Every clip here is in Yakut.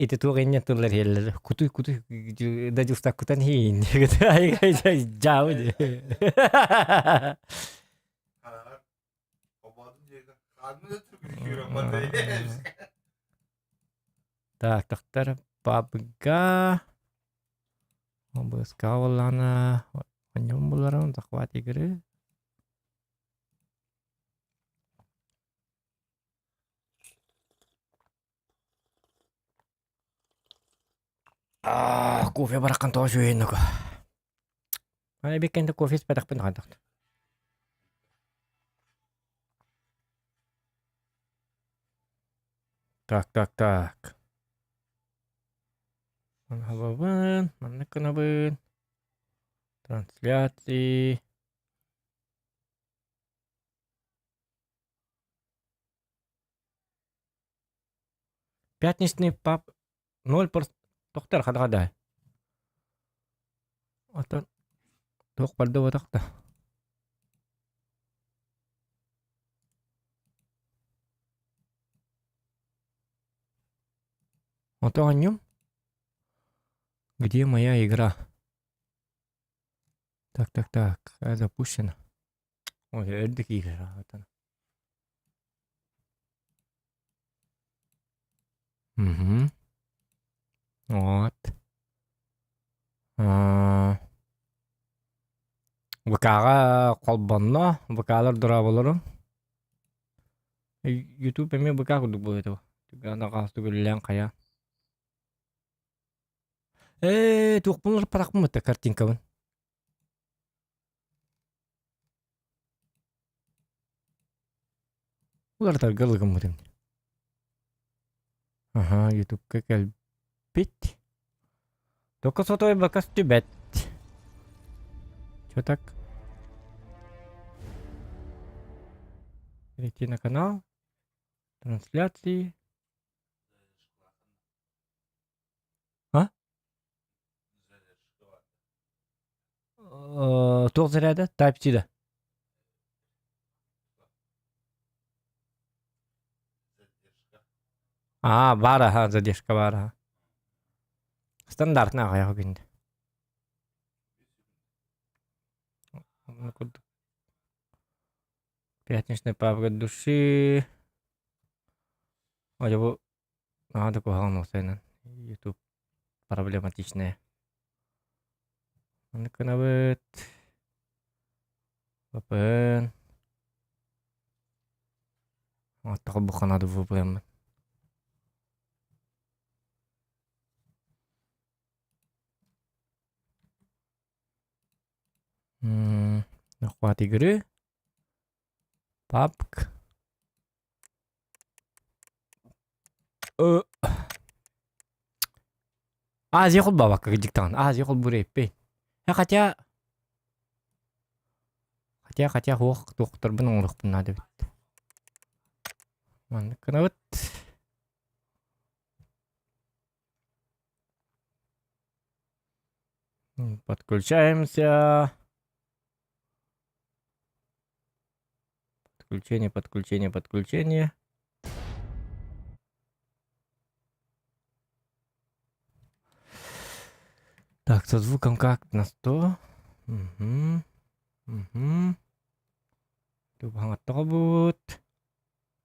Ити туох инньэ тыллар иһэллэр. Кутуй кутуй да дьустак кутан иһин. Дьаабы дии. Так, тахтар пабга. Обыска буоллаҕына онньон буларым захват игры. Аа, кофе бараххан тоҕо үчүгэйин око. Аны биккэнде кофе испэтэхпин хайдах. Так, так, так. Манхабабын, маннык гынабын. Трансляции. Пятничный пап ноль тохтор хадаҕа Оттон туох барда буотах да. Ото оонньуум. Где моя игра? Так, так, так, запущена. Ой, өрдө киирэр аатан. Мгм. Вот. Аа. ВК-ҕа холбонно, ВК-лар дорооболорун. Ютуб эмиэ ВК курдук буолуо этэ. Түгэн үлэлээн хайа. Ээ, туохпун ыларпатахпын бытта картинкабын. Уларытарга ылыгыммытым. Аха, ютубка кэлбит. Только сотовый бакас түбэт. Чё так? Перейти на канал. Трансляции. А? Туох заряда? Type-C да? Аа, баар аха, задержка баар аха. Стандартный аҕыйах күндэ. Курдук. Пятничный папка души. Ой, бу Наһаа да куһаҕан уопсайынан YouTube проблематичная. Маннык гынабыт. VPN. Оттоҕо бу ханады VPN-мин. Охват игры. PUBG. Азия холбообокко кырдьыктаҕын Азия холбуур эппин. Э хотя хотя хотя суох туохтарбын оҥоруохпун наада эбит. Маннык гынабыт. Подключаемся. Подключение, подключение, подключение. Так, со звуком как на 100. Угу. Угу. Будет.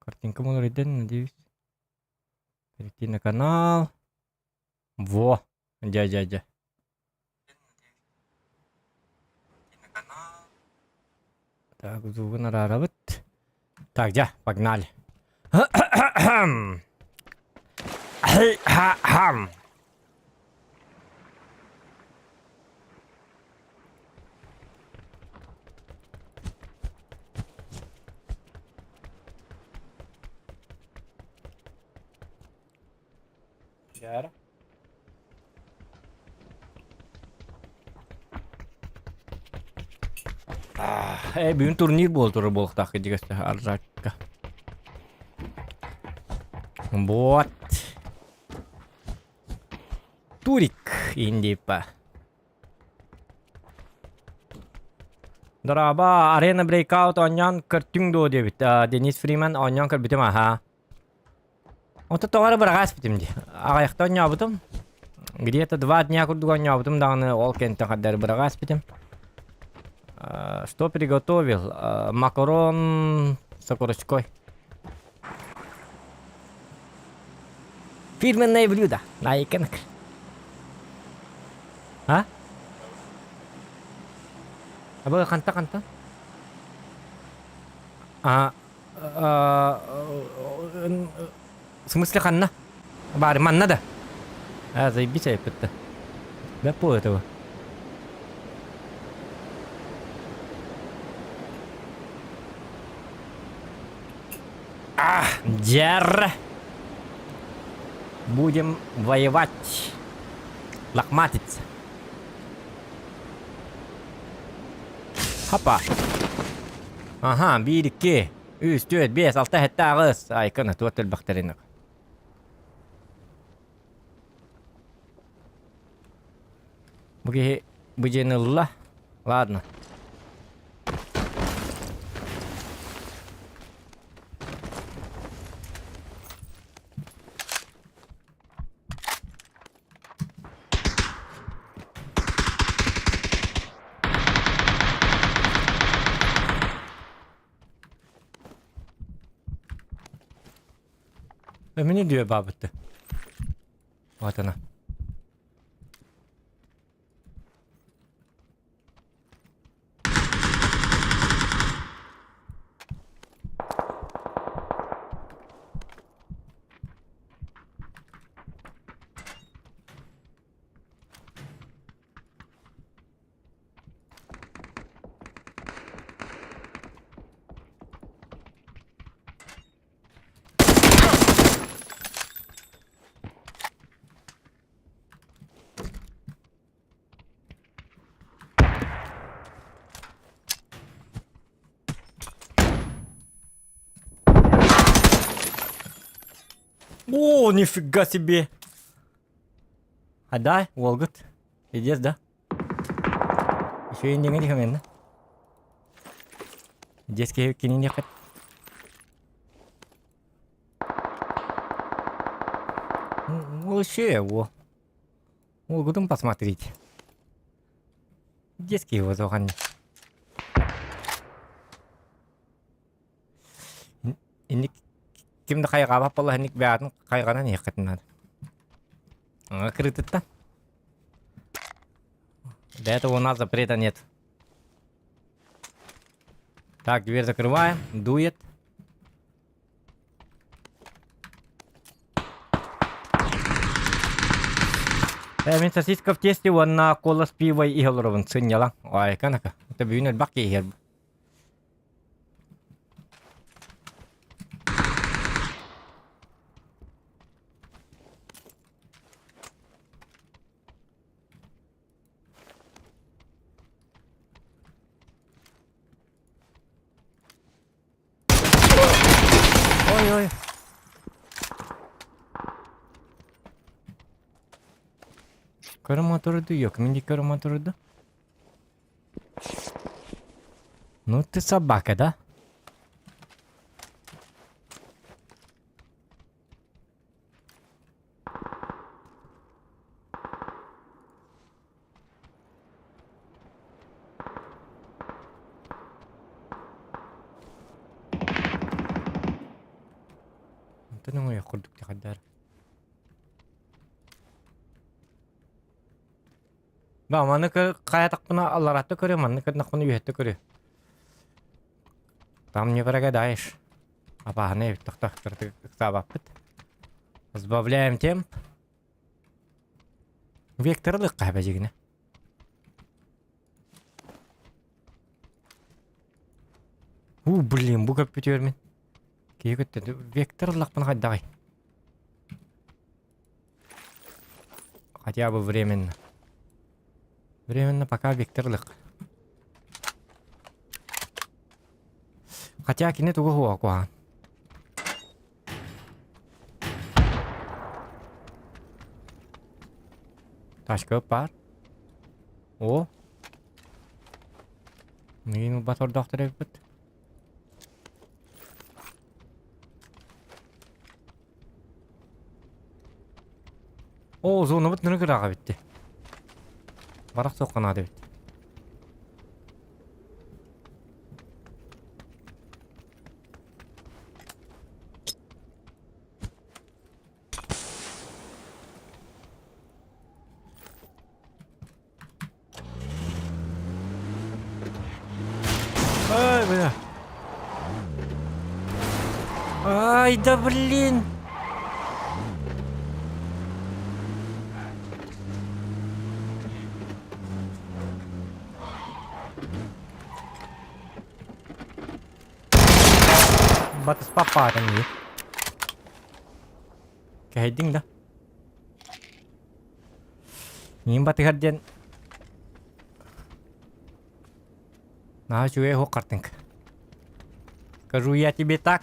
Картинка монориден, надеюсь. Перейти на канал. Во, дядя-дядя. Так, звугун араарабыт. Так, дьэ, погнали. Хам. Дьэ Ээ, бүгүн турнир буола турар буолуохтаах кырдьыгас Аржакка. Вот. Турик индипа. Дорообо, Арена Breakout оонньоон көртүҥ дуо диэбит. Денис Фриман оонньоон көрбүтүм аха. Онто тоҕо эрэ быраҕа испитим дии. Аҕыйахта оонньообутум. Где-то 2 дня курдук оонньообутум даҕаны ол кэнниттэн хардары быраҕа испитим. Что приготовил? Макарон с окорочкой. Фирменное блюдо. Найканок. А? Абы ханта ханта? А, в смысле ханна? Баар манна да? А, заебись айыппытта. Да по этого. А, дьэр! Будем воевать. Лохматиться. Хапа. Аха, биир, икки, үс, түөрт, биэс, алта, сэттэ, аҕыс. Айкын, туот элбэхтэрин. Бу киһи бу дьиэни ылла. Ладно. Эмини диэ баабытты. Вот она. О, нифига себе! А да, уолгут. Пиздец, да? Еще и не диһэҥэн Детский кинини Вообще его. Уолгутун посмотрите. Детский его зохан. Инник ким да хайҕаабат буолла инник бэйэтин хайҕанан иһиэххитин наада. Кырыытыттан. До этого у нас запрета нет. Так, дверь закрываем. Дует. Э, мин сосиска в тесте уонна кола с пивой иһэ олоробун сынньалаҥ. Ой, канака. Это бүгүн элбэх киһи иһэр. Ой-ой. Көрө моторду yok. Мин көрө моторду. Ну ты собака, да? Онтон оҥойох курдук тахардар. Ба, маны хайатахпына алларатта көрүө, манны көрдөхпүнэ үөһэттэ көрүө. Там не прогадаешь. Апаһаны эбит тохтоохтордук ыксаабаппыт. Сбавляем темп. Вектор ылыахха бэдьигинэ. У, блин, бу көппүтүөр мин. Киһи көттө. Вектор ыллахпына хайдаҕый? Хотя бы временно. Временно пока вектор ылыах. Хотя кини тугу хуа куһаҕан. Тачка баар. О. Миигин ылбат ордоохтор эбиппит. Оо, зонабыт ныры кыраҕа битти. Барах суохха наада эбит. Ай, бля. Ай, да блин. Батыспаппаатым дии. Кэһэйдиҥ да? Миин батыһар диэн Наһаа үчүгэй оһох картинка. Скажу я тебе так,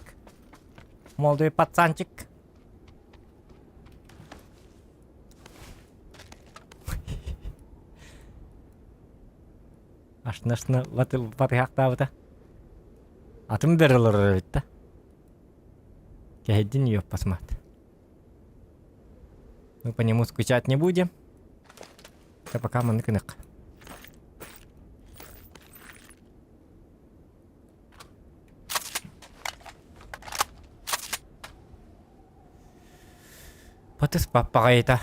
молодой пацанчик. Ашнашны батыһаахтаабыта. Атым бэрэлэр эбит да. Кэһэйдин ёппасмат. Мы по нему скучать не будем. Да пока маннык ынык. Батыс паппаҕайыта.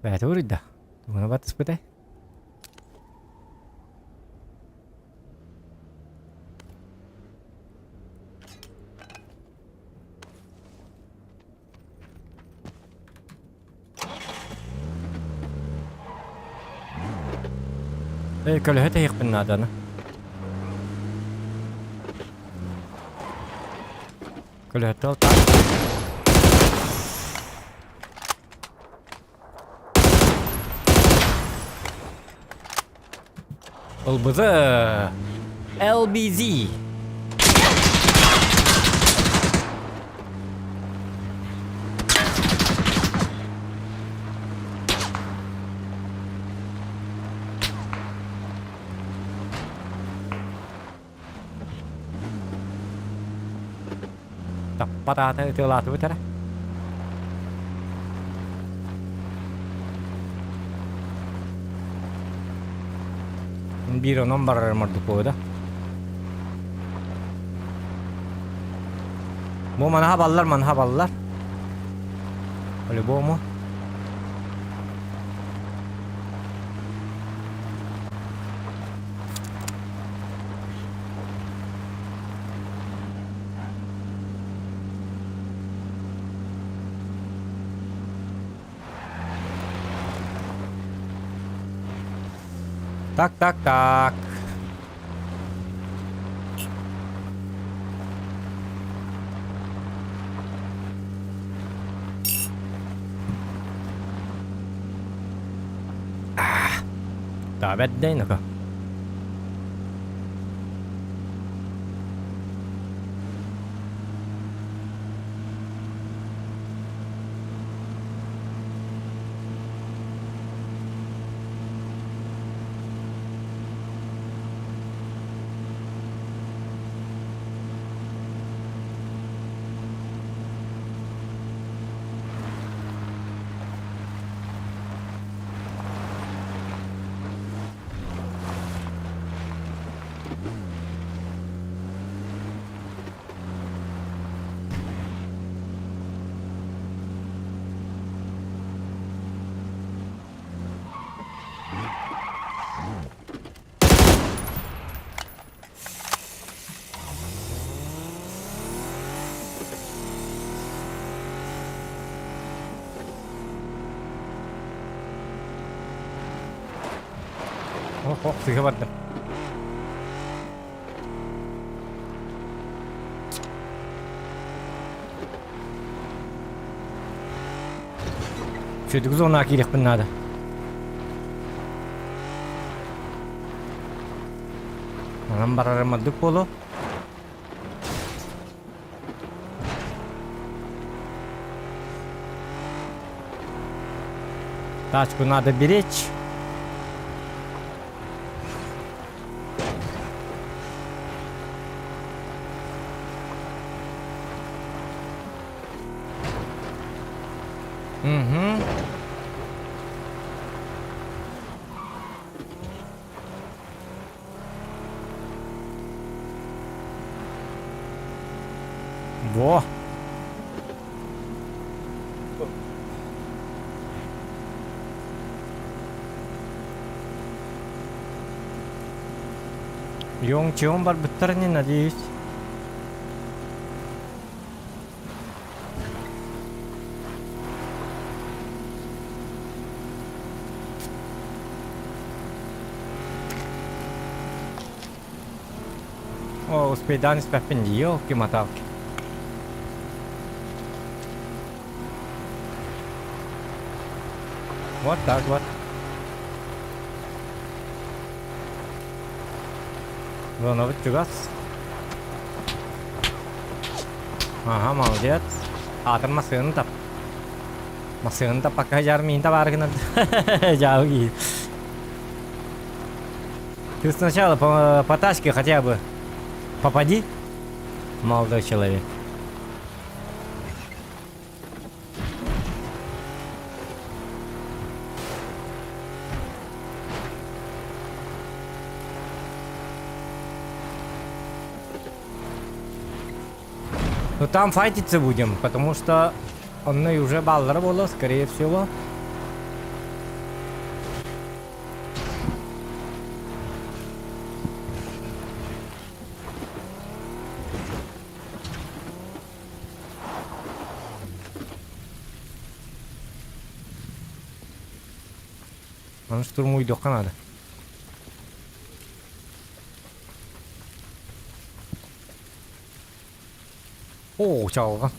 Бэйэтэ уруйда. Тугуна батыспытай? Эй, көлөһө тэһиэхпин нааданы. Көлөһөттө алтаа. ЛБЗ. LBZ. Таппат аата ытыалаатыбыт эрэ. Биир онон барарым ордук буолуо да. Бу манаха баллар, манаха баллар. По-любому. Так, так, так. Таабэт дэйнака. Ох, ох, сыыһа бардым. Сүдүк зонаҕа киириэхпин наада. Онон барарым ордук буолуо. Тачку надо беречь. Угу. Во! Йоҥ-чион барбыттар ини, надеюсь. О, успейдаан испэппин дии, елки-моталки. Вот так вот. Зонабыт чугас. Ага, молодец. Аатыр массыынаны тап. Массыынаны таппакка дьаар миин табаары гынар. Дьаабы киһи. Ты сначала по тачке хотя бы попади, молодой человек. Ну там файтиться будем, потому что он и уже баллар было, скорее всего. Аны штурмуйдуохха наада. О, чалга.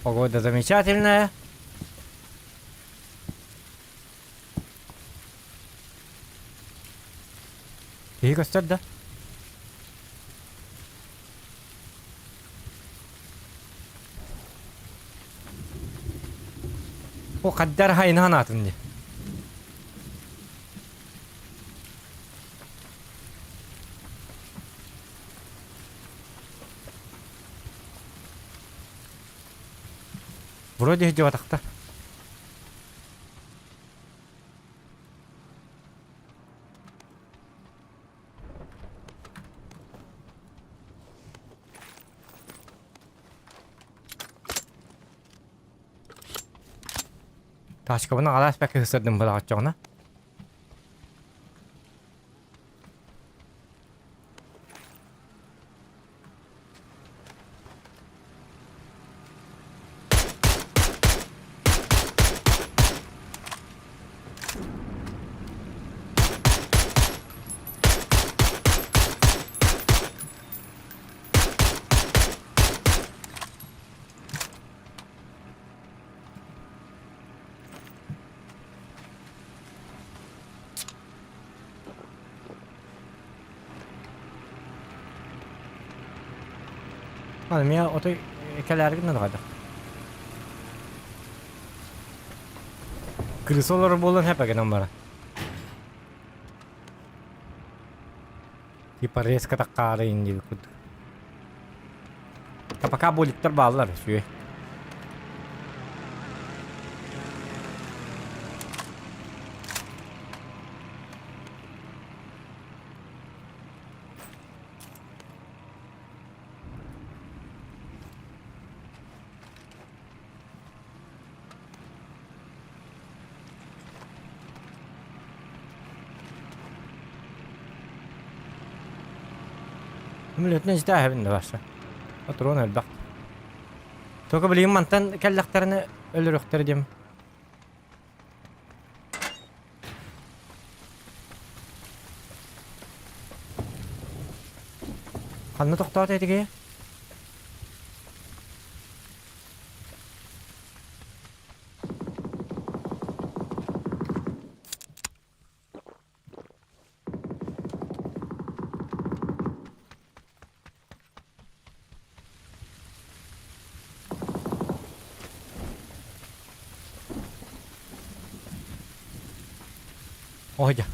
Погода замечательная. Киһи көстөр да? О, хаддар хайына ханаатын дии. Вроде иһдьибатахтар. Тачкабын аҕалаас бэккэ сырдым былаҕаччоҕуна. Аны миэ отой кэлээри гынна да Крыса олорор буолан хэп гынан баран. Типа резко таккаары диэбит курдук. Пока болиттар бааллар үчүгэй. Мүлөтүнэн истээһэбин да барса. Патрон элбэх. Только билигин мантан кэллэхтэринэ өлөрүөхтэрэ диэм. Ханна тохтоото этиги? Ôi trời.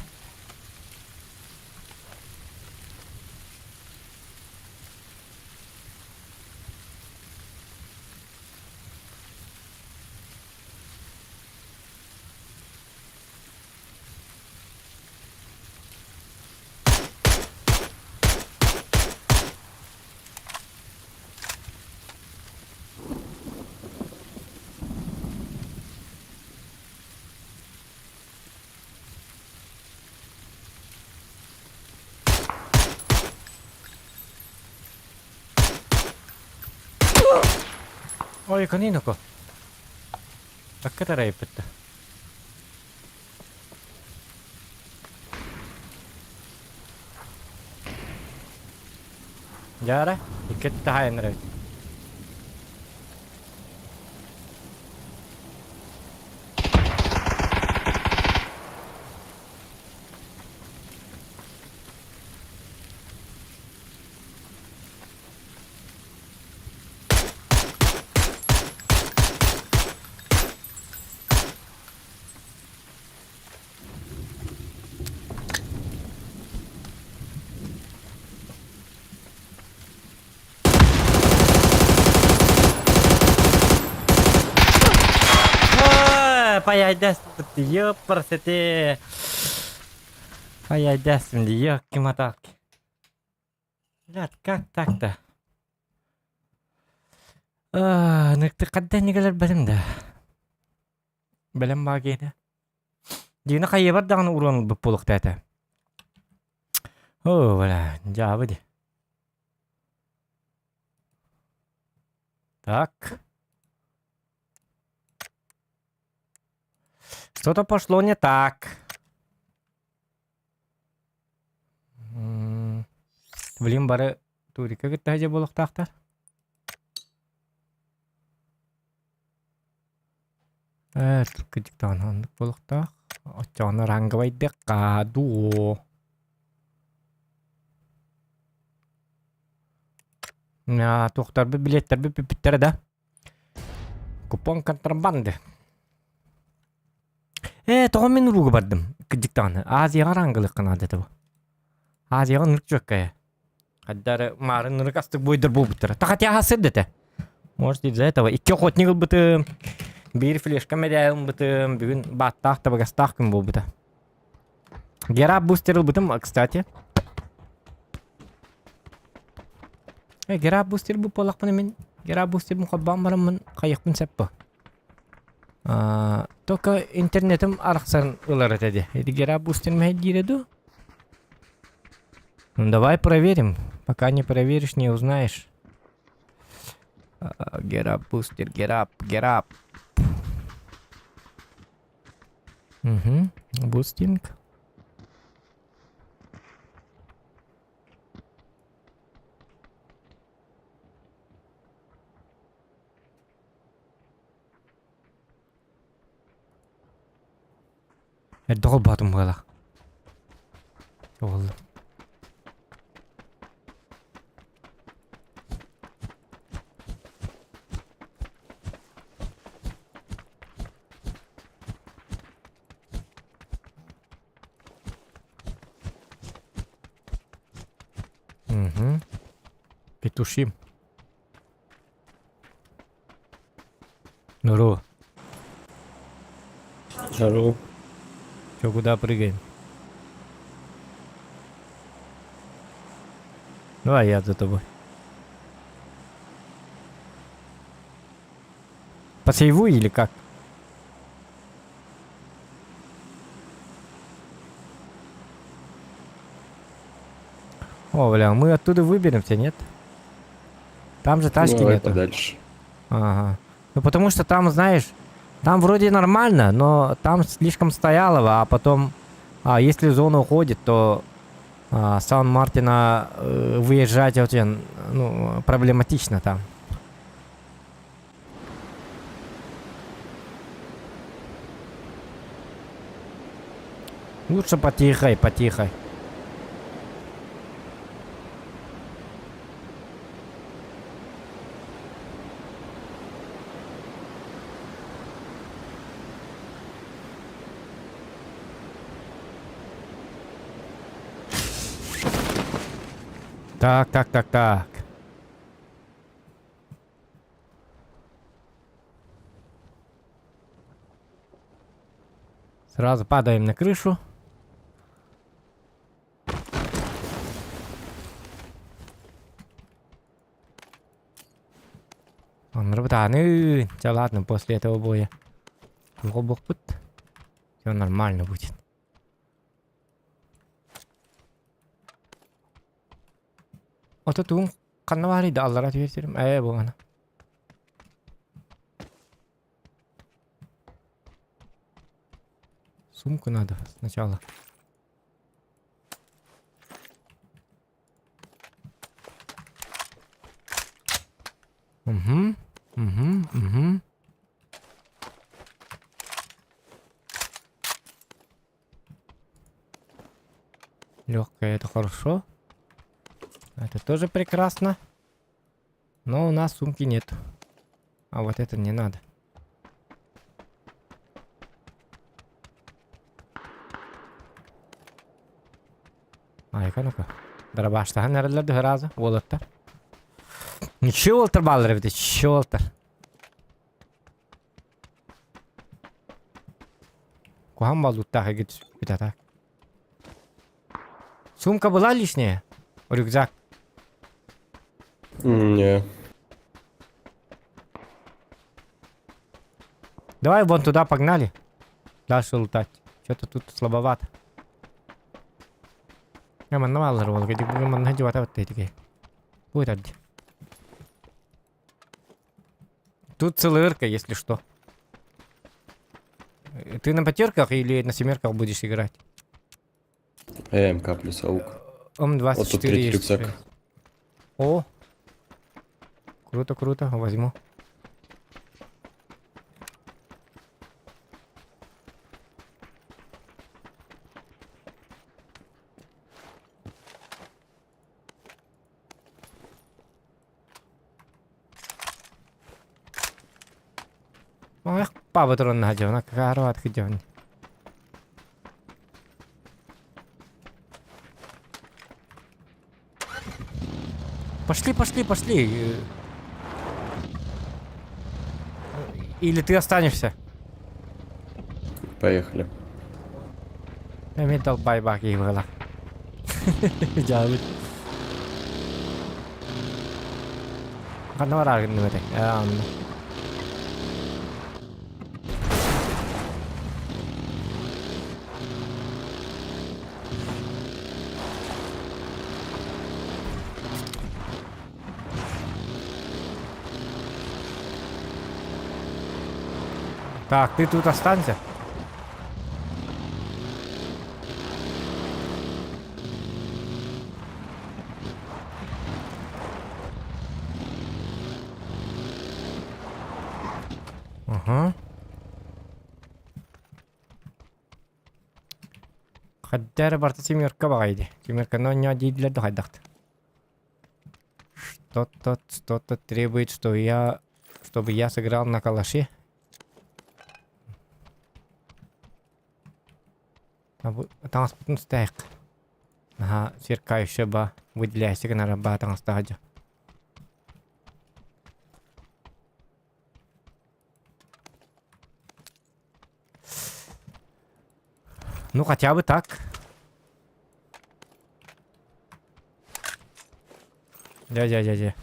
Ой, каниноко. Такка тарайыппытта. Дьаара, икки таһайан эрэбит. Паяйдас ёпрсете. Паяйдас ёкки-моталки. Блядь, как так-то? Ныктыккадда нигелер бэлэм да. Бэлэм баа киһитэ. Дина хайыбар даҕаны уруон ылбыт буолуохта этэ. О, бля, дьаабы ди. Так. Что-то пошло не так. Блин, бары турика кытта сылдьар буолуохтаахтар. Ээ, кырдьыктаҕына оннук буолуохтаах. Оччоҕуна ранговайдыахха дуо? Туохтарбыт билиэттэрбит бүппүттэрэ да. Купон контрабанды. Ээ, тоҕо мин урууга бардым? Кырдьык даҕаны, Азияҕа араангылыахха наада этэ бу. Азияҕа ынырык чүөккэйэ. Хайда эрэ маарын ынырык астык буойдар буолбуттара. Тахатяха сырдата. Может, из-за этого. Икки охотник ылбытым, биир флешка мэдээ ылбытым, бүгүн бааттаах табыгастаах күн буолбута. Гера бустер ылбытым, кстати. Э, Гера бустер бу буоллахпына мин Гера бустербын холбоон бараммын хайыахпын сөп бу. Только интернетим арахсан ылар этэ дии. Эти Гера бустер мэһэйдиирэ дуу? Ну давай проверим. Пока не проверишь, не узнаешь. Гера бустер, Герап, Герап. Угу. Бустинг. Эрдэ холбоотум быһыылаах. Оҕолло. Угу. Петушим. Здорово. Здорово. Че, куда прыгаем? Давай я за тобой. По сейву или как? О, бля, мы оттуда выберемся, нет? Там же тачки Давай нету. подальше. Ага. Ну потому что там, знаешь, там вроде нормально, но там слишком стоялово, а потом, а, если зона уходит, то а, Сан-Мартина э, выезжать очень, ну, проблематично там. Лучше потихой, потихой. Так, так, так, так. Сразу падаем на крышу. Он работает. Да ладно, после этого боя. Все нормально будет. Ото тугун ханна баарый да аллара түһэр сирим. Ээ бу ана. Сумку надо сначала. Угу, угу, угу. Легкая это хорошо. Это тоже прекрасно. Но у нас сумки нет. А вот это не надо. Айка ну-ка. Дарабаштаһан эрэллэр да сразу уолаттар. Ничего уолаттар бааллар эбит, ничего уолаттар. Куһаҕан баллуттаах эгит түспүт а так. Сумка была лишняя? Рюкзак. Не. Давай вон туда погнали. Дальше лутать. Что-то тут слабовато. Я манна бааллар уол кедик бүгүн манна дьыбата баттайтыгы. Будет арди. Тут ЦЛРка, если что. Ты на потерках или на семерках будешь играть? МК плюс аук. М24 Вот тут третий есть. рюкзак. О! Круто, круто, возьму. Эх, паба туран наһа какароват кыдьон. Пошли, пошли, пошли. Или ты останешься? Поехали. Мен долбай бак была. Дьаабыт. Ханна бараар гынным этэй? Онно. Так, ты тут останься. Ага. Хайдары барта семерка баҕайы. Семерканы оонньоо дииллэр да хайдахт. Что-то, что-то требует, что я, чтобы я сыграл на калаше. Таҥаспытын устаайык. Наһаа сверкающая ба выделяющая гынара ба таҥастаах дьон. Ну хотя бы так. Дядя-дядя.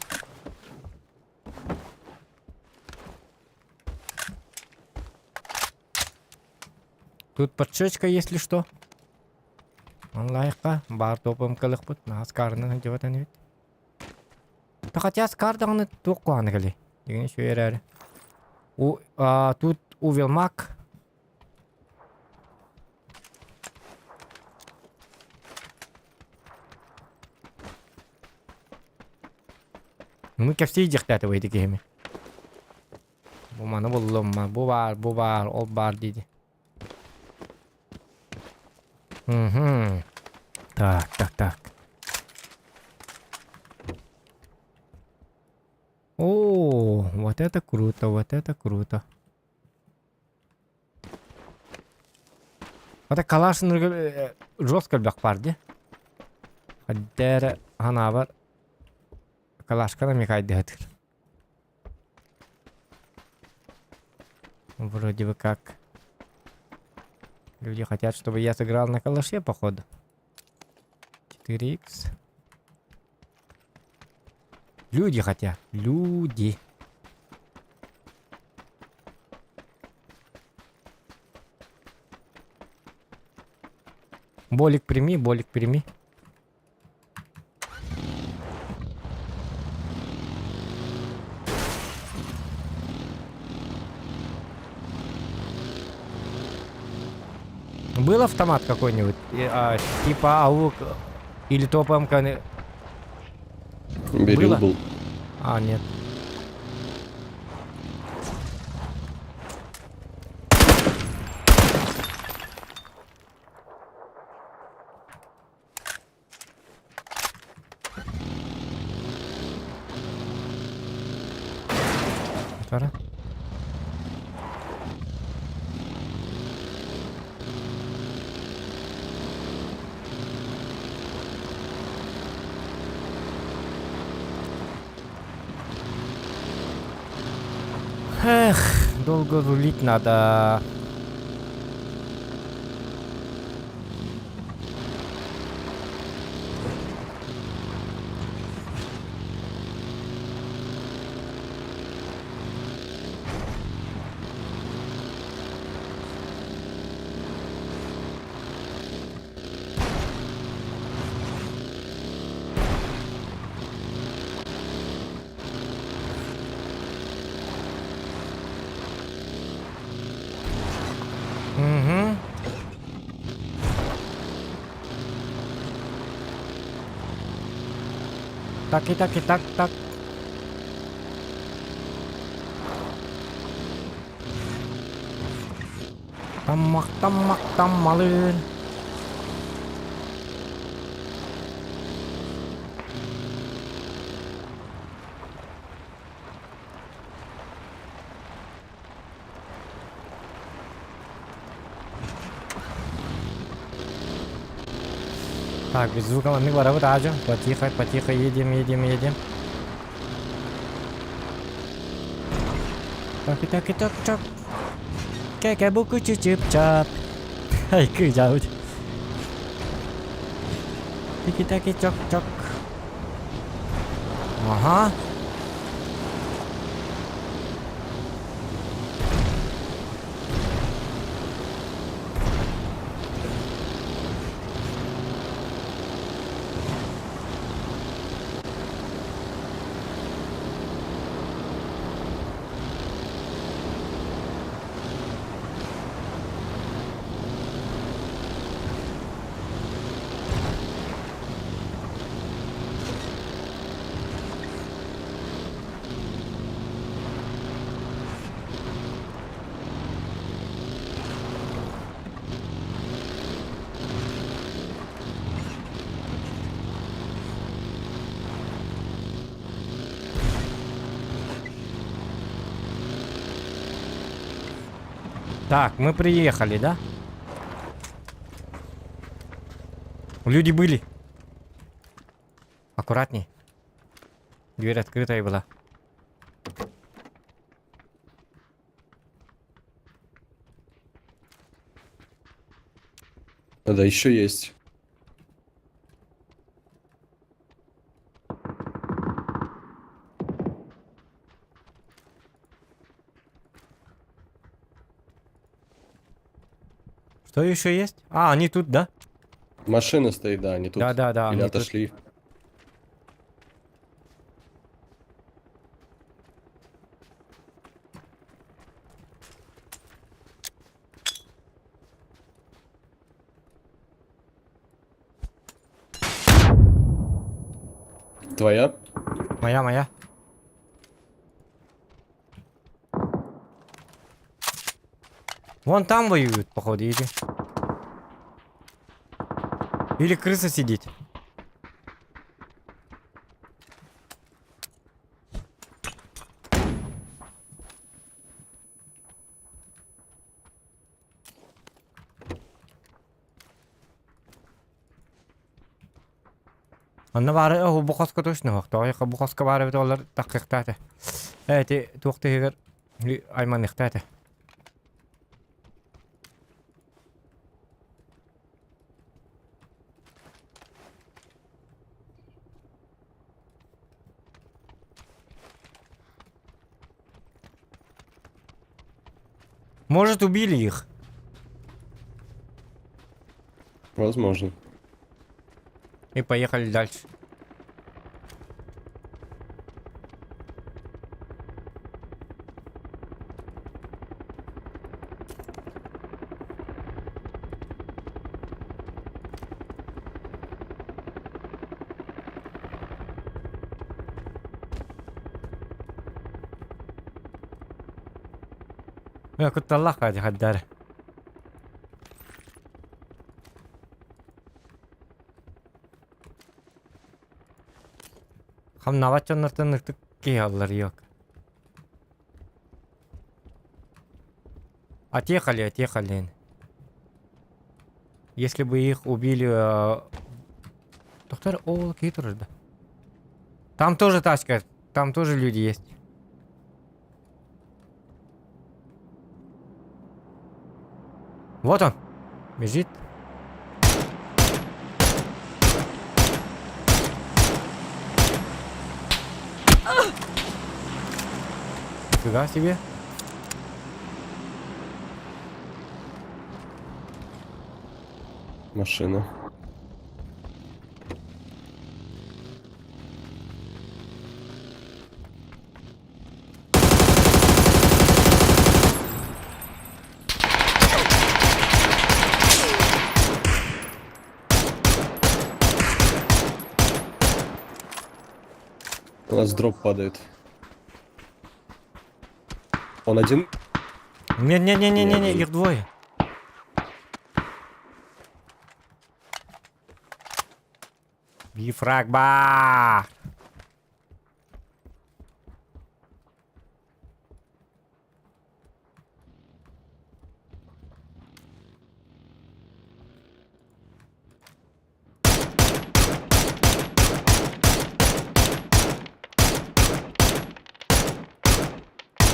Тут подшечка, если что. Онлайка, бар топом кылыкпыт, наас карынан деп атан Да хотя скар даҕаны туох куһаҕана кэлиэй дигини үчүгэй эрээри. У а, тут увелмак. Ну кэпсии диэхтээтэ ити киһими. Бу маны буллум, бу баар, бу баар, ол баар диди. Угу. Так, так, так. О, вот это круто, вот это круто. Это калаш жестко элбэх баар дии. Хайдара ханаабар калашкана микайдыһытыр. Вроде бы как. Люди хотят, чтобы я сыграл на калаше, походу. 4х. Люди хотят. Люди. Болик прими, болик прими. Был автомат какой-нибудь? Типа АУК или топ МК? Берил Было? был. А, нет. Тара. Эх, долго рулить надо. Угу. Так и так и так, так. Таммах, таммах, таммалыыр. Так, без звука маннык барабыт аажа. Потихо, потихо, едем, едем, едем. Так и так и так так. Кэкэ буку чип чап. Ай, кыжаут. Тики-таки чок-чок. Ага. Так, мы приехали, да? Люди были. Аккуратней. Дверь открытая была. А, да, еще есть. Что еще есть? А, они тут, да? Машина стоит, да, они тут. Да-да-да. Или они тут. отошли. Твоя? Моя, моя. Вон там воюют, походу, или... Или крыса сидит. Онно баары оо бу хоско точно тоҕо бу хоско баар эбит олор таххыахтаата. Ээ ити туох тыһыгар айманыахтаата. Может, убили их? Возможно. И поехали дальше. Кутталлаах хайдары. Хамнабат дьоннортон ытык киһи аллар yok. Отъехали, отъехали. Если бы их убили... Доктор, о, киһи турар да. Там тоже тачка, там тоже люди есть. Вот он. Бежит. Фига себе. Машина. У нас дроп падает. Он один? Не-не-не-не-не, Не, их двое. Бифраг ба!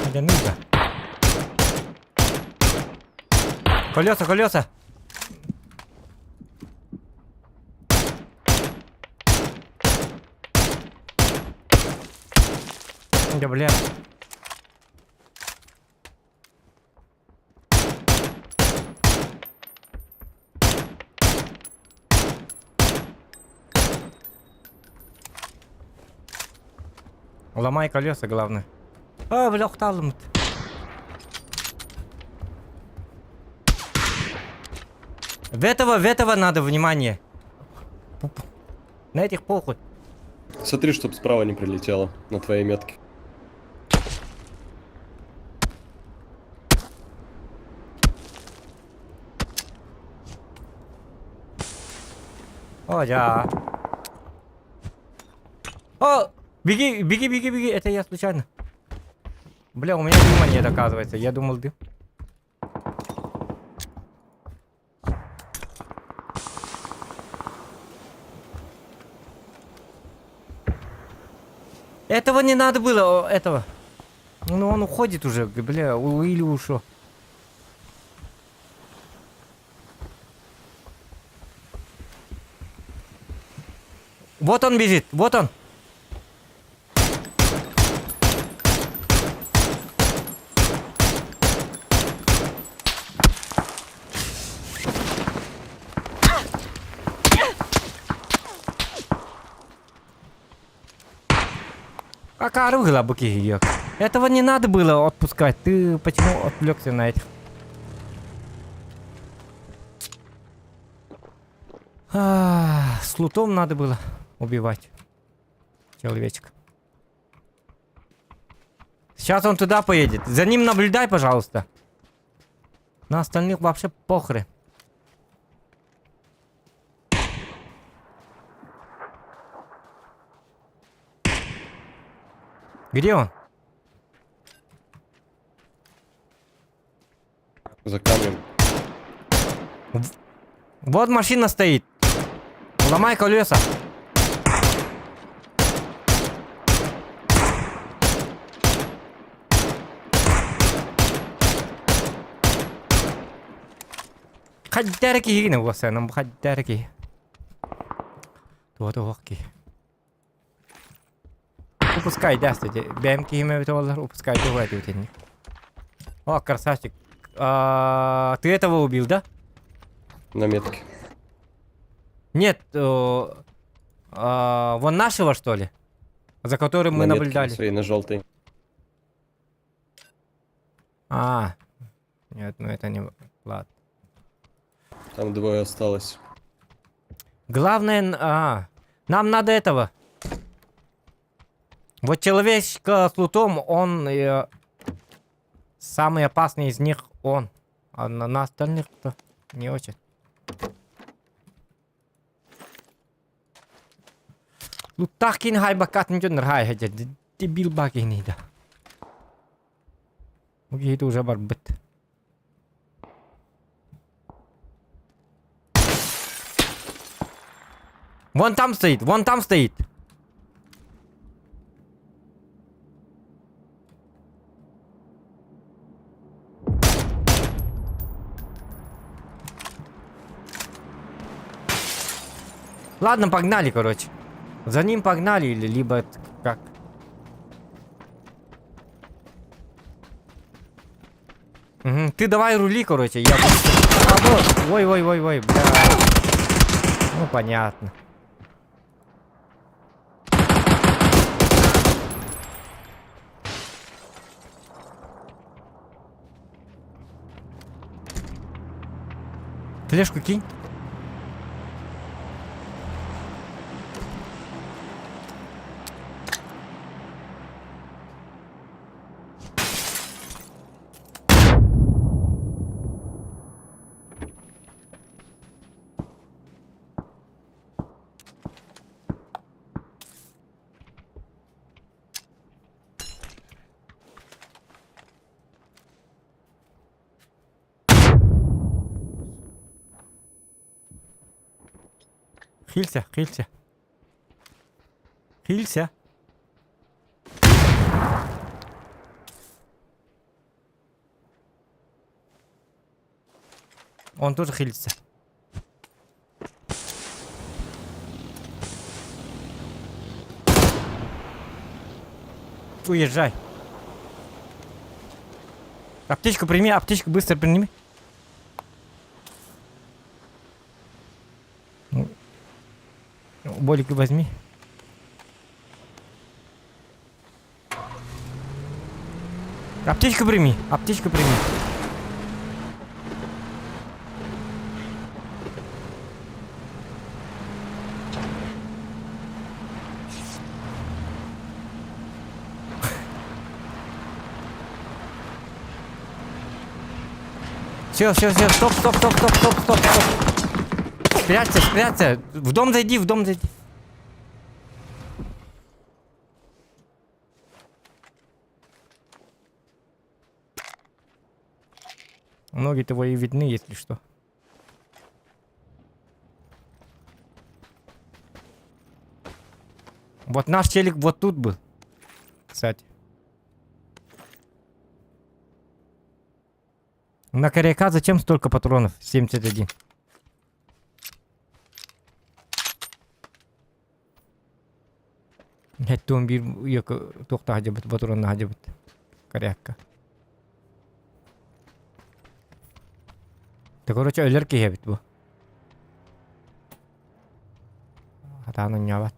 Одинка. Колеса, колеса! Да бля. Ломай колеса, главное. А, бля, ухталым. В этого надо внимание. На этих похуй. Смотри, чтоб справа не прилетело на твоей метке. О, да. О, беги, беги, беги, беги. Это я случайно. Бля, у меня дыма нет, оказывается. Я думал, дым. Этого не надо было, этого. Ну, он уходит уже, бля, или ушел. Вот он бежит, вот он. Акары быки Этого не надо было отпускать. Ты почему отвлекся на этих? А, с лутом надо было убивать человечка. Сейчас он туда поедет. За ним наблюдай, пожалуйста. На остальных вообще похрен. Где он? За камнем. Вот машина стоит. Ломай колеса. Хайдах киһигин уосанам хайдах киһи. Туох туох киһи. Упускай, да, кстати. Бэм киһиме бит упускай, давай ты О, красавчик. А, ты этого убил, да? На метке. Нет, вон нашего, что ли? За которым мы На метке наблюдали. своей, на желтой. А, нет, ну это не... Ладно. Там двое осталось. Главное, нам надо этого. Вот человечка с лутом, он... Самый опасный из них он. А на остальных то не очень. Луттаах киин хайбакка атын дьоннор хай дебил баа киһини да. Бу киһи уже барбыт. Вон там стоит, вон там стоит. Ладно, погнали, короче. За ним погнали или либо как. Угу. Ты давай рули, короче, я... Ой, ой, ой, ой, бля. Ну, понятно. Флешку кинь. Хилься, хилься. Хилься. Он тоже хилится. Уезжай. Аптечку прими, аптечку быстро прими. Ну, Болик возьми. Аптечку прими, аптечку прими. Все, все, все, стоп, стоп, стоп, стоп, стоп, стоп, стоп. Спрячься, спрячься. В дом зайди, в дом зайди. Ноги твои видны, если что. Вот наш челик вот тут был. Кстати. На коряка зачем столько патронов? 71. Хэттуон биир туохтаах дьабыт ботуруоннаах дьабыт корякка. Да короче өлөр киһи эбит бу. Хатаан онньообот.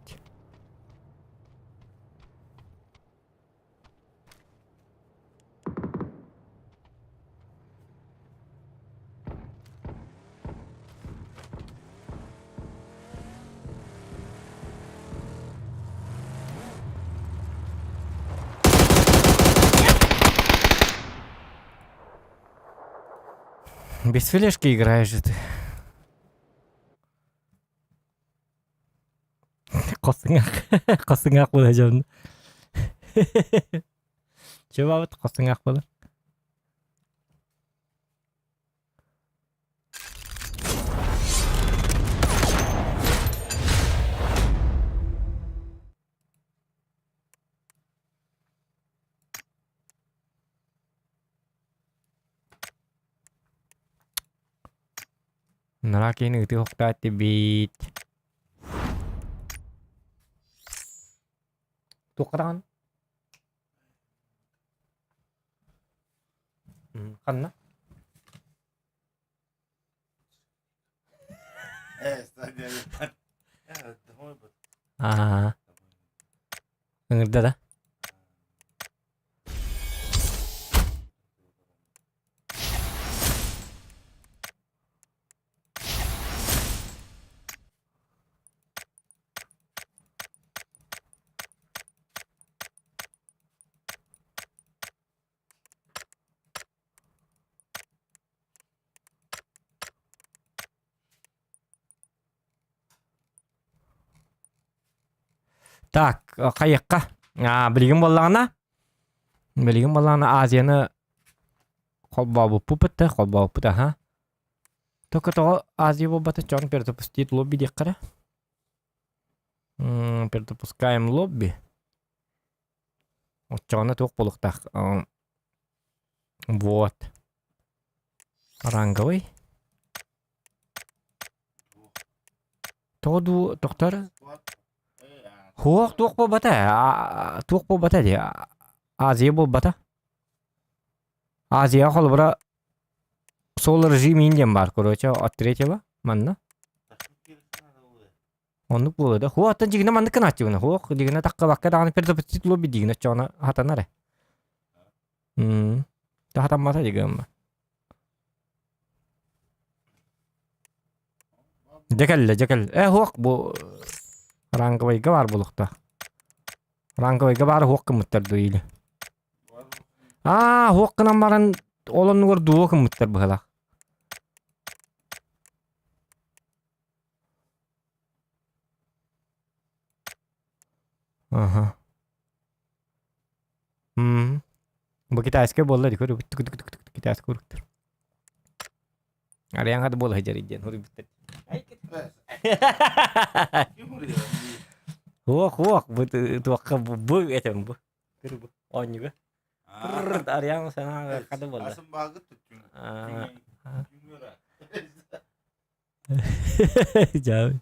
Без флешки играешь же ты. Хос сыҥах, хос сыҥах буола дьон. Чебабыт хос сыҥах буолар. Нара киһини ытыы охтоот тибиит. Туохха Ханна? Аа. Ыҥырда да? Так, хайыахха. Билигин буоллаҕына, билигин буоллаҕына Азияны холбообуппут да, холбообуппут аха. Только тоҕо Азия буолбата чон перезапустить лобби диэххэ эрэ. Перезапускаем лобби. Оччоҕуна туох буолуохтаах? Вот. Ранговый. Тоҕо дуу тохтор? Хуох туох буолбата ээ, туох буолбата дии, Азия буолбата. Азия холобура Solar режим диэн баар, короче, от третьего манна. Оннук буолуо да. Хуох оттон дьигинэ маннык гынааччыбына. Хуох дьигинэ таххыбакка даҕаны перезапустить лобби дьигинэ оччоҕуна хатанар ээ. М хатаммата дьигин. Дьэ кэллэ, дьэ кэллэ. Э, суох, бу ранговайга баар буолуохтаах. Ранговайга баары суох гыммыттар дуу или? Аа, суох гынан баран ол оннугар дуо гыммыттар быһалаах. Аха. М. Бу китайскай буолла дии, көрү китайскай уруктар. Арыйан хата буола сылдьар диэн суруйбуттар. Уох, уох, бу туохха бу этем бу. Кыр бу оонньууга. Арыйан санаа хата буолла. Дьаабы.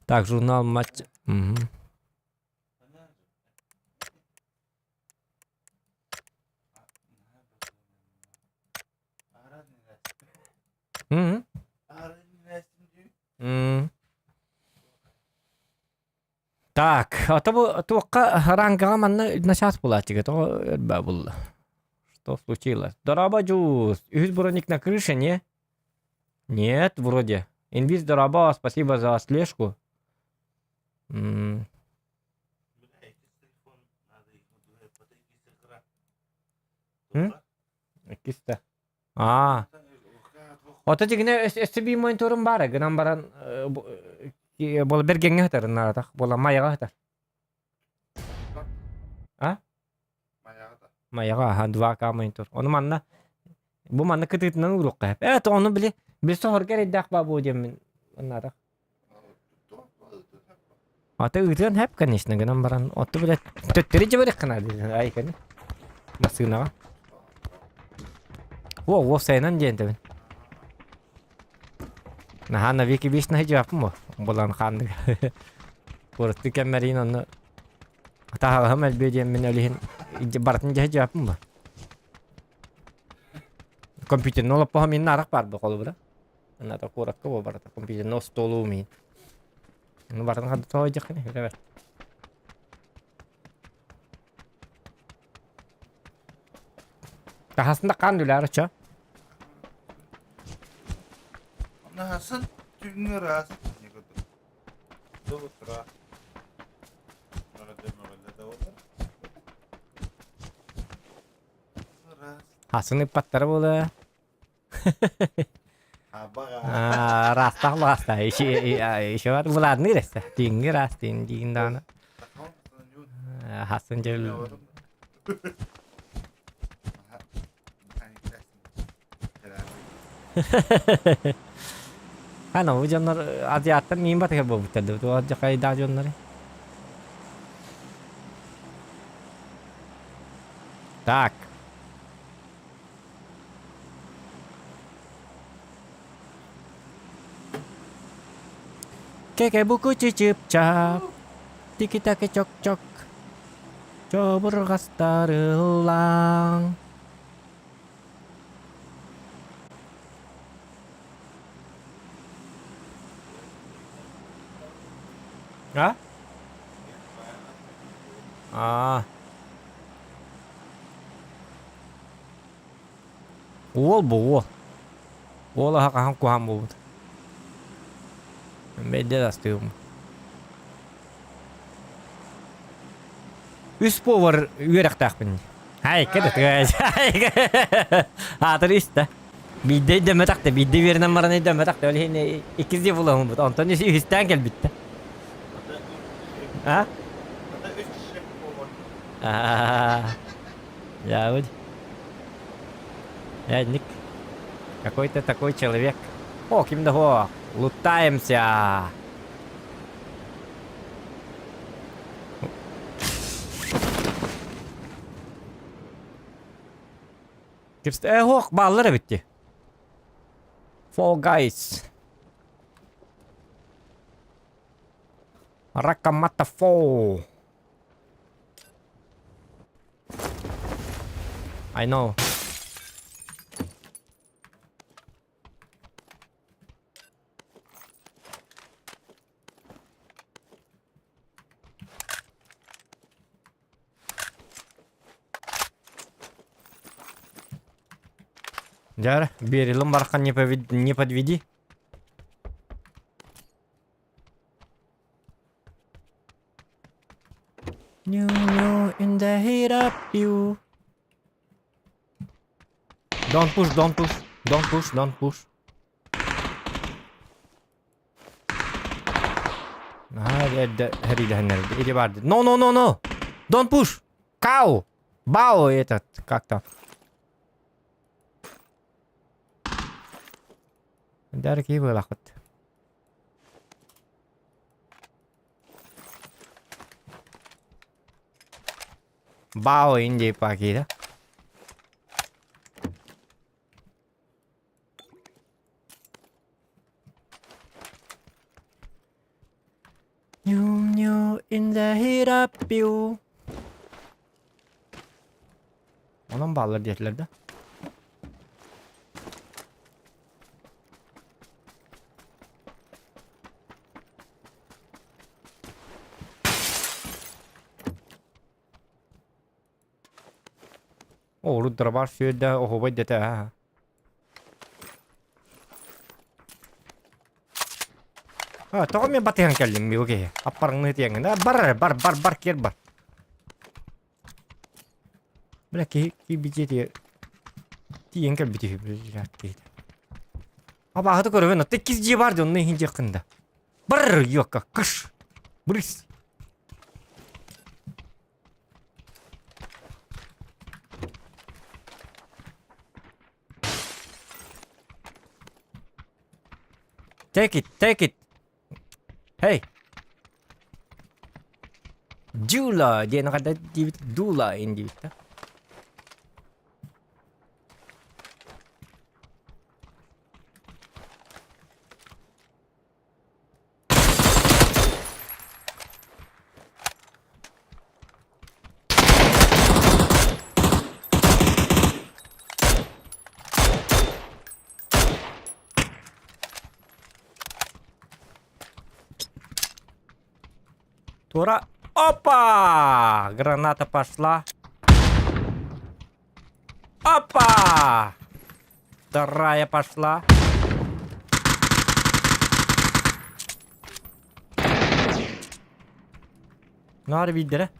Так, журнал матч. Мгм. Мгм. М. Так, ото бу туохха рангаҕа манна начаас булааччыга тоҕо өрбө булла? Что случилось? Дороба Дьуус, үһүс броник на крыше, не? Нет, вроде. Инвиз Дороба, спасибо за слежку. М. М? Иккис да. Аа. Ото дьигинэ өссө биир мониторум баара гынан баран буола бэргэҥҥэ сытар наадатах буола майаҕа сытар. А? Майаҕа аха 2К монитор. Ону манна бу манна кытыытынан уруохха сөп. Ээ ону били били соһорго эрэйдээх баа буо диэммин наадах. Ата ыытыан сөп, конечно, гынан баран отту билэ төттөрү дьыбарыахха наада ай кэни массыынаҕа. О, уопсайынан диэн тэбин. Наһаа на веки вечный дьааппын бу. Булан хааннык. Куораттыы кэммэриин онно таһаҕаһым элбиэ диэммин олиһин барытын дьэһэ дьааппын бу. Компьютерный олоппоһо мин арах баар бу холобура. Ната куоракка бу барыта компьютерный остуолу мин. Ну барытын ханна тоойдьаххын билэбэр. Тахасында хаан үлээр очо. Наһасын түүҥҥү ыраас До утра. Хасын ыппаттара буолуо. Ыраастаах лаҕаста еще бар былаанныыр эссе түүҥҥү ыраас түүн диигин даҕаны хасын дьыл Ана бу дьоннор азиаттар миин батыгар буолбуттар да туох дьахайдаах дьоннору Так. Кэкэ-буку чычып-чап, тики-таки чок-чок, чобурҕастарыллаҥ. А? Аа. Уол бу уол. Уол аһа хаһан куһаҕан буолбут. Бэйдэ да астыыбын. Үс повар үөрэхтээхпин. Айка да Аатыр истэ. Биирдэ өйдөммөтөх да, биирдэ үөрэнэн баран өйдөммөтөх да, ол иһин иккис диэ булуоһуммут. Онтон үһүстээн кэлбиттэ. А? Это үс киһи буолуо. Я вот. Я Ник. Какой-то такой человек. О, ким да о, лутаемся. Э, бааллар эбитти. Fall Guys. Ракамата Fall. I know. Дьэ, Берилым бархан не, повед... не подведи. New new in the heat up you. Don't push, don't push, don't push, don't push. Наһаа эрдэ сэриилэһиннэрдэ. Или барды. No, no, no, no! Don't push! Cow! Бао этот, как там? Дәрі киіп ылахыт. Бао инди пакида. New new in the heat up you. Онон бааллар диэтилэр да. О, урут дробаш сүөрдэ оһуобай дэтэ аа. А, тоҕо мен батыһан кэллим бу киһи? Аппарыҥныы тиэҥҥин. А, бар эрэ, бар, бар, бар, киэр бар. Бля, киһи киирбит тиийэн кэлбит үһү, блядь, киһитэ. Абааһыты көрөбүн, отто иккис дьиэ баар дии, онно иһин диэххин да. Бар, ёка, кыш! Брысь! Take it, take it. Hey. Dula диэн хата диэбит Дула ин диэбит да. Тура. Опа! Граната пошла. Опа! Вторая пошла. Наар биирдэрэ.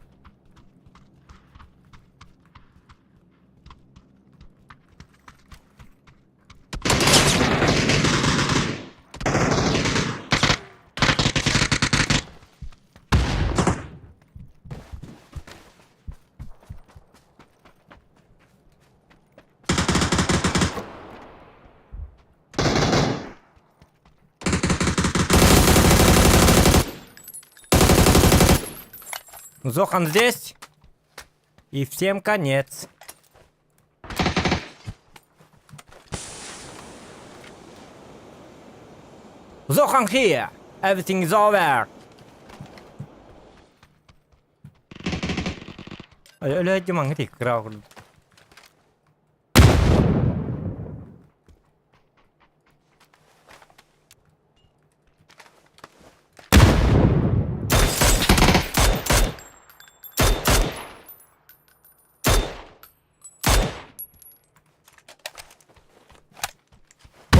Зохан здесь. И всем конец. Зохан here. Everything is over. Өлөөдү маҥҥа кыра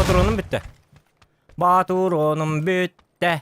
Ботуруонум бүттэ. Батуруонум бүттэ.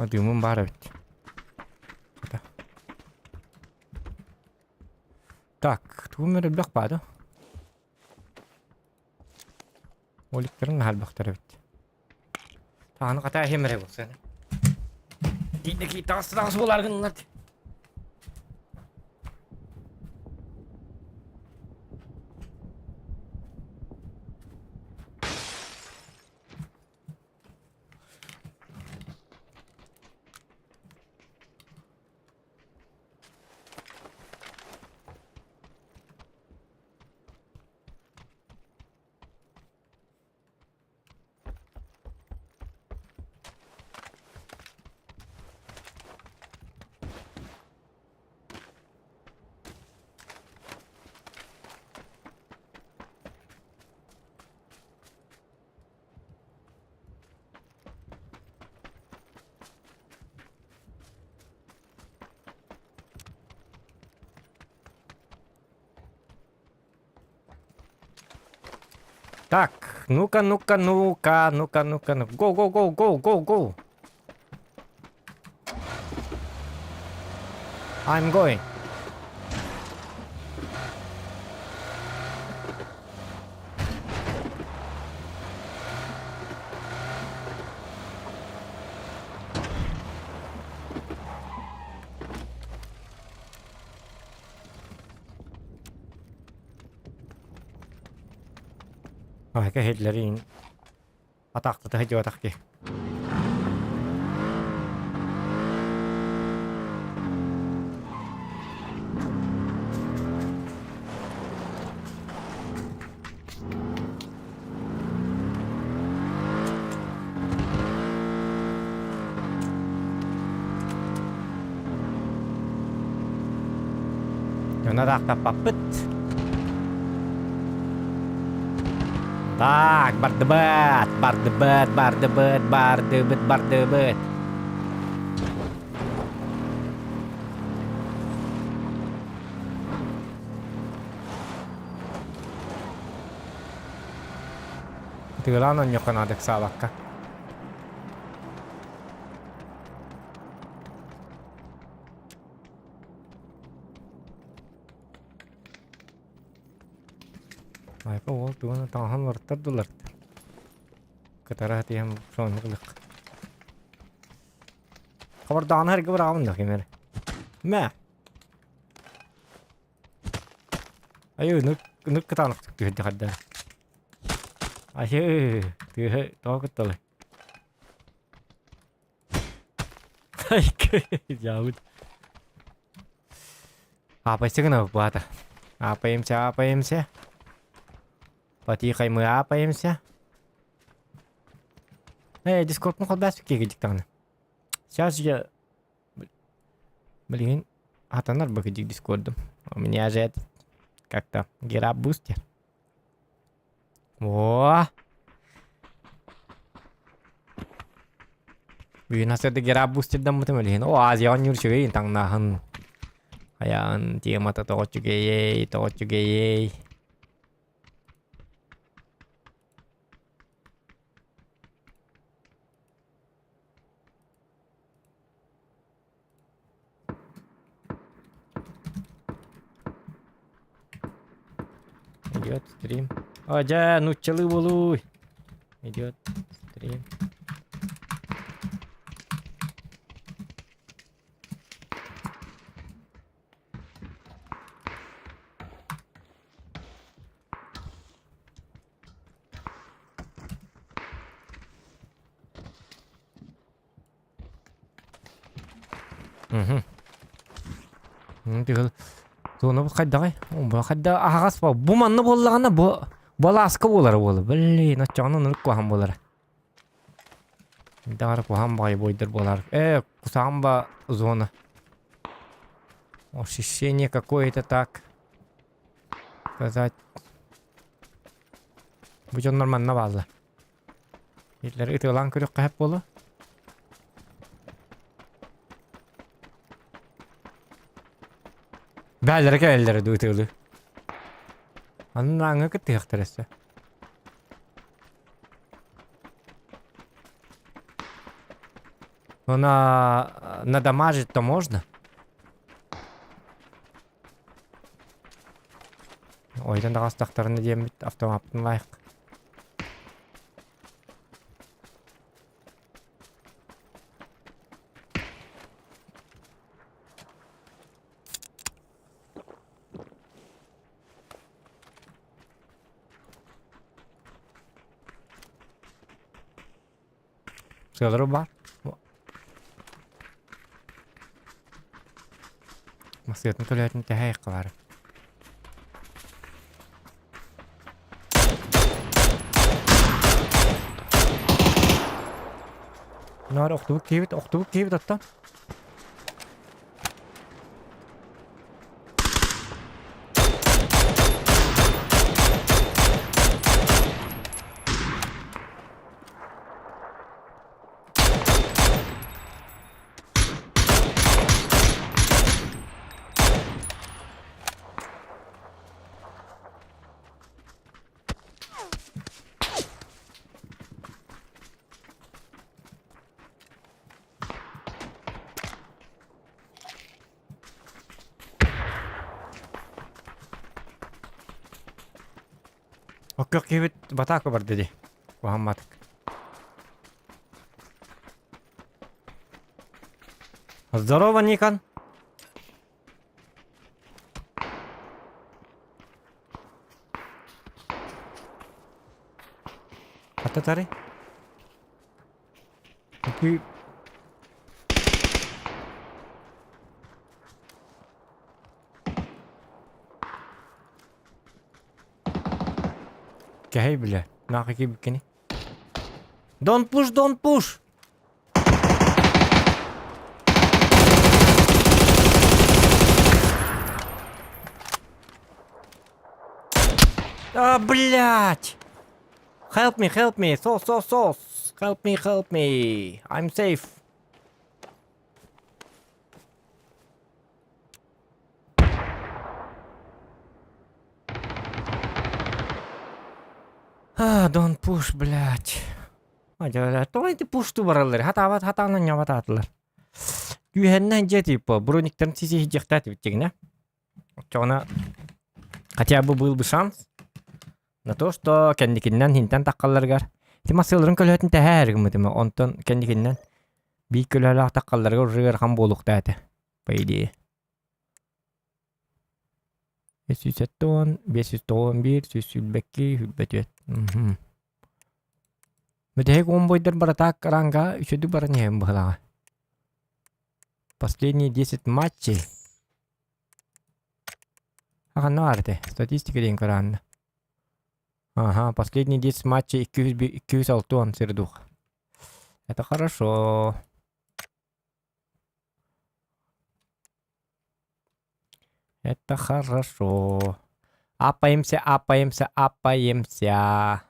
Дымым баар эбит. Так, тугум эрэ элбэх баа да? Оликтарын наһаа элбэхтэр эбит. Тааны хата иһим эрэ буолсан. Дииннэки таҕыс таҕыс буолар гыннар. Так, ну-ка, ну-ка, ну-ка, ну-ка, ну-ка, ну. Go, go, go, go, go, go. I'm going. Аһыка иһиллэрин атаахтата сылдьыбатах киһи. Дьоно атаахтаппаппыт. Так, бардыбыт, бардыбыт, бардыбыт, бардыбыт, бардыбыт. Тыылаан онньоххо наада ыксаабакка. Айка уол тугун таҥаһын уларыттар да уларыттар. Кытара тиһэн соннук ылык. Хабардаҕына эргэ быраҕабын да ким эрэ. Мэ. Айыы, ынырык, ынырык кытаанахтык түһэрдэ харда. Айыы, тыаһы тоҕо кытталый? Дьаабыт. Аапайса гынабыт баата. Аапайымся, аапайымся. Потихой мы аапаемся. Э, дискордун холбаас киһи даҕаны. Сейчас я... Блин, атанар бы дискордум. У меня же этот, как-то, гераб бустер. О! Бүгүн хасыарда гераб бустердаммытым билигин. О, Азияҕа ньуур үчүгэйин таҥнааһын. Хайаан темата тоҕо үчүгэйэй, тоҕо үчүгэйэй. Идет стрим. О, дьэ, нууччалыы буолууй. Идет стрим. Мгм. Тыгыл туону хайдаҕай? Бу хайда аһаҕас бу бу манна буоллаҕына бу балааска буолара буола. Блин, оччоҕуна ынырык куһаҕан буолара. Даҕара куһаҕан баҕайы буойдар буолар. Э, кусаҕан ба зона. Ощущение какое-то так. Сказать. Бу дьоннор манна бааллар. Иллэри ытыалаан көрүөххэ сөп буолуо. Бээлэрэ кэлэллэрэ дуу ытыалыы. Аннааҥҥа кыттыһыахтара өссө. Но на, надамажить-то можно. Ойдан даҕастахтарына диэммит автомаппын лайк. Сыалары баар. Массыатын төлөөтүн тэһэ баар. Наар охтубут киһибит, охтубут киһибит оттон. Оккөх киһибит батака барда дии. Куһамматык. Здорово, Никон. Хататары. Какие... Кэһэй бile. Наахы киирбиккини. Don't push, don't push! А, блядь! Help me, help me! Сос, сос, сос! Help me, help me! I'm safe. А, don't push, блядь. Тоҕо ити push бараллар? Хатаабат хатаанан ньабатаатылар. Күүһэннэн дьиэ типа брониктарын сисиһдьиэхтээх тибиттигинэ. Оччоҕуна хотя бы был бы шанс на то, что кэнникиннэн хинтэн таххалларыгар ити массыыларын көлөһөтүн тэһээр гыммытым онтон кэнникиннэн биир көлөһөлөөх таххалларыгар уже ыарахан буолуохтаа этэ по идее. 370, 591, 122, 124. Мгм. Бүтэһик уон баратаак ранга үчүдүк баран иһэбин быһылааҕа. Последние 10 матчей. Ханна баар этэ? Статистика диэн көрөөннө. Ага, последние 10 матчей 260 сердух. Это хорошо. Это хорошо. Апаемся, апаемся, апаемся.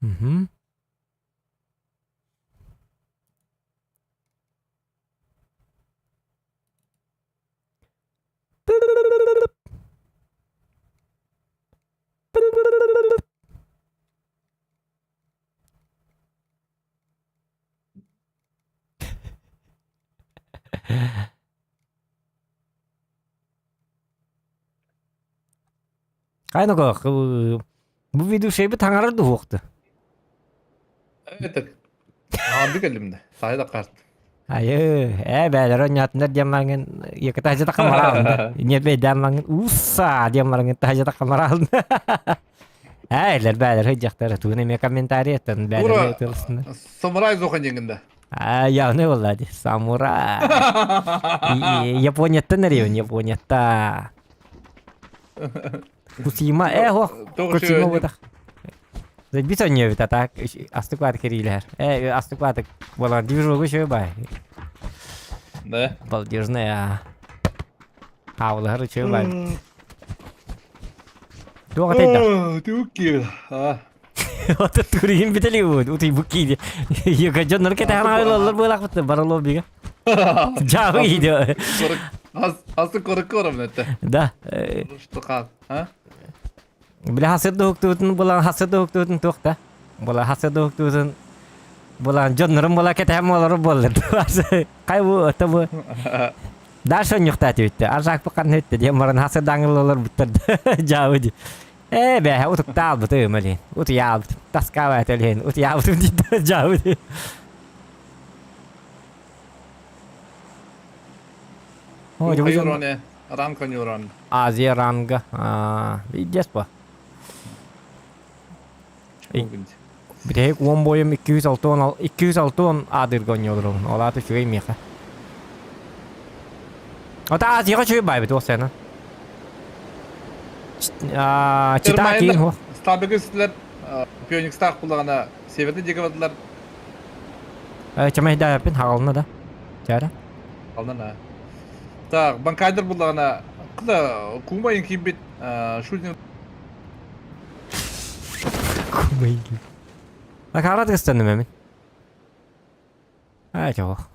Мгм. Хайна бу ведущийбит таҥарар дуһуохты. Это Аанды кэллим да. Таайа да карт. Айы, ээ бээлэр онньоотунар диэн маҥын якытаажа такамараалын. Не бэйдээн маҥын уусса диэн маҥын таажа такамараалын. Ээ, элэр бээлэр хыдьахтар тугун эмиэ комментарий аттан бээлэр тылсына. Самурай зохан диэҥин да. А, явно буолла дии. Самурай. Японияттан эрийэн Японияттан. Кусима, э, хо, Кусима бутах. Бит онньуобут а так астык бааты кириилэһэр. Э, астык бааты буолан движугу үчүгэй бай. Да. Балдежная. Хаалыһар үчүгэй бай. Туох этэй да? Түк киир. А. Ото туригин бители утуйбут кииди. Йога дьоннор кэтэхэн аҕайлаллар буолаахпыт барылоо бига. Жабы иди. Асы корыкка барам этте. Да. Что кал, а? Бile хасыр дуһуктуутун булан хасыр дуһуктуутун туох да. Була хасыр дуһуктуутун булан дьоннорун була кэтэхэн олору буоллар. Кай бу ото бу Дальше онньуктааты бүттэ. Аржаакпы ханна бүттэ диэн баран хасы даҥыллалар буттар дьаабы ди. Ээ бэһэ утуктаалбыт өймөлин. Утуйаалбыт. Таскаабайт өлүһүн. Утуйаабытым дийтэ дьаабы ди. О, Юроне, ранг юрон. Азия ранга. Видес по. Бүтэһик уон бойум 260 260 аадырга оонньуулуругун. Ол аата үчүгэй миэхэ. Ота Азияҕа үчүгэй баайбыт ол сена. Чита киин хо. Стабигы силер Пионикстаах буллаҕына северный диэки бардылар. Чамайдааппын хаҕалына да. Чара. Алнана. Так, банкайдер буллаҕына кыда кума киирбит шутинг Кумайгы. Акара тыстанным эмин. Аа чоҕох.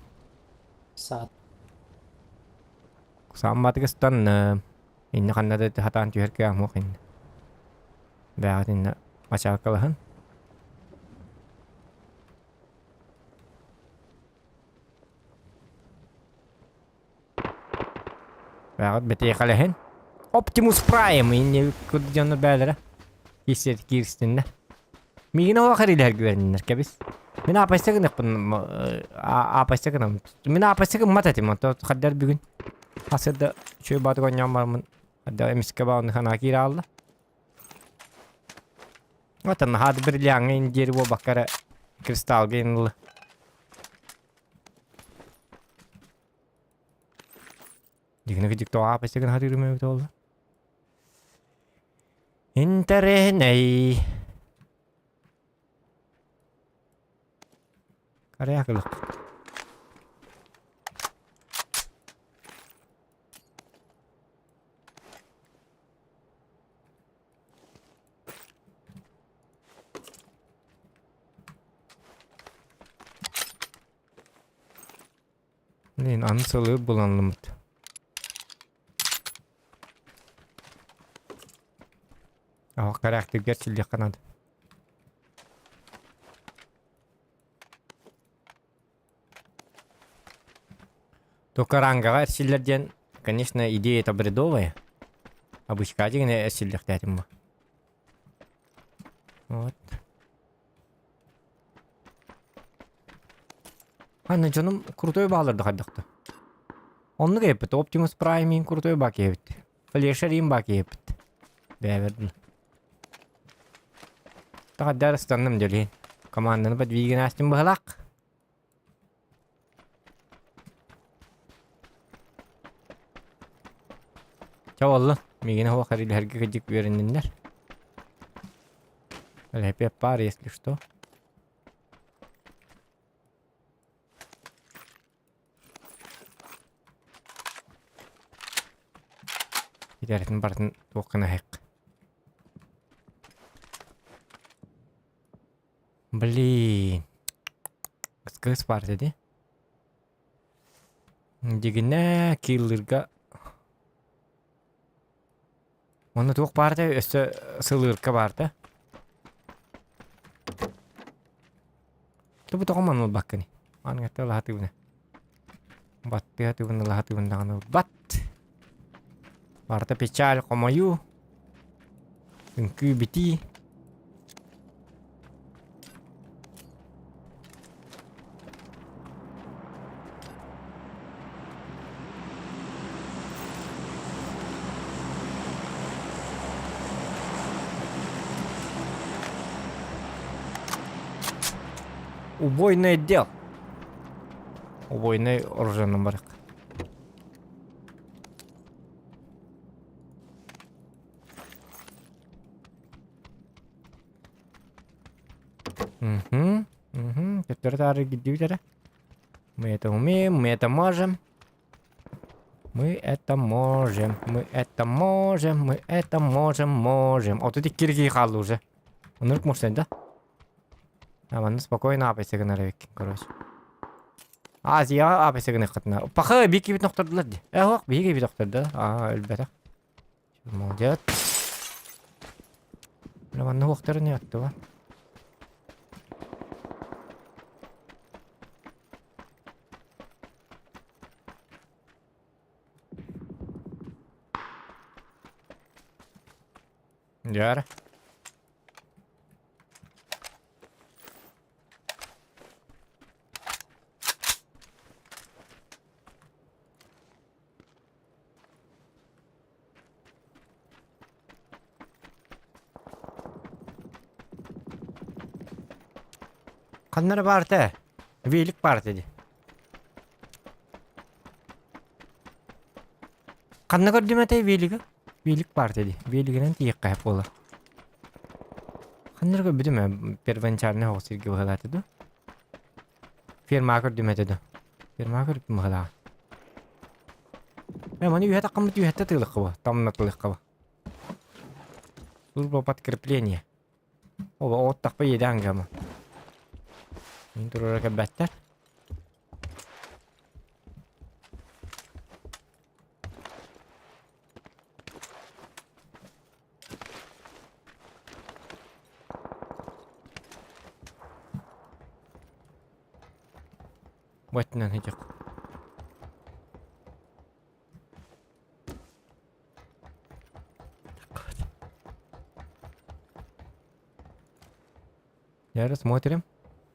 Саат. Самматык ыстанным. Инне ханна да хатаан түһэр кыаҕым суох инне. Бэҕэт инне мачаалкалаһын. Бэҕэт бэтиэхэлэһин. Оптимус Прайм инне курдук дьоннор бээлэрэ. Киирсэр киирстиннэр. Миигин олох эрилэһэр күөрэннэр кэбис. Мин аапайса гыныахпын аапайса гынам. Мин аапайса гыммат этим онто хаддар бүгүн. Хасырда үчүгэй баатык оонньоон бараммын хадда эмискэ баҕаны санаа киирэ хаалла. Оттон наһаа да бриллиаҥҥа индиэри буолбакка эрэ кристалга ылла. Дьигинэ кыдьык тоҕо аапайса гына сатыырым эбит буолла. Интэриэһинэй. Караякылык. Блин, аны сылы буланлымыт. Ах, характергер силлиэххэ наада. Только рангаҕа эрсиллэр диэн, конечно, идея это бредовая. Обычка дигэнэ эрсиллиэхтээтим бу. Вот. Аны дьонум крутой баалар да хайдахта. Оннук эппит, Optimus Prime иин крутой баа киһибит. Флешер иин баа киһибит. Бэбэрдин. Таҕаддар ыстанным дьэлиин. Команданы подвигин астым быһалаах. Чэ буолла, миигин оһох эрилэһэргэ кырдьык үөрэнниннэр. Лэпиэп баар, если что. Итэритин барытын туох гына иһиэх. Блин. Кыс баар дии. Дигинэ киллерга Онно туох баар да өссө сылыырка баар да. Тубу тоҕо манна ылбаккыный? Аныгатта ылаһатыыбына. Баттыа тыыбын ылаһатыыбын даҕаны ылбат. Барыта печаль хомойуу. Үҥкүү битии. Убойный отдел. Убойный оружейный барак. Угу, угу. Төттөрү таары кирдибит эрэ. Мы это умеем, мы это можем. Мы это можем, мы это можем, мы это можем, можем. 32 киһи хаалла уже. Оннук мощный да? А манна спокойно аапайса гынар эбиккин, короче. Азияҕа аапайса гыныаххытына. Паха биир киһибитин охтордулар дии. Э, ох, биһиги киһибит охтордо. Аа, өлбөтөх. Молодец. Бля, манна уохтарын аттыба. Дьэ Ханна эрэ баар этэ? Велик баар этэ дии. Ханна көрдүм этэй велиги? Велик баар этэ дии. Велигинэн тиийиэххэ сөп буолар. Ханна эрэ көрбүтүм ээ, первоначальный оҕус сиргэ быһалаата дуу? Фермаҕа көрдүм этэ дуу? Фермаҕа көрбүтүм быһалааҕа. Ээ, маны үөһэ таххаммыт үөһэттэ тыылыахха бу, тамнатылыахха бу. Служба подкрепления. Ол оҕуттахпа иэдээн гама. Мин туруора кэлбэттэр. Бу өттүнэн сылдьыах. Дьэ, смотрим.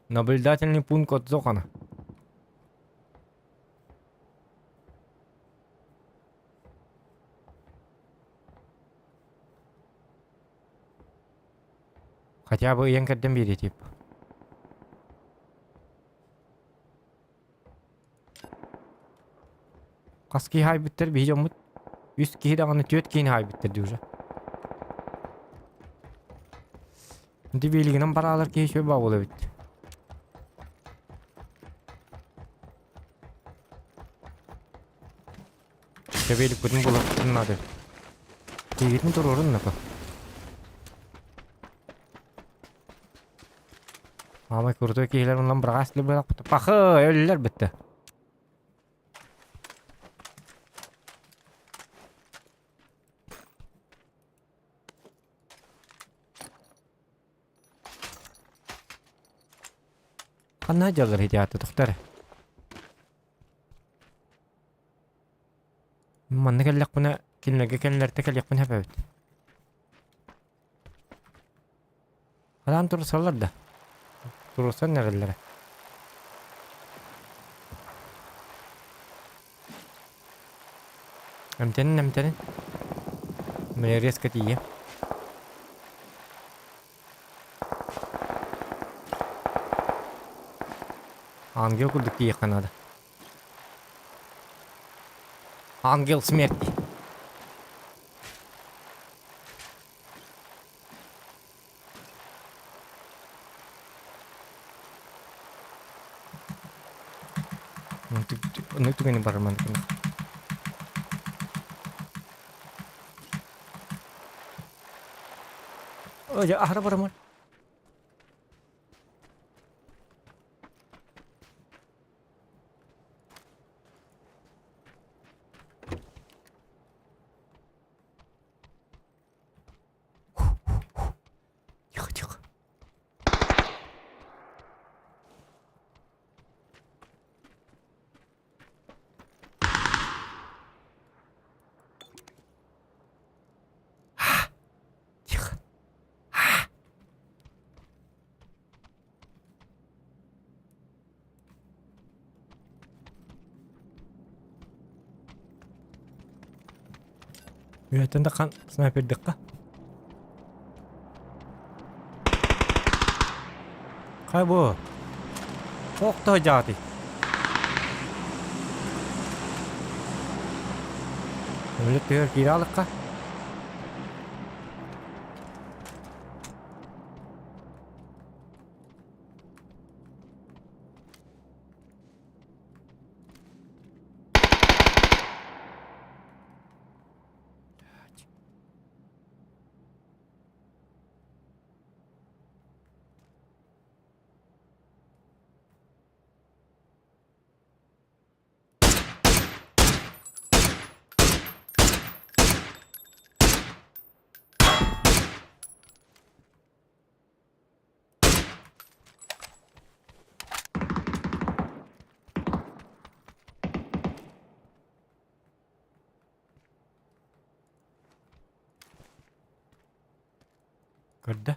Наблюдательный пункт от Зохана. Хотя бы ыйан кэрдэн биэриэ тип. Хас киһи хаайбыттар биһи дьоммут үс киһи даҕаны түөрт киһини хаайбыттар дии уже. Ити биилигинэн бараалар киһи үчүгэй баа буола эбит. Тэбиэликпитин булуохпутун наада. Тиигитин туруорун нака. Маамай крутой киһилэр онон быраҕаас бырахпыт. Пахы, өллөр бүттэ. Ханна дьаллар ити тохтор. Манна кэллэхпинэ, кинилэргэ кэллэртэ кэлиэхпин сөп эбит. Хараан турсаллар да? Турсан эрэллэрэ. Эмтэнин, эмтэнин. Мне резко тиийэ. Ангел курдук тиийиэххэ наада. Ангел смерти. Оннук түгэни барыман Аһара барыман. Тихо, тихо. Тихо. Үөһэттэн таххан снайпердыхха. Хай бу. Охто дьааты. Өлө түһэр киирэ алыкка. Көрдө.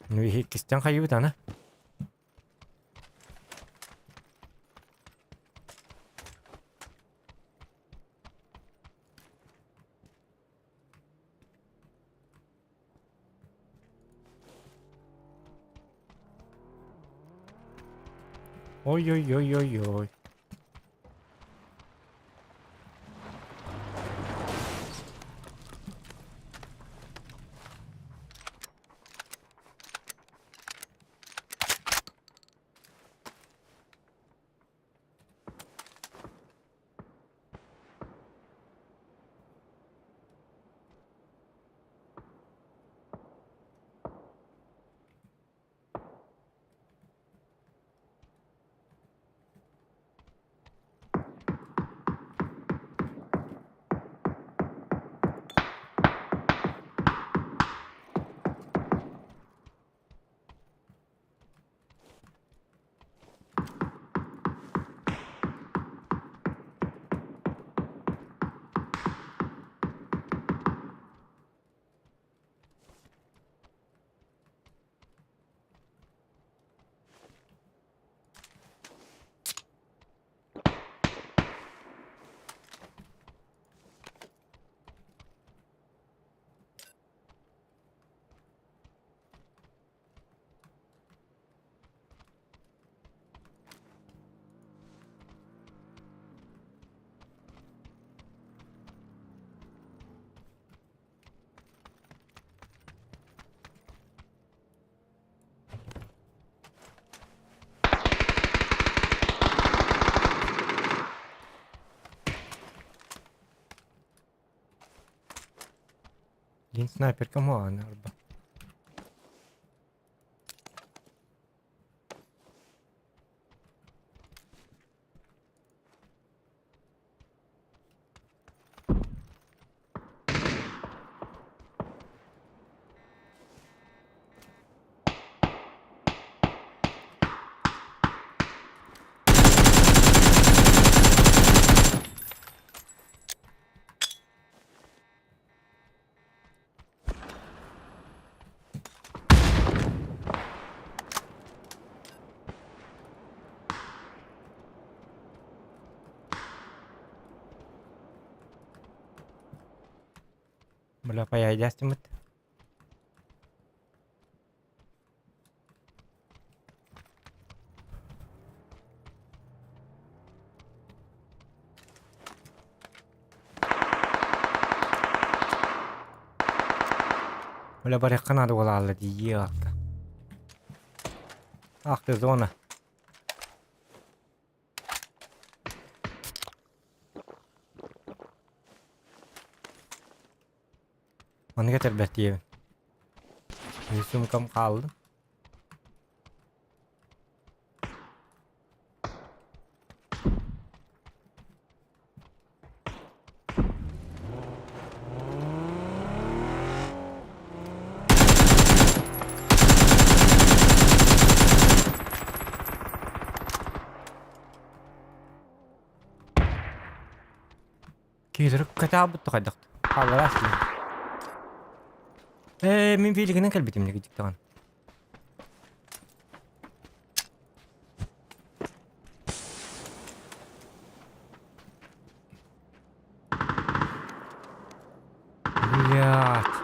Ну иккистэн хайыбыт аны. Ой-ой-ой-ой-ой. Диэн снайперка муоҕа арба. Бля, паяйдастымыт. Бля, барыахха наада буолаалла дии аакка. Ах ты зона. Маннык этэрбэт диэбин. Суумкам хааллын. Киһилэри кэтээбит да хайдах хааллараас дии. Ээ, мин велигинэн кэлбитим дьиктаҕын. Блядь.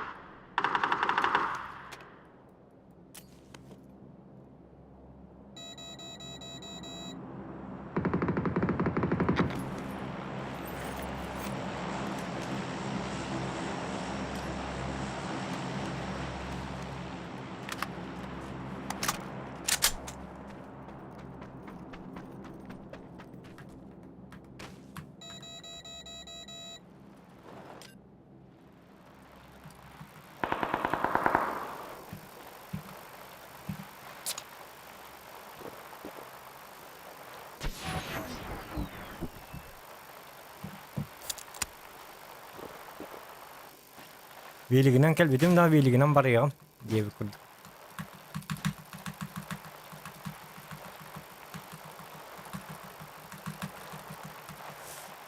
Биилигинэн кэлбитим да биилигинэн барыаҕым диэбит курдук.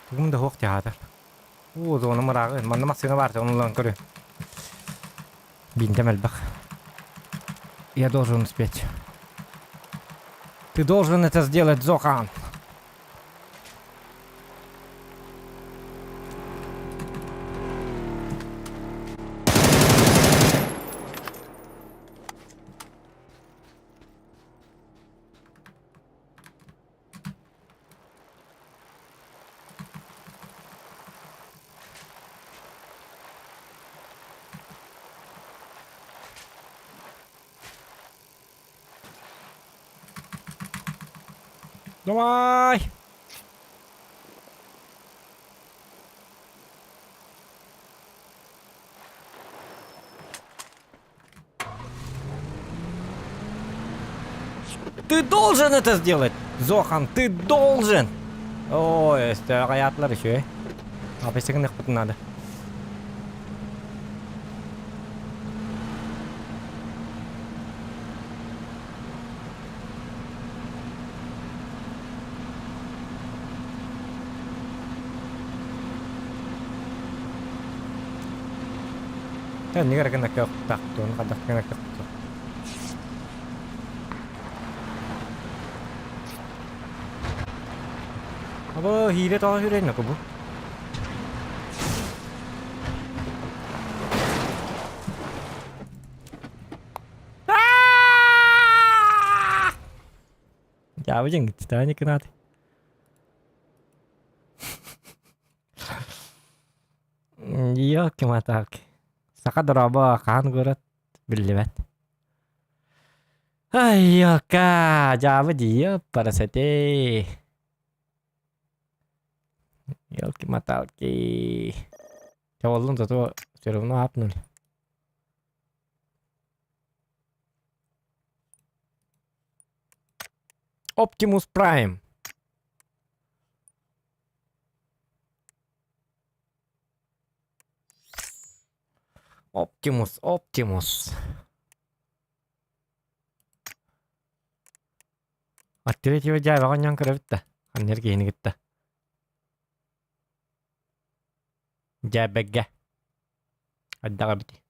Тугум да суох театр. Уу, зона мырааҕы. Манна массыына баар, ону ылан көрү. Биинтэм элбэх. Я должен успеть. Ты должен это сделать, Зохан. Давай! Ты должен это сделать! Зохан, ты должен! Ой, өстөөх айаатылар үчүгэй. Апесигин надо. Нигер гына көхтах, туон хадах гына көхтөх. Абы хиилэ тоҕо сүүрэн бу? Дьаабы дьиҥ, Титаник гынаат. Ёлки-маталки. Саха дорообо хаһан куорат биллибэт. Ай, ёлка, дьаабы дии, парасэтей. Ёлки-маталки. Чэ, зато все равно апнули. Оптимус Прайм. Оптимус, Оптимус. От третьего дьээбэҕэ оонньоон көрөбүт да, ханна киһини кытта. Дьээбэгэ. Хайдах эбитий?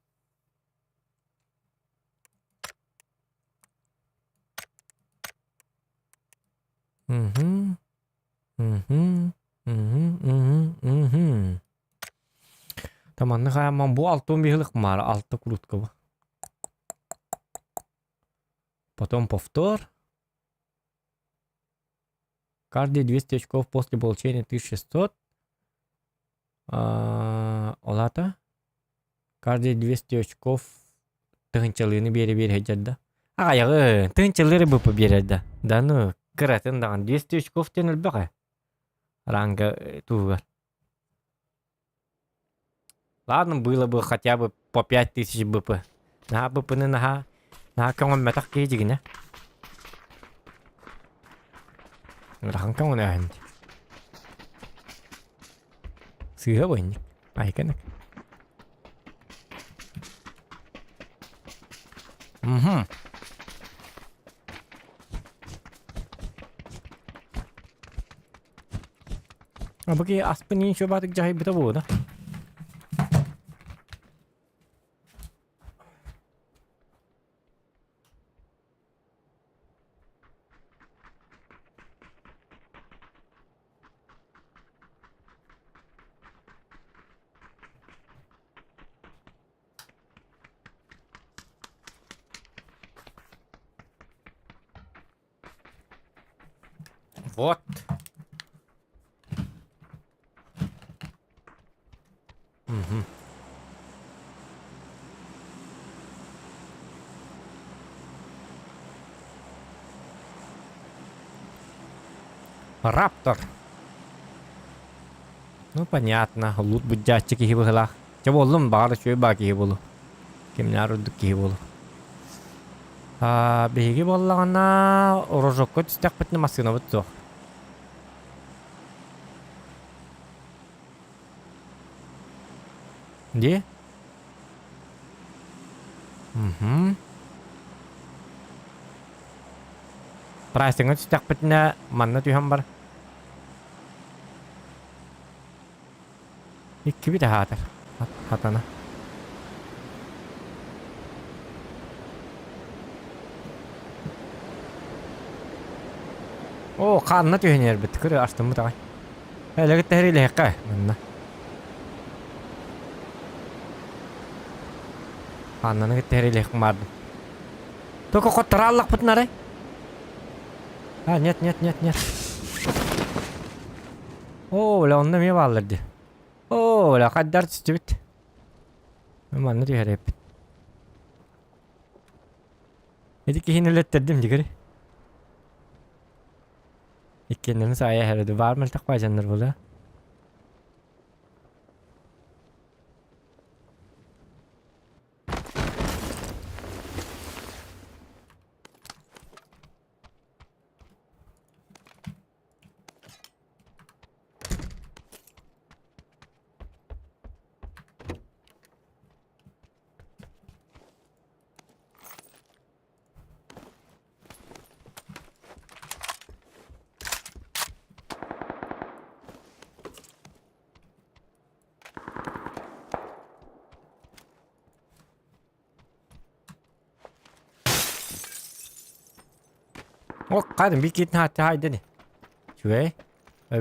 Мгм. Мгм. Мгм. Мгм. Мгм. Таманны хааман бу алтын биһилик маар алта крутка бу. Потом повтор. Каждые 200 очков после получения 1600. Ол аата каждые 200 очков тыһыынчалыыны биэрэ-биэрэ сылдьар да. Аҕайаҕы тыһыынчалыыры быппы биэрэр да. Да ну кыратын даҕаны 200 очков диэн элбэх ээ. Ранга туһугар. Ладно, было бы хотя бы по 5000 БП. Наһаа БПны наһаа наһаа көҥөммөтөх киһи дьигинэ. Ырахан көҥөнөөһүн. Сыыһа буонньук. Айканык. Угу. А бу киһи аспын иин чуобаатык дьаһайбыта буолуо да? Вот. Угу. Раптор. Ну, понятно. Лут буддьааччы киһи быһылаах. Чэ буоллум, баҕар үчүгэй баа киһи буолу. Кимнээр үрдүк киһи буолу. Аа, биһиги буоллаҕына, Рожокко түстэхпитинэ массыынабыт суох. Дии? Мгм. Прайсыҥҥа түстэхпитинэ манна түһэн бар. Иккибит аһаатар. Хатана. Оо, хаанна түһэн эрбит. Көрө астыммыт аҕай. Элэгит тэһэрилэһэккэ манна. Хааннаны тэһэрилэһик баардым. Только хоттарааллахпытын арай. А, нет, нет, нет, нет. Оо, бля, онно эмиэ бааллар дии. Оо, бля, хайдар түстүбүт. Манна түһэрээппит. Ити киһини өлөттөрдүм дигири. Иккиэннэрин саайа иһэрэ баар мөлтөх баадьаннар буолуо. О, кадым бикитин хаатты хайдыны. Үчүгэй.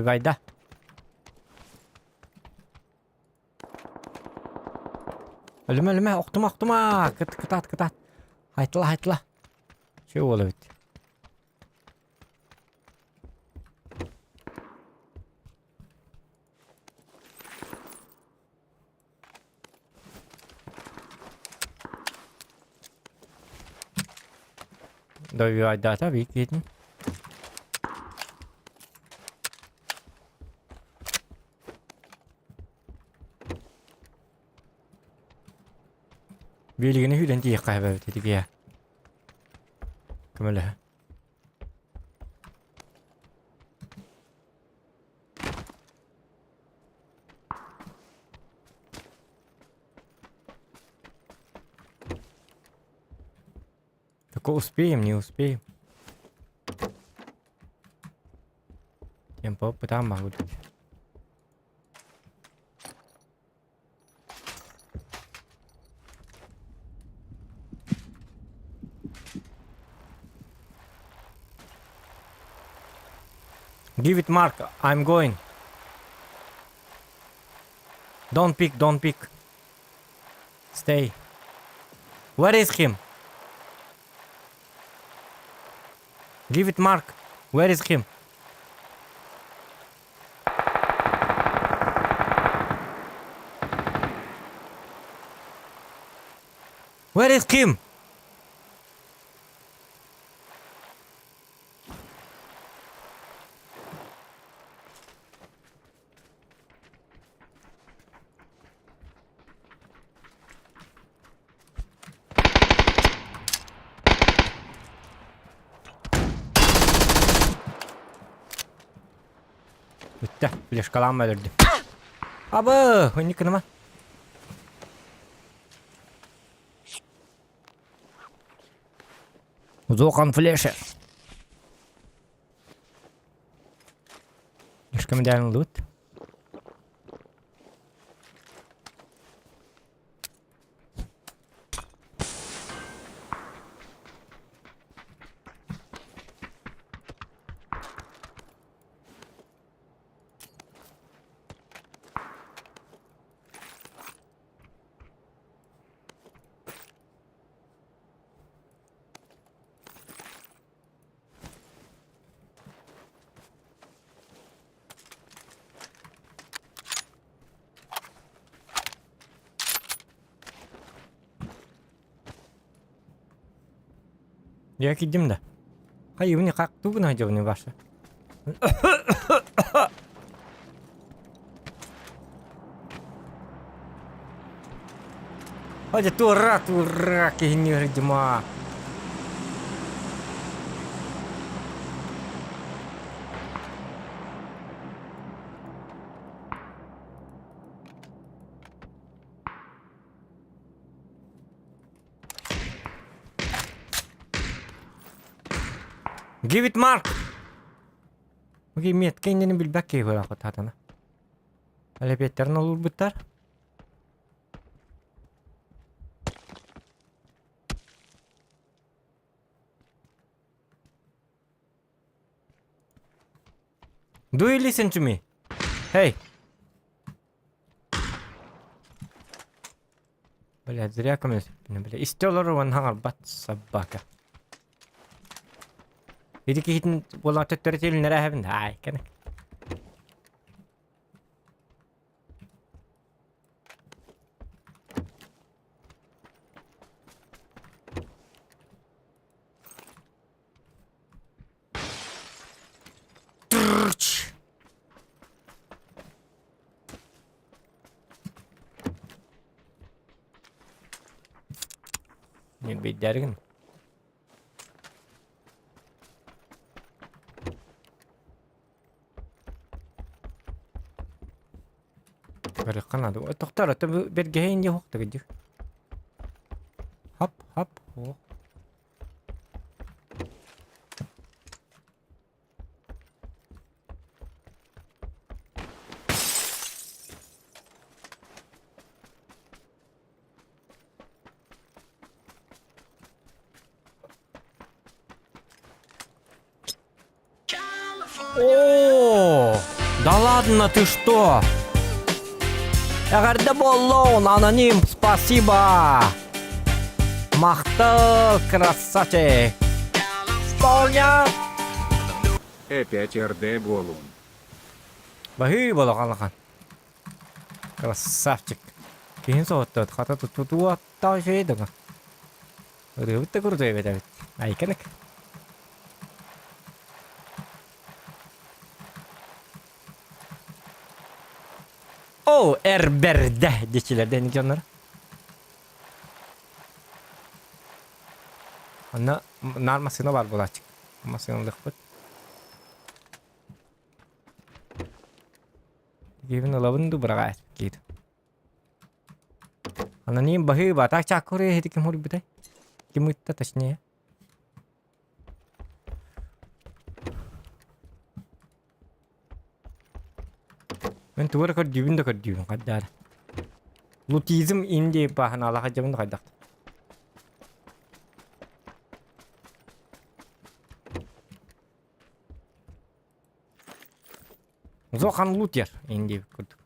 Байда. Өлүмэ, өлүмэ, охтума, охтума. Кыт, кытаат, кытаат. Хайтла, хайтла. Үчүгэй уол эбит. Дойдуйдаата биир киһитин. Биэлигини сүүрэн тиийиэххэ эбэбит ити киһи. Көмөлөһө. Только успеем, не успеем. Темпо пытаан могу Give it Mark, I'm going. Don't pick, don't pick. Stay. Where is him? Give it Mark. Where is him? Where is Kim? Бүттэ, флешкалаан өлөрдүм. Абы, өннүк гыныма. Зохан флеше. Флешка медалін лут. Дьэ киирдим да. Хайыбын как тугун айдьабыны барса. Ode тура тура киһини үрдүма. Give it Mark! Окей, метка иннин билбэт киһи көрөхөт хатана. Лэпиэттэрин олуурбуттар. Do you listen to me? Hey! Бля, зря ко мне, бля, истэ олорор уонна хаҥарбат собака. Ити киһитин буолан төттөрү тилиннэрэ эһэбин. Аай, кэнэ. Трч. Ньирбийдэргин. Көрүөххэ наада. Тохтоор, это бэргэһэ инди уһуктар дии. Хап, хап, о. О, да ладно, ты что? Эҕэрдэ буоллун, аноним, спасибо! Махтал, красавчик! Исполня! Опять РД буолуҥ. Баһыы балахан Красавчик. Киһин соһуттубут, хата тутуоттаах үчүгэй да Ырыабыт да крутой эбит эбит. Айканык. О, эрбэрдэ диэчилэрдэ дьоннор. Онно наар массыына бар буолааччы. Массыына ылыахпыт. Киһибин ылабын дуу быраҕаат киит. Аноним баһыыба, так чааккур иһити ким хуруйбутай? Ким ыытта точнее? Мин тугу эрэ көрдүүбүн да көрдүүбүн хайдаары. Лутизм инди бааһынаалаах дьабын да хайдах. Зохан лутер инди курдук.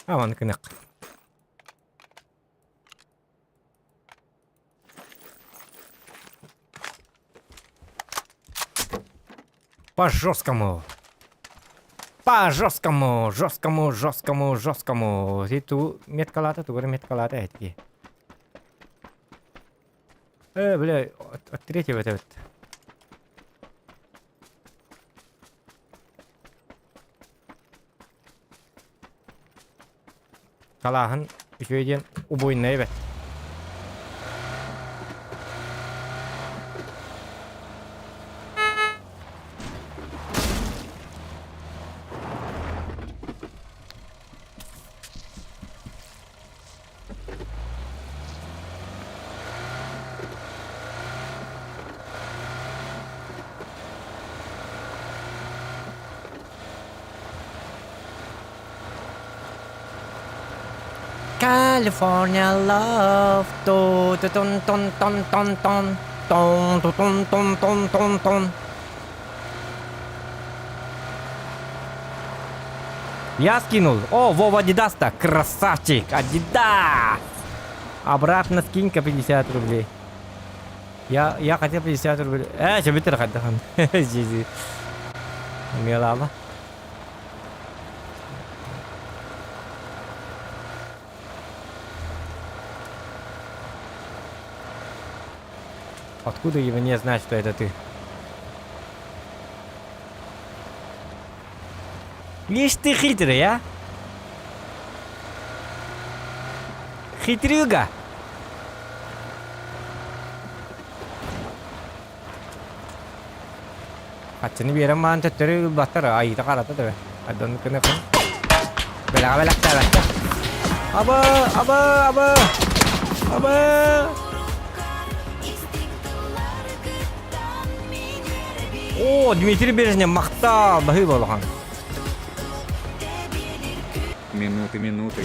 Аван кынак. По жесткому. По жесткому, жесткому, жесткому, жесткому. Ти ту меткалата, тугары меткалата этки. Э, бля, от, от третьего это вот. Талааһын үчүгэй диэн убойнай эбэт. California love ту ту тун тун тун тун тун тун ту тун тун тун тун тун. Я скинул. О, Вова Адидас-то, красавчик, Адидас! Обратно скинь-ка 50 рублей. Я, я хотел 50 рублей. Э, что битер хайдахан. Мелама. Откуда его не знать, что это ты? Лишь ты хитрый, а? Хитрюга! Хаччыны биэрэн баран төттөрү ылбаттар, айыыта харата төбө. Адон кыныкын. Бэлэҕэ бэлэхтээбэттэр. Аба, аба, аба! Аба! О, Дмитрий Бережнев махтал, баһыыба улахан. Минуты минуты.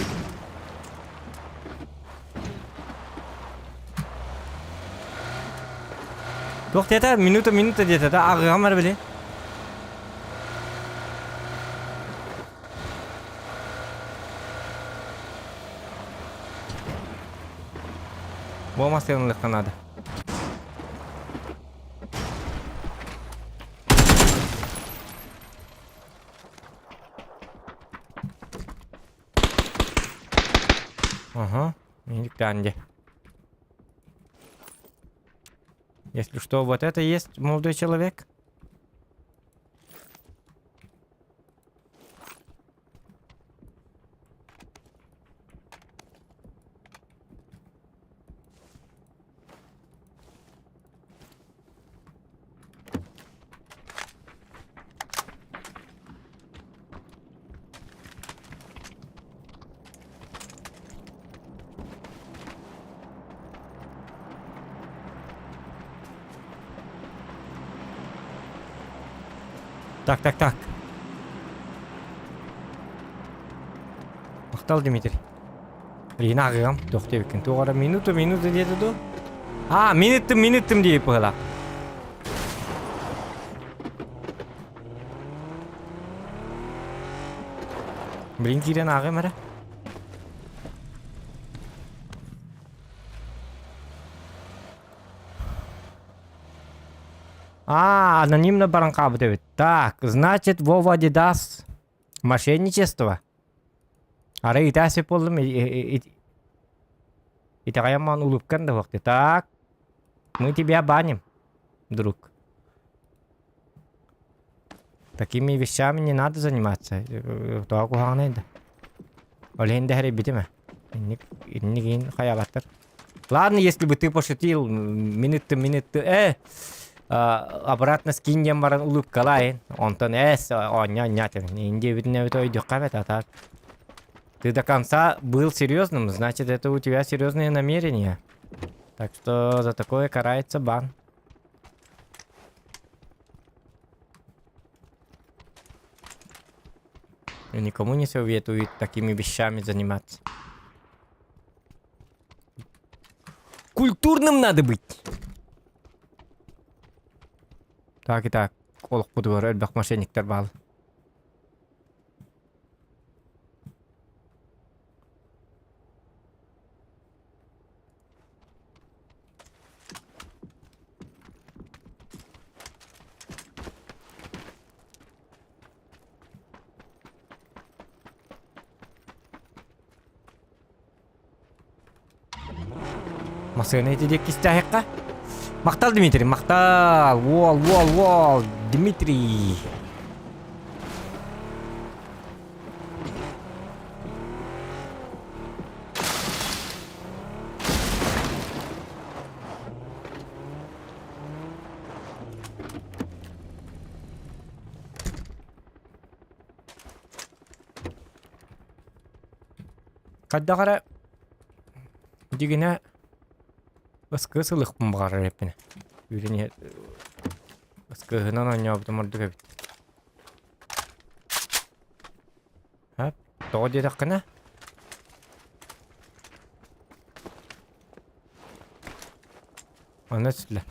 Туох диэтэ? Минута минута диэтэ да аҕыҕам эрэ били. Буомас ылыахха наада. Ага, Индиктанди. Если что, вот это есть молодой человек. Так, так, так. Махтал Дмитрий. Рина аҕыам, туох диэбиккин. Туох эрэ минута, минута диэтэ дуо? А, минуттым, минуттым диэбит быһыылаах. Блин, киирэн ааҕыам эрэ. А, анонимно баран хаалбыт эбит. Так, значит, Вова Адидас мошенничество. Арай итаа сөп буоллум итэҕэйэн маан улыбкан да уохты. Так, мы тебя баним, друг. Такими вещами не надо заниматься. Тоҕо куһаҕанай да. Ол иһин да хэрийбитим ээ. Инник инник иһин хайаабаттар. Ладно, если бы ты пошутил, минутты минутты э обратно скинь диэн баран улыбкалаайын. Онтон эс оонньоо оонньоо Индиябитин эбит өйдүөххэ эбит, а так ты до конца был серьезным, значит, это у тебя серьезные намерения. Так что за такое карается бан. Я никому не советую такими вещами заниматься. Культурным надо быть. Так и так. Олохпутугар элбэх мошенниктар баал. Массыына ити диэки истээһиххэ. Махтал, Дмитрий, махтал! Уол, уол, уол, Дмитрий! Хайдах эрэ дьигинэ ыскыы сылыхпын баҕарар эппинэ. Үүрэн иһэ ыскыыһынан оонньообутум ордук эбит. Һап, тоҕо диэтэххинэ Онно сүлэ.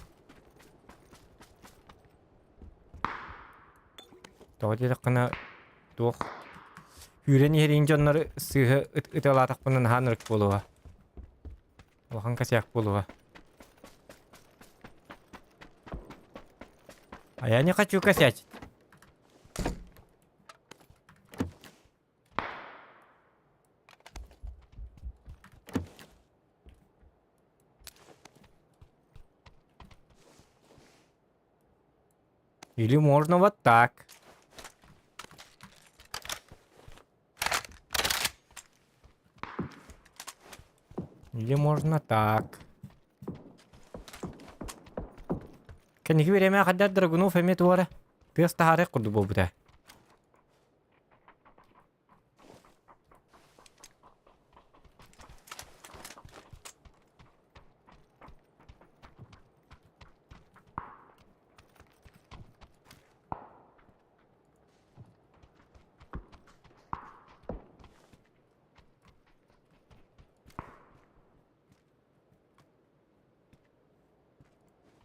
Тоҕо диэтэххинэ туох үүрэн иһэриин дьоннору сыыһа ытыалаатахпына наһаа ынырык буолуо. Улахан косяк буолуо. А я не хочу косячить. Или можно вот так. Или можно так. Кэнники бириэмэ хайдах Драгунов эмиэ туора тыас таһаарыах курдук буолбута.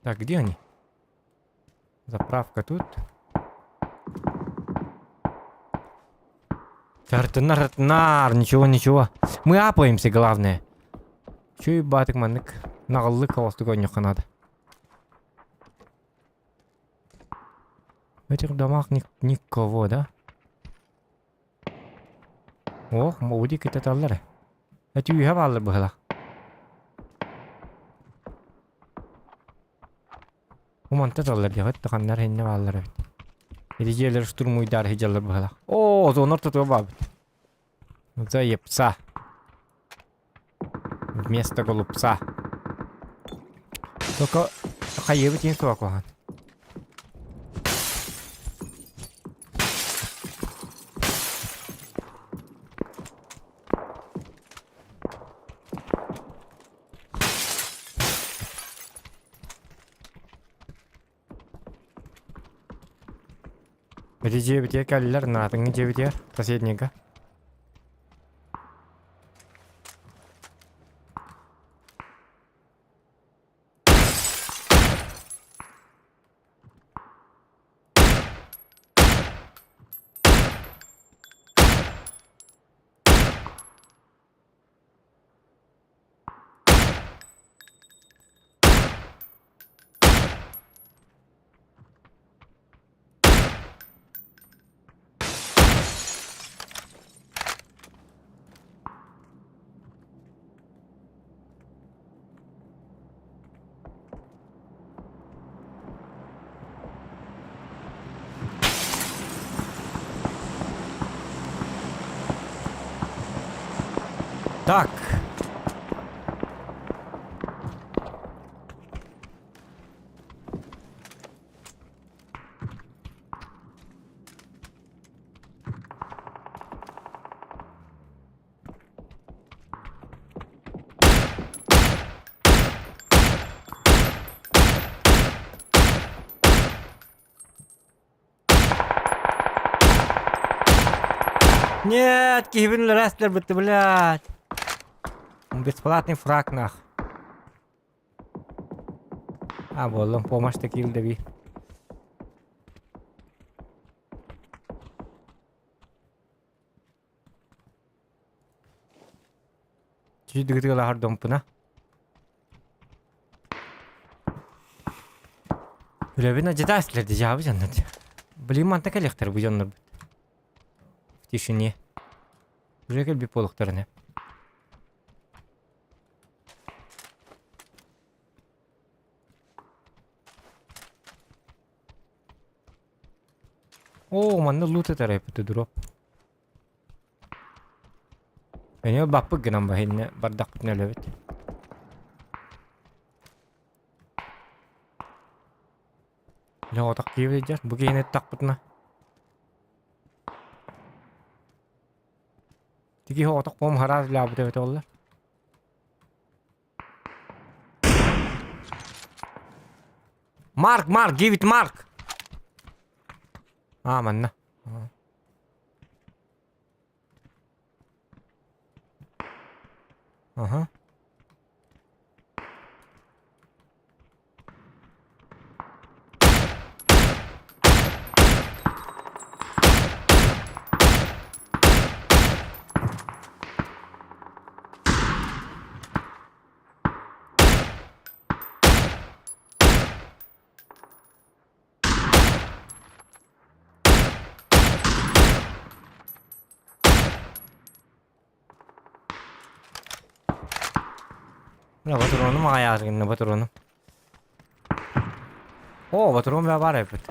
Так, где они? Заправка тут. Тартынар, нар, ничего, ничего. Мы апаемся, главное. Чуй батык маннык. Наҕыллык холостук ойньоххо надо. В этих домах ни никого, да? Ох, моуди кытаталлар. Эти үһэ бааллар быһылах. Уманта таллар диэхит таханнар хинне бааллар эбит. Ити дьиэлэр штурмуйдар хидьаллар быһылах. Оо, зонор тутуа баабыт. Заебца. Вместо голубца. Только хайыбыт иин суа куһаҕан. Ити дьиэбитигэр кэллилэр, наатыҥҥы дьиэбитигэр, соседнийга. Так. Нет, киһибин рестлер бытты, блядь. Бесплатный фраг нах. А, буоллум, помощь киирдэ бии. Чүйдүгүтүгэр домпуна. Үлэбин адьытаас дьаабы дьоннор. Блин, манта кэлиэхтэр бу дьоннорбут. В тишине. Уже кэлбит буолуохтарына. Оо, манна лут этэр эппит дроп. Эниэ баппыт гынан баһиннэ бардахпытына өлөбүт. Дьэ отох киирбит дьэ, бу киһини ыттахпытына. Тики отох пом хараас лаабыт эбит оллар. Марк, Марк, give it Марк! А, манна. Ага. Мына ботуруонум аҕай гынна ботуруонум. Оо, ботуруон баа баар эбит.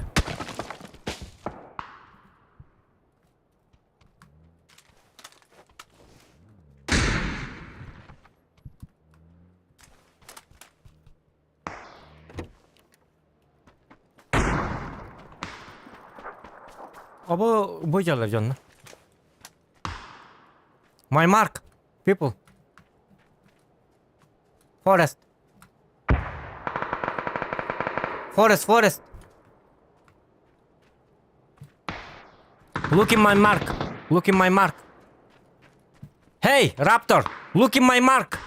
Абы бу дьаллар дьонно. My mark, people. Forest. Forest, forest. Look in my mark. Look in my mark. Hey, Raptor, look in my mark.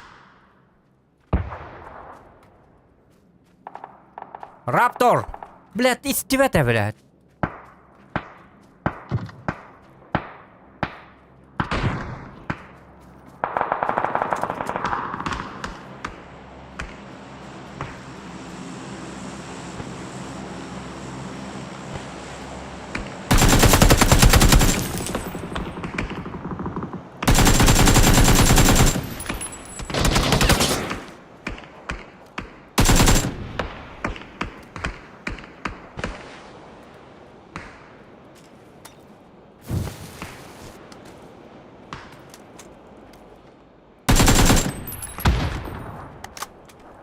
Раптор! Блядь, истибэтэ, блядь.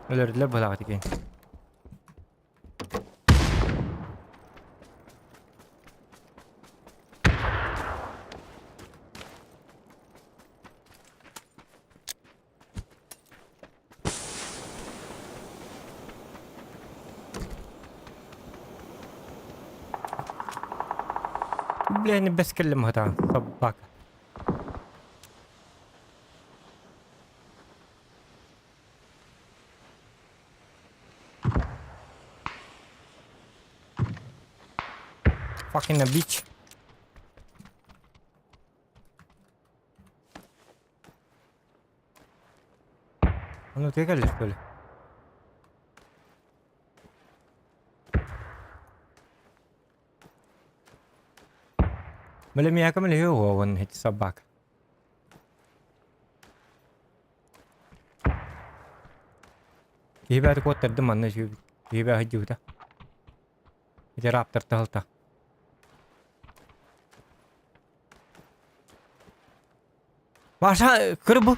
Өлөрдүлэр быһалаах ити Бля, бэс кэллим хатаан, собака. Fucking a bitch. Ону тыа кэллих бөлө. Бөлө миэхэ мэлиһи уоҕун ити собака. Киһи бэйэтэ куоттардым манна киһи бэйэ сылдьыбыта. Ити раптор таһылта. Маша, көр бу.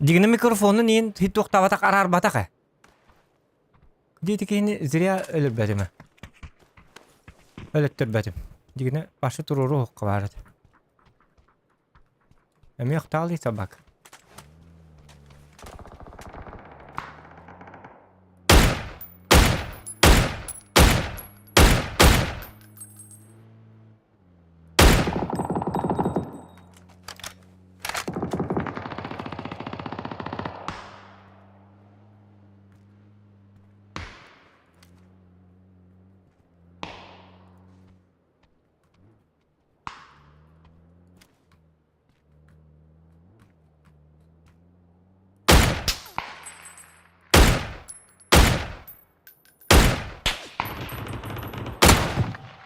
Дигинэ микрофонун иин туохтаабатах араарбатах ээ. Диэти киһини зря өлөрбөтүм ээ. Өлөттөрбөтүм. Дигинэ Паша туруору уһукка баар этэ. Эмиэ охтаалый собака.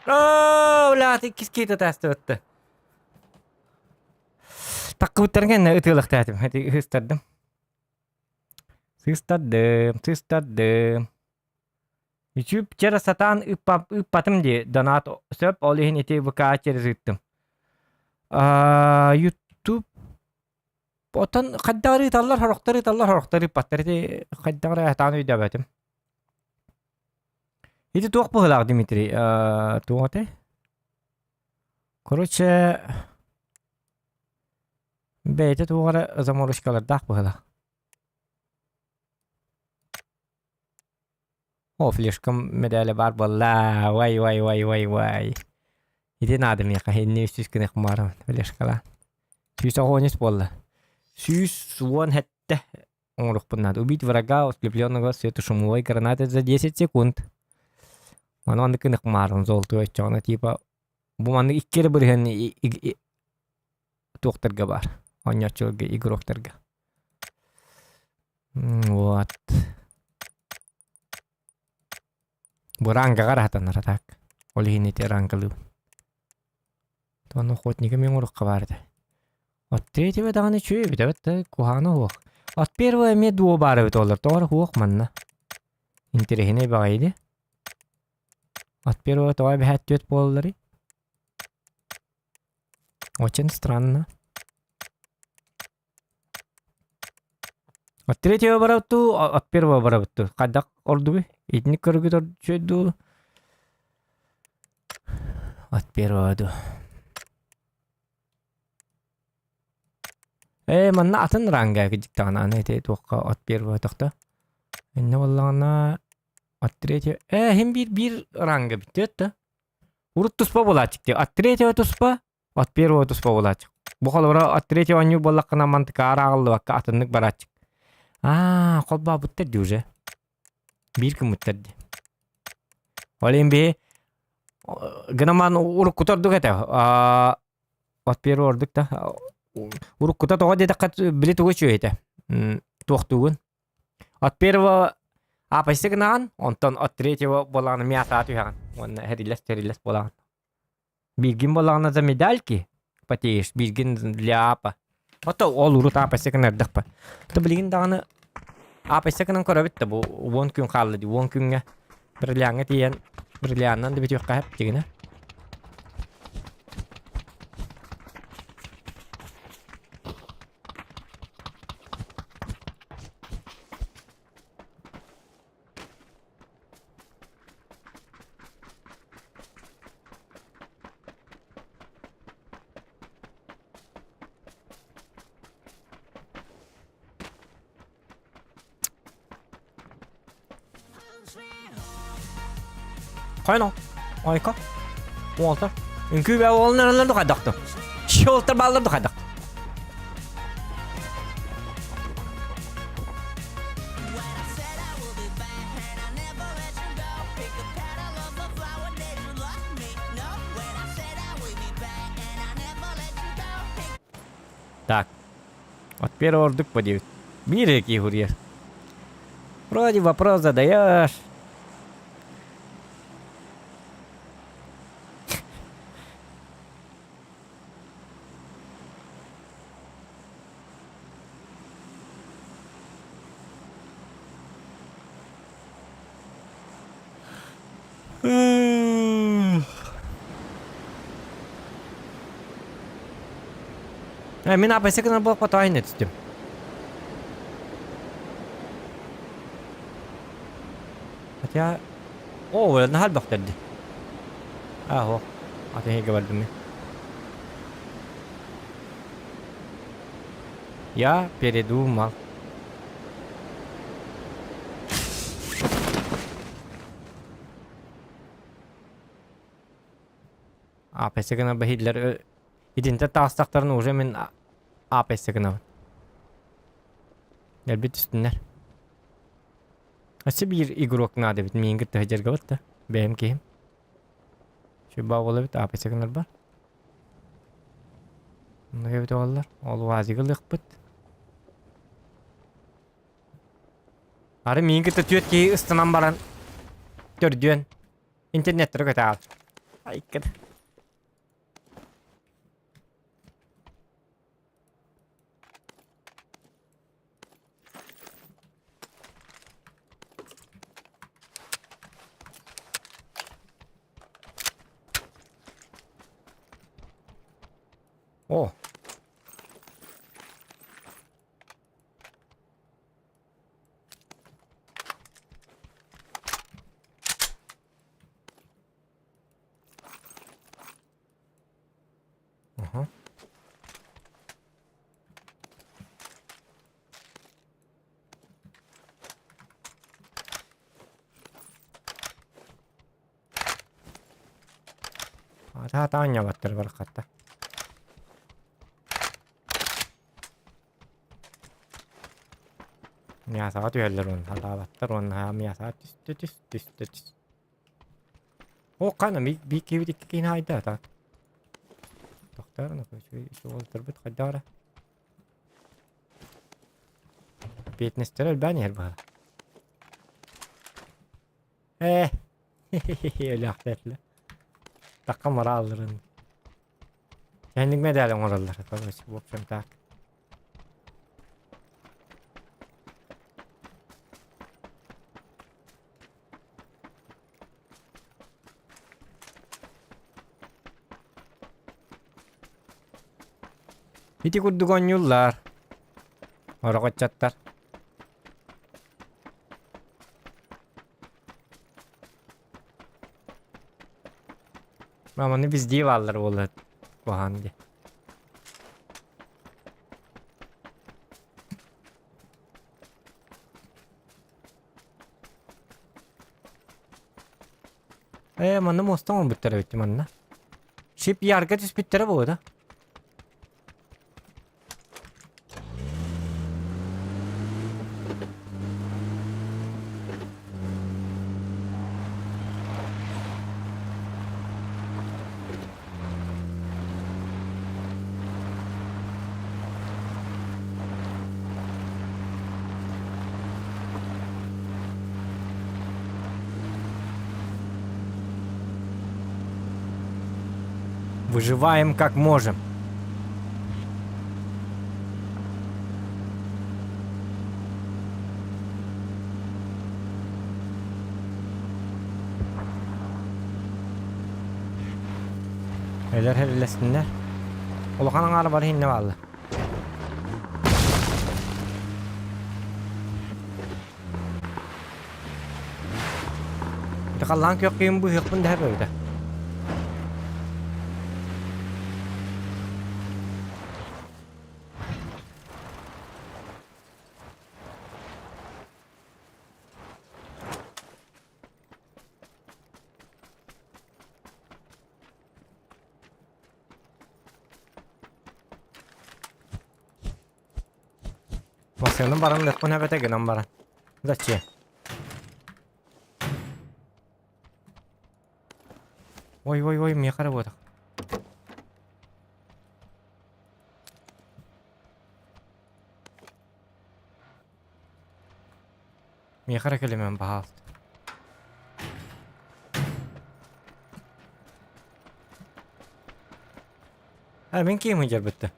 Оо, блядь, иккис киһи таастыбытта. Таккыбыттарын кэннэ ытыалахтаатым. Ити ыһыстардым. Сыыстардым, сыыстардым. Үчүп чера сатаан ыппатым дии, донат сөп, ол иһин ити ВК через ыыттым. YouTube Оттон хайдах ыыталлар, сорохтор ыыталлар, сорохтор ыыппаттар. Ити хайдах эрэ сатаан өйдөөбөтүм. Ити туох быһыылаах Дмитрий? Туох этэй? Короче, бэйэтэ туох эрэ заморочкалардаах быһыылаах. О, флешкам мэдээлэ баар буолла. Вай, вай, вай, вай, вай. Ити наада миэхэ. Инни үс сүүс гыныах маарабын флешкалаан. 190 буолла. 117 оҥоруохпун наада. Убить врага, ослепленного светошумовой гранатой за 10 секунд. Ону маннык гыныах маарабын золотой оччоҕуна типа бу маннык икки эрэ бырыһыан туохтарга баар. Оонньооччуларга, игроктарга. Вот. Бу рангаҕа аратанар так. Ол иһин ити рангалыыбын. Тону охотнига мен урукка баар этэ. От третьего даҕаны үчүгэй эбит эбит да куһаҕана суох. От первого эмиэ дуо баар эбит олор. Тоҕо эрэ суох манна. Интэриэһинэй баҕайы дии. От первого тоҕо эбэһээт түөрт буолалларый? Очень странно. От третьего барабыт дуу, от первого барабыт дуу? Хайдах ордугуй? Итинник көрүгүт ордучуй дуу? От первого дуу? Ээ, манна атын ранга кидьиктаҕына аны ити туохха от первого тохто. Иннэ буоллаҕына от третьего... Ээ, иһин биир биир ранга бүттүөт да. Урут туспа буолааччык дии. От третьего туспа, От первого туспа буолааччы. Бу холобура от третьего оонньуур буоллаххына мантыкаар ааҕыллыбакка атыннык барааччы. Аа, холбообуттар дии уже. Биир гыммыттар дии. Ол иһин биһи гынаман уруккута ордук этэ. От первый ордук да. Уруккута тоҕо диэтэххэ били тугу үчүгэй этэ. Туохтуугун. От первого апайсы гынаҕын, онтон от третьего буолаҕына мясаҕа түһэҕин. Уонна хэриллэс-тэриллэс буолаҕын. Бииргин буоллаҕына за медальки потеешь, бииргин для апа. Ото ол урут апайсы гынардахпа. То билигин даҕаны апайсы гынан көрөбүт да бу 10 күн хаалла дии 10 күҥҥэ бриллиаҥҥа тиийэн бриллианынан да бүтүөххэ сөп дигинэ. Хайно? Айка? Уолтар. Үҥкүү бээ уолнаралар духайдахты. Шолтар бааллар духайдах. Так. От первого ордук по 9. Биир эки курьер. Вроде вопрос задаешь. Мин апайса гынар буолуохпа тоойун түстүм. Хотя... О, наһаа элбэхтэрди. Аһо, атын иһигэ бардым мин. Я передумал. АПС гына бэһиллэр итинтэ таастахтарын уже мин АПС гынабын. Элбит түстүннэр. Өссө биир игрок наада эбит миигин кытта сылдьарга да бэйэм киһим. Сүрбаа уол эбит АПС гынар бар. Онно эбит оҕолор ол УАЗигы ылыахпыт. Ары миигин кытта түөрт киһи ыстанан баран төрдүөн интернеттері көтөҕөр. Айкын. О! Ага. Ата аанньабаттар бараххатта. Миасаҕа түһэллэр уонна сатаабаттар уонна миасаҕа түстэ түс түстэ түс. О хана би би киһибит икки киһини айда ата. Тохтоор үчүгэй хайдаара. Пиэтинэстэрэ элбээн иһэр быһа. Ээ өлөөхтөөтүлэр. Такка мораалларын. Кэнник медаль оҥороллор. Короче, в общем так. Ити курдук оонньууллар. Ороҕоччоттор. Маманы везде бааллар буолла куһаҕан дии. Ээ, манна муоста оҥорбуттар эбит манна. Шип-ярга түспүттэрэ буолуо да? Выживаем как можем. Элэр хэрилэстиннэр. Улахан аҥаара бар иһиннэ баалла. Халлаан күөх кыйын быыһыахпын дэһэ бөбүтэ. Массыынам баран лыахпын эбэтэ гынан баран. Зачем? Ой, ой, ой, миэхэ эрэ буотах. Миэхэ эрэ кэлимэн, баһаалыста. А, мин киим сылдьарбытта.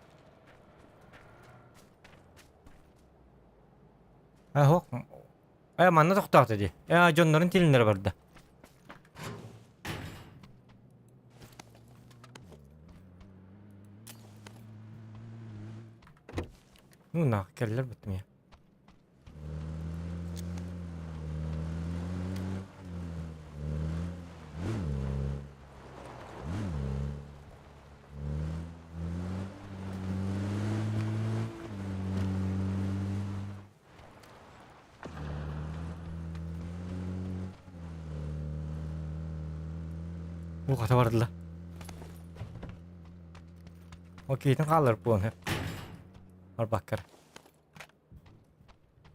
А, һуох. Э, манна тохтоото дии. Э, дьоннорун тилиннэрэ барда. Ну, нах, кэллэр быттым я. Бу хата бардылар. Окейтин хааллар буолан сөп. Барбаккар.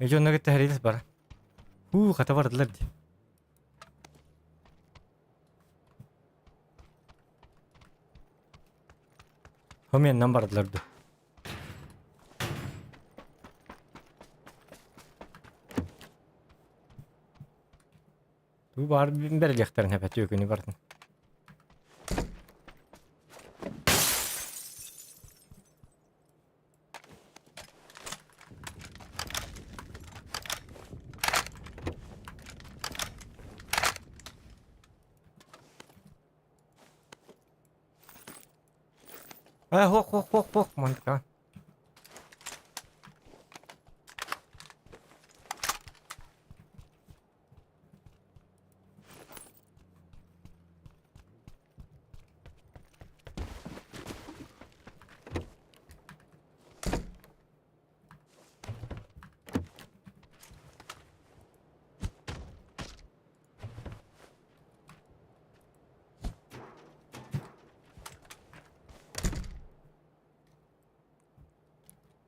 Дьонно кытта хэрилис бар. Уу, хата бардылар дии. Хомианнан бардылар дуу. Туу баар бэрилиэхтэрин эбэт үөкүнү бардын. Э, хуох, хуох, хуох, хуох, мантыка.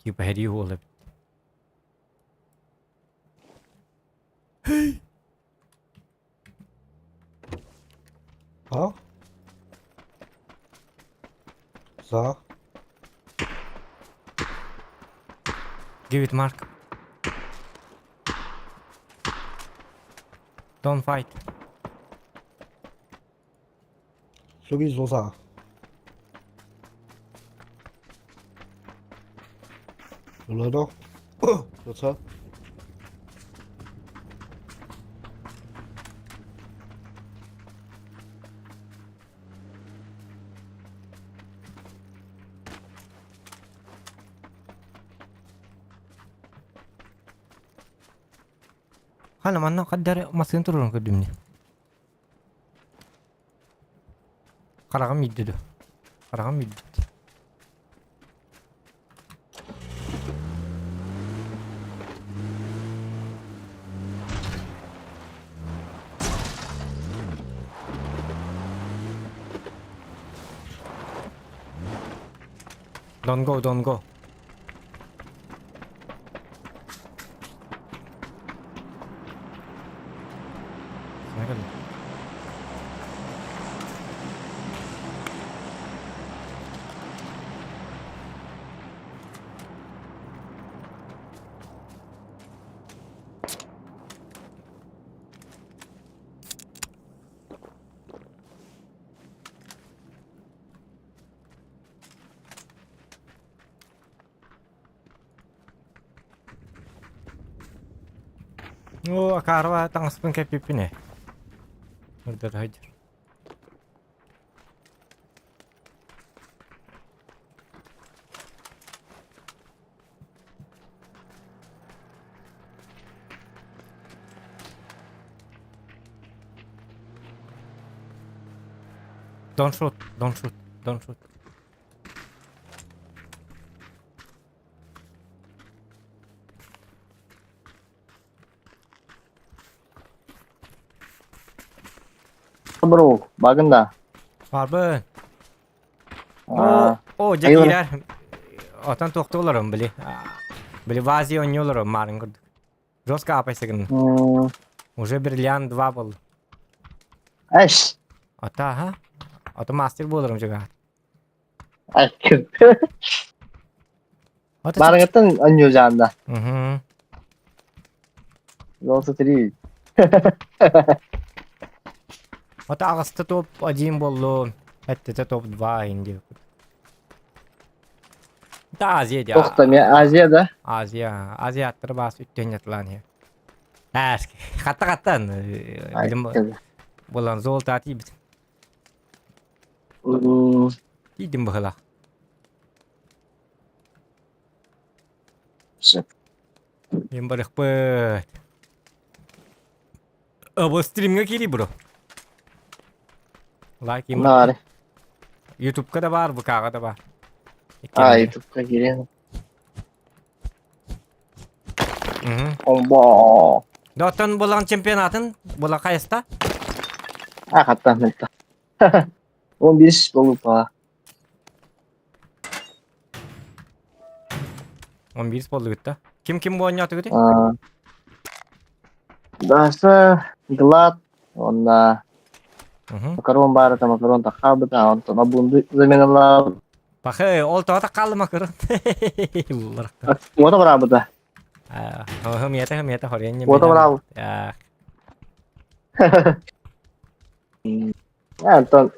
Типа һэрии уол эбит. А? За. Give it Mark. Don't fight. 说给你说啥？有人哦，有车。 Хана манна хаддары массыын турарын көрдүм дии. Хараҕым иирдэ дуо? Хараҕым иирбит. Don't go, don't go. Саҥа кэллэ. Оо, акаарба таҥаспын кэппиппин ээ. Ырдата сылдьар. Don't shoot, don't shoot, don't shoot. Bro, багында. Барбын. Аа, О, дьэ айылар. киирэр. Отон туохтуу олорон били. Били в Азии оонньуу олорон маарын курдук. Жестко апайсыгын. Уже бриллиант 2 был. Эш. Ата, аха. Ото мастер буоларым дьугаат. Ай. Ото Барыгыттан анньуу жаанда. Угу. Золото 3. Ото аҕыста топ-1 буоллун. Эттэтэ топ-2 инди. Да Азия дии. Тохта мен Азия да. Азия. Азия аттары баас үттен ятылаан иһэ. Аас, хатта-хаттан. Билим булан золото атийбит. Тиийдим быһыылаах. Сөп. Мин барыахпыт. Бу стримҥэ киирий бро. Лайк им. Наары. Ютубка да баар, ВК-ҕа да баар. А, Ютубка киирэн. Мгм. Омбо. Да оттон булан чемпионатын була хайыста? А, хаттан ментта. 15 болупа. 11 болду да. Ким ким оонньоотугут? Даса, Глад, онна макарон баар, макарон тахабыта, онтон обунду заменалаа. Пахы, ол тоҕо хаалла макарон. Улларахта. Уота бараабыта. Хымията хымията хорен. Уота бараабыт. Антон.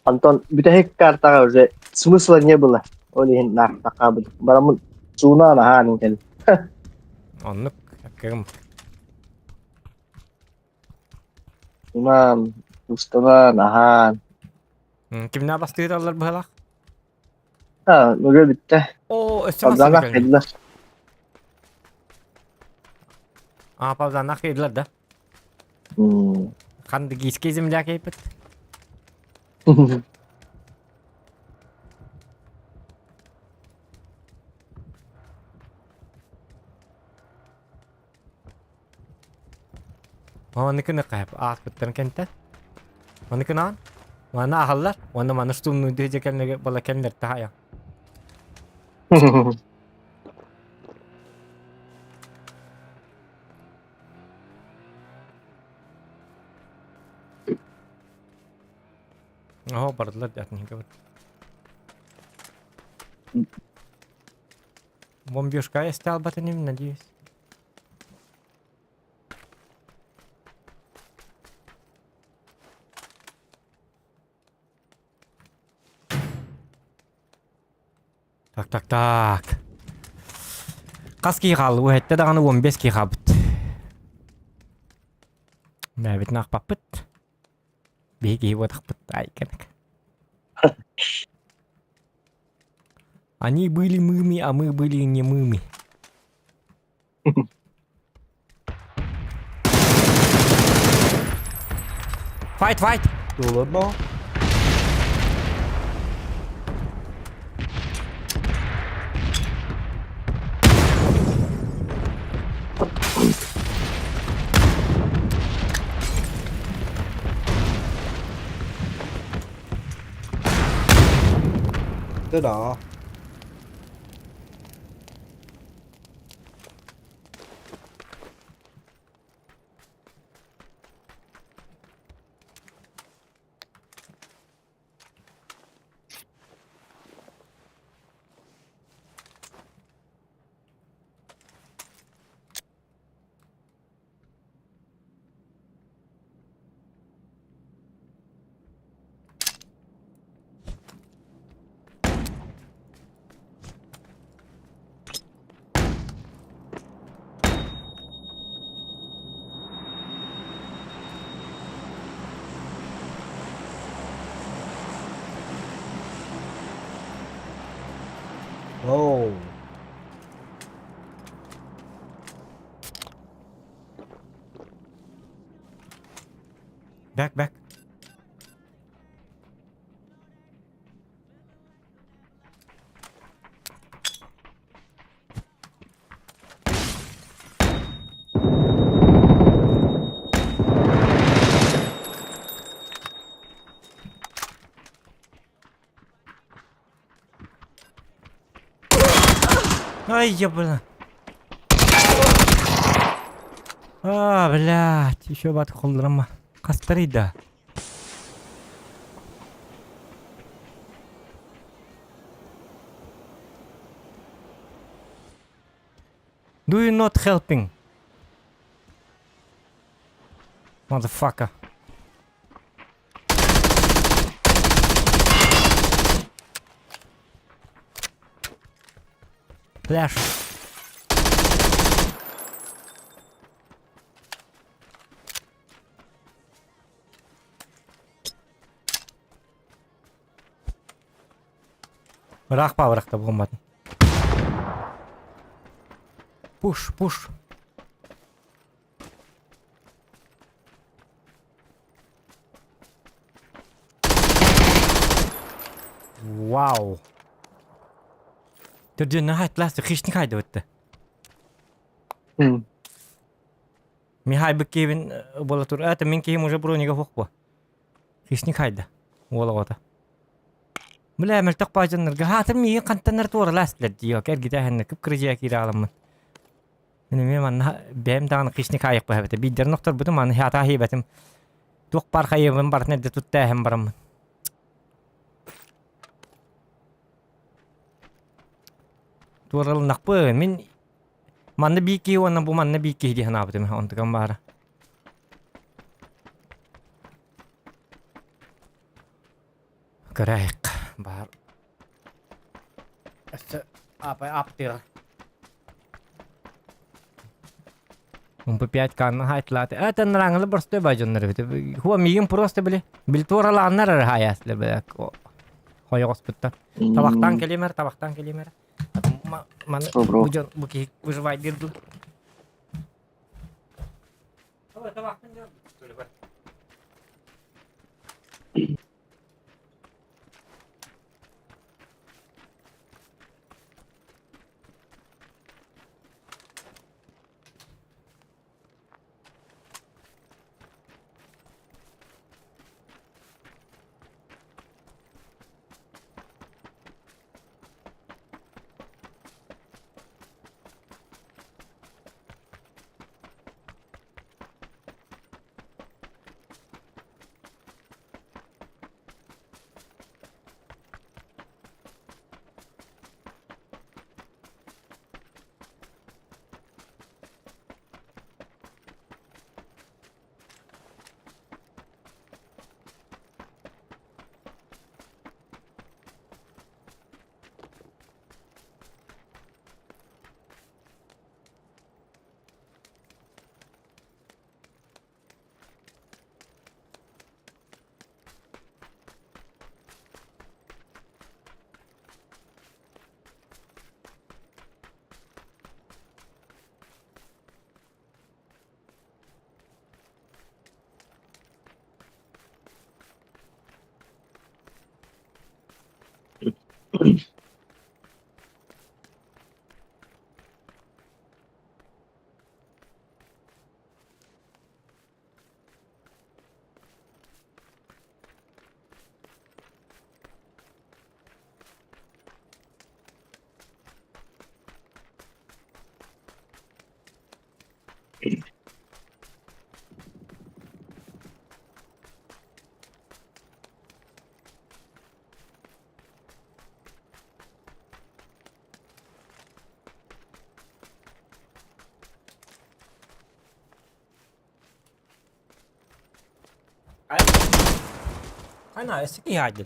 Антон, бүтэһик картаҕа уже смысла не было. Ол иһин наахтахаабыт. Бараммын суунаан аһаан кэл. Оннук, кым. Сунаан, устанаан, аһаан. Кимнää бастыыраллар быһалаах? А, уже бүттэ. О, өссө Павзанах массыына кэллэр. А, Павзанах кэллэр да? Хандыгийский земля кейпит. Оныкыны кайп ааспыттарын кэнтэ. Оныкынаан. Маны аһаллар. Уонна маны штурмнуу дьэ кэлнэгэ бала кэмнэр таһайа. Оһо бардылар дьатын кэбит. Бомбежка я стал батаним, надеюсь. Так, так, так. Хас киһи хаалла, уһэттэ даҕаны 15 киһи хаалбыт. Бэйэбитин аахпаппыт. Биһи киһи буотахпыт, ай кэнэк. Они были мыми, а мы были не мыми. Fight, fight! Долларно. 在哪？ Back, back. Ай, ебана. А, блядь, еще бат холларама. Хастарый да. Do you not helping? Motherfucker. Flash. Ыраах баабырахта буолбатын. Пуш, пуш. Вау. Төрдүөн наһаа хищник хайдыбытты. Михай Быккевин буола тур. Это мин киһим уже бронига суох буо. Хищник хайда. Уола оҕото. Бля, мөлтөх баадьаннарга хаатым миигин хантаннар туоралаастылар дии кэргитээһиннэ кып-кырдьыйа киирэ аламмын. Мин эмиэ манна бэйэм даҕаны хищник хаайыахпын эбэтэ. Биирдэрин охторбутум, аны хата хиэбэтим. Туох баар хайыабын барытын эрдэ туттааһын бараммын. Туоралыннахпын. Мин манна биир киһи уонна бу манна биир киһи дии санаабытым онтукам баара. Көрөөйүк баар. Өссө апай аптыга. МП5 канна хайтылааты. Это нараңылы простой бажоннар бит. Хуа миигин просто били. Били туоралааннар эрэ хаайаслар били. Хойоҕоспуттар. Табахтан кэлимэр, табахтан кэлимэр. Маны бу дьон бу киһи выживай дирду. Ана, эсики хаадьыл.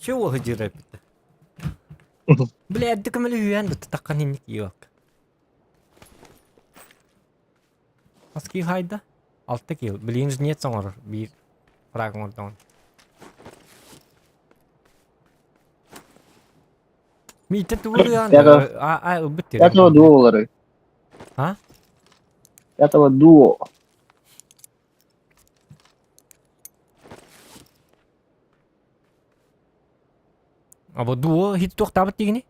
Чё уолу дьирэппит? Бля, эрдэ көмөлө үһүөн таххан инник иок. Хас киил хайда? Алта киил. Билигин жнец оҥорор биир фраг оҥордоҕун. Миитэ тугу ырыаан Пятого, а ылбыт пятого дуо А? Пятого дуо. Або дуо хит туохтаабыт дигини?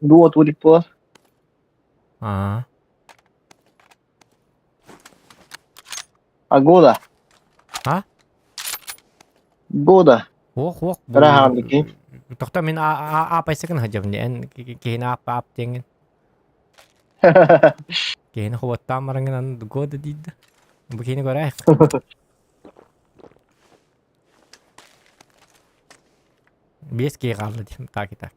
Дуо турик буолар. Аа. А года? А? Года. Ох, ох. Ыраһаан Тохто мин аапайсыкын хадьабын эн киһини аап аап диэҥин. Киһини хоботтаан бараҥын аны года диидэ. Бу киһини көрөөх. Биэс киһи хаалла дии так и так.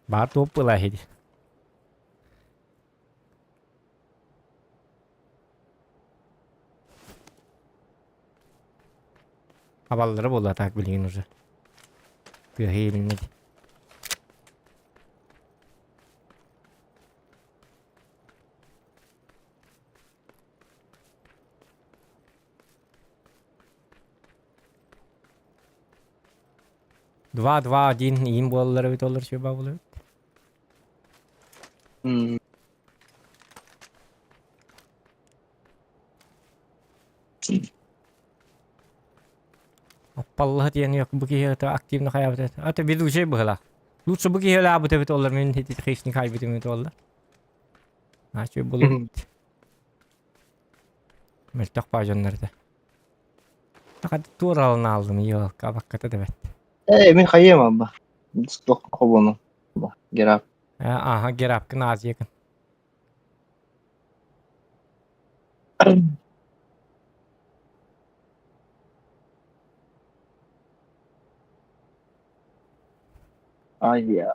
Баар туоп была иһи Абаллара буолла так билигин уже. Тыаһы илиннэ дии. Два, два, один, иин буолаллар эбит олор чуба буолар эбит. Аппаллаһа диэн yok бу киһи это активно хайаабыт это. Это ведущий быһылаах. Лучше бу киһи өлаабыт эбит оллар мин хищник хайбытым эбит оллар. Ачы булут. Мөлтөх баажаннар этэ. Такат туоралын алдым елка бакката дебет. Э, мин хайыам абба. Туох хобону. Герап. Аха, герапкын азиякын. Азия.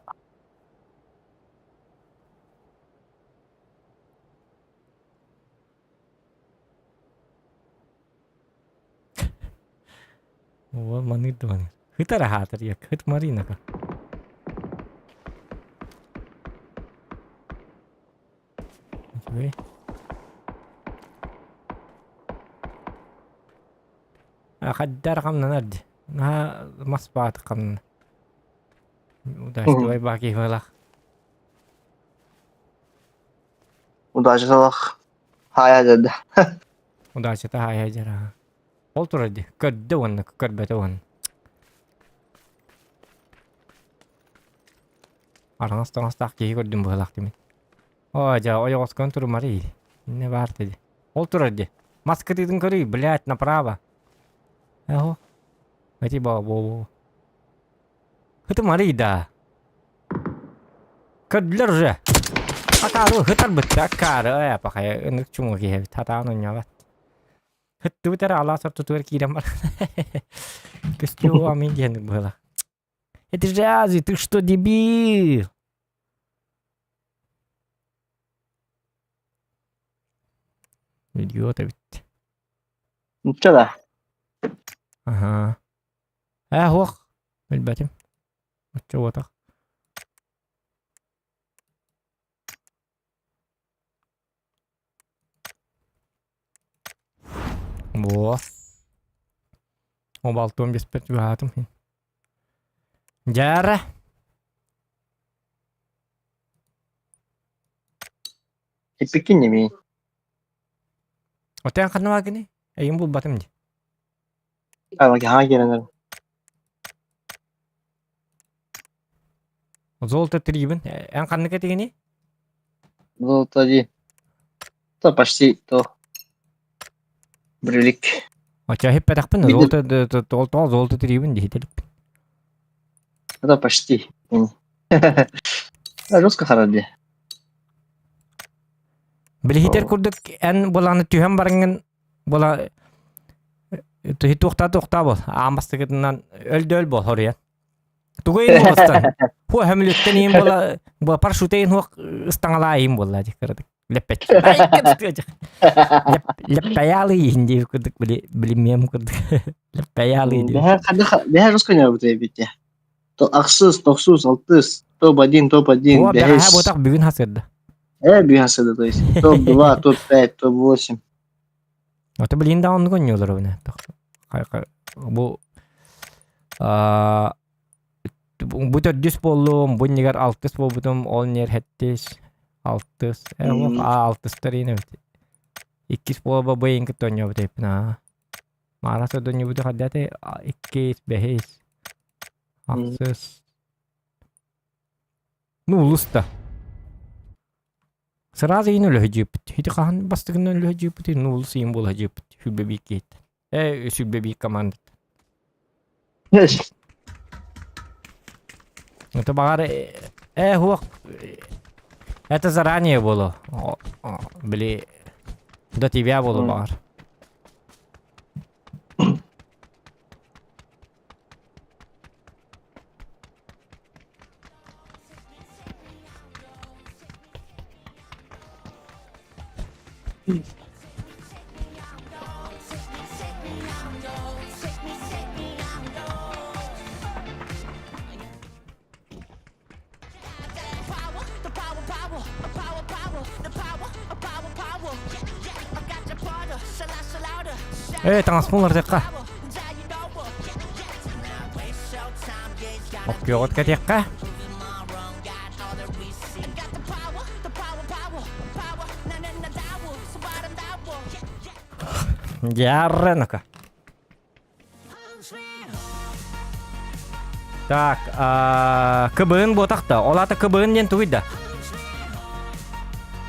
О, маныыр да маныыр. Хыт араһаатар як, хыт Маринака. Үчүгэй. Хаддар хамнанар ди. Наһаа мас бааты хамнанар. Удачливай баки хылах. Удача салах. Хайа деді. Удачата хайа дьара. Ол турар ди. Көрдө уонна көрбөтө уонна. Араҥас таҥастаах киһи көрдүм быһалаах димин. Оо, дьэ, ойоҕоскон турумарый. Инне баар диди. Ол турар ди. Мас кытыытын көрүй, блядь, направо. Эхо. Эти бо бо бо. Хытымарый да. Көрдүлэр уже. Акаары хытарбыт акаары э пахай ынык чуҥу киһи хатаан онньообат. Хыттыбыт эрэ алаас ортотугар киирэн бар. Көстүү амин диэн быһыла. Это же Азия, ты что, дебил? Идиот эбит. Нучча да. Аха. Ээ, суох. Билбэтим. Оччо уотах. Во. Обалтуон биэспэр чугаһаатым. Дьаара. Иппиккин нemi. Отен ханна бааргыный? Эйин булбатым дии. Ха киирэн Золото трибин. Эн ханнык этигиний? Золото один. То почти то. Брелик. Оча хиппэтэхпин золото тоҕо золото трибин диһитэлиппин. Это почти. Жестко хараби. Билиһитэр курдук эн буланы түһэн барыҥҥын була туохтаа туохтаа бол аан бастакытынан өлдөөл бол хоруйан тугу иин буоластан хуа хөмүлүттэн иин була була парашюта иин хуох ыстаҥалаа иин буолла дии кыратык лэппэт лэппэйаалы иин дии курдук били билимиэм курдук лэппэйаалы дии Бэһэ жестко не работает ведь. Ахсыс, тохсус, алтыс, топ-1, топ-1, бэһис. Бэһэ бүгүн хасырда. Э, бүгүн хасырда, то есть топ-2, топ-5, топ-8. Ото билин да оннук оонньуулар эбинэ. Бу бу төрдүс буоллум, бу иннигэр алтыс буолбутум, ол иннигэр сэттис, алтыс, э алтыстар иин эбит. Иккис буола бу эйин кытта оонньообут эбиппин аа. Маара сордонньубуту хардаты иккис, бэһис. Ахсыс. Ну, улус да. Сразу иин өлөһүдьүппүт. Ити хаһан бастыгынан өлөһүдьүппүт, ну улус иин буола дьиэппит. Сүлбэ биир киһиттэн. Э, сүлбэ биир командат. Это баҕар э хуох это заранее было. Били до тебя было баҕар. Ээ, таҥаспын уларытыахха. Оккуоҕут кэтиэххэ. Дьаарра, Так, кыбыын буотах да. Ол аата кыбыын диэн тугуй да?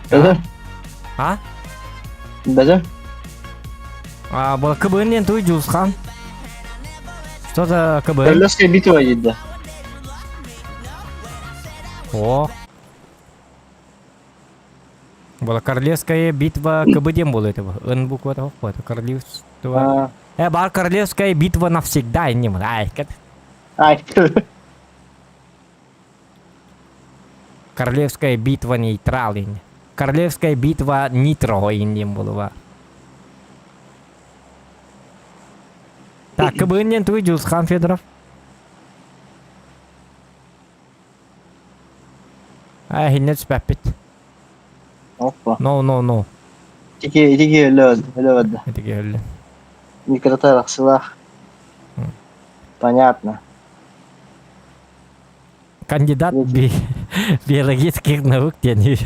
Даже? А? Даже? А, бұл кыбыын диэн тугуй Дьулусхан? Что за кыбыын? Королевская битва дейді. О. Была Королевская битва КБ диэн буолуо этэ Н буквата это Королевство. Э, бар Королевская битва навсегда инним. Ай, кэт. Ай. Королевская битва нейтрал инни. Королевская битва нитро инним буолуба. Так, КБ диэн тугуй Дьулусхан Федоров? Аа, иһиннэ түспэппит. Опа. No, no, no. Ити ити өлө өлө барда. Ити өллө. Микрота арахсылаах. Понятно. Кандидат би биологических наук диэн.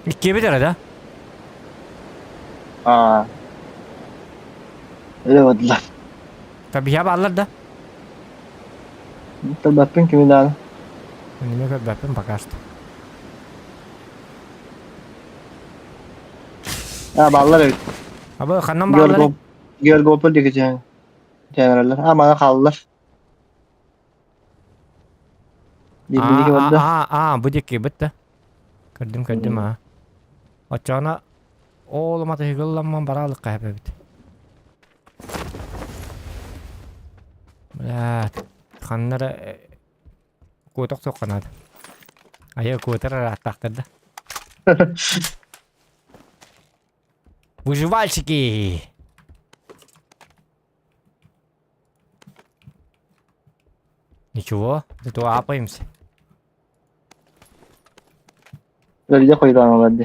Иккиэбит эрэ да? Аа. Өлө бардылар. Табиһа бааллар да? Көрбөппүн кими даҕаны. Эмиэ көрбөппүн пока что. Аа бааллар эбит. Абы ханнан бааллар? Георгоп Георгополь диэки түһэн түһэн Аа маны хааллар. Биир барда. Аа, аа, бу диэки бытта. Көрдүм, көрдүм, аа. Оччоҕуна ол матыһыгылламман бараалыкка эбит. Бля, ханна эрэ куотах суохха наада. Айа куотар арааттаахтар да. Выживальщики! Ничего, зато апаемся. Өлдө хойутаан олорду.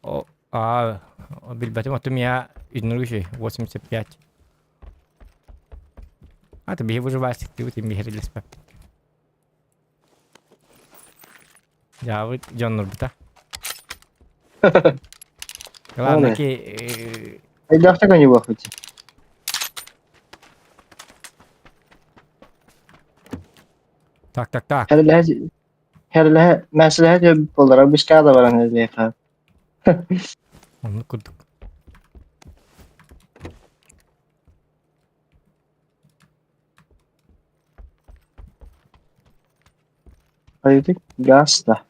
О, а, билбэтим, оттон я үннүрүшүй 85. А, ты биһи выживальщик, ты биһирилеспэп. Дьаабыт дьоннорбута. Главное, ки... Айдаахта коньюбахпыт. Так, так, так. Херлэһэ херлэһэ мәсэлэһэ буоллара бискаа да баран эриэхэ. Оннук курдук. Хайдык газ да.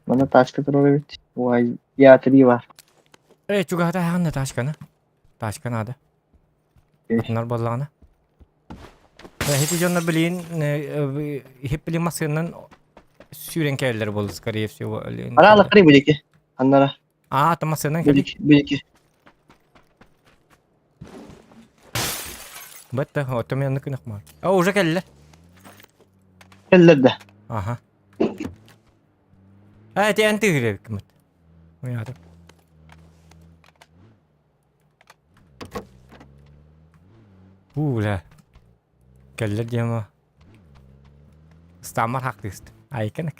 Манна тачка турар эбит. Уай, я-3 бар. Э, чугаһата хаанна тачканы. Тачка надо. Атынар буоллаҕына. Эһити дьоннор билигин иһип билин массыыннан сүүрэн кэлэллэр буолла, скорее всего. Араалахтары билики. Аннара. Аа, та массыыннан кэлик. Билики, билики. Бэтте, оттон мен оннук гынах А, уже кэллэ. Кэллэр да. Аха. А, эти эн тыгыребиккимит. Уйаатым. Уу, бля. Кэллэр диэм Ыстааммар хактыыст. Айканык.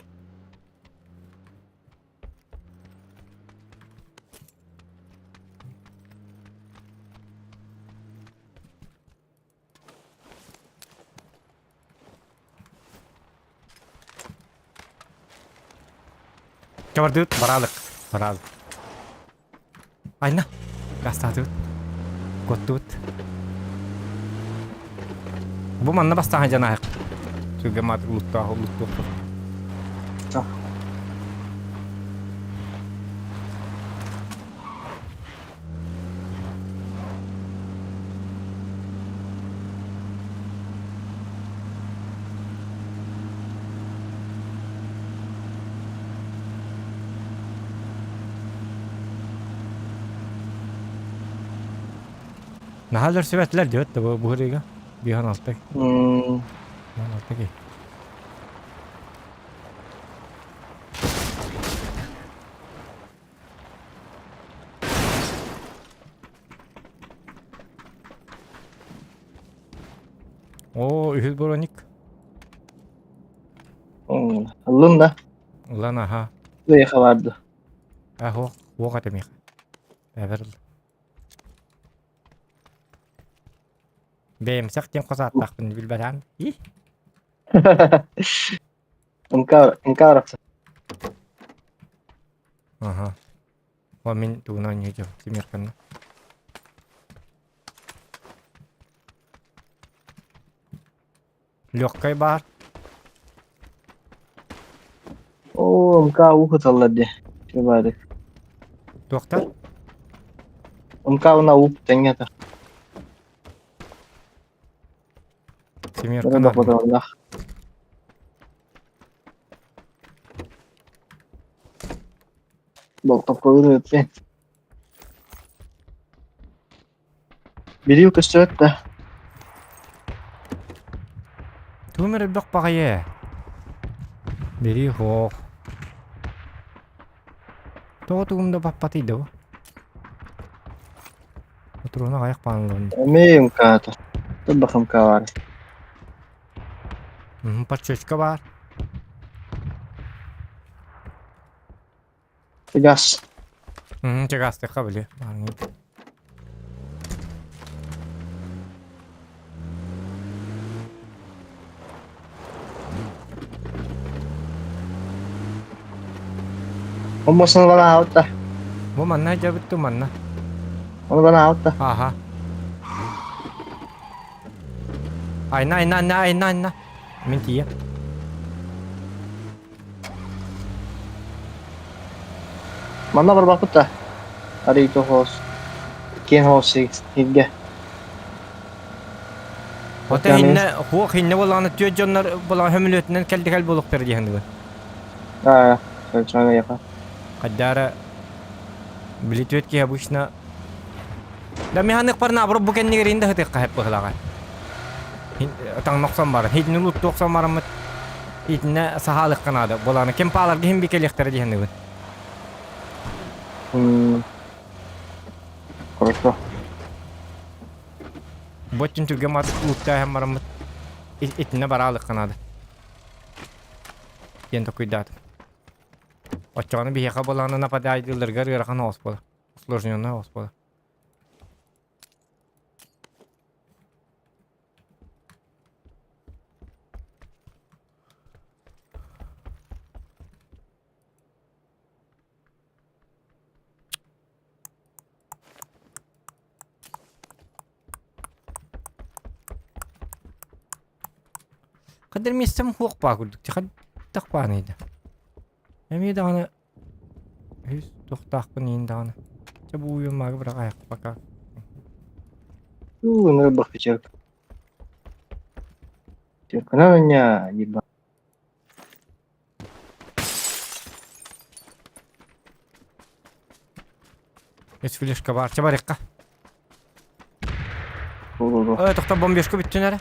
Чабардыыт бараалык. Бараалык. Айна. Гастаатыбыт. Куоттубут. Бу манна бастаан дьанаһык. Сүргэ мат улуттаах улуттуохпут. Наһаа өлөрсүбэтилэр диэбит да бу быһырыыга. Биһан алта. Биһан алта киһи. Оо, үһүс броник. Ыллын да. Ылан аха. Ыйаха барды. Ахо, уох атамих. Эбер. Бэйэмсэх диэн хос ааттаахпын билбэтэн. И? МК МК Ага. О, мин тугунан ньыдьым, тимирканна. Легкай баар. О, МК уухыталлар дии. Баары. Туохтар? МК уна ууп тэҥҥэ этэ. Семерка надо. Болтоппобун ыыппын. Бирил көстүбэт да. Тугум эрэ элбэх баҕайы. Бери хоох. Тоҕо тугум да баппатый да бу? Отуруна аҕыйах бааныллыбын. Эмиэ МК-та. Турбах МК баар. Подсечка баар. Газ. Чыгаастыхха били. Омбосун бана аалта. Бу манна дьабытту манна. Ону бана аалта. Аха. Айна, айна, айна, айна, айна. Мин тиийэ. Манна барбаппыт да. Арыйто хоос. Киэн хоос сиргэ. Ота хинне хуох хинне болааны түө дьоннор болаан хөмүлүөтүнэн кэлдикэл буолуктар диэхин Аа, совершенно яха. Хаддара били түөт киһи обычно Да механик парна абыр бу кэннигэр инде хытык хаһып быһылаҕа. Таҥнохсон баран, хитини луттуохсон бараммыт итинне саһаалык наада. Болааны ким пааларга хим бикелиэхтэрэ диһэннибин. Хорошо. Боттун түргэн мат луттааһын бараммыт итинне бараалык наада. Диэн токуйдаатым. Оччоҕуна биһиэхэ болааны нападаайдыылларыгар ыарахан оҕус буолар. Усложненная оҕус буолар. Хадыр миэстэм хуох баа курдук хаддах бааный да. Эмиэ даҕаны үһүс туохтаахпын иин даҕаны. Чэ бу уйуммаага быраҕаайах пока. Уу, ынырбах печерка. Черкана меня, еба. Үс флешка баар. Чэ барыахха. Бу-бу-бу. Ой, тохтоо бомбежка бүттүн эрэ.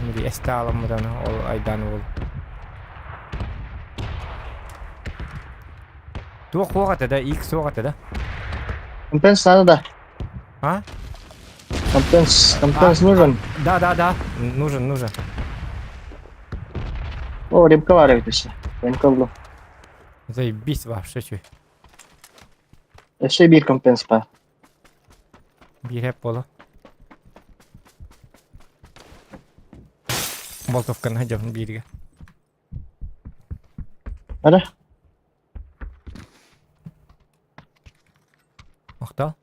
Мири эстэ аламмытаны ол айдааны бол. Туох хуох этэ да, X суох этэ да. Мпен саны да. А? Компенс, компенс нужен? Да, да, да. Нужен, нужен. О, ремка баар эбит өссө. Ремка буллум. Заебись вообще чуй. Өссө биир компенс баар. Биир хэп буола. Болтовканы дьон бииргэ. Ара? Махтал.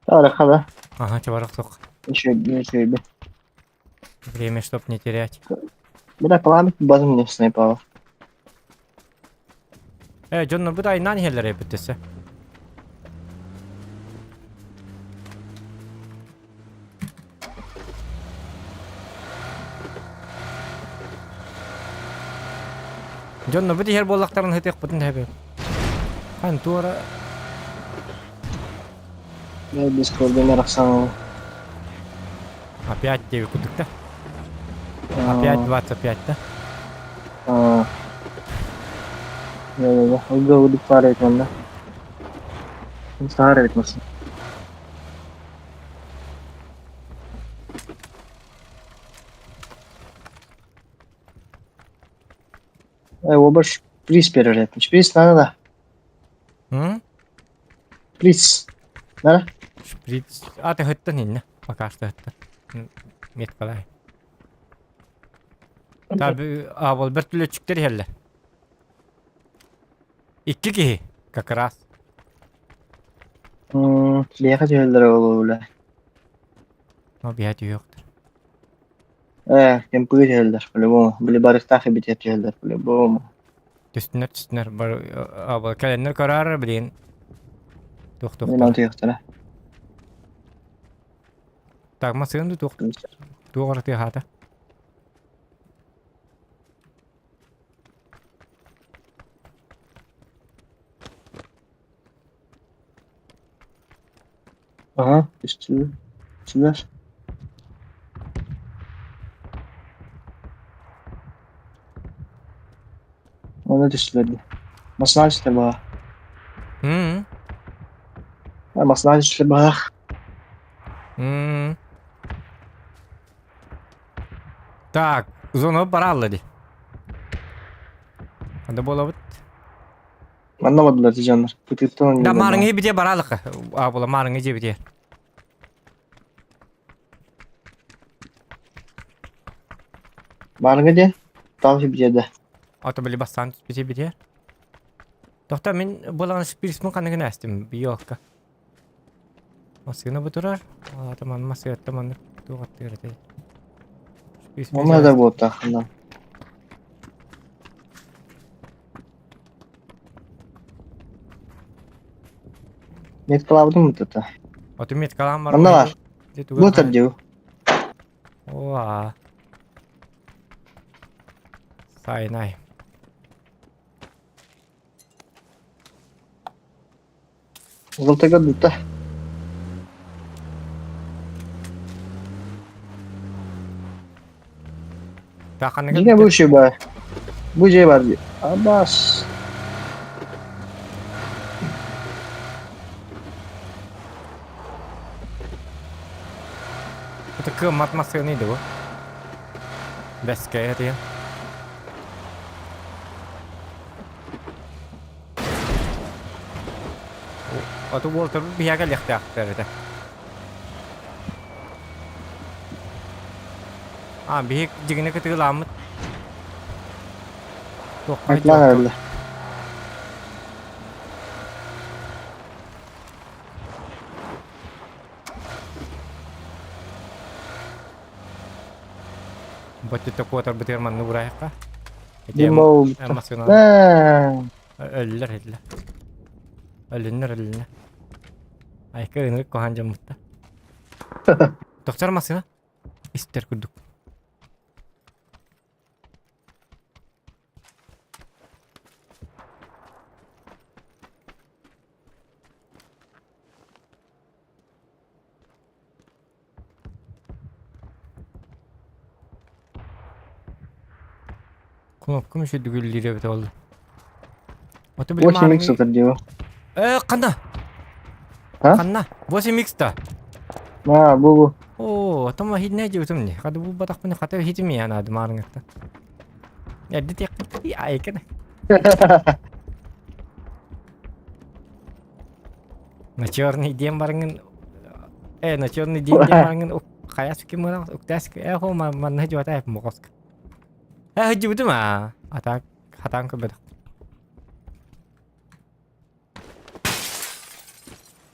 Ара хала. Ага, чабарах суох. Еще, еще, Время, чтоб не терять. Бля, пламя базы мне снайпала. Э, дьоннор бу айнаан иһэллэр эбит өссө. Дьоннор бу иһэр буоллахтарын хытыахпытын хэбэ. Хан туора Я Дискордун арахсан Опять диэби курдук да? Опять 25 да? Да-да-да, ол да пара эбит манна. Саһар эбит массыына. Э, оба приз перерет. Шприц надо, да. М? Шприц. Надо? Шприц. А, ты хыттан инне. Пока что хыттан. Меткалай. Таби, а, ол бір түлөчүктер иһэллэр. Икки киһи, как раз. Биһиэхэ түһэллэрэ буолуо бля. Но биһэ түһүөхтэр. Ээ, кемпигэ түһэллэр, по-любому. Били барыктаах эбитигэр түһэллэр, по-любому. Түстүнэр түстүнэр бар а кэлэннэр көрөөр билигин туох Мин туохтара. түһүөхтэрэ. Так массыын туох туох эрэ тыаһаата. Ага, түстүлэр. Түстүлэр. Онно түстүлэр дии. Массыына түстэ баҕа. М. Массыына түстэ баҕа. М. Так, зона баралла дии. Анда буолабыт. Манна бардылар дьоннор. Кытыыттан Да маарыҥы битиэ бараалыка. А була маарыҥы дьиэ битиэ. Маарыҥы диэн тал битиэ Ото били бастаан битиэ битиэ. Тохта мин булан шприцмын ханныгын астым биолка. Массыына бу турар. Аата ман массыатта маннык туох аттыыр этэй. Онно да буолтааххына. Меткалаабытым бутата. Оту меткалаан бар. Манна баар. Бу дуу. Оа. Сайнай. Золотойга бутта. Дьиҥэ бу үчүгэй баар. Бу дьиэ баар дии. Абаас. Это кыаммат массыына иди бу. Бэскэ этиэн. Оту уолтарбыт биһиэхэ кэлиэхтээхтэр этэ. А, биһик дьигинэ кытыылааммыт. Туохха Айтлаан эрэллэр. Бачча куотарбытыгар манны уурайахха. Димол. Массыына Өллөр өллө. Өлүннэр өлүннэ. Айка ынырык куһаан дьоммутта. Тохтор массыына. Истэр курдук. Кнопкам еще дүгүллүүрэ эбитэ буолла. Ото били 8 маарыҥы икс сытар дии Э, ханна? А? Ханна? 8 икс да? Ма бу бу. Оо, томо хитне жутум не. Хады бу батахпын хата хитим я нады марыңытта. Эрди тек айкын. На черный день барыңын э на черный день дем барыңын хаяс ким мына уктас э хо ма манна жуата мокоск. Э жутум а. Ата хатан көбөдөх.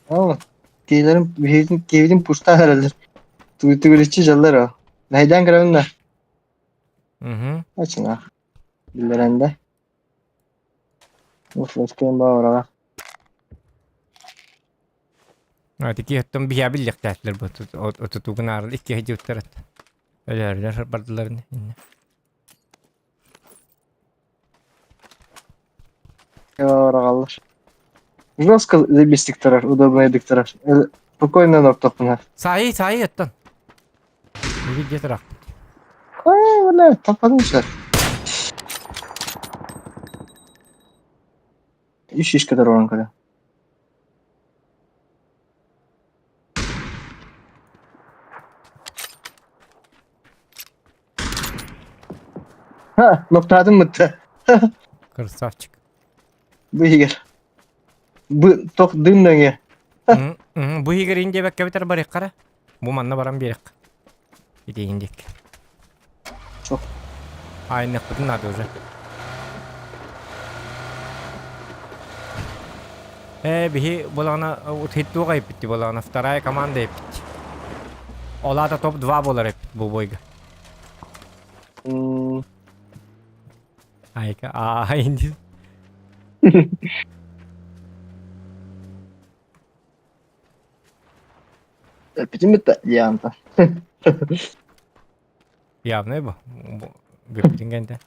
Aa, Киһилэрин биһигитин киһибитин пустаан эрэллэр. Түгүрүччү дьаллар оо. Мэһэйдээн көрөбүн да. Ачына. Биллэрэн да. Уфласкын баҕараҕа. Ити оттон биһиэхэ биллиэхтээхтэр бу отутугун аарыл икки сылдьыбыттар өлөөрүлэр бардыларын иннэ. Баҕараллар. Жестко забистик турар, удобнайдык турар. Спокойно ортохпуна. Саайы, саайы оттон. Биир дьиэ турахпыт. Ой, бля, таппадым сэр. Үс шишка туран көрө. Ха, ноктаатым мытта. Красавчик. Бу иһигэр. Бу тох дым нөҥүө. Бу иһигэр ин диэбэккэ битэр барыаххара. Бу манна баран биэриэххэ. Ити иһин диэки. Суох. Айныахпытын наада уже. Э, биһи буолаҕына хиттуох эппит буолаҕына вторая команда эппит. Ол аата топ-2 буолар эппит бу бойга. Айка, аа, инди. Эппитим битта дианта. Явно бу. Бүппүтүн кэнтэ.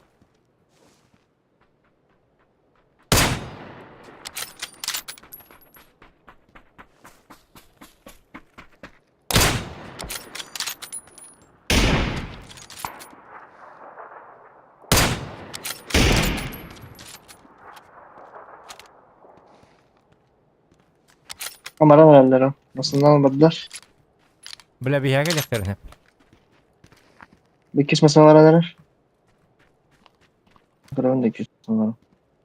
Амаран эрэллэр Басынан бардар. Бля биһиэхэ кэлиэхтэрин Иккис масыналар эрэр. Көрөбүн да иккис масыналар.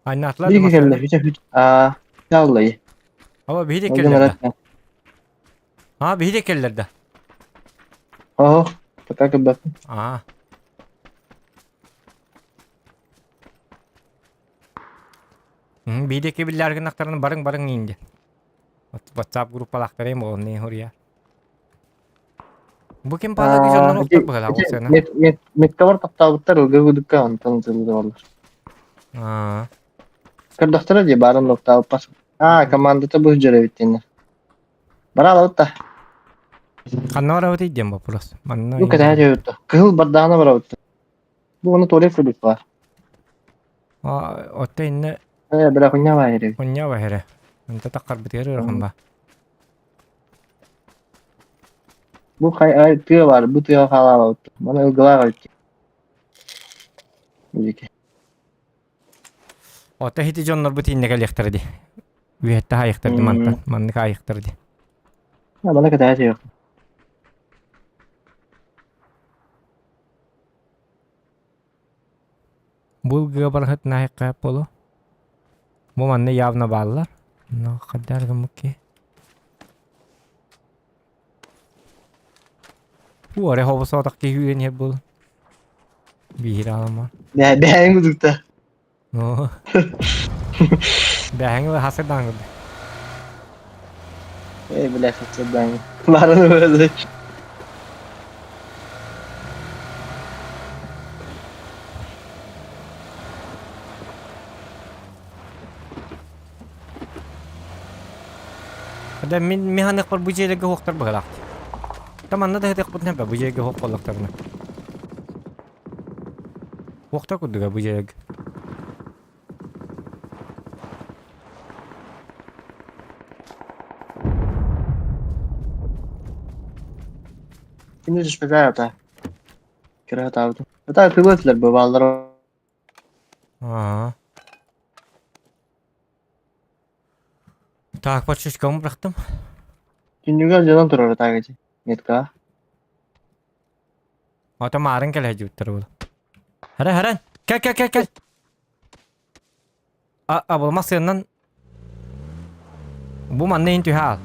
Аннатлар Биир кэллэ, бүтэ бүт. Аа, яллай. Ава биһиде Олдун келлер да. эрэ. А биһиде келлер да. Оһо, пока көрбөппүн. Аа. Биһиде кибиллэр гынахтарын барың барың инде. WhatsApp группалаахтарым оонней хоруйар. Бу ким паала дьоннор охтор быһалаах олсуона. Меткалар таптаабыттар ылгы гудукка онтон ытыллыбаллар. Аа. Көрдөхтөрө дии баарын локтаабыппар. Аа, командата бу сылдьар эбит диэннэр. Бара алабыт да. Ханна барабытый диэн вопрос. Манна Бу кэтэһэ түһүбүт да. Кыһыл бардаҕына барабыт да. Бу ону туалет курдук баар. Аа, отто инне Э, бля, хуйня баар Хуння баһэрэ. Онто таххарбытыгар ыарахан ба. Бу хай ай тыа баар, бу тыаҕа хаалаабыт. Маны ылгылаах эбит. Диэки. Ото хити дьоннорбут инне кэлиэхтэрэ дии. Үөһэттэ хаайыахтар дии мантан. Маннык хаайыахтар дии. Маны кэтэһэ түһүөх. Бу ылгыга барахыт наайыкка буолуо. Бу манна явно бааллар. Но хайдах гыммыкки. Уу эрэ хобосоотох киһи үүрэн иһэр буолан. Биир аламмар. Бэйэҥ кудукта. Оо. Бэйэҥ хасырдаан көрдө. Эй, бля, хасырдаан. Баран өлөр. Да мин механикпар бу дьиэлэргэ уохтар быһалаах. Та манна да хытыахпытын бу дьиэгэ уох буоллахтарына. Уохтар курдуга бу дьиэлэргэ. Кини түспэтэ ата. Кыра атаабытым. Ата тылы этилэр бу бааллар. Аа. Так, подшишкам бырахтым. Түннүгэр дьонон турар атаага дии. Метка. Ото маарын кэлэ дьуттар була. Хара харан. Кел кел кел кел. А а бұл масыынан Бу манна ин түһэ аал.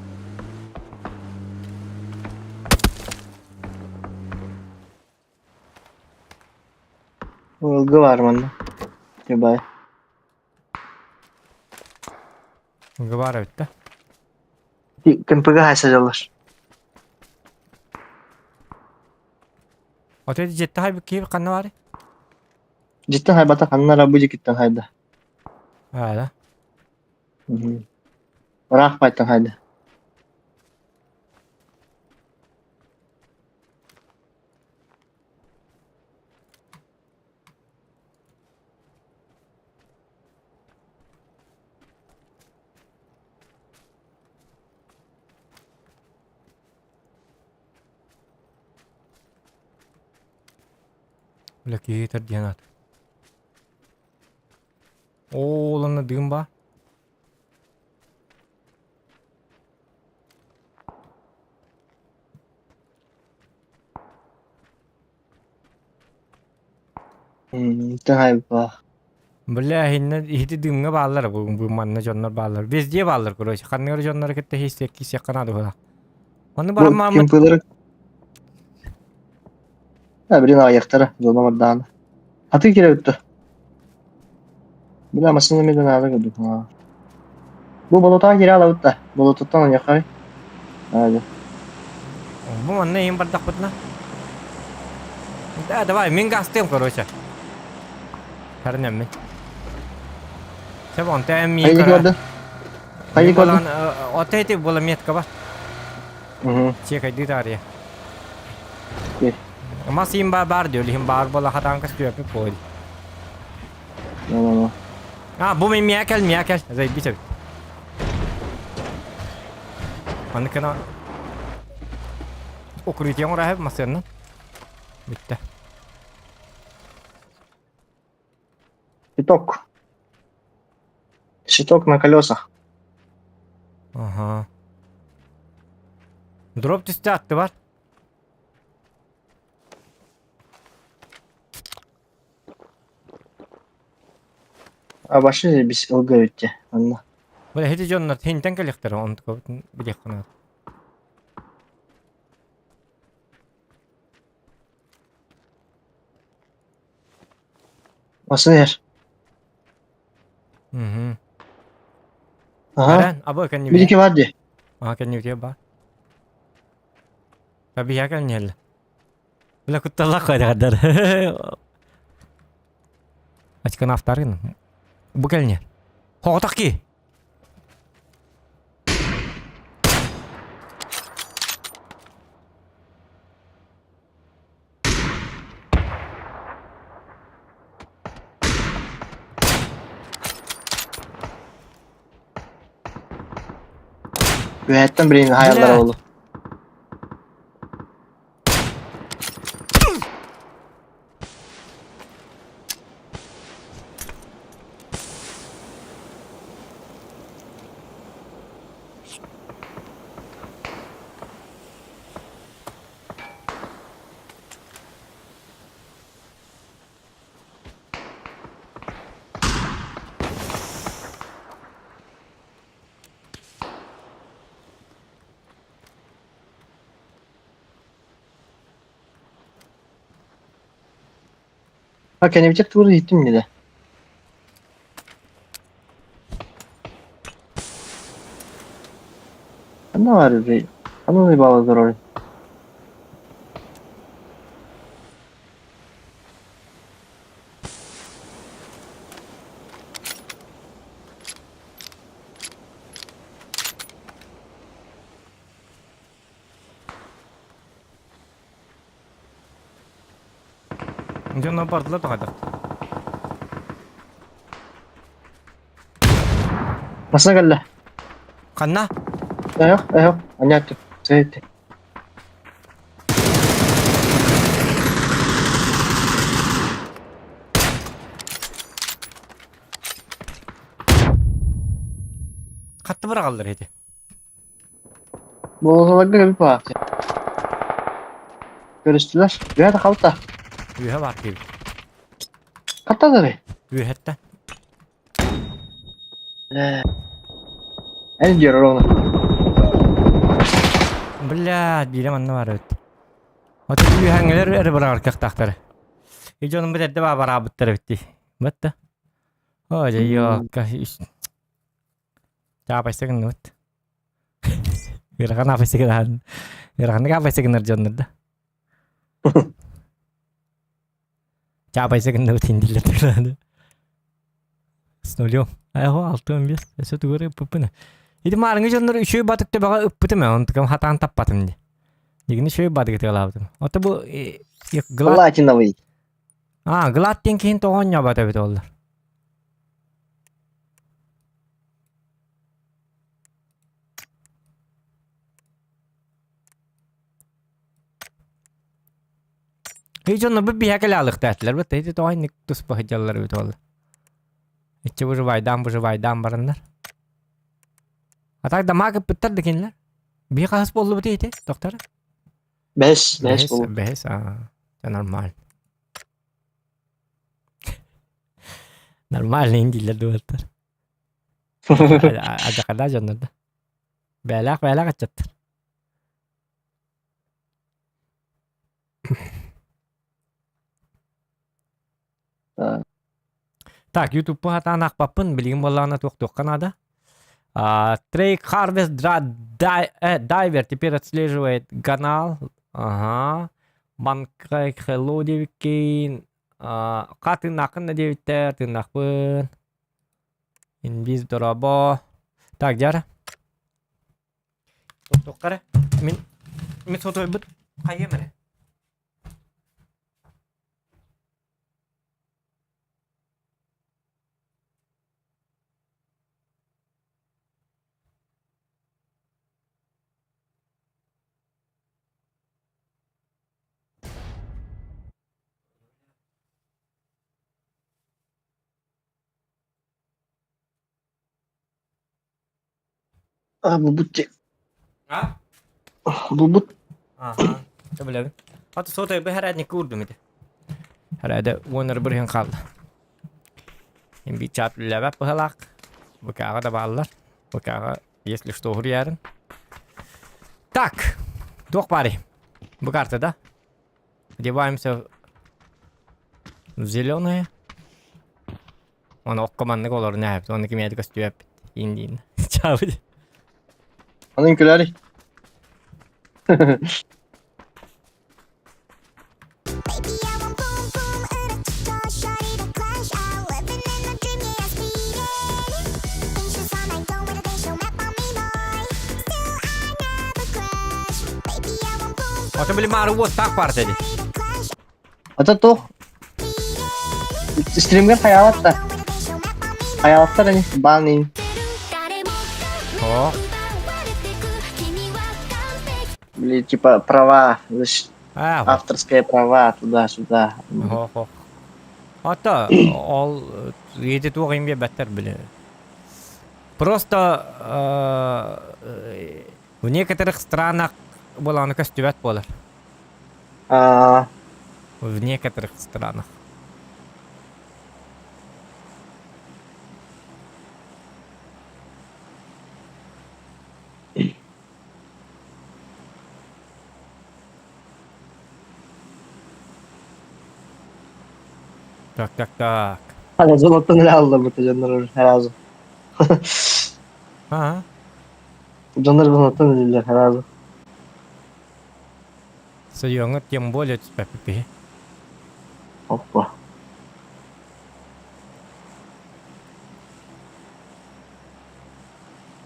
Ылгы бар манна. Бай. Ылгы бар эбит да. КНПГ хайса дьаллар. Ото жетте хай киһи ханна баар? Життен хайбата ханна бу жикиттен хайда. Аа да. Ыраах байтан хайда. Бля киһи диэн аат. Оо, онно дыым баар. Хайба. Бля, иһиннэ иһити дыымҥа бааллар бу бу манна дьоннор бааллар. Везде бааллар, короче. Ханныгар дьоннор кытта хиссиэк киссиэк канаады була. Онну Бу баран мааммыт кемпелери Ha, блин, аяқтары, жолда бардааны. Аты кире өттү. Бля, машина меден ары көрдүк. Бу болотаға кире алабыт да. Болототтан оняқай. Hadi. Бу манна иһин бардахпытына. Да, давай, мин гастыам, короче. Харнем мин. Сөп, онто эн миин Хайды көрө. көрдү. Хайды көрдү. Ото эти була метка бар. Угу. Чекайды таарыйа. Окей. Мас иин бар бар диyor, лихин бар бола хатаан кас түйөпү пойду. Ну, ну, ну. А, бу мен миа кел, миа кел. Заебись эбит. Маныкына укрытие оҥорор массыаннан. Бүттэ. Щиток. Щиток на колесах. Ага. Дроп түстэ атты бар. А башни бис ылга өтте. Анна. Бля, хити дьоннор хинтэн кэлиэхтэрэ, онтукабытын билиэххэ наада. Масын ер. Мгм. Ага. Аран, абы кэннибитэ. Бирики бар ди. Аа, кэннибитэ баар. Табиһа кэлниһэллэ. Бля, кутталлах хайдаҕардар. Ачканы автарын. Бу кэлниэ. Хоҕотох ки. Үһэттэн билин хаяллар Бля. олу. Ha kendimi тугу иттим диде. Ханна бар би. Ханна балалар ор. Дьонно бардылар тоҕойдох. Масына кэллэ. Ханна? Айох, айох. Анятты. Сәйтти. Хатты быраҕаллар ити. Болоталарга кэби паахты. Көрүстүлэр. Үөһэ да халта. Үөһэ баар киһи. Хатталары. Үөһэттэ. Э. Эн диэр ровно. Бля, биирэ манна баар эбит. Ото үөһэҥҥилэр эрэ быраҕар кыахтаахтара. И дьонум бит эрдэ баабараабыттар эбит дии. Бытта. Ой, ёкка. Чаапайса гынныбыт. Ыарахан аапайса гынаан. Ыараханнык аапайса гынар дьоннор да. Чаапайса гынныбыт индиллер тыгырааны. С нулем. Айхо 6-15. Өсө тугары ыппыппын. Ити маарыҥы дьоннор үчүгэй батык төбөҕө ыппытым ээ, онтукам хатаан таппатым дии. Дигини үчүгэй батыгы тыалаабытым. Ото бу глад Платиновый. А, глад диэн киһин тоҕо оонньообот эбит оллар. Ый дьонно бу биһэ кэлэ алыхтаатылар бу ити тоҕо инник туспа сылдьаллар эбит буолла. Иччи выживайдаан выживайдаан бараннар. А так дамаг ыппыттар да кинилэр. Биһи хаһыс буоллубут ити, доктор? Бэс, бэс Бэһис, буолу. бэһис, аа, это нормально. Нормально индилер дуоттар. Адьакада дьоннор да. Бээлээх бээлээх аччаттар. Так, YouTube хатаан аахпаппын, билигин буоллаҕына туох-туохха наада. Трейк Harvest Diver теперь отслеживает канал. Ага. Банкай Hello диэбиккин. Ха тыыннааххын да диэбиттэр, тыыннаахпын. Инвиз дорообо. Так, дьара. Туохтуохха эрэ. Мин мин сотуйбут хайыам эрэ. А, бу А? Булбут. Аха. Сөбүлэбин. Аты сотой бы хэрәдник курдум ити. Хэрәдэ уонар бырыһын хаалла. Им би чат үлэбэп быһалаах. ВК-ҕа да бааллар. ВК-ҕа если что уһуруйарын. Так. Туох баарый? Бу карта да? Одеваемся в зеленое. Оны окко маннык олорун ээбит. Оны кимиэди көстүбэппит. Индиин. Чаабыт. Анын күләри. Ото били маары уоттаах баар деді. Ата туох стримгер хайаалатта. Хайаалаттар ини баан ин. О, Били типа права, а, авторские права туда-сюда. хо хо. Ата ол ети туох им баттар били. Просто в некоторых странах боланы көстүбэт болар. А, В некоторых странах. Так, так, так. Hala золотон эле алды бу дьоннор сразу. А, Дьоннор золотон эле сразу. Сойоҥҥа тем более түспэппит Опа.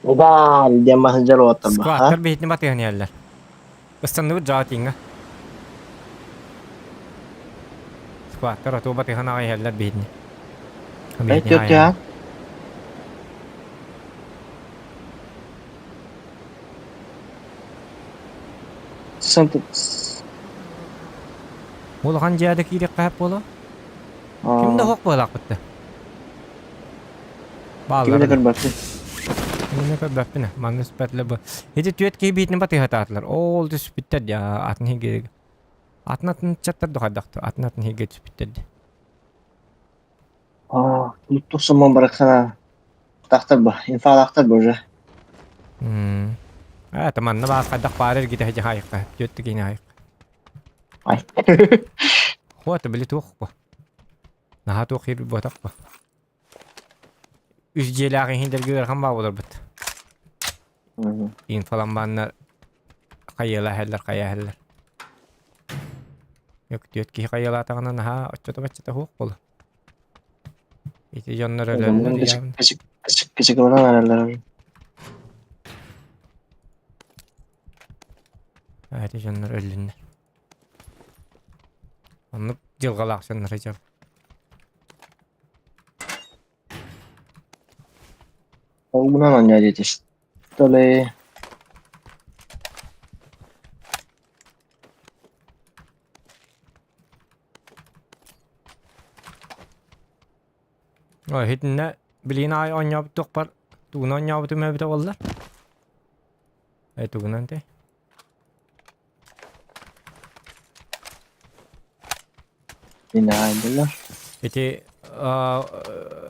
Да, диэн маһыдьар уоттар ба. Скваттар биһитини батыһан иһэллэр. Ыстанныбыт дьаа тииҥҥэ. Скваттар отуу батыһан аҕай иһэллэр биһитини. Эт тя. Улахан дьиэдэ киириэххэ сөп буолуо. Ким да суох быһыылаахпыт Кими да көрбөппүн. Кими көрбөппүн манна сүппэтилэр бу. Ити түөрт киһи биитин батыһатаатылар. Ол түспүттэр дьа атын хигириг. Атын-атын ыччаттар да хайдах атын-атын иһиргэ түспүттэр дии. Аа, тусуммун барахсана тахтар бу, инфалаахтар бу уже. М. Аа, это манна баас хайдах баар эргитэ дьаһайыкка, түөттү киинэ айык. Ай. Хуа, били туох бу. Наһаа туох иир буотах бу. Үс дьиэлээх иһин ыарахан баа буоларбыт. Инфаламбааннар хайыалаһаллар хайаһаллар. Өктүөт киһи хайыалаатаҕына наһаа оччото-баччата суох буолар. Ити дьоннор өлөллөр явно. Кычыкыланан эрэллэр. Ити дьоннор өллүннэр. Оннук дьылҕалаах дьоннор дьыл. Ол гынан оонньоо диэтэ что ли? Ой, итиннэ билигин аайы оонньообут туохпар тугунан оонньообутум эбитэ буолла? Э, тугунан этэй? Инаайдылар. Ити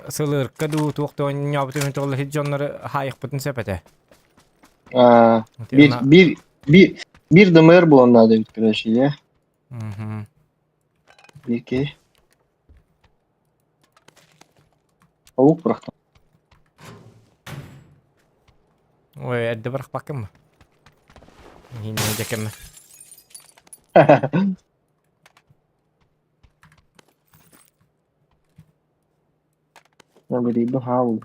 сылырка дуу туох да оонньообутум эбитэ буолла ити дьоннору хаайыхпытын сөп этэ. Аа, биир биир биир биир ДМР буолан наада эбит короче, иә? Мгм. Биир Паук бырахтым. Ой, эрдэ бырахпаккын ба? Иһин дьэкэмэ. Наберибы хаал.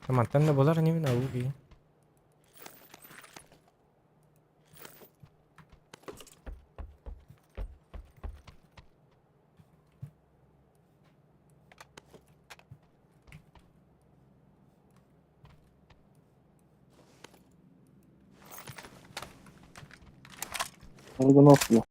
Мантан да булар инибин алуу киин. Аргонавт.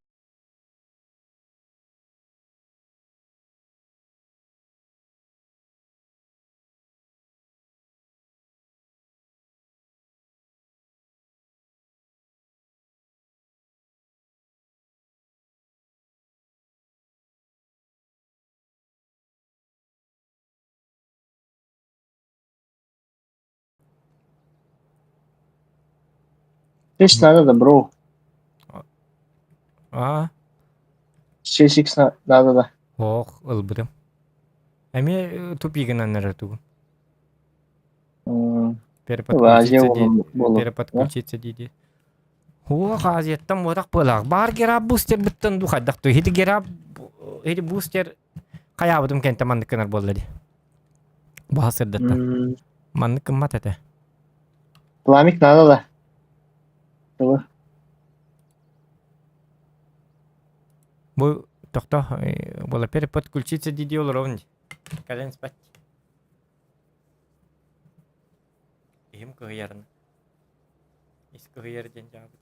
Шесть надо, да, бро. Аа, Шесть икс надо, да. ох, ылбытым. Эмиэ тупигынан эрэр тугун. Азия Переподключиться дии, буолуо. переподключиться дии. Ох, Азияттан буотах буолаах. Баар гераб бустербыттан ду хайдах ту. Ити гераб, ити бустер хайаабытым кэнтэ маннык гынар буолла дии. Баха сырдаттан. Маннык гыммат этэ. Пламик надо да. Тылы. Бу тохто буола переподключиться дии олоробун дии. Кэлэн спать. Иһим кыһыйарын. Ис кыһыйар диэн дьаабыт.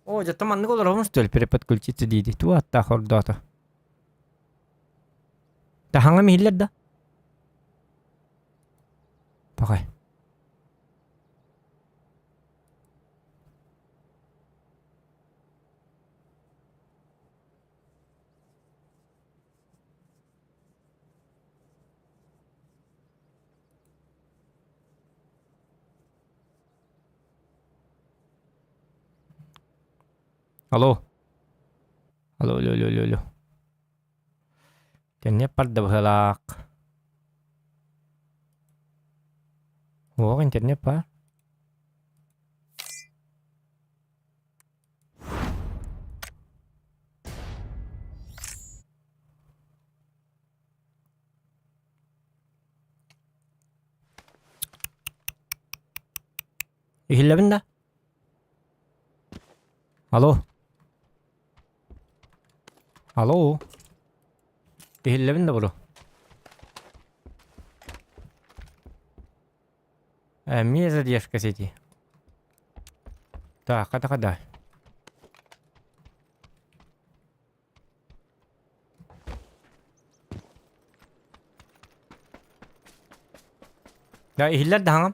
О, дьэ маннык олоробун что ли переподключиться дии Туу аттаах ордоото. Таһаҥа иһиллэр да? Пахай. Алло. Алло, алло, алло, алло, алло. Интернет барда быһыылаах. Уох, интернет баар. Иһиллэбин да? Алло. Алло. Иһиллэбин да бро? Эмиэ задержка сети. Так, хата хада. Да, иһиллэр да хаҥам.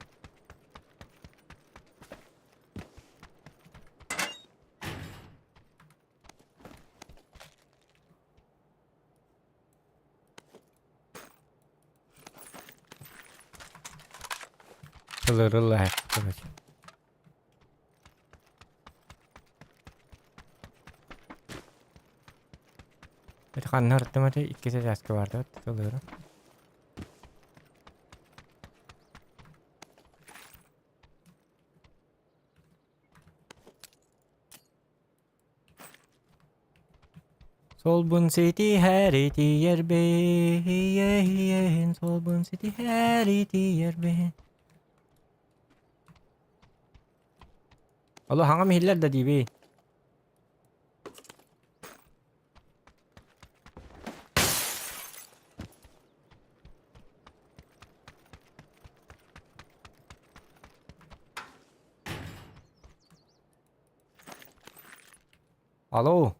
Ылырылла короче. Это ханна ырыттым эти икки сэтээскэ барды ылырым. Солбун ситиһэр итийэрбин, солбун ситиһэр итийэрбин. Оло хаҥам иһиллэр да диибий. Алло.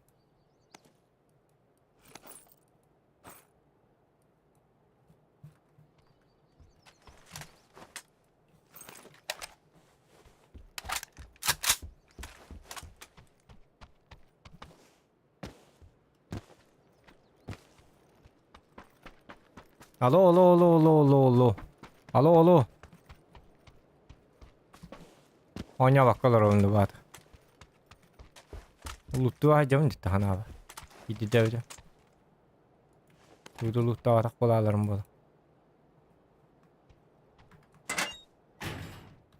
Алло, алло, алло, алло, алло, алло. Алло, алло. Оонньообокко олоробун да баата. Луттуу аһдьабын дитта ханаабар. Идидэбитэ. Тугу луттаабатах буолааларым буола.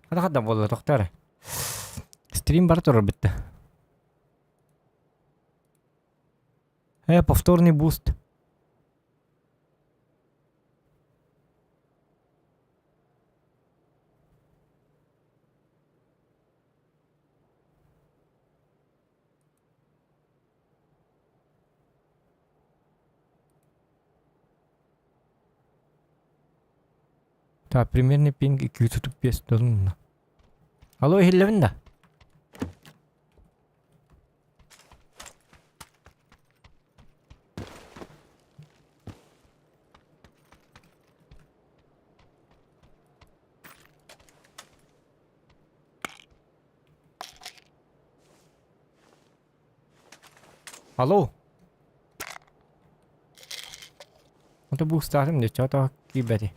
Хата хата буолла тохтоо эрэ. Стрим бара турар бүтте. Повторный буст. Так, примерный пинг 235 доллар. Алло, иһиллэбин да? Алло. Это бу старым не что-то кибети.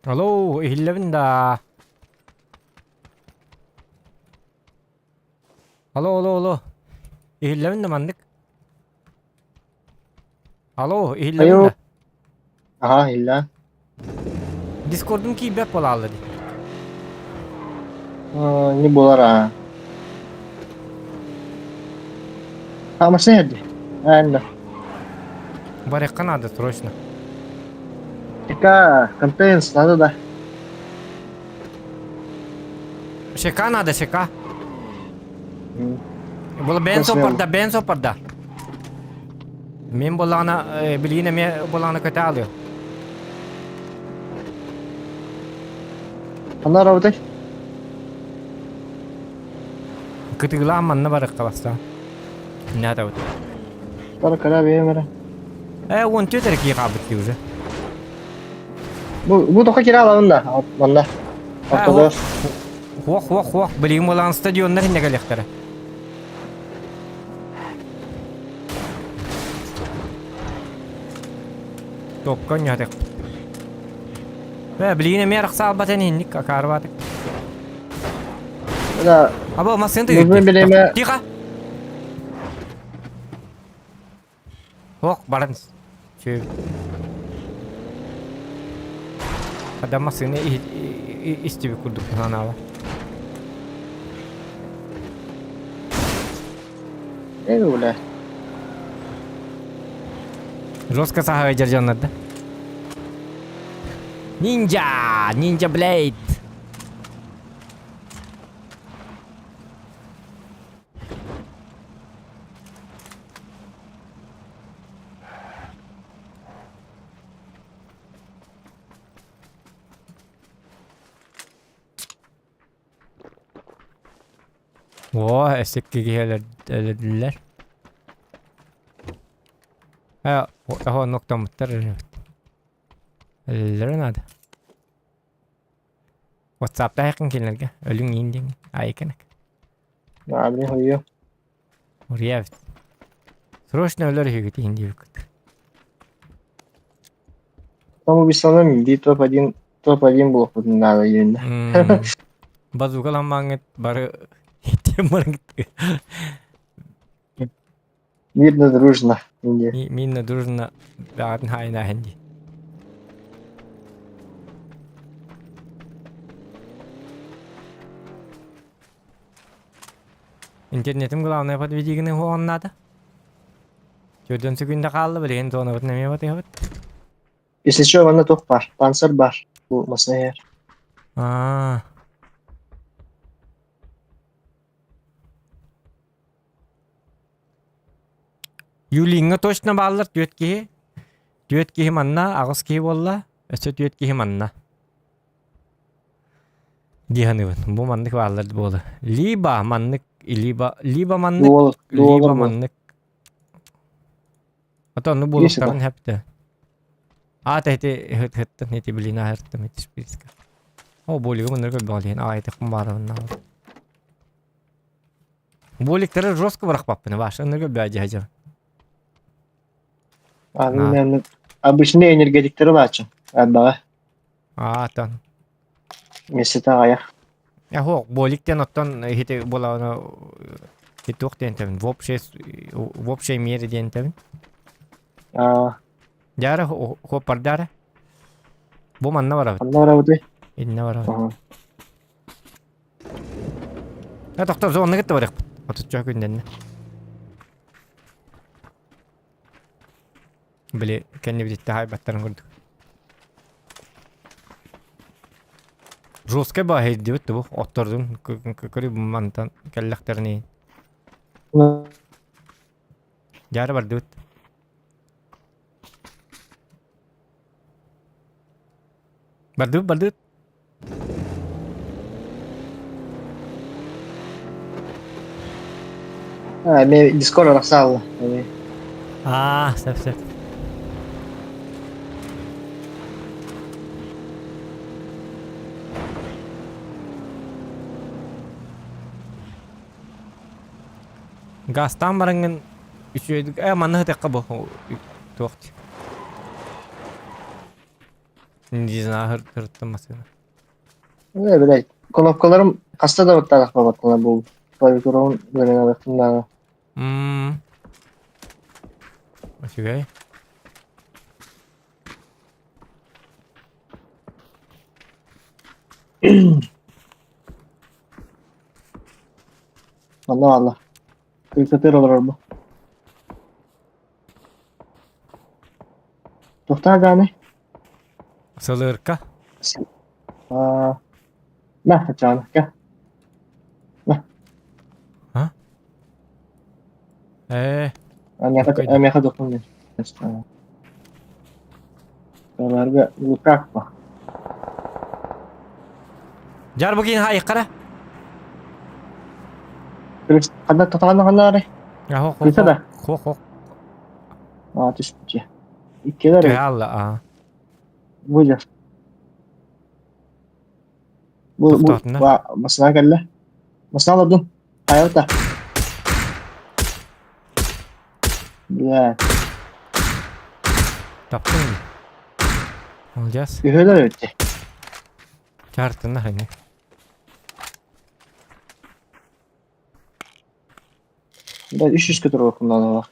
Алло, иһиллэбин да. Алло, алло, алло. Иһиллэбин да маннык. Алло, иһиллэбин Айо. да. Аха, illa. Дискордум киирбэт буолаалла дии. Не буолар аа. Хаамасын эрди. Аанна. Барыахха наада срочно. Ика контейнс надо да. ШК надо, ШК. Бұл бен сопарда, бен сопарда. Мен болағына, билигин эмиэ болағына көтө алыа. Ханна работай? Кытыгылаан манна барыахха бастаан. Надо Бара кара бэйэм эрэ. 14 эрэ киһи хаалбыт дии уже. Бу бу тоха кире алабын да манна. Ортодор. Хуох, хуох, хуох. Билигин буолаан стадионнар иннэ кэлиэхтэрэ. Топка онньоотехпит. Бэ, билигин эмиэ арахса албатын иһинник акаарбаатык. Да. Аба массыын Нужны бириэмэ. Тихо! Ох, баран. Чү. Адам массыына истиби курдук санаала. Эй, бля. Жестко саха дьоннор да. Ниндзя! Ниндзя Блейд! Оо, өссө киһи өлөрдүлэр. Э, оһо ноктоммуттар эбит. Өлөллөрө наада. WhatsApp-та хайкын кинилэргэ. Өлүҥ иин диэн айыкынак. Наадын хойуо. Урия эбит. Срочно өлөр үһүгүт иин диэбиккит. Там убисанам ди топ-1 топ-1 буолуохпутун наада ииннэ. Базука ламмаҥҥыт бары тем барыҥ Мирно дружно. Инде. Мирно дружно бэҕэтин хаайынааһын дии. Интернетим главное подведигини хуоннаата. Төрдөн секунда хаалла билигин зонабытын эмиэ батыһабыт. Если что, манна туох баар? Панцирь баар. Бу масына иһэр. Аа. Юлиҥҥа точно бааллар түөрт киһи. Түөрт киһи манна, аҕыс киһи буолла. Өссө түөрт киһи манна. Дии саныыбын. Бу маннык бааллар буола. Либо маннык, либо, либо маннык, Дуол, либо дуолар буол. маннык. А то ну буолуохтарын хэптэ. Аата ити ыһыттан ити блин аһыртым ити списка. О, болигы мыныр көрбөҕө диэн аҕайтыхпын баарабын Боликтары жестко бырахпаппын, Ваша, ынырга бәдьэ А, ну, обычный энергетиктері баачы. Арбаҕа. А, тон. Мессета аҕайах. Ахо, боликтен оттон хити буолаҕына туох диэн тэбин, в общей в общей мере диэн тэбин. А, Дьаара хуоппардаара. Бу манна барабыт. ханна барабытый? Иннэ барабыт. Ага. А тохтор зонна кытта барыахпыт. Отучча күннэннэ. Били кэннибититтэ хаайбаттарын курдук. Жесткай бааһырдыбыт да бу оттордун көрү мантан кэллэхтэринэ. Дьаара бардыбыт. Бардыбыт, бардыбыт. А, мен Discord арахсаалла. Эми. Аа, сөп сөп. Газтаан бараҥҥын үчүгэйдик ээ манна сытыахха бу туох дии. Не знаю, ырыттым массыына. Э, блядь, кнопкаларым хаста да баттаах бабаттана бу клавиатурабын үөрэнэ даҕаны. Мм. Үчүгэй. Манна бааллар. Кыргызтар олорор бу. Туохтаах даҕаны? Сылыырка. Аа, на, ачаана, кэ. На. А? Ээ. Миэхэ, миэхэ дохун Баларга лукак Дьар бу киин хайыккара. Ханна татаана ханнаары? Хох да? Хох хох. Аа түспүтэ. Иккилэр. Түһэ аа. Выйдер. Бу бу масына кэллэ. Масына алардым. Хайалта. Бля. Таптың. Молодец. Үһөлөр өттө. Чартына хани. Да 300 көтөр окуннан алак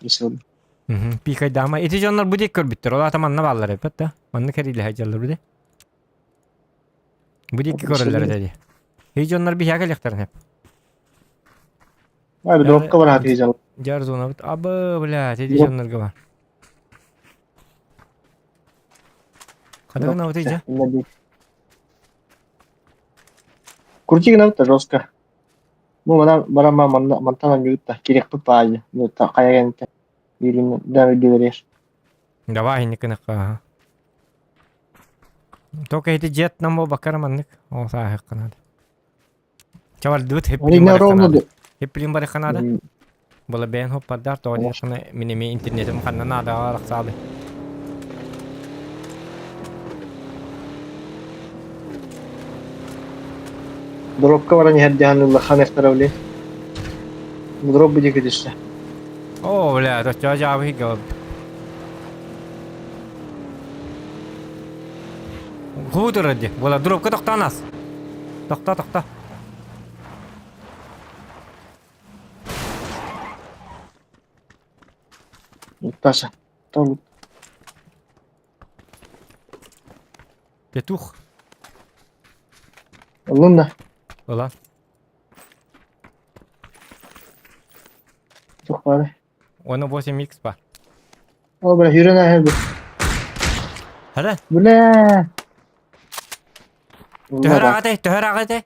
Пикайдама. Ити дьоннор бу диэки көрбүттэр. Ол аата манна бааллар эбит да. Манна кэрилэһэ дьаллар бу Бу диэки көрөллөр этэ дии. Ити дьоннор биһиэхэ кэлиэхтэрин сөп. Abi дропка бар хатыы дьал. Дьар зонабыт. Абы, блядь, ити дьоннорго бар. Ханна гынабыт дьэ? Крути гынабыт жестко. Ну, манан барама манна мантан анньыбыт кириэхпит баайы. Ну, хайа кэнтэ. Биирин да үрдүлэрер. Давай инникинэххэ. Только эти дьиэт нам баккара маннык. Ол сааһыкканады. Чабардыбыт Инне ровно. Хипплин барыхха наада. Була бэйэн хоппардар тоҕо диэххинэ мин эмиэ интернетим ханна наадаҕа арахсаабый. Дропка баран иһэр диэн ыллахан эхтэрэ Дроп бу диэки түстэ. О, бля, точчоо дьаабы хигга Хуу турар дии. Була дропка тохтоон ас. Тохто, тохто. Паша. Там Петух. Ыллын да. Ыла. Тух бары. Оны 8 x ба. Ол бля жүрен аһы бу. Хара. Бля. Төһөр аҕатай, төһөр аҕатай.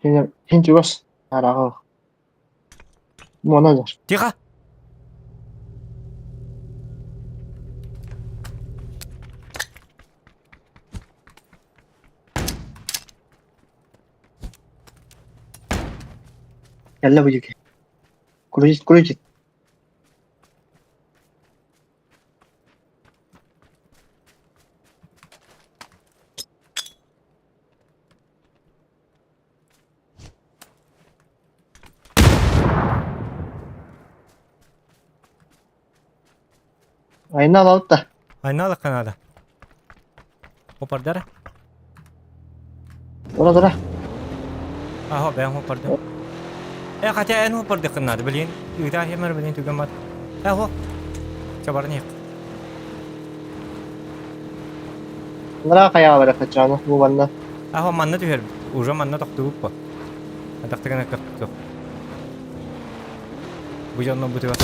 Хин хин чугас. Араҕа. Мона да. Тихо. Кэллэ бу диэки. Крутит, крутит. Айна алта. Айна Канада. Хопардара. Тура тура. Аха бэйэм хоппардым. Э хотя эн хоппардыххын наада билигин ыытаа хэмэр билигин түгэн бат. Э хо. Чабарын иһик. Нара хайаҕа барар хачаана бу манна. Аха манна түһэр уже манна тохтугуп по. Атахтыгына көхтөх. Бу дьонно бутуга.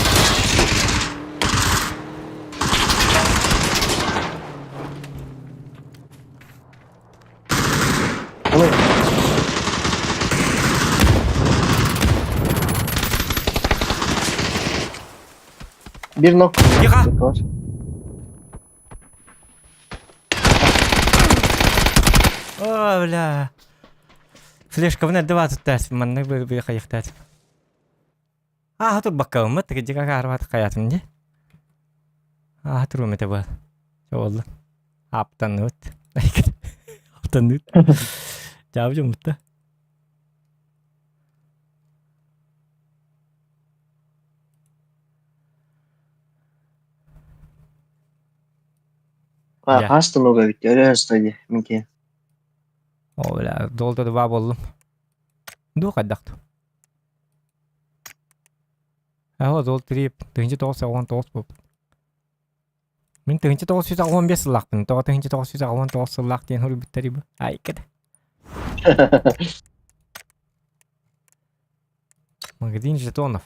Бир нок. Тихо! О, бля. Флешкабын эрдэ баатыттаас маннык бы хайыхтаат. Ааһа турбаккабыммыт тыгыдьыга каарбат хайаатым дии. Ааһа туруом этэ буол. Чэ буолла. Ааптанныбыт. Ааптанныбыт. Дьаабы дьоммут да. Дьэ. Хас тонуга эбит өрө стадия минки. О, бля, долта два буоллум. Дуу хайдах Аһа ол три 1999 буолбут. Мин 1995 сыллаахпын. Тоҕо 1999 сыллаах диэн суруйбуттарый бу? Айката. Магазин жетонов.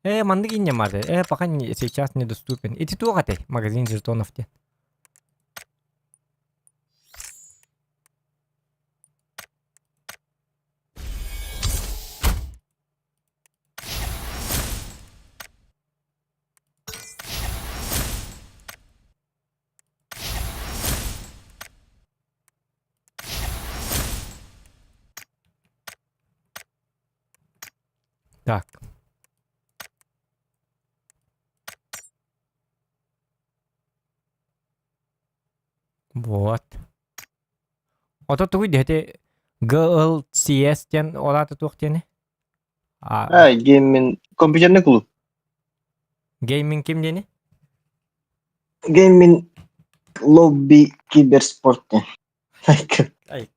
Маннык инньэ пока не, сейчас недоступен. Ити туох этэй? Магазин жетонов диэн. Так. Вот. Ото тугуй диэти GLCS диэн ол аата туох диэни? А, гейминг компьютерный клуб. Гейминг ким диэни? Гейминг лобби киберспорт диэн. Ай,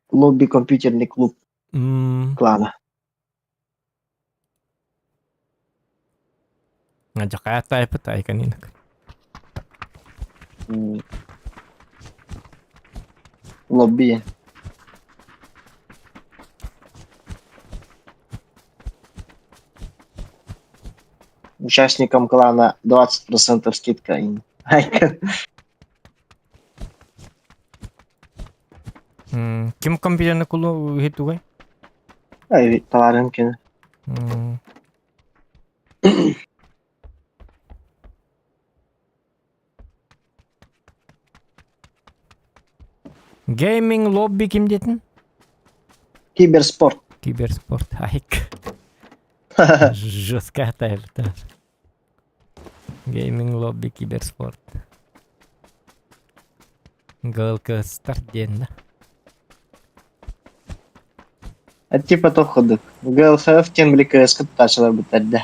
Лобби компьютерный клуб клана. Дьакаят тайпыт айканинок. Лобби. Участникам клана 20% скидка. Ким компьютерный клуб хитугай? Ай, товарым кини. Гейминг лобби ким диэтин? Киберспорт. Киберспорт. Айк. Жесткая это. Гейминг лобби киберспорт. ГЛК старт диэн да. А типа то курдук. ГЛХФ диэн били КС кыттааччыларбыт эрдэ.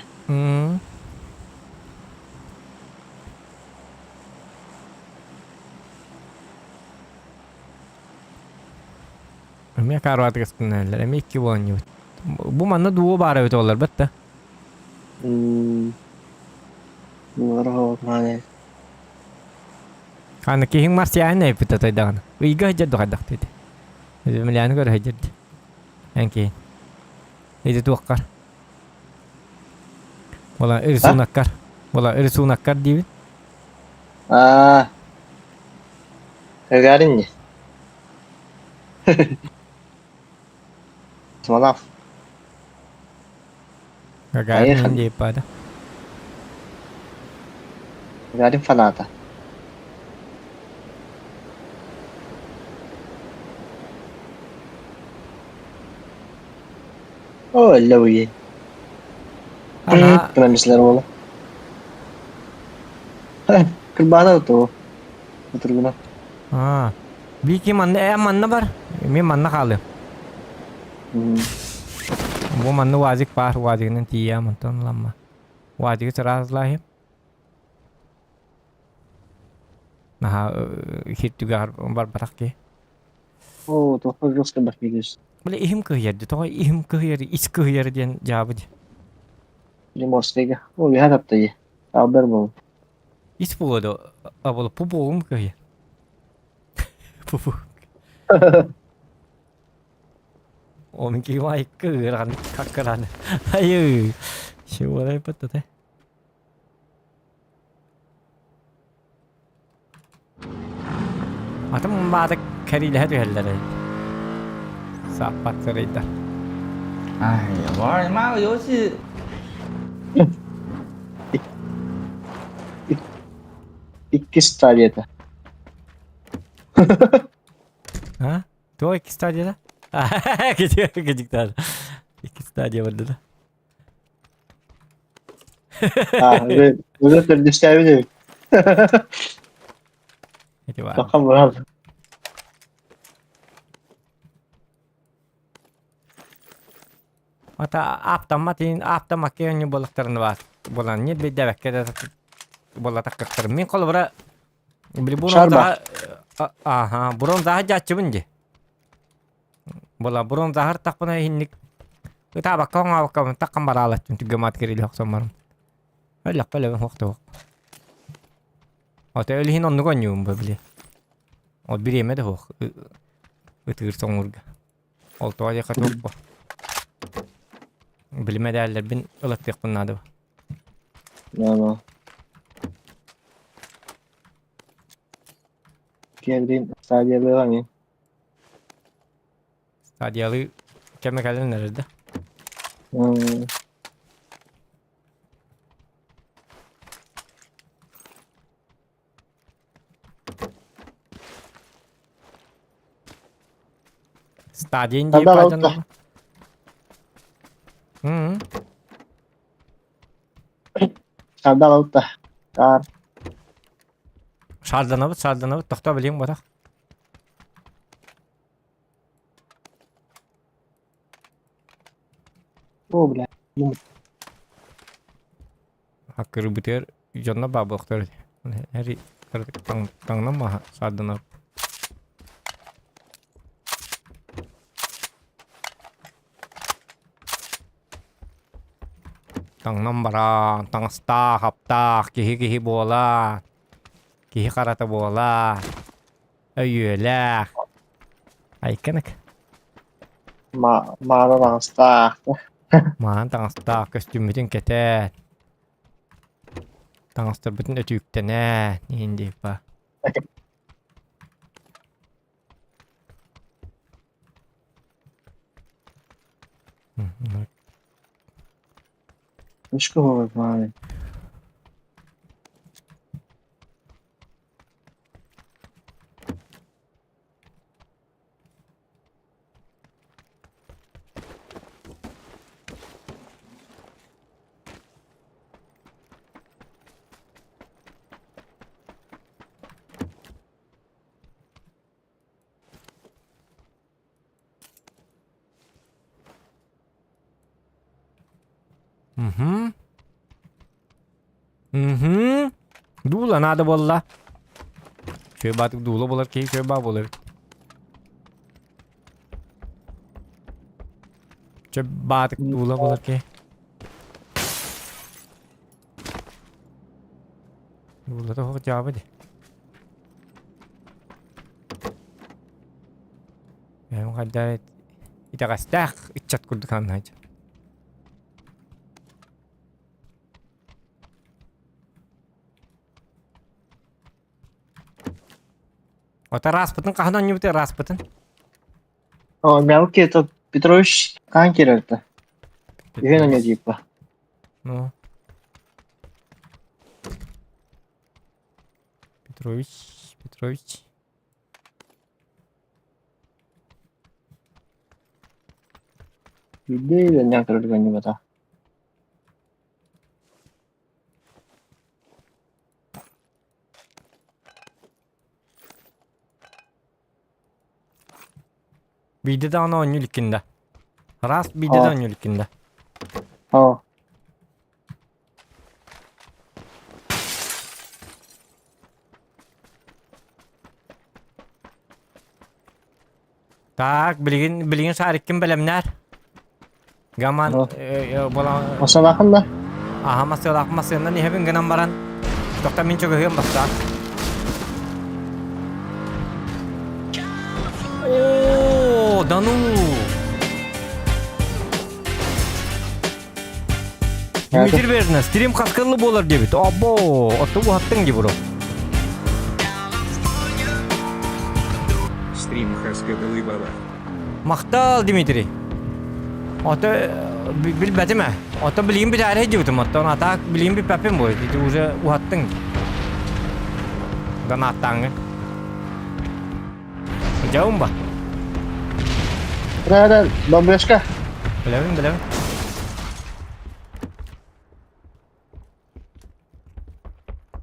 Эмиэ кааруатыгас гынналлар, эмиэ икки буолан Бу манна дуо баар эбит олорбут да. Аны киһиҥ марсианин эппит атайдаҕына. Ыйга сылдьар духайдах диэти. Земляны көрө сылдьар Эн киһин. Ити туоххар. Була рисунаккар. Була рисунаккар диибин. Аа. Гагарин не? Космонавт. Гагарин диэппаата. Гагарин фаната. О, өллө Ана Гынан буола. Кырбаана тоо. Утургуна. Аа. Бики манна манна бар. Мен манна хаалыам. Бу манна УАЗик баар, УАЗигынан тиийэм онтон ламма. УАЗигы сараазлааһым. Наһаа хир түгэҕэр барбатах киһи. Оо, туохха жестко бахпигис. Бile иһим кыһыйар дии, тоҕо иһим кыһыйар, ис кыһыйар диэн дьаабы дии. Приморскайга. Оо, үһэ таптайы. Албер буолун. Ис буолуо дуо? Абыл пупугум кыһыйар. Пупук. Онки майка ыарахан каккаран. Айы. Шуолай паттата. Атым баата кэриилэһэ түһэллэр Сааппат сырайдар. 哎呀，玩你妈个游戏！ Иккис стадията. А? Туох икки стадияда? Кыдьыктаар. Икки стадия барда да. А, уже төрдүстээбит эбит. Ити баар. Тоха баран. Ата ааптаммат иин ааптаммакка оонньуу буоллахтарына баар буолан нет билдэбэккэ да буоллатахтар. Мин холобура били Шарба. бронзаҕа ааха бронзаҕа дьааччыбын дии. Була бронзаҕар тахпына иһинник ытаабакка оҥообокко таххан бараалаттым түгэмаат кирили охсомморум. Өллөхпө өлөбүн хуохтуох. Ото өлүһүн оннук оонньуум бу били. Ол бириэмэ да суох ытыыр соҥуурга. Ол тоҕо диэххэ туох бу. Били мэдээллэрбин ылаттыахпын наада. No, Киэбирин стадиялыаҕа мин. Стадиялыы кэмэ кэлэн эрэр да. Стадия диye Хадаа пайдаланна. М. Хадаа алта. Таар. Шаарданабыт, шаарданабыт, тохтоо билиэҥ буотах. О, бля. Хаккырыбытыгар дьонно баабылыктар эри таҥнан маһа саарданар. Таҥнан баран, таҥастаах, аптаах, киһи-киһи буолан, киһи харата буолан, өйүөлээх. Айканык. Маана таҥастаах. Маан таҥастаах көстүүммүтүн кэтээт. Таҥастарбытын өтүүктэнээт, иһин диэппа. Мышка буолар мааны. Угу. Угу. Дуула надо буолла. Чөй баатык дуула буолар киһи чөй баа буолар. Чөй баатык дуула буолар киһи. Дуулата хоқ жаабы ди. Эм хайда итэҕэстээх ыччат курдук аннаачы. Ото ыраспытын хаһан оонньуубутуй ыраспытын? О, мелкий этот Петрович хаан киирэртэ. Үһүн оонньуу типа. Ну. Петрович, Петрович. Биирдэ үөрэнньэҥ көрөргө оонньубата. Биирдэ даҕаны оонньуу иликкин да. Раз биирдэ да оонньуу иликкин да. Оо. Так, билигин билигин шариккин бэлэмнээр. Гаман буолан Масалаахын да? Аха масыалаах масыаннан иһэбин гынан баран тохто мин чугаһыам бастаан. О, да ну! Дмитрий Верна, стрим хаскылы буолар диэбит. Обо, отту уһаттыҥ дии бро. Стрим хаскадылы баба. Махтал, Дмитрий. Ото билбэтим ээ. Ото билигин бүтээри сылдьыбытым. Оттон атаак билигин бүппэппин буой. Ити уже уһаттыҥ. Донааттааҥҥын. Дьаум ба. Да, да, бомбежка. Билэбин, билэбин.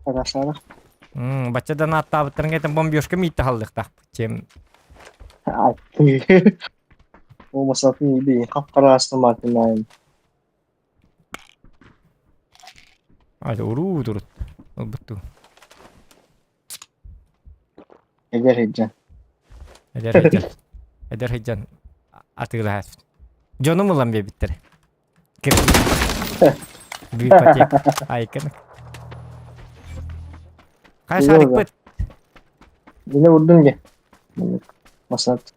Хорошо. Бачча донааттаабыттарын кэтэн бомбежка миитте халлыктаахпыт. Чем Болмаса иби хап-хара Астон Мартин Ай, уруу турут. Ылбыттуу. Эдэр сылдьан. Эдэр сылдьан. Эдэр сылдьан атыылаһар. Дьонум ылан биэрбиттэр. Бу ипотека. Айкын. Хай шарикпыт. Мені урдун де. Масат.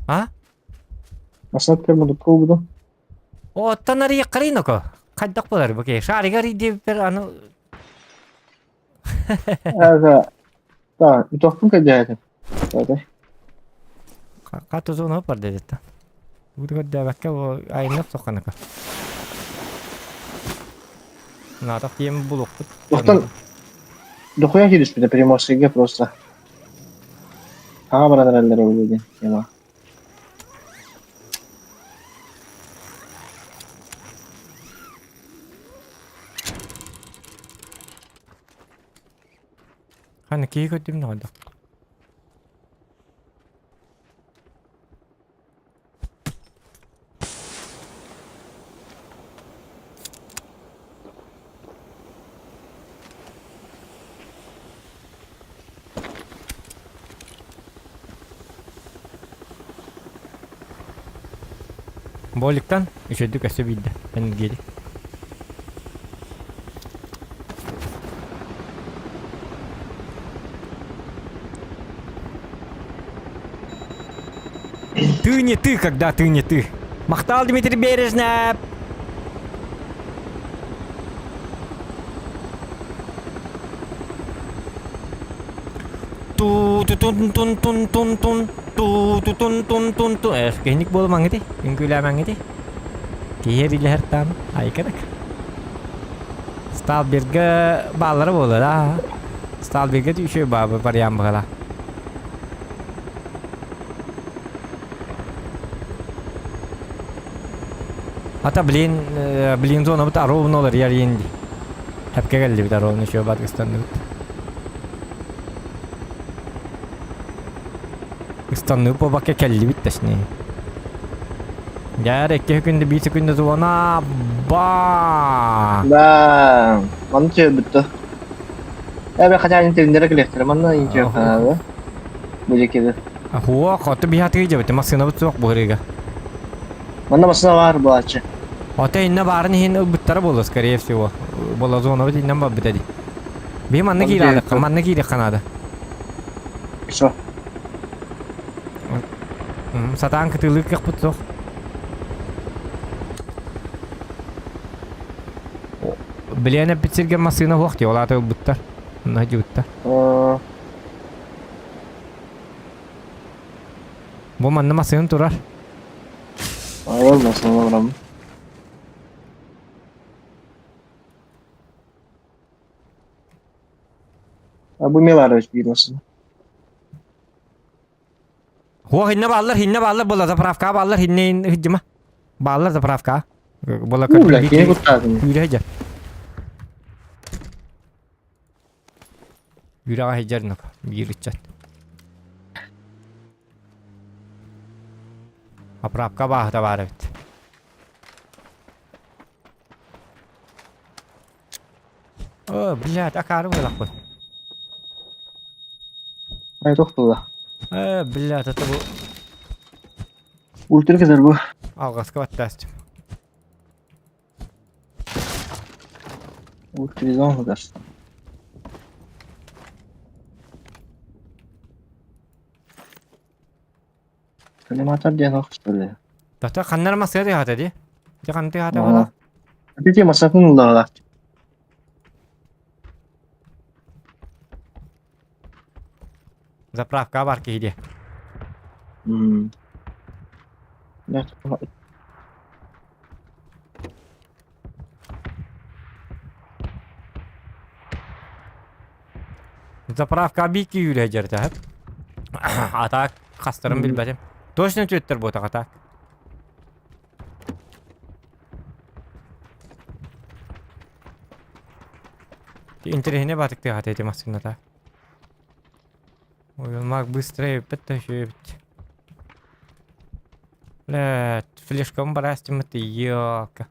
А? Масат көр мудукку буду. Оттон арыйа карыйноко. Хайдах болар бу ке. Шарик арый диэбиппэр аны Ага. Да, утохпун кэдээтим. Да. Хата зона бар дедетта. Бу көрдөөбөккө бу айыннап сохханака. Наатах диэн булукпут. Оттон дохуя кириспитэ Приморскайга просто. Хаҥа баран эрэллэр ол диэн тема. Ханна киһи көрдүм наҕайдах. Боликтан үчүгдүк өссө биирдэ энергетик. Ты не ты, когда ты не ты. Махтал Дмитрий Бережнев! Ту ту тун тун тун тун тун ту ту тун тун тун тун Э, киһиник буолумаҥ ити, үҥкүүлээмэҥ ити. Киһи эрилэһэр таан айканак. Сталберга бааллара буолар аа. Сталберга үчүгэй баабы вариант быһала. Ата блин, блин зонабыт ровно олар ярыйын ди. Хәпкә кэллибит ровно еще бат ыстанныбыт. Ыстанныы буолбакка кэллибит точнее. Дьээр икки күндэ биир күндэ звона. Ба! Да, манна түһэрбит Эбэ хотя интернеттері кэлиэхтэрэ манна интиэххэ бу дьэкиби. Хуа, хоту биһатыгы дьэбит, массыынабыт суох быһырыга. Манна массыына баар буолааччы. Ото инне баарын иһин ылбыттара буолуо, скорее всего. Болозонабыт иннен барбыта дии. Биһи манна киирэ манна киириэххэ наада. Все. Сатаан кытыылыыр кыахпыт суох. Билиэн эппит сиргэ массыына суох дии, ол аата ылбыттар. Онно сылдьыбыттар. Бу манна массыына турар. Ол массыына барам. А бу Миларович биир массыына. Хуох инне бааллар, хинне бааллар, була заправка бааллар, хинне хиддима. Бааллар заправка. Була Бля, кини куттаатын. Күүрэ хиддер. Күрэҕэ хиддер нок, биир ыччат. Заправка бааһыта баар эбит. О, блядь, акаары быһалахпын. Ай, туох буолла? Э, блядь, это бу Ультра кызар бу. алҕаска баттаастым. Ультризон кажется. Коллиматор диэн ох что ли? Тата ханнар массыа тыаһата дии? Дьэ ханна тыаһата буолла? Ити массатын ыллаҕа. Заправка бар киһи дии. Заправка бики үүрэ дьэртэһэп. А так хастарын билбэтим. Точно түөттэр буотах а так. Интэриэһинэй баатык тыаһата ити массыыната. Ой, маг быстрее эппит эбит. Блядь, флешкам барастым ты, ёлка.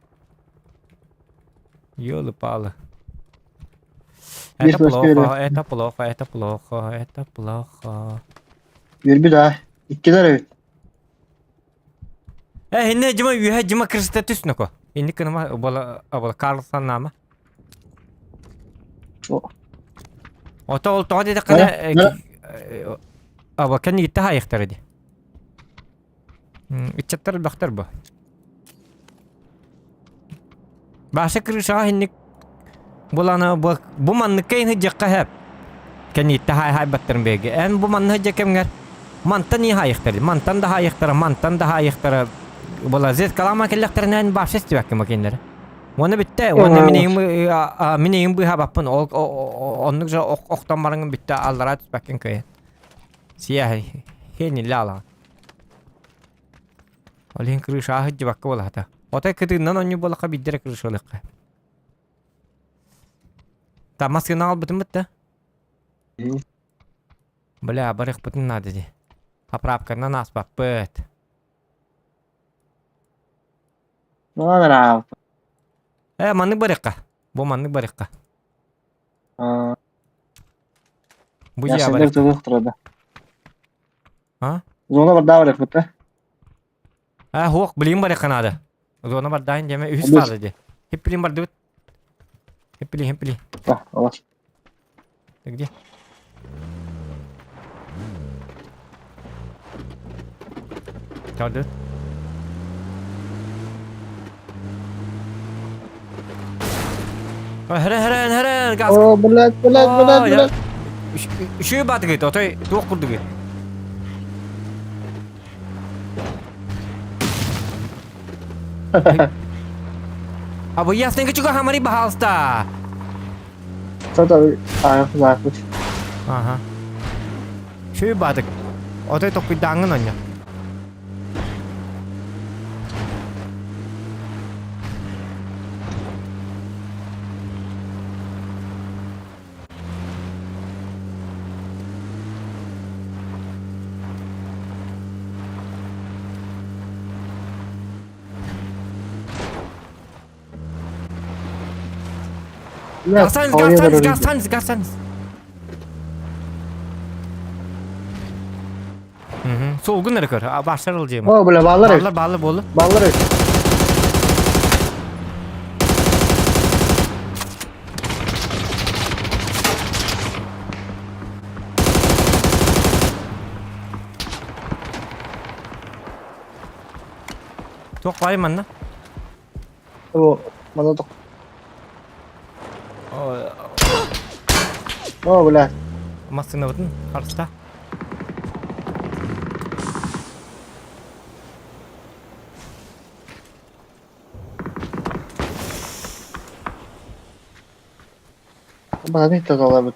Ёлы-палы. Это плохо, это плохо, это плохо, это плохо. Үөрбүт аа. Иккилэр эбит. Э, инне дьима үөһэ дьима крыста түс ноко. Инник кыныма бола бола Карлсон наама. Ото ол тоҕо диэтэххинэ аба кэннигиттэ хаайыахтара дии. Ыччаттар элбэхтэр бу. Баша крышаҕа инник булана бу бу манныкка ини дьахха хэп. Кэнниттэ хаай хаайбаттарын бэйгэ. Эн бу манна дьэ кэмҥэр мантан и хаайыахтар. Мантан да хаайыахтара, мантан да хаайыахтара. Була зет калама келлэхтэринэн баша истибэккэ макиннere. Уонна бүттэ, уонна мин эйим мин эйим быыһаабаппын. Ол оннук же охтон бараҥын бүттэ аллараа түспэккин кыайан. Сиэһэ хениллэ алаҕын. Ол иһин крыша сылдьыбакка буолаата. Отой кытыыннан оонньуу буоллахха биирдэ эрэ крыша ылыахха. Та массыына аҕалбытым бытта. Бля, барыахпытын наада дии. Поправканан ааспаппыт. Ну, Э, маннык барыахха. Бу маннык барыахха. Бу дьиэ барыахха. А? Зона барда барыахпыт да? А, хуох, билигин барыахха наада. Зона бардаайын диэмэ үһүс фаза дии. Хиппилин бардыбыт. Хиппили, хиппили. Ты где? Чалды. Хөрэ хөрэ хөрэ газ. О, блядь, блядь, блядь, блядь. Үчүгэй баатыгыт, отой туох курдугуй? А вы ясненько чего хамари бахалста? Что-то, а, запись. Ага. Үчүгэй баатык. Отой токуйдааҥҥын онньо. Гарсанс, гарсанс, гарсанс, гарсанс. Солгун эрэ көр. Башар ылдьыым. О, бля, бааллар Бааллар, бааллар буолу. Бааллар Туох баай манна? О, манна тох. О, бля. Массыынабытын харыста. Баны тазалабыт.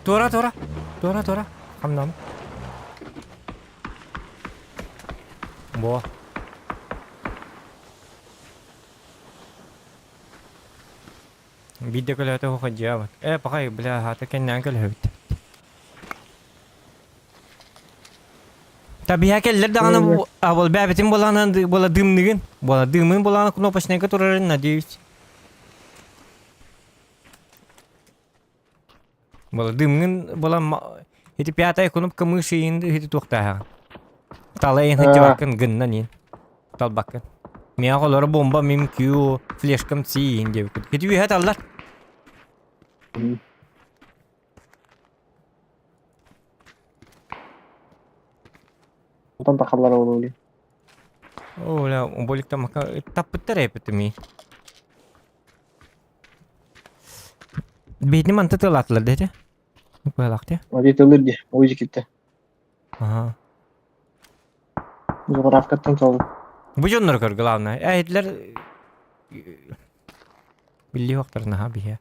Туора, туора. Туора, туора. Хамнам. Бо. Биирдэ көлөһөтө хоходьуйабыт. Э, пахай, бля, хаата кэннээн көлөһөбүт. Табиһа кэллэр даҕаны бу абыл бэбитин булаанан була дымныгын, була дымын булаана кнопочнайга турарын надеюсь. Була дымҥын була ити пятая кнопка мыши иин ити туохтааһаҕын. Талайын хытчыбаккын гыннан иин. Талбаккын. Миэхэ олоро бомба мим Q флешкам C иин диэбиккин. Ити үөһэ таллар. Онтон тахаллар ол О, бля, боликтамакка таппыттар эпитими. Биһини манта тылаатылар дэтэ. Быһалаах Оди тылыр ди, ой китте. Ага. Заправкаттан салды. Бу дьоннор көр главное. Эһитлер билли хуохтарына ха биһэ.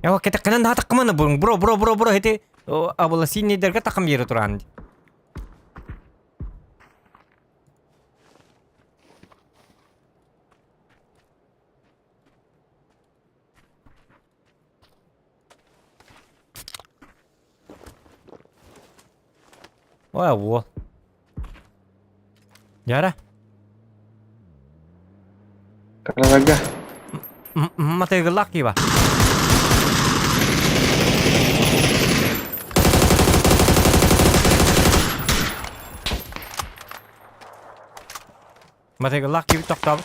Эва кетеккенен да таккыманы бу бро бро бро бро хити абыла синнейдерге такым yeri туран. Ой, во. Яра. Карага. Матыгыллах киба. Матыгыллах киби тохтообут.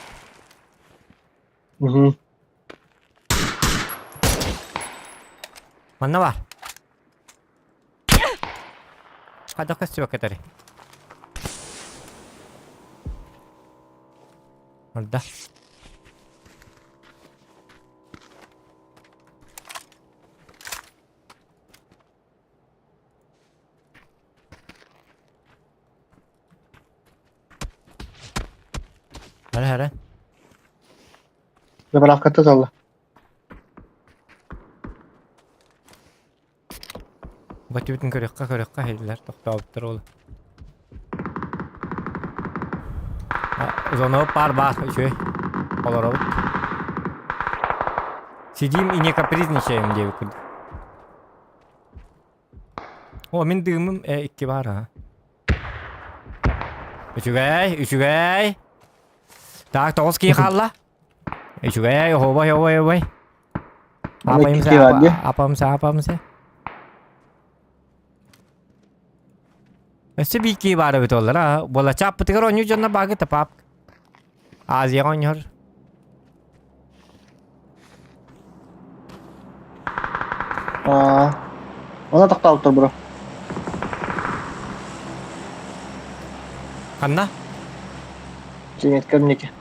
Угу. Манна бар. Хайдах көстүбэккэ этэрий? Орда. Хара хара. Заправката салла. Батыбытын көрүөххэ көрүөххэ иһиллэр тохтообуттар ол. Зоно пар баар үчүгэй. Олоробут. Сидим и не капризничаем диэбит курдук. О, мин дыымым э икки баар аа. Үчүгэй, үчүгэй. Так, тоҕус киһи хаалла. Үчүгэй, оһуобай, оһуобай, оһуобай. Апамса, апамса, апамса. Өссө биир киһи баар эбит оллар аа. Буола чааппытыгар оонньуу дьонно баагы тапаап. Азияҕа оонньуур. Аа. Она тохтообуттар бро. Ханна? Чинеткер ники.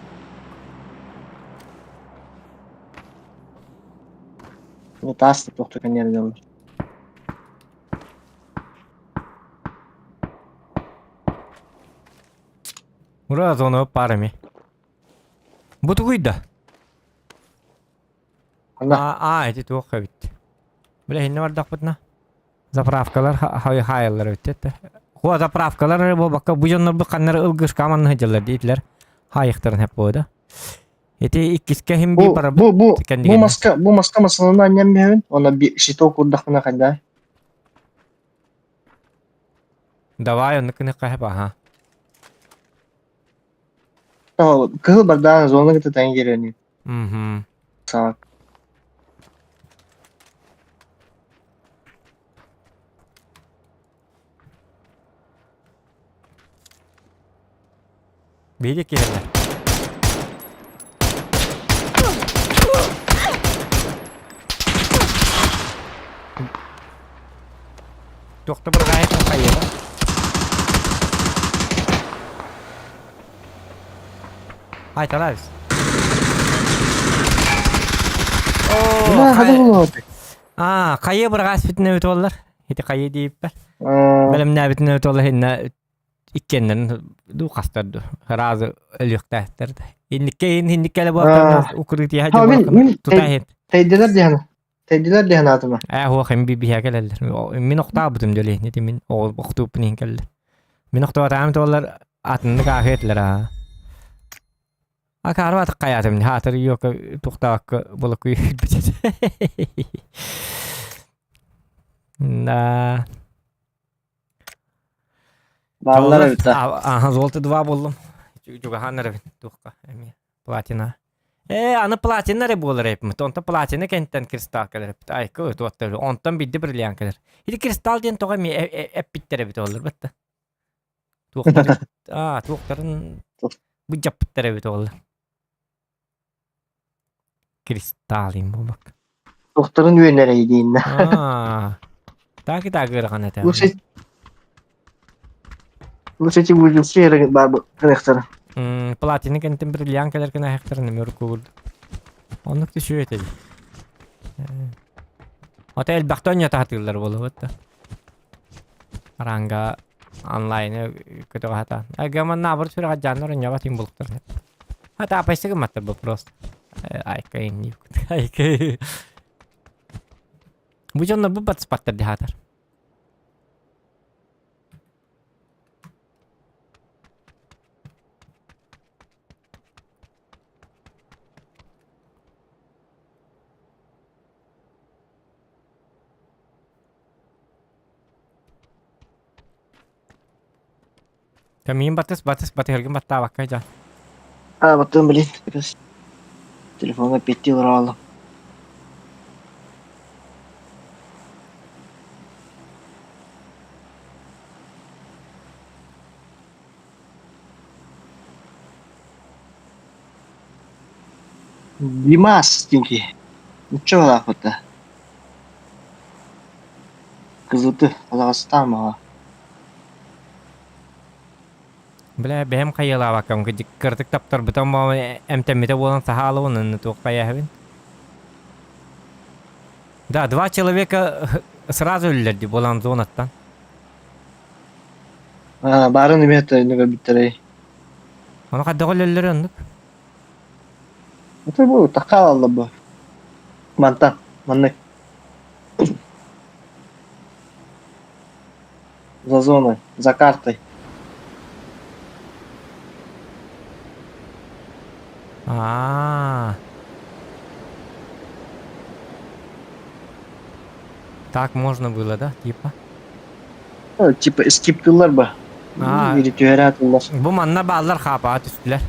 Ну таас туохту кэнниэр Ура, зона парами. Бу тугуй да? Ханна? А, эти туох эбит. Бля, инне бардахпытына. Заправкалар хайаллар эбит этэ. Хуа заправкалар буолбакка бу дьоннор бу ханнары ылгышка манна сылдьаллар диэтилэр. Хаайыктарын хеп буода. Ити иккискэ хим би Бу барабыт бу бу бу кэннигинэ. маска бу маска масаланы анньан биһэбин уонна би щиток курдахпына хайда. Давай оннук гыныахха хеп аха. Кыһыл бардаан зона кытта тэҥ киирэн Мгм. Так. Биһиги киһилэр. Туохта бырҕаайытын хайыаҕа? Айталаабыс. Бля, хата булуоты. Аа, хайы бырҕааспытын эбит буоллар. Ити хайы дииппэр. Бэлэмнээбитин эбит буоллар инна иккиэннэрин дуу хастар дуу сразу өлүөхтээхтэр да. Инникке инникке эле буолтар укрытие тута иһин. Тейдилер диһана. Тейдилер диһана атыма. Ээ хуох эм биһэ кэлэллэр. Мин охтаабытым дьоле ити мин охтууппун иһин кэллэр. Мин охтуотаам туоллар атыннык ааһы этилэр аа. Акаарба хайаатым хаатыр йока тухтаакка булакуй битет. Да. Бааллар эбит да. Аха, золото два буллум. Чугахан эребин туохка эмиэ. Платина. Э, аны платина эрэ буолар эбипмит. Онтон платина кэнтэн кристалл кэлэр эбит. Айка туоттар. Онтон бидди бриллиант кэлэр. Ити кристалл диэн тоҕо эмиэ эппиттэр эбит олор бытта. Туохтарын аа туохтарын быдьаппыттар эбит олор. Кристалл им буолбак. Туохтарын үөнэрэй дииннэ. Аа. Так и так ыарахан этэ. Лучше Лучше эти выжившие бар кырыктар. Платина кэнтин бриллиант кэлэр гына ахтарын нөмөр курдук. Оннук түшүү этэ. Ата элбэхтэ онньото хатыыллар буолуот да. Аранга онлайны көтөҕө хата. Ага манна абыр сүрэҕэ дьааннар онньоҕо тиҥ булуктар. Хата апайсы гымматтар бу просто. Айка инни. Айка. Бу дьоннор бу батыспаттар дихатар. Камин батыс батыс батыһыргын баттаабакка дьон. А, потом, блин, как раз телефонга петти уралым. Димас диэки нуччалаахпыта Кызыты Казахстан маҕа Бля, бэйэм хайыалаабаккам кырдык таптарбытым эмтэммитэ буолан саһаалабын онно туох хайаһабын. Да, два человека сразу өллөрдү буолан зонаттан. Аа, баарын эмиэ көрбүттэрэй. Ону хайдах өлөллөр оннук? Это бу такаалла бу. Мантан, маннык. За зоной, за картой. А. Так можно было, да, типа? Ну, типа скиптылар ба. Аа. Или түһэрэ атыллар. Бу манна бааллар хаапаа түстүлэр.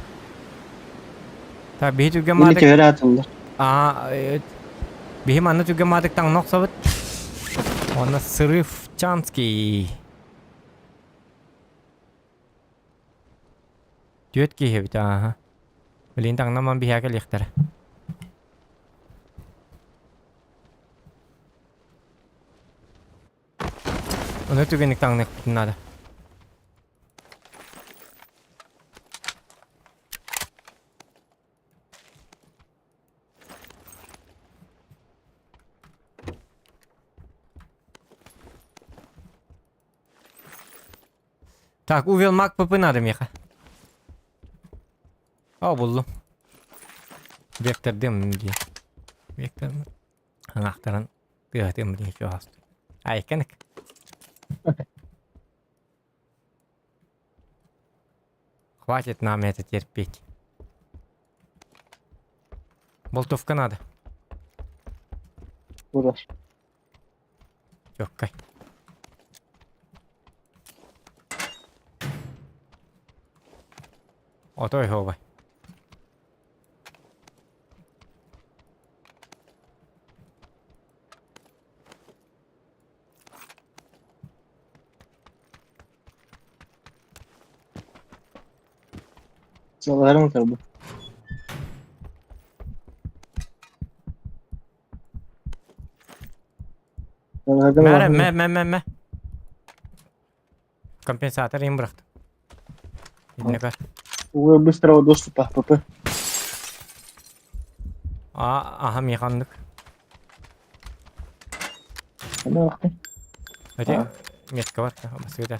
Так, биһи түргэн Или маадык түһэрэ атыллар. Аа, биһи манна түргэн маадык таҥна охсобут. Уонна Сырывчанский. Түөрт киһи эбит, ааха. Билигин таҥнаман биһиэхэ кэлиэхтэрэ. Ону түгэнник таҥныахпытын наада. Так, увел маг ПП надо меха. О, буллум. Вектордым дии. Вектор. Аҥаахтаран тыаһатыам диэн чугаһаста. Айканык. Хватит нам это терпеть. Болтовка надо. Куда? Чоккай. Отой хообай. Сылларым утарбыт. Мэ, мэ, мэ, мэ, мэ. Компенсатор им бырахтым. Итиннэ көр. Угу быстрого доступа ПП. А, аха миэхэ оннук. Эти метка бар, басыгы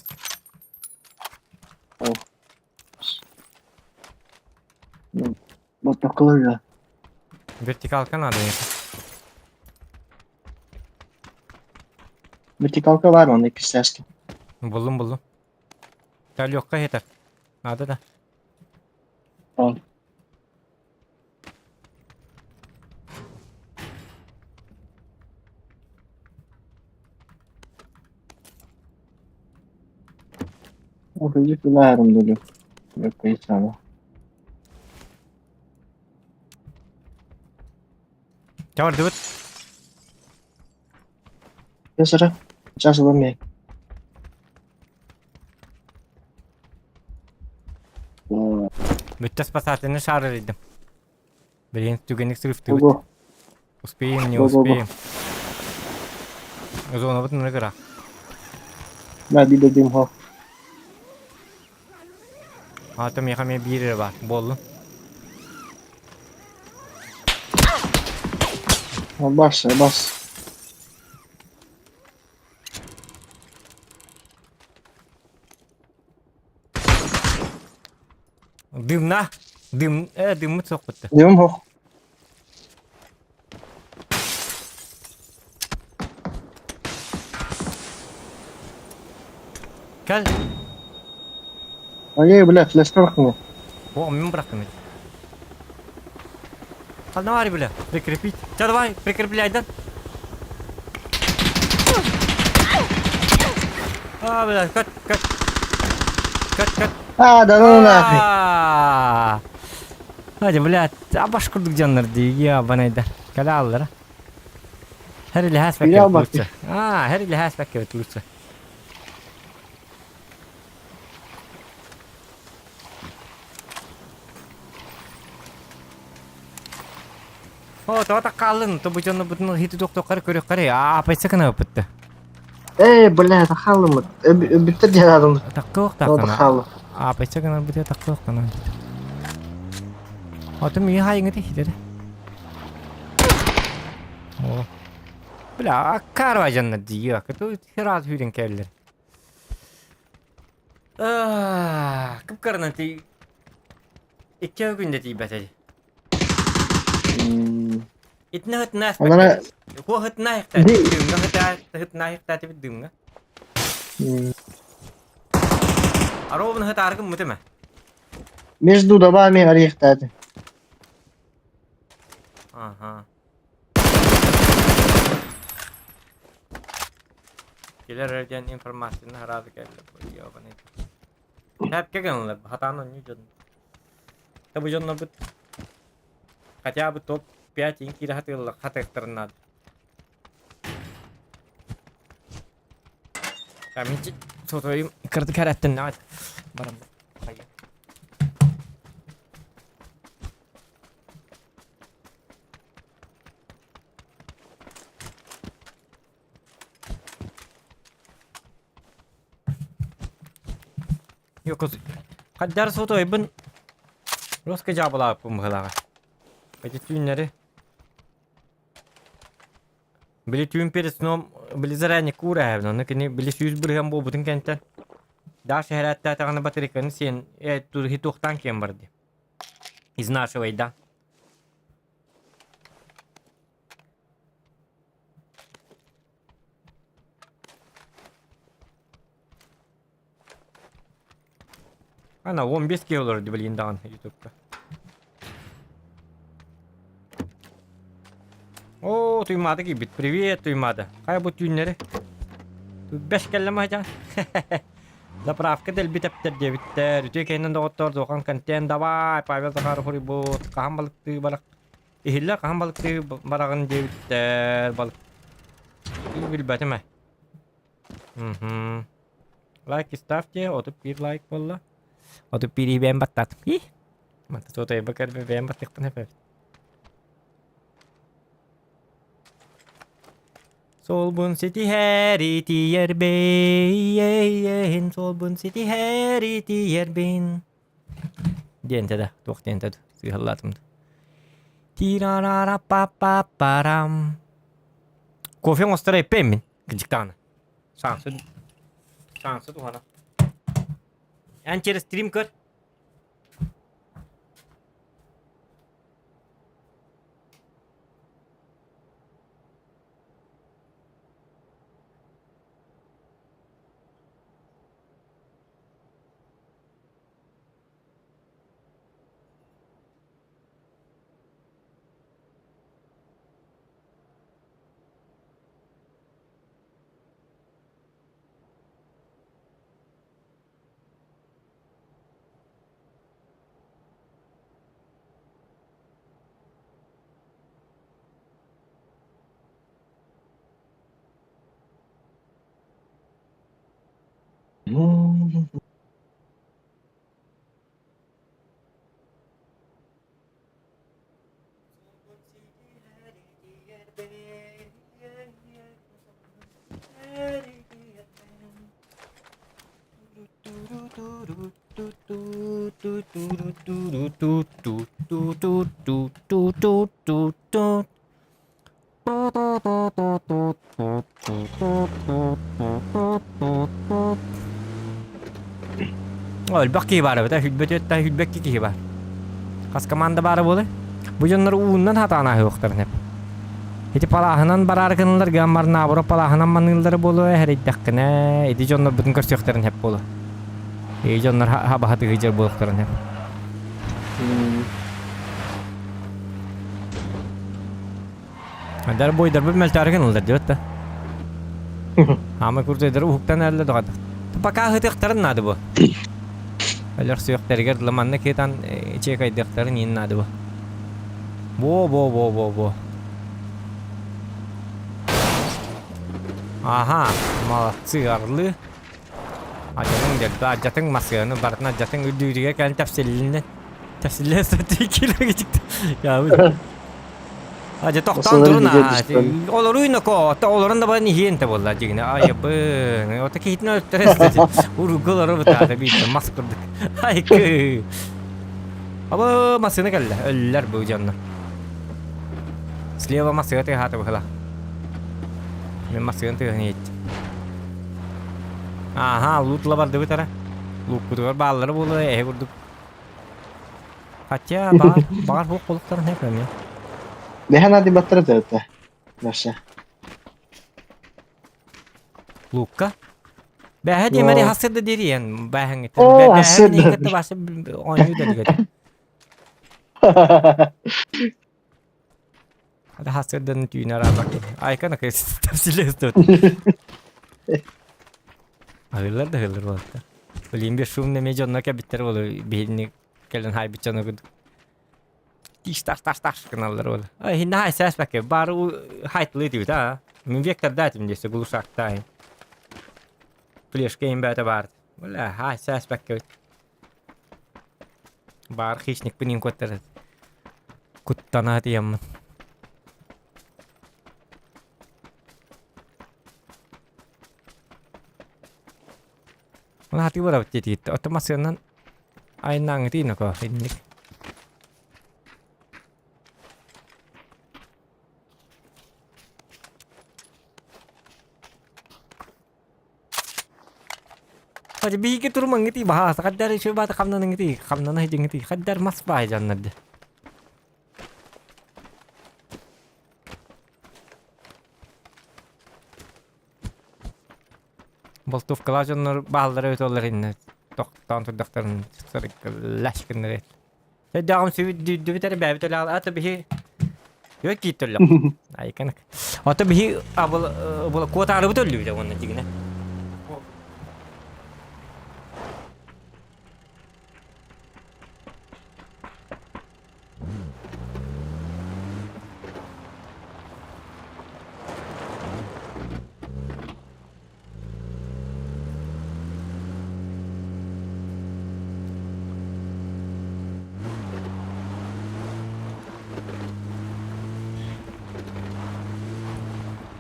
Мотоклыга. Вертикалка надо ехать. Вертикалка бар онно иккистэски. Буллум, буллум. Та легкая это. Надо да. Ол. Okuyucu kullanırım dedi. Yok hiç ama. Чабардыбыт. Кесара. Сейчас ломи. Бүттэ спасательный шар эрийдим. Билигин түгэнник сырыфтыбыт. Успеем, не успеем. Зонабыт нырыгыра. На бидедим хо. Ата миэхэ эмиэ биир эрэ баар. Буоллун. Бас, бас. Дымна. Дым, э, дыммыт суох бытта. Дым хох. Кэл. Ай, бля, флешка бырахтым. О, мин бырахтым. Давай, бля, прикрепить. Ча, давай, прикрепляй, да? А, бля, кат, кат. Кат, кат. А, да ну нахуй. А, Hadi бля, абаш курдук дьоннор дии, ебаный Кэлэ аллара. Her или has Били албак. лучше. А, her или has лучше. О, тоҕо хааллын, то бу дьону бутун хити тохтоххар көрүөххэр, аа, пайса гына ыппытта. Эй, бля, тахалым. Бүттер диэн адым. Таккылык Ол тахана. тахалым. Аа, пайса гына бутэ таккылык гына. Ото ми хайыңы хитер. О. Бля, аккар жанна дии, кыту хираз хүрен келлер. Аа, кыпкарынан ти икки күндэ тиийбэтэ. Итинэ хытна Онон Хуа хытна ихта. Дымҥа хыта хытна ихта тибит дымҥа. Аровын хытаргын мутыма. Между домами арихтаты. Ага. Кэлэр эрдиэн информацияны хараады кэллэ ебаный. Тэпкэ гынылар, хатаан онньуу дьон. Та бу дьоннорбут хотя бы топ-5 иҥ киирэ хатыыллар хатыахтарын наада. Мин сотойум кырдык кэрэттин барам. Yok Хаддар сотойбун Роска жабылааппын быһылааҕа. Эти түүннэри Били түүн перед сном били заранее куураһабын онно кини били сүүс бырыһан буолбутун кэнтэн Даша иһэрээттээтэҕинэ батарейканы сиэн э туохтаан киэн барди. Изнашивай да. Ана 15 киһи олорду билигин даҕаны ютубка. Оо, Туймаада киирбит. Привет, Туймаада. Хайа бу түүннэри? Бэс кэллэм аһдьан. Заправка дэлби тэптэр диэбиттэр. Үтүө кэннин доҕоттор, Зохан контент давай, Павел Захаров суруйбут. Хаһан балыктыы барах Иһиллэр хаһан балыктыы бараҕын диэбиттэр. Балык билбэтим ээ. Мгм. Лайки ставьте, 31 лайк буолла. 31 бэйэм баттаатым. Манта туотайба кэрбэ бэйэм баттыахпын эпэбит. Суолбун ситиһээри тиийэрбин, суолбун ситиһээри тиийэрбин. Диэн да, туох диэн да сыыһаллаатым. Тирарара-па-па-парам. Кофе оҥостор эппэймин, кырдьыктаҕына. Шансы, шансы туһана. Эн через стрим көр. Элбэх киһи баар эбит, хүлбэт хүлбэкки киһи баар. Хас команда баара буолай? Бу дьоннор ууннан хатаан аһыахтарын эп. Ити палааһынан бараары гыналлар гаммар наоборот палааһынан маныыллара буолуо эһэрийдэххинэ ити дьоннорбутун көрсүөхтэрин сөп буолуо. Ити дьоннор хабаха тыһыдьар буолуохтарын сөп. Дар бойдарбыт мөлтөөрү гыналлар диэбит да. Аама курдайдар уһуктан эрэллэ доҕор. Пока ыһытыахтарын наада бу. Өлөр сүөхтэригэр дылы манна кыытан чекайдыахтарын иин наада бу. Бо бо бо бо бо. Аха, молодцы, орлы. Адьатыҥ дьэ, адьатыҥ массыаны барытын адьатыҥ үрдүүрүгэр кэлэн тэпсиллиннэ. Тэпсиллэн сатыы килогитик. Дьэ тохтоон турун олоруй ноко олорон да баран иһиэн да буолла дьигинэ айыбын ото киһитин өлтөрөс уругу олору бытаата биирдэ мас курдук айкы Абы массыына кэллэ өллөр бу дьонно слева массыына тыаһаата быһыла мен массыына тыаһын иһиттим Ааһа луутла бардыбыт ара лууккутугар бааллара буолуо эһи курдук Хотя баҕар, баҕар суох буолуохтарын сөп эмиэ. Дэһэн адыбаттара төрөттө. Вообще. Лукка? Бэһэ диэмэри хасыр да дириэн бэһэҥҥиттэн. Оо, хасыр да. Бэһэҥҥиттэн башы оонньуу да дигэтэ. Hadi hasırdanın tüyünü ara bak. Айкана тәпсилес тут. Ahırlar да ahırlar болта. Билин bir шум неме дьонно кэбиттер болу биһини кэлэн хайбыт дьоно курдук. Тиш таш таш таш гыналлар болу. Ай хинна хай сээс баке бары хайтлы дибит а. Мин вектор датим десе глушактай. Флешка им бәте бар. Бля, хай сээс баке. Баар хищникпин иин куоттарар. Куттана тиийэммин. Оны хатыы барабыт диэтигит. Оттон массыынан айаннааҥҥытый ноко инник. Хадьа биһиги турумаҥҥытый баһааса хаддар үчүгэй баата хамнаныҥҥытый хамнана сылдьыҥҥытый хаддар мас баай дьоннор дии. Болтовкалаах дьоннор бааллара өтөллөр иннэ тохтоон турдахтарын лэш гыннар Дэҕим сүбүт эрэ бэйэбит өлөҕө ата биһи Үөт киит өллөх. Айканак. Ата биһи абыл була куотаарыбыт өллүбүтэ уонна дигинэ.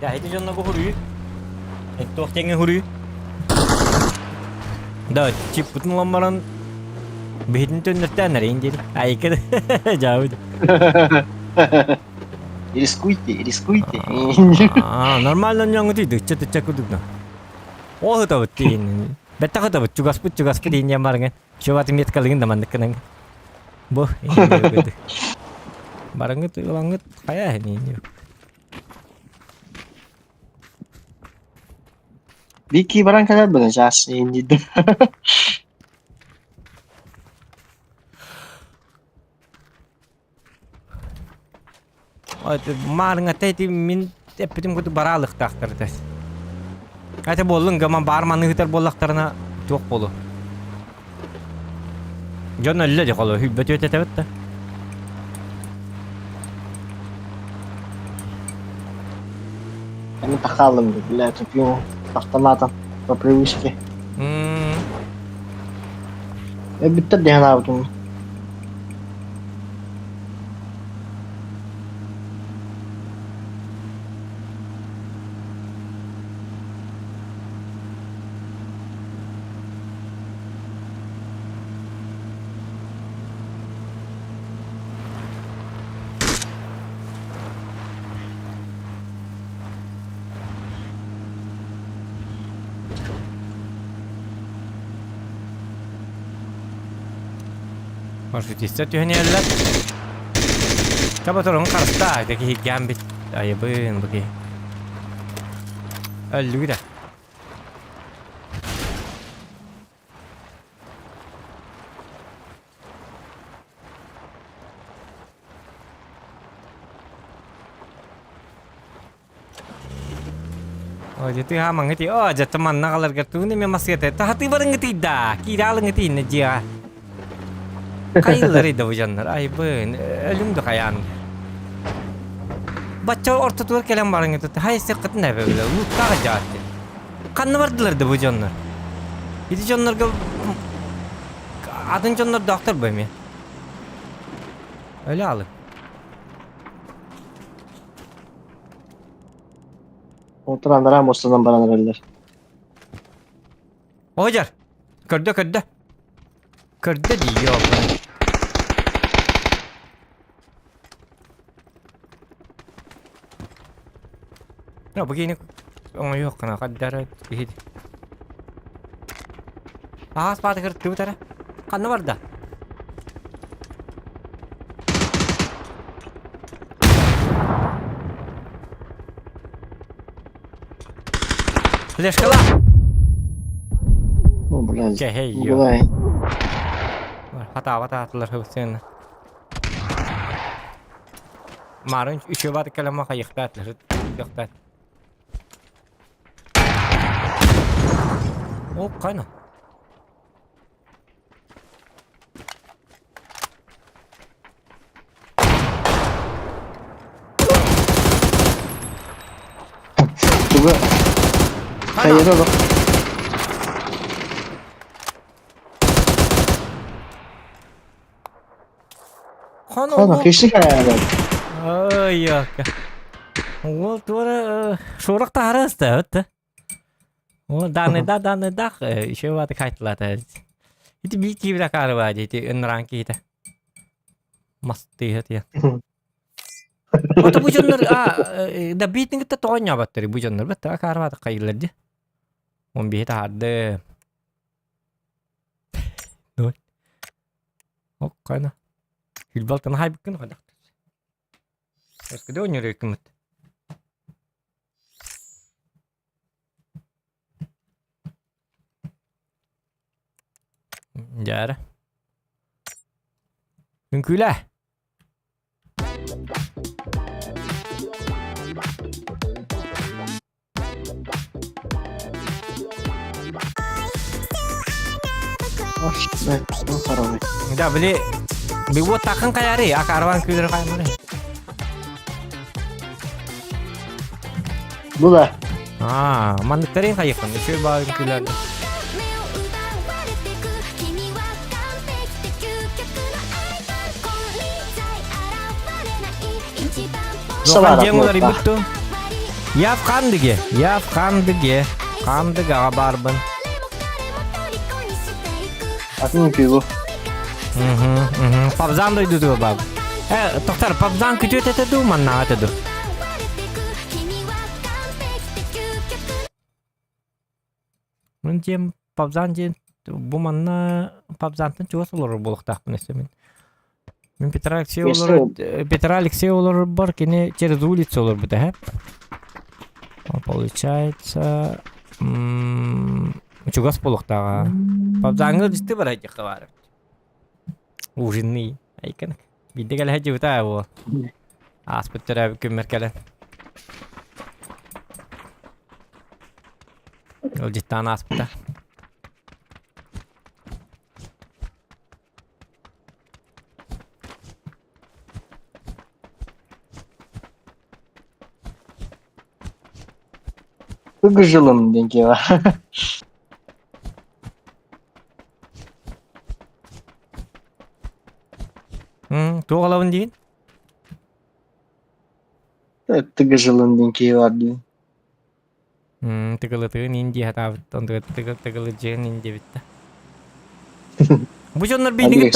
Да, ити дьонно хуруй. Туох диэҥҥэ хуруй? Да, чиппытын ылан баран биһитин төннөртөөн эрэйин диэри. Айка дьаабыт. Рискуйте, рискуйте. А, нормально ньоҥҥутуй дычча тычча курдук. Ол ытабыт диин. Бэттэх ытабыт, чугаспыт чугаспыт диин диэн барыҥа. Чугатын меткалыгын да маннык гынан. Бу Барыҥыт ылаҥыт хайа иһин Вики баран кэлэр бына жас индидим. Маарыҥата ити мин эппитим курдук бараалыктаахтар этэ. Ате буоллун гаман баар маныһытар буоллахтарына туох буолу. Дьон өллө дии холо хүлбэ түөт этэбит да. Аны тахалым, бля, тупью автоматом по привычке. Бүттэр диэн аабытым. Маршрутиста түһэн иһэллэр. Таба турун харыстаа, да киһи гамбит айыбын бу киһи. Өллүгү да. О, дьэ хаамаҥҥыт о, дьэ манна аҕаларгар тугун эмэ масыата таһатыы барыҥҥытый да, киирэ алыҥҥытый иннэ дьиэҕэ. Хайылларый да бу дьоннор, айбын, өлүҥ да хайаан. Бачча ортотугар кэлэн барыҥҥыт, хай сыккытын эбэ билэ, лууттаах дьаатты. Ханна бардылар да бу дьоннор? Ити дьоннорго атын дьоннордоохтор бу эмиэ. Өлө аалы. Отур анараа муостанан баран эрэллэр. Оһдьар! Көрдө, көрдө. Көрдө дии, ёпта. No, бу киини оҥоһуоххына хардара киһи. Аас баатыгар тыбытара. Ханна барда? Флешкала! О, блядь. Чэ, ё. Давай. Хатаабат аатылар хыбысыны. Марын үшө бар кэлэмэ хайыхтаат, лыхтаат. О, кайна. Туга хайыра бak. Хана хиши хайа. Ой, Ол туора шорох таһарас да. О, даныда даныдах еще ваты кайтылата. Ити бии киибирэ каарыба дии ынраан киһитэ. Мас тыыһа тиэ. Ото бу дьоннор а да биитин кытта тоҕонньообаттар бу дьоннор баттара каарыбаата хайыылар дии. Он биһи таһаарды. Ноль. Оккана. Хүлбалтан хайбыккын хайдах. Өскөдө ойнур Дьээрэ. Үҥкүүлээ. Да, били би вот такын каяры, а карван күйдер каймары. Бу да. Аа, манныктарын хайыхын, үчүгэй баар үҥкүүлэргэ. Дуохан дьиэҥ уларыйбыт дуо? Я в Хандыге, я в Хандыге. Хандыгаҕа баарбын. Атын үкүү бу. Пабзан дойдутугар баар. Э, тоқтар, Пабзан күтүөт этэ дуу, маннааҕа этэ дуу? Мин диэн Пабзан диэн бу манна Пабзантан чугас олорор буолуохтаахпын өссө мин. Мин Петра Алексей олорор Петра Алексей олорорбор кини через улицу олорбута һэ. Получается чугас буолуохтааҕа. Пабзаҥҥа дьикти барай диэххэ баар. Ужинный айкан. Биирдэ кэлэ сылдьыбыта буол. Ааспыт төрөөбүт күммэр кэлэн. Ыалдьыттаан ааспыта. Ыгыжылым диэн киэбэ. Туох ылабын диин? Тыгыжылын диэн киһи бар диин. Тыгылытыгын ин дии сатаабыт, онтуга тыгылыдьыгын ин диэбит да. Бу дьоннор биһиги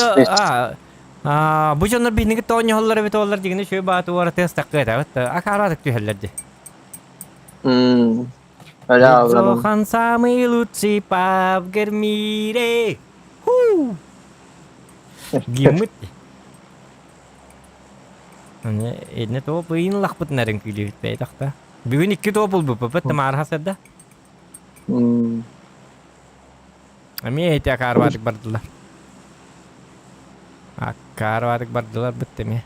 а бу дьоннор биһиги тоонньоһоллор эбит оллар дигини үчүгэй бааты уоратыас таккыатабыт акаараатык түһэллэр ди. Зохан самый лучший пабгер в мире. Ху! Гиммит. Эдне топ ыйын лахпытын эрин күлүбүт бэйдахта. Бүгүн икки топ булбуппут тамарха сырда. Эмиэ эти акаарбаатык бардылар. Акаарбаатык бардылар бытты эмиэ.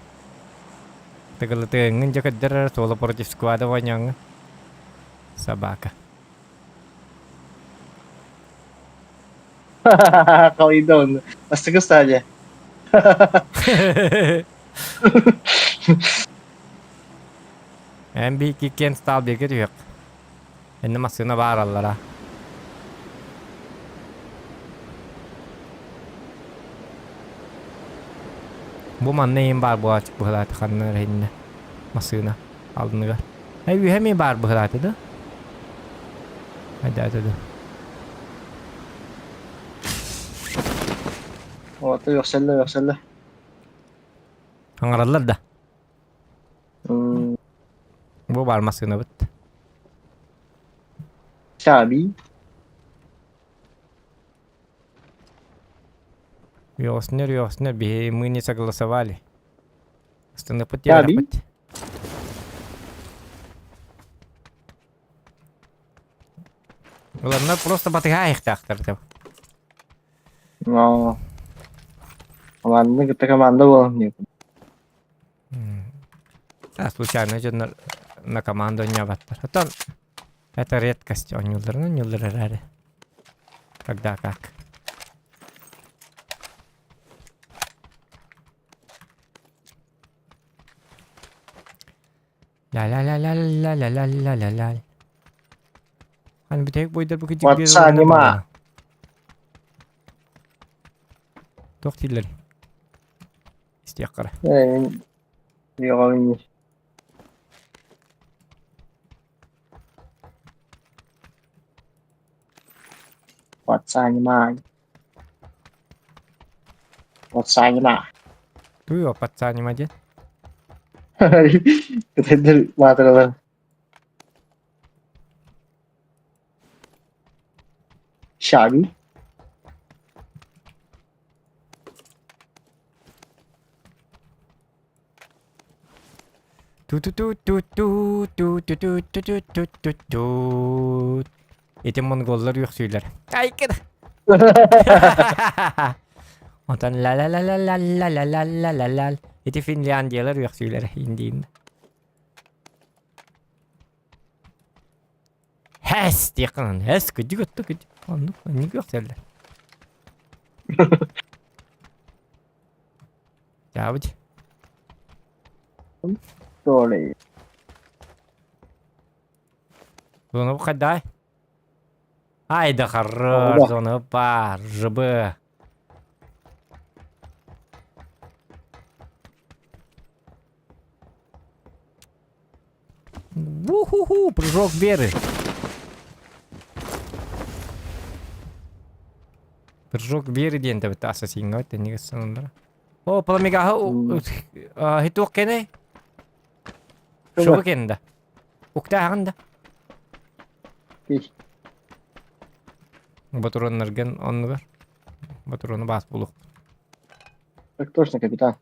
Тыгылытыҥҥын дьэ көрдөрөр суола против сквада оонньооҥҥун. Собака. Халыйда онно. Бастакы стадия. Эн биһикки иккиэн стал бииргэ түһүөх. Иннэ массыына баар аллара. Бу манна иһин баар буолааччы быһылааты ханна эрэ иһиннэ массыына алдыныгар. Э үөһэ эмиэ баар быһылааты да? Айдаата да. Вот, үөхсэллэ, үөхсэллэ. Аҥараллар да? Бу баар массыынабыт. Чаби. Үөҕүснэр, үөҕүснэр, биһи мы не согласовали. Ыстыныппыт Чаби. диэбэтэхпит. Ыланнар просто батыһа айахтаахтар деп. Но. Команданы кытта команда буолан диэппин. А случайно дьоннор на команду оонньообаттар. Оттон это редкость оонньуулларын оонньууллар эрээри. Когда как. Ля-ля-ля-ля-ля-ля-ля-ля-ля-ля. Аны бүтэһик бойдар бу кидик Ватса нема. Туох дииллэр? Истиэххэ эрэ. Мин үөҕэбин Ватса нема. Ватса нема. Туй патса нема диэн? Кытайдар маатыралар. Шаби. Ту-ту-ту-ту-ту-ту-ту-ту-ту-ту-ту. Ити монголлар үөхсүүлэр. Айкыр. Онтон ла-ла-ла-ла-ла-ла-ла-ла-ла-ла. Ити Финляндиялар үөхсүүлэр индиин. Хэс диэххин хэс күдүк өттө күдүк. Оннук оннук үөхсэллэр. Дьаабыт. Sorry. Зона хайдай. Ай да хорош, зона бар, ЖБ. Ву-ху-ху, прыжок веры. Прыжок веры диэн тэбит ассасиҥҥа тэннигэ сананнара. О, пламегаһы хитуох кэнэй? Шуга кэнда. Уктааҕын да. Батуроннаргын оннугар. Батурону баас булух. Так точно, капитан.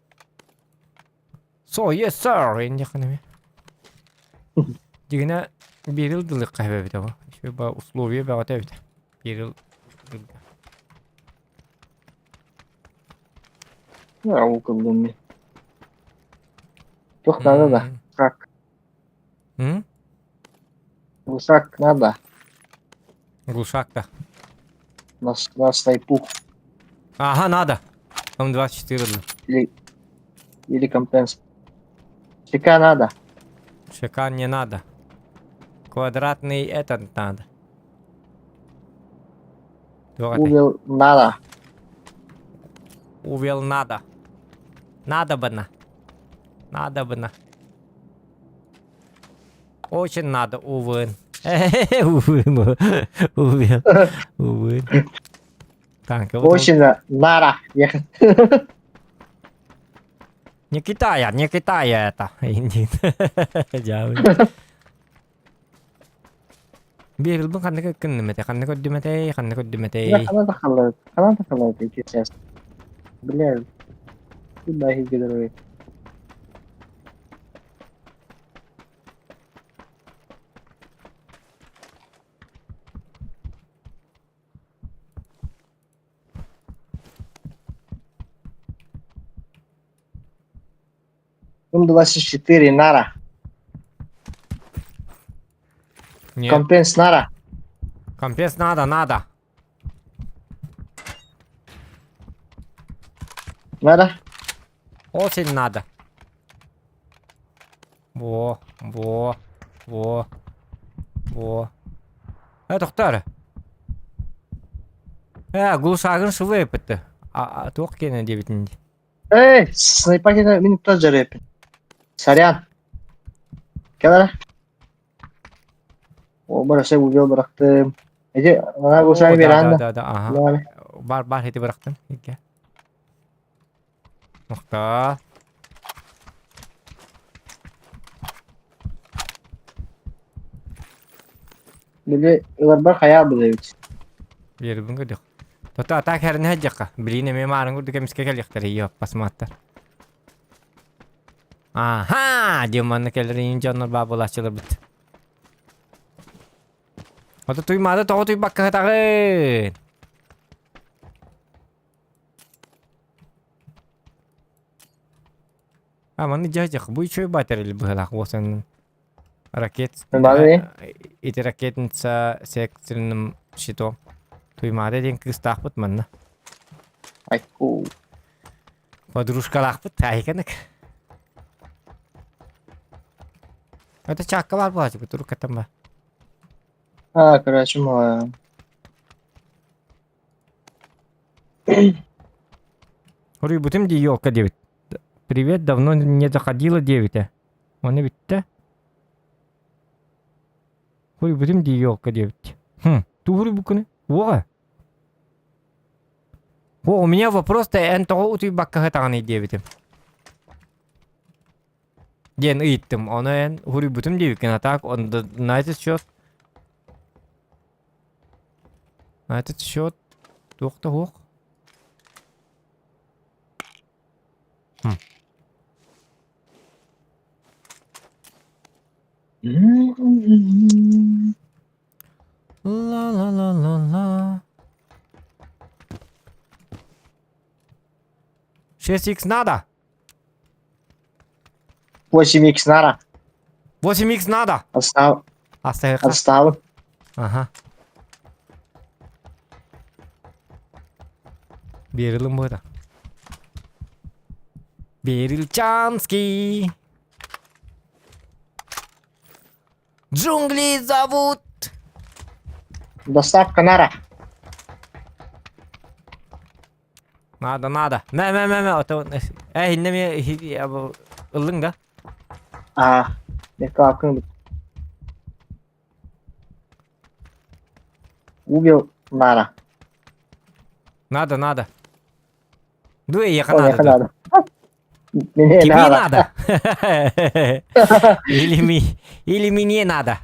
So, yes, sir. Инде Дигинэ биир дылыкка эбэбит оҕо. Ба условия бөҕөтө эбит. Биир дылга. Я укыллым мин. Туох надо да? Как? М? Глушак надо. Глушак да. На, на снайпу. Ага, надо. М24. Или, или компенс. ЧК надо. ЧК не надо. Квадратный этот надо. Увел надо. Увел надо. Надо бы на. Надо бы на. Очень надо, увы. Увы, увы, увы. Танка. Очень надо. Не Китая, не Китая это. Индин. Дьявол. Биэрилбин ханнык кыннымете, ханнык көрдүмэтэй, ханнык көрдүмэтэй. Хана да халат, хана да халат, сейчас. Бля, куда их гидроид? М24 Нара. Нет. Компенс Нара. Компенс надо, надо. Надо? Очень надо. Во, во, во, во. Э, тохтар. Э, глушагын шылы эппитте. А, туох киэнэ диэбитин дии. Эй, снайпакина мин тоже рэпин. Сорян. Кэлэрэ. О, бараса увел бырахтым. Эти, ана О, глушак да, беран да, да. да, да, ага. Бар, бар, ити бырахтым. Икки. Нохта. Били ыларбар хайаа быдабыт. Биэрбин көрдөх. Тото атаак хэрнэ дьахха. Билин эмиэ маарын курдук эмискэ кэлиэхтэрэ ио пасмааттар. Аха, диэн манна кэлэр иин дьоннор баа буолааччыларбыт. Ото туймаада тоҕо туйбакка сытаҕын? А манны дьэ бу үчүгэй батарейли быһыылаах уосан ракет ити ракетница с экстренным щитом Туймаада диэн кыыстаахпыт манна. Айку. Подружкалаахпыт таайканык. Это чакка бар буолаачы туруккаттан ба. А, короче, мала. Хоруйбутум дии елка диэбит. Привет, давно не заходила диэбитэ. Оны бүттэ. Хоруйбутум дии елка диэбит. Хм, туу хоруйбуккуну? Уоҕа. О, у меня вопрос-то эн тоҕо утуйбакка сытаҕыный диэбитим. Диэн ыйыттым. Ону эн хоруйбутум диэбиккин, а так он на этот счет на этот счет туох да суох. Хм. Ла-ла-ла-ла-ла. 6х надо! 8х надо. 8х надо! Отстал. Астайха. Отстал. Ага. Берилим быта. Берилчанский. Джунгли зовут. Доставка нара. Надо, надо. Мэ, мэ, мэ, мэ. Ото, э, инне ме, ыллың да? А, мен каакын. Угел Нара. Надо, надо. Ду эйиэхэ О, наада миэхэ дуо? наада. Мне Тебе надо. надо. Или, ми, или мне надо.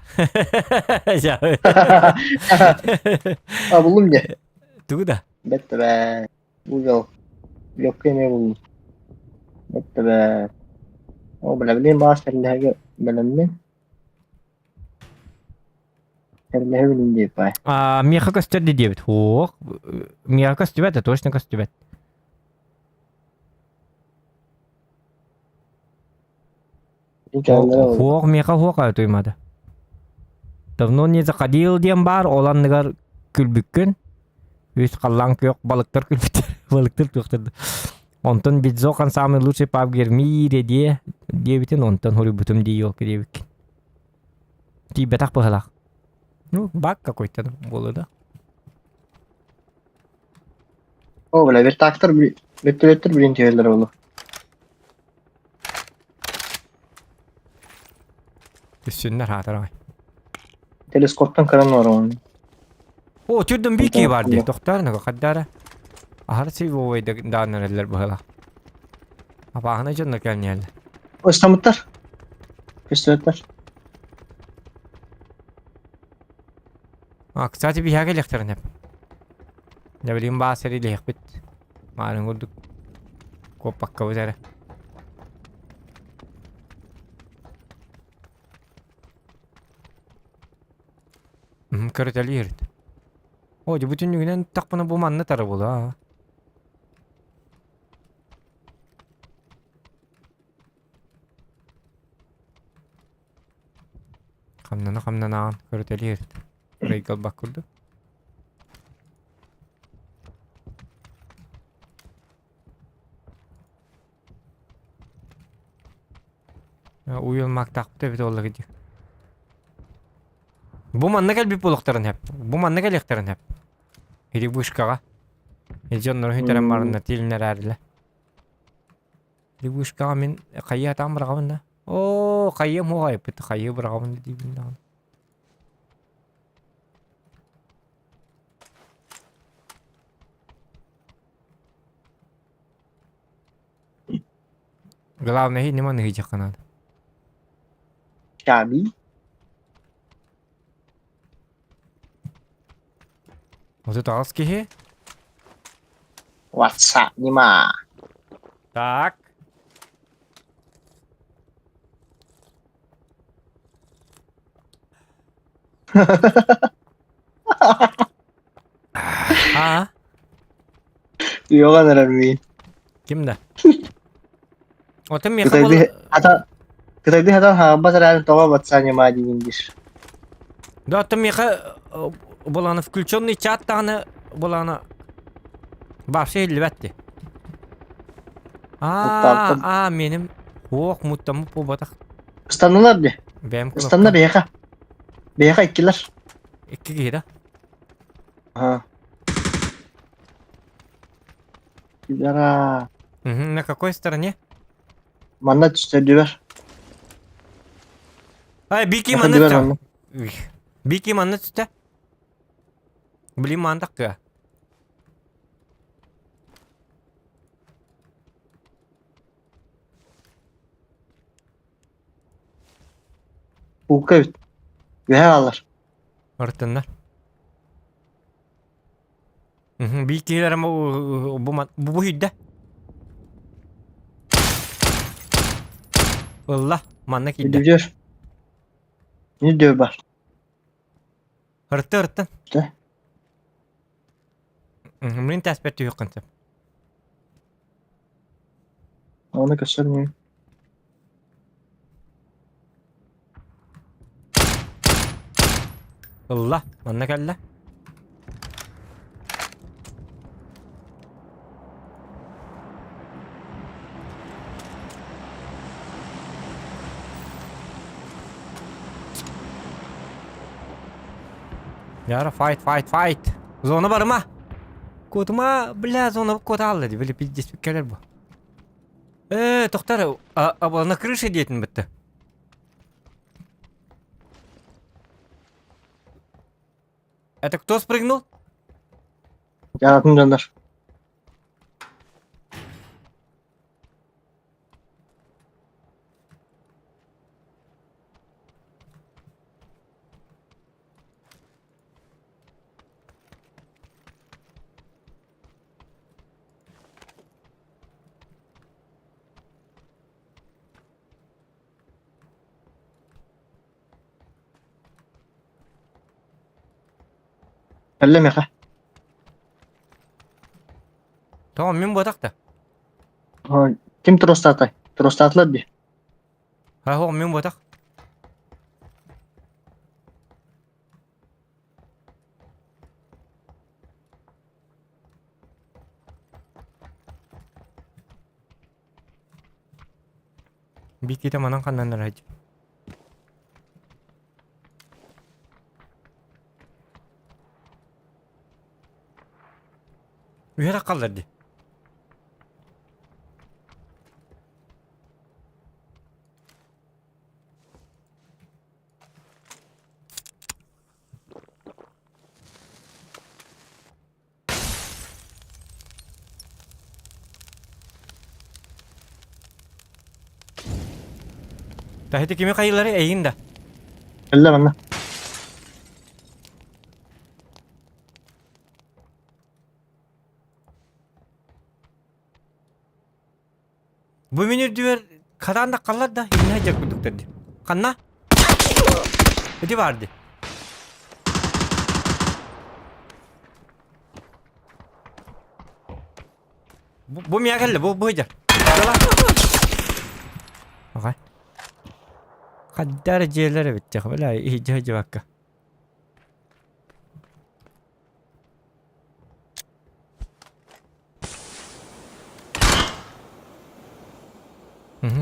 А, буллум дьэ. Тугу да? Бэт бэ. Угел. Легкий эмиэ буллум. Бэт бэ. О, бля, билин баас тэрилэһэгэ бэлэммин. Тэрилэһэбин диэт бай. А, миэхэ көстөр диэбит. Ох, миэхэ көстүбэт, точно көстүбэт. Хуох миэхэ хуох туймады. Давно не заходил диэн баар, ол анныгар күлбүккүн. Үс халлаан күөх балыктар күлбүттэр. Балыктар туохтар. Онтон Бидзохан самый лучший пабгер в мире диэ диэбитин, онтон хуруйбутум дии ёлка диэбиккин. Тиийбэтэх быһылаах. Ну, баг какой-то буолла да. О, бля, вертактор, вертолеттер билин түһэллэр буолуо. Түссүннэр хаатар аҕай. Телескоптан көрөн олоробун. О, түрдүн бики бар дии. Тохтоор наго хаддара. Аһар сивовой дааннараллар быһыла. Апааһына дьонно кэлниэллэр. Ыстамыттар. Көстүбэттэр. А, кстати, биһиэхэ кэлиэхтэрин эп. Дьэ, билигин баас сэриилэһиэхпит. Маарын курдук куоппаккабыт эрэ. Көрүтэлиир. О, дьэ бу түннүгүнэн тахпына бу манна тары була. Хамнана хамнанаан көрүтэлиир. Рейгал бак курдук. Уйулмактаахпыт эбит буолла дии. Бу манна кэлбит буолуохтарын сөп. Бу манна кэлиэхтэрин сөп. Или вышкаҕа. Дьоннору сүтэрэн бараннар тиэлиннэрээрилэ. Или вышкаҕа мин хайыы атаан быраҕабын да. Оо, хайыам уоҕайыппыт, хайыы быраҕабын да диибин даҕаны. Главное, не маныһыйдьахха наада. Чаби. 38 киһи. WhatsApp нема. Так. А? Йоҕан эрэр миин. Ким да? Отон миэхэ Кытайдыы буол... хата Кытайдыы хатан хаалбат эрээри тоҕо WhatsApp нема диигин диир. Да, оттон миэхэ булана включенный чат даҕаны булана вообще иһиллибэт дии. Муттаабытым. Аа, меним ох муттаммыт буолбатах. Ыстаннылар дии. Бэйэм Ыстанна кнопка. биһиэхэ. Биһиэхэ иккилэр. Икки киһи да? Аха. Пидора. Мгм, на какой стороне? Манна түстэрдибэр. Ай, Бики Миэхэ манна дибэр түстэ. манна. Бики манна түстэ. Блин, мандакка. Уука эбит. Үөһэ хаалар. Ыртыннар. Биир киһилэрим бу бу иһийдэ. Ылла, манна киирдэ. Үрдүгэр. Үрдүгэр бар. Ырты ыртын. Тэ. Мин тээспэр түһүөххүн сөп. Оны көстөр мин. Ылла, манна кэллэ. Яра, fight, fight, fight. Зона барыма. Куотума, бля, зона куота хаалла дии, били пиздец кэлэр бу. Ээ, тохтор, а, а, на крыше диэтин бытты. Это кто спрыгнул? Атын дьоннор. Кэллэ миэхэ. Тоҕо мин буотах да? Ким тростаатай? Тростаатылар дии. Ха, мин буотах. Биир манан ханнан эрэ Үһэ халлар дии. Таһити кими хайылары эйин да. Кэллэ манна. Бу мин үрдүбэр хатаан да халлар да иннэ дьэр курдуктар ди. Ханна? Ити бар ди. Бу, бу миэхэ кэллэ, бу бу дьэр. Аҕай. Хаддар дьиэлэр эбит дьэ, бля, иһдьэ дьыбакка.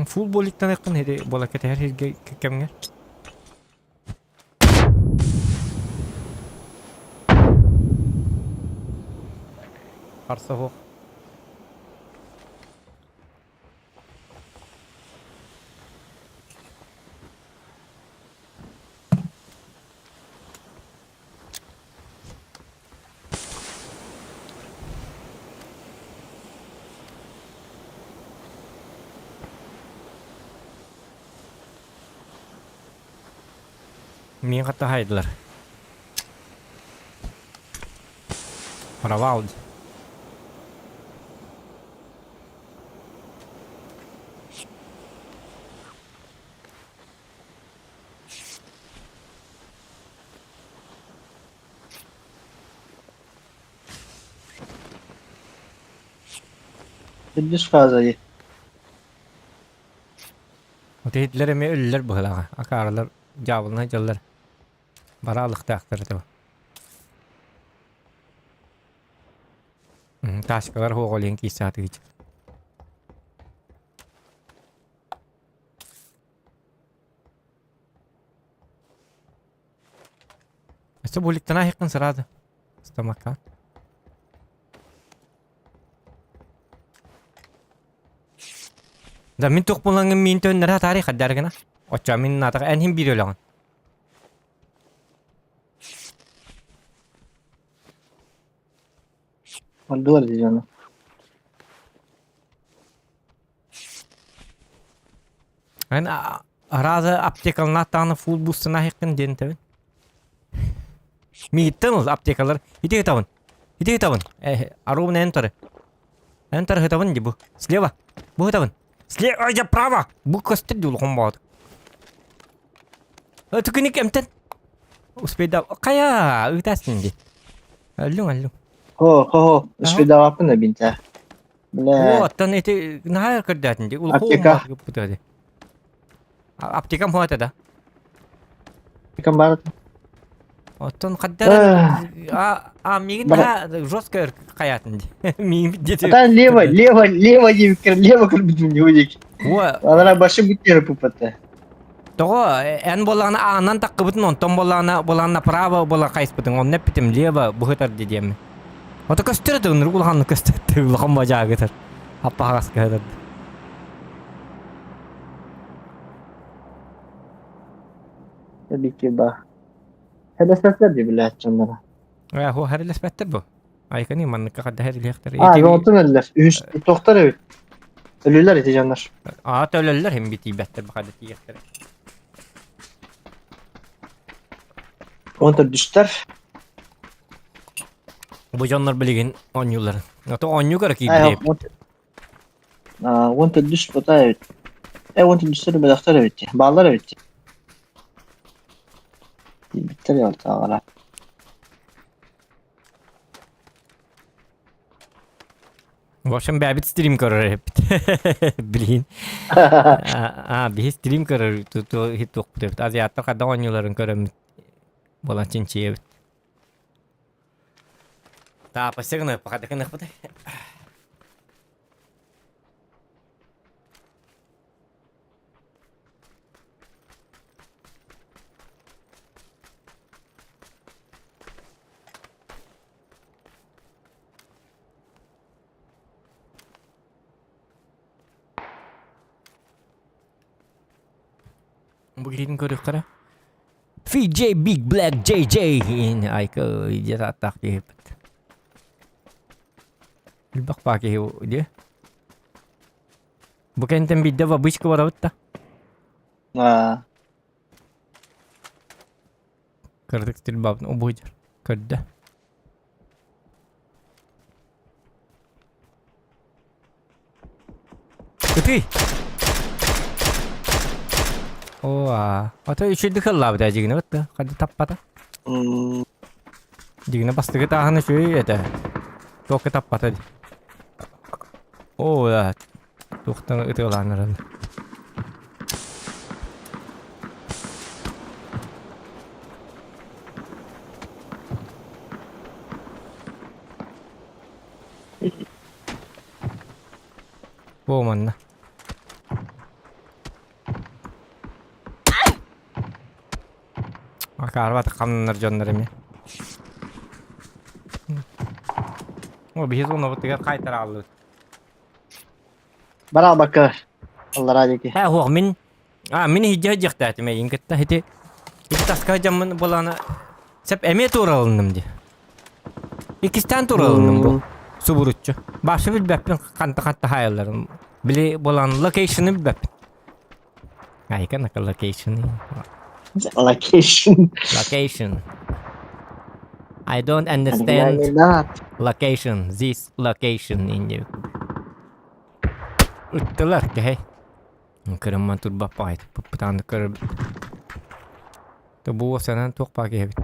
Фул буоликтаныаххын ити буола кэтэһэр сиргэ кэмҥэ. Харса суох. Миин хатта хайдылар. Провал. Үс фаза дии. Отеһитлэр эмиэ өллөр быһылааҕа. Акаарылар дьаабылына дьаллар. Бара алыктаахтар этэ. Тачкалар хуоҕолиэн киисаатыгыч. Өссө буликтана аһыаххын сразу. Стомакка. Да мин туох булаҥҥын миин төннөрө атаарый хаддар гына. Оччо мин наатаҕа эн иһин биир өлөҕүн. Бардылар дии дьоно. Эн арааза аптекалнааттаҕына фул бустана аһыаххын диэн тэбин. Мииттэн ыл аптекалар. Ити ытабын. Ити ытабын. Аруубун эн тары. Эн тары ытабын ди бу. Слева. Бу ытабын. Слева, я право. Бу көстөр ди улахан боот. Түкүнүк эмтен. Успейда. Кая, ытасың ди. Өллүң, өллүң. Хо, хо, хо. Успейдаваппын да бинтэ. Бля. Оттон ити наһаа көрдөтүн ди. Улахан Аптека. боот. Аптекам хуата да. Аптекам бар. Оттон хаддар а мигин да жестко хаятын ди. Мигин дети. Та лево, лево, лево диэбиккэр лево көрбүтүм дии диэки. Уа Анараа башы бүттэр пупата. Тоҕо эн буоллаҕына аанан таккыбытын онтон буоллаҕына буолан направо буола хайыспытын онно эппитим лево быһытар ди диэммин. Ото көстөр этэ ынырык улаханнык көстөр улахан бадьаагытар. Аппаһаҕас кыһытар. Бики ба. Хәдәсәсләр ди биләт дьоннора. Ээ, һуох эрэлэспэттэр бу. Айканы манныкка хайдах эрэлиэхтэр. А, онтон өллөр. Үһүс тохтор эбит. Өлүлэр ити дьоннор. Аа, төлөллөр хим битийбэттэр бахада тиийэхтэр. Он төрдүстэр. Бу дьоннор билигин оонньууллар. Ото оонньуу көрө киирдэ. Он төрдүс бота эбит. Э, он төрдүстэр бөлөхтөр эбит. Бааллар эбит. Тиийбиттэр ялтааҕара. В общем, бэйэбит стрим көрөр эбиппит. Блин. А, биһи стрим көрөр туохпут эбит. Азиаттар хайдах оонньууларын көрөммүт буолан чинчийэбит. Таапасы гыныахпыт, хайдах гыныахпытый? Бу киһитин көрүөххэ эрэ. FJ Big Black JJ айка дьэ ааттаах киһиппит. Элбэх баа киһи дии. Бу кэнтэн биирдэ бабычка барабыт да. Аа. Кырдык стрельбабын убуйдар. Көрдө. Ытый! О, а. Ото үчүгдүк ыллаабыта дьигинэ бытты. Хадды таппата. Дьигинэ бастакы тааһын үчүгэй этэ. Туохка таппата дии. О, да. Туохтан ытыалаан эрэл. Бу манна. Акаарбат хамнанар дьоннор эмиэ. О, биһи зонабытыгар хайтарааллыбыт. Бараабакка аллараа диэки. Ээ, суох, мин а мин иһдьэ сылдьыахтаатым эйигин кытта ити ити таска дьаммын буолаана сеп эмиэ тууралынным дии. Иккистээн тууралынным бу субуруччу. Башы билбэппин ханта-ханта хаайалларын. Били буолан локейшны билбэппин. Айка нака локейшны. Location. Location. I don't understand location. This location in you. Ыттылар кэһэй. Кырымман турбаппаайт. Пытаанды көрөр. Бу санан туох баа киһибит.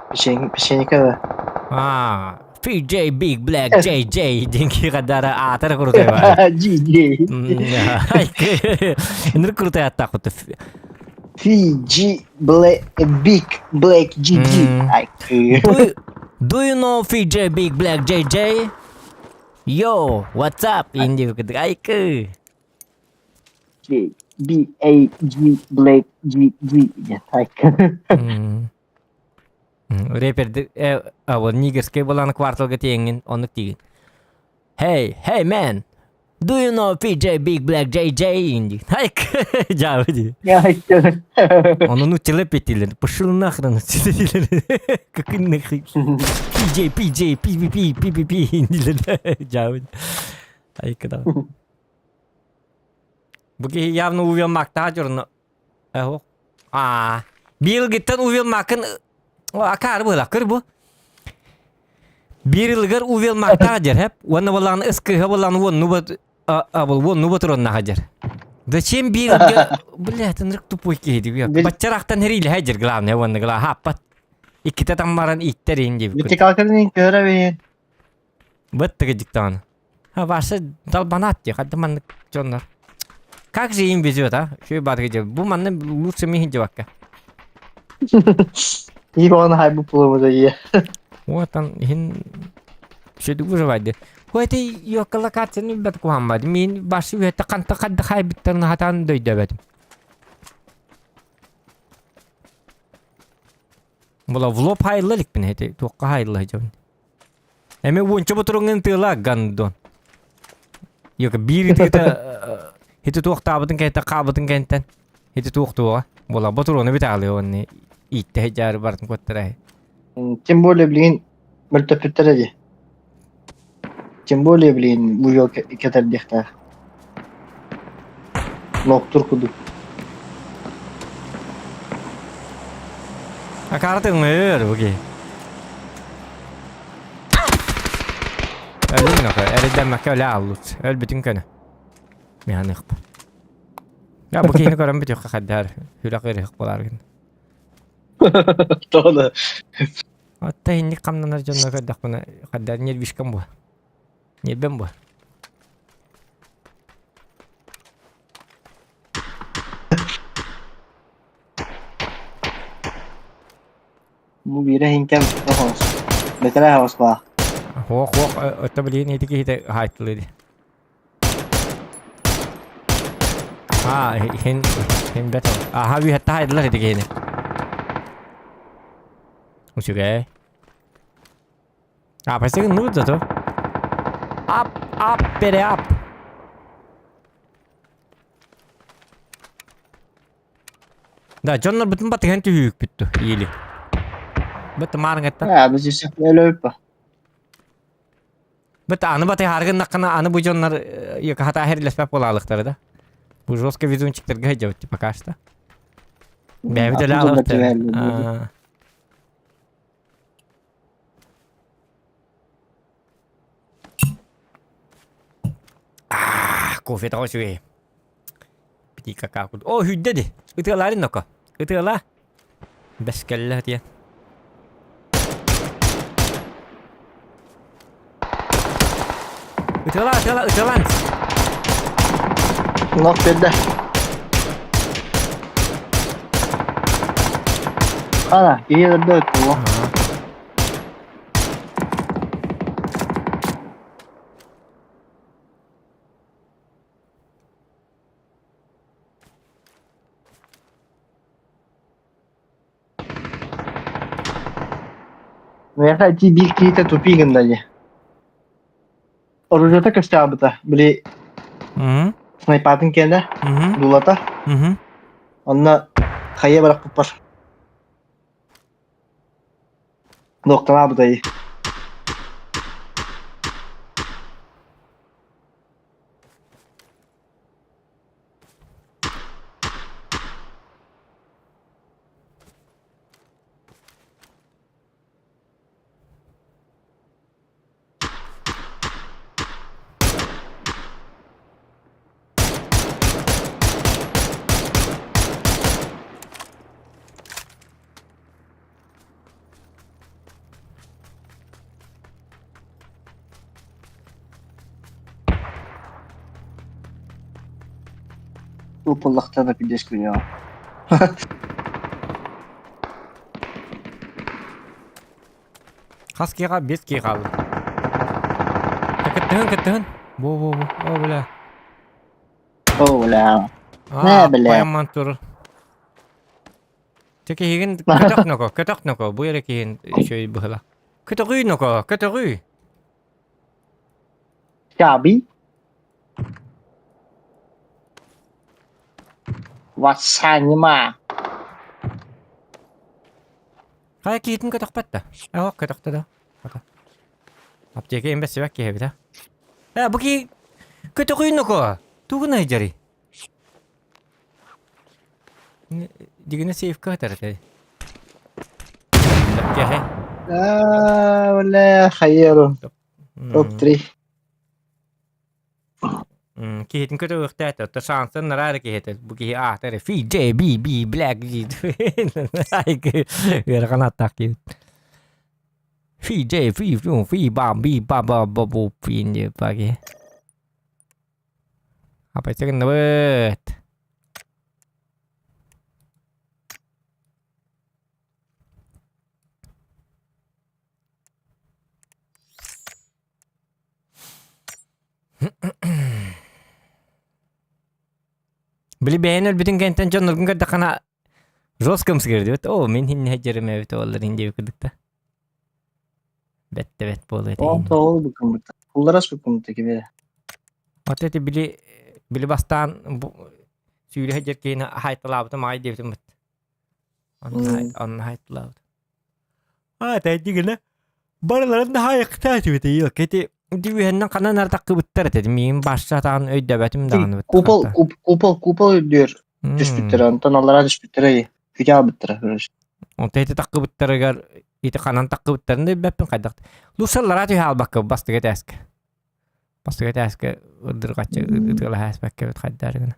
Печенька да. А, PJ Big Black JJ диэн киһи аатара крутой бар. GJ. Ынырык крутой аттаах куту. PG Black Big Black GG. Do you know PJ Big Black JJ? Yo, what's up? Инди кытык айкы. J B A G Black G G диэн айкы. Рэперди э, вот нигерскэй болан кварталга тиэҥҥин оннук тиигин. Hey, hey man, do you know PJ Big Black JJ? Инди. Айк, дьаабы дии. Ону нуччалыы эппиэттииллэр. Пошел нахрен отсюда дииллэр. Какой нахрен? PJ, PJ, PPP, PPP дииллэр. Дьаабы. Айка да. Бу киһи явно увелмактаах дьоруна Эһо. Аа. Биылгыттан увелмакын акаары быһылаах көр бу. Биир ылыгар увелмактаах дьэр хэп. Уонна болаан ыскыһа болаан уонну бат а бол уонну батыроннаха дьэр. Зачем бииргэ бля тынырык тупой киһи диби. Баччарахтан херилэһэ дьэр главное уонна гла хаппат. Иккитэ таммаран иттер ин диби. Вертикалканы көрө Быттыгы диктаан. А ваша долбанат дии, хадда маннык дьоннор. Как же им везет, а? Үчүгэй баатыгы дьэ. Бу манна лучше миһин дьыбакка. Иван хайбы пулумуда ие. Вот он иһин үчүгэй выживайды. Хуэти ёкка локацияны билбэт куһаммат. Мин башы үһэтэ ханта хадда хайбыттарын хатаан дөйдөбөтүм. Була в лоб хайылла иликпин эти туохха хайылла сылдьабын. Эми уонча ботуруҥҥун тыала гандон. Йока биир итигитэ хити туохтаабытын кэнтэн хаабытын кэнтэн хити туох туоҕа. Була ботуруону бит аалыы онни иитте жаары бартын куоттара. Тем более, блин, мөлтөппүттэрэ дии. Тем более, блин, бу дьол кэтэрдиэхтээх. Локтур курдук. Акаары тыҥыр бу киһи. Өлүҥ нохо, эридэммэккэ өлө ааллыт. Өлбүтүн көнө. Миһаныхпын. Я бу киһини көрөн бүтүөххэ хайдаар үрэх үрэх буолааргын. Тоҕо Отта инник хамнанар дьонно көрдөхпүнэ хайдаар нервишкам бу. Нербем бу. Бу биирэ иһинкэм оһоҕос. Бэтэрээ оһоҕос баар. Хуох хуох отто билигин ити киһитэ хаайтылыы Аа, хин хин бет. Аха үһэтте хайдылар ити киһини. Үчүгэй. А, пасыгын ну зато. Ап, ап, бере ап. Да, дьоннор бүтүн батыһан түһүүкпүт или. Быт маарыҥаттан. Аа, біз өссө өлөйпө. Быт аны батыһааргыннаххына аны бу дьоннор хата херлеспэп буолаалыктара да. Бу жестко везунчиктарга сылдьабыт пока что. Бэйэбит өлө аалыктар. Кофе тоҕо үчүгэй. Бити какао курдук. О, хүддэ ди. Ытыалаарын ноко. Ытыала. Бэс кэллэ тиэн. Ытыала, ытыала, ытыалаан. Нок берді. Ана, киһи өлөрдө өттү. Миэхэ ити биир киһитэ тупик гынна дии. Оружиета көстөөбүтэ, били снайпатын киэнэ, дулата. Онно хайа бырахпыппар. Нуокталаабытай. Упуллахтана пиздец күнү. Хас киһи Биэс киһи хаалла. Кыттыһын, кыттыһын. Бу, бу, бу. О, бля. О, бля. Аа, Нэ, бля. аппайамман тур. Те киһигин көтөх ноко, көтөх ноко. Бу эрэ киһин үчүгэй быһыла. Көтөҕүй ноко, көтөҕүй. 傻逼！我操你妈！ Хайа киһитин көтөхпөт да. Оһох көтөхтө да. Пока. Аптека имбэс сибэк киһи эбит Э, бу киһи көтөҕүй ноко. Тугун айдьарый? Дигини сейфка ытар этэ. Кэһэ. Аа, бля, хайыру. Топ-3. Киһитин көтөҕүөхтээтэ, оттон шансын нараа эрэ киһитэ. Бу киһи аата эрэ Фи J B B Black ыарахан ааттаах киһи. Фи J Фи Фу Фи Бам Би Ба Ба Ба Бу Фи диэт киһи. Апайса гынныбыт. Били бэйэн өлбүтүн кэнтэн дьонноргун көрдөххүнэ жестко ымсыгыр О, мин хиннэ дьэрим эбит оллар ин диэбит курдук Бэт да бэт буолуо этэ. Ол тоҕо букуммута. Кулларас букуммута кибere. Вот эти били били бастаан сүүрэ дьэр киһини хайталаабытым аай диэбитим быт. Онно хайталаабыт. А, тайдигына барыларын да хайыктаатыбыт Ити үһэннэн ханан ардаккыбыттар этэ. Миин башсатаан өйдөбөтүм даҕаны. Купол, купол, купол үрдүөр түспүттэрэ, онтон аллараа түспүттэрэ, күтэ албыттара. Онто ити таккыбыттарыгар ити ханан таккыбыттарын да билбэппин хайдах. Лусаллараа түһэ албакка бастыга тээскэ. Бастыга тээскэ ырдырҕаччы ытыалаһа эспэккэ бит хайдаарыгына.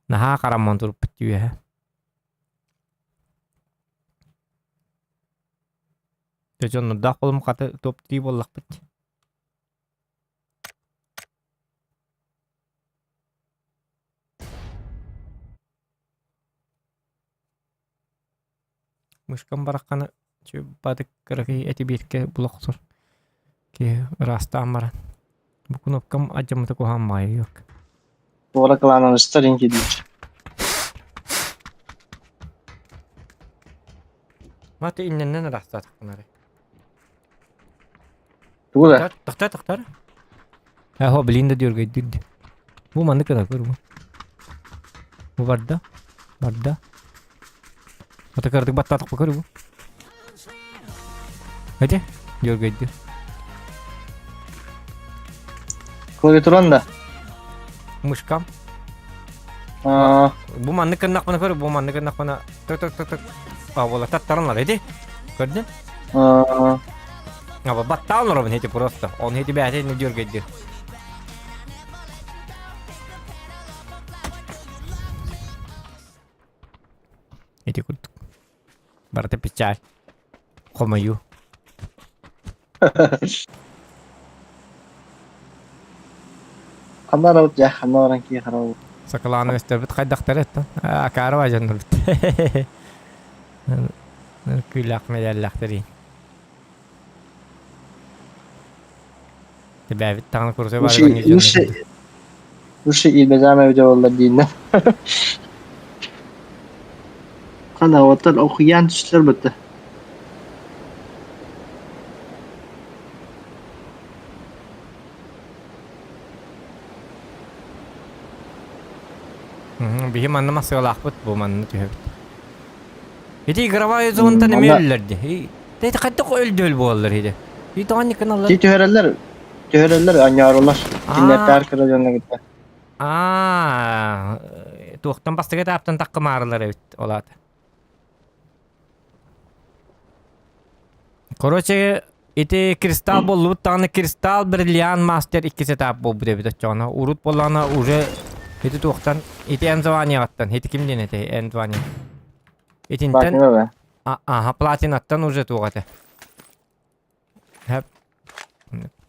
Наһаа харамман туруппут үөһэ. Дьэ дьоннордоох буолум хаты топ-три буоллахпыт. Мышкам барахханы бадык кыракый эти бииркэ була охсор. Киһи ыраастаан баран. Бу кнопкам адьаммыта куһаҕан баайы yok. Туора кылаананыстар иҥкидиир. Маты иннэннэн ыраастаатахпын Тугу да? Тохтор, тохтор. Эһо, блин да дьүргэйдир. Бу маннык гына көр бу. Бу барда. Барда. Ата кырдык баттаатахпа көр бу. Эти, дьүргэйдир. Клавиатуран да? Мышкам. Аа, Бу маннык гыннахпына көр, бу маннык гыннахпына тык тык тык тык. А, буола таттаран эти. Көрдүн? аа, А, баттаан олоробун эти просто. Он эти бэйэтэ не дьүргэйдир. Ити курдук. Барыта печаль. Хомойуу. Ханна барабыт дьэ, ханна баран киһи харабыт. Сакалааны өстөрбүт хайдахтар эттэн. Акаары бажаннырбыт. Күүлээх медаллаахтар Тебээбит таҕаны курсу бар Лучше, лучше илбэзаама эбитэ буоллар дииннэ. Хана оттон окуян түстүлэр бытта. Биһи манна массыалаахпыт бу манна түһэбит. Ити игровая зонтан эмиэ өллөрдө. Ити хайдах өлдөөл буолаллар иди. И тоҕон гыналлар. Ти түһэрэллэр, түһэрэллэр анньаарылар. Кинилэртээр кыра дьонно кытта. Аа, туохтан бастакы этаптан таккымаарылар эбит олаата. Короче, ити кристалл буоллубут даҕаны кристалл бриллиант мастер иккис этап буолбут эбит оччоҕуна. Урут буоллаҕына уже ити туохтан ити Энзванияҕыттан ити ким диэн этэй Энзвания. Итинтэн Платина да. Аха платинаттан уже туох этэ. Хэп.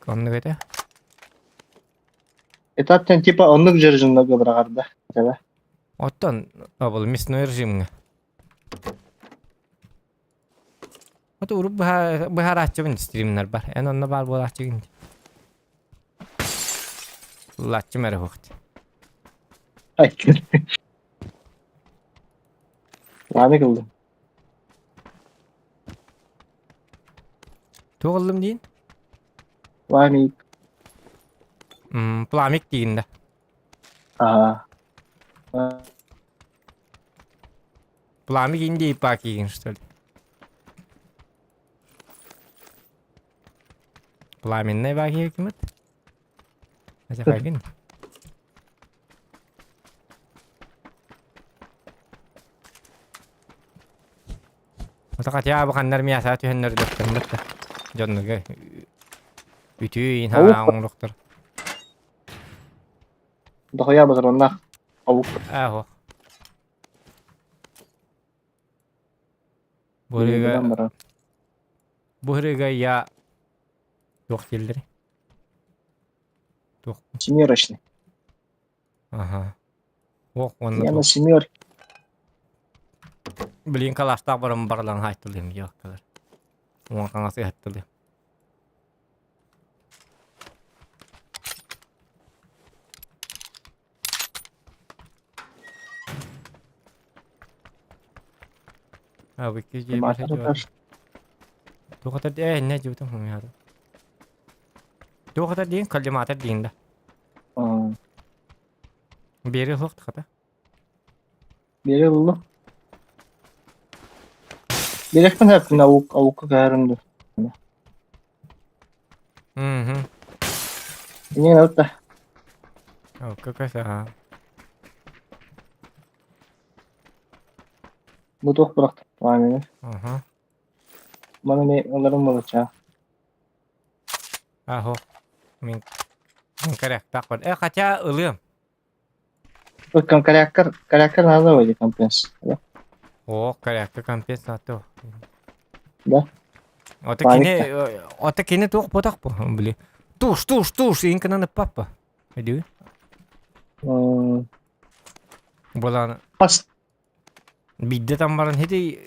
Оннук этэ. Этаптан типа оннук режимнарга быраҕарда. Тэбэ. Оттон обол мясной режимҥа. Вот урут быһаарааччыбын стримнар бар. Эн онно баар буолааччыгын. Лааччым эрэ хуохт. Айкыр. Лааны кылдым. Туох ыллым диин? Пламик. Пламик диин да. Аа. Пламик Индии пакигин, что ли? Пламенный баки кимит? Хотя Ото хотя бы ханнар мяса түһэннэр дөхтөрмөт да. Дьоннорго үтүү ин хаҥаа оҥоруохтар. Дохуя батроннаах. Обук. Аһо. Бу Бу ырыга я туох дииллэрий? Туох? Семерочный. Аха. Ох, уонна Я на семерке. Блин, калаштаах баран барылан хаайтылыым дьиэккэлэр. Уон хаҥас ыһаттылыым. А, вы Туохатар ээ иннэ дьыбытым хомуйаата. Туохатар диин коллиматор диин да. Биэри суох хата. Биэри ылла. Биэрэхпин сөп, аук аукка көһөрүм дуу. Мгм. Инньэ гынабыт да. Аукка көс аа. Бу туох бырахтар пламени. Аха. Маны эмиэ ыларым буолаччаа. Ахо. Мин мин коряктаах бар. Э, хотя ылыам. Коряккар коряккар надо вроде компенс. Да? О, корякка компенсация. Да? Ото кини ото кини туох ботах бу, били. Туш, туш, туш, инкананы папа. Иди. Булан. Пас. Биирдэ там баран ити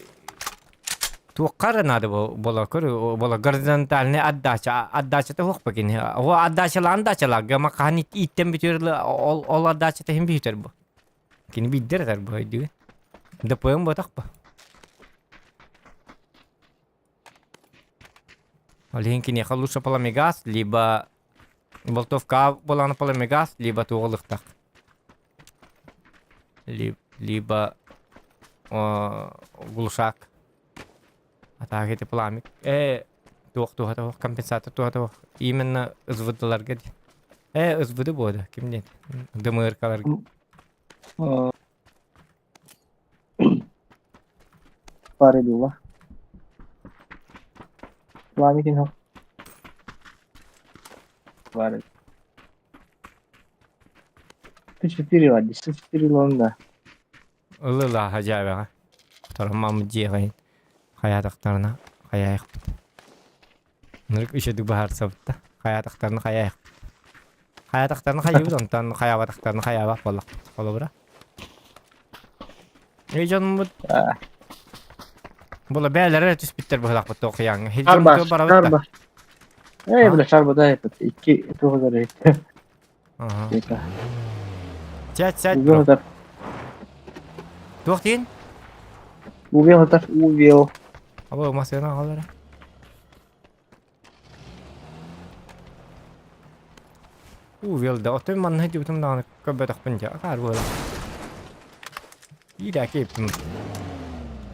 туохха эрэ наада буола көр буола горизонтальный отдача отдачата суох ба кини о отдачалаан дачалаага ма хаһан ииттэн бүтүөр ол ол отдачата иһин бүтэр бу кини биирдэ эрэ бу өйдүүгүн ДПМ буотах ба ол иһин киниэхэ лучше пламегаз либо болтовка буолааны пламегаз либо туох ылыхтах Либо глушак. А так это пламик. Туох туоха туох компенсатор туоха туох. Именно СВДларга дии. СВД буода ким диэн ДМРКларга. Пары дула. Пламик инһо. Пары. 104 лади, 104 лонда. Ылы-лааһа дьээбэҕэ. Тороммаммыт дьиэҕин хайаатахтарына хайаайахпыт. Нырык үчүгдүк быһаарсабыт да. Хайаатахтарына хайаайахпыт. Хайаатахтарына хайыыбыт, онтон хайаабатахтарына хайаабат буоллахпыт. Холобура. Эй дьонмут була бээлэрэ эрэ түспүттэр быһылаахпыт тоохуйааҥҥа. Арба, Хилдьоммутугар барабыт да. арба. Эй, бля, шарба дай этот, икки туһугар Ага. Типа. Сядь, сядь, Увел бро. этот, Туох диин? увел этот, увел. Абы массыына аҕалара. Увел да, отой манна дьыбытым даҕаны көрбөтөхпүн дьэ, акаар буола. Иирээки иптим.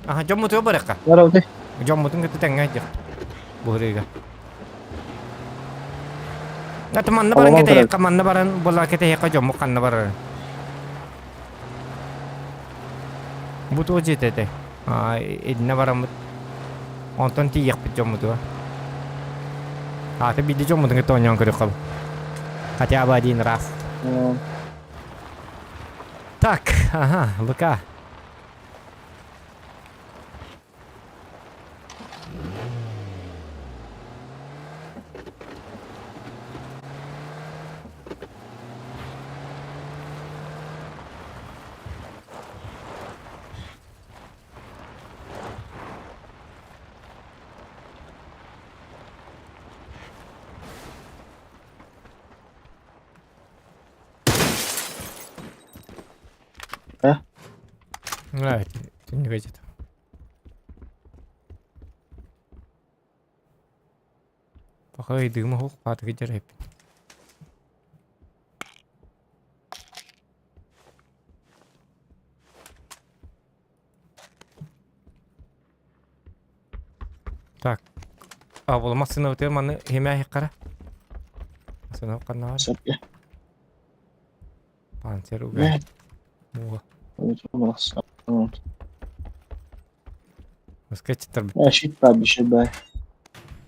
Аха, дьоммутугар барыахха. Барабыты. Дьоммутун кытта тэҥҥэ сылдьыах. Буһарыыга. Аты манна баран Олоҕун кэтэһиэххэ, манна баран буолла кэтэһиэххэ дьоммут ханна барарын. Бу туох дьиэтэ этэй? Аа, итиннэ бараммыт. Онтон тиийиэхпит дьоммутугар. Аата биирдэ дьоммутун кытта оонньоон көрүөххэ. Хотя бы один раз. Так, ага, ВК. А? Э, түннүк эдьит. Пока ыйдыгым оһох паатыгы дьэрэйпин. Так. А була массыынабытыгар маны химээһи хара. Массыына ханна баар? Сөпкө. Панцир уга. Муга. Скетчтер Щит баар, щит баар.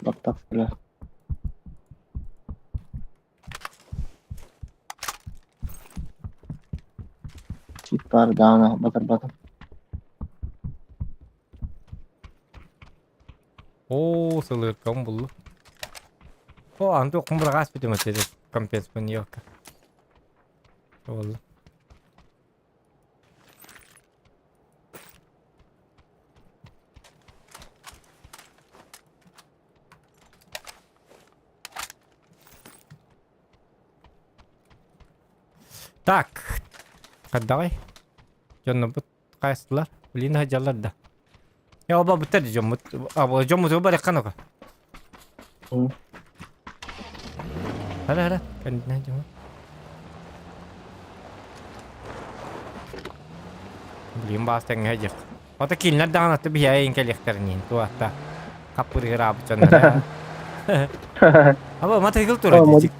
Баттах бля. Щит баар даана батар-батар. Оо, сылыркам буллу. О, анты кумбурагас бүтүм өтеді. Компенс Нью-Йорка. Болду. Так. Давай. Дьоннорбут хайастылар. Блин, сылдьаллар да. Я оба бүттэр дьоммут. Дьоммут барыахха нука. Хара хара. Кэннинэн дьоммут. Блин, баас тэҥҥэ дьэх. Ото кинилэр даҕаны аты биһиэйин кэлиэхтэрин туохта хаппырыгыраабыт дьоннор. Аба матыгыл турар дии.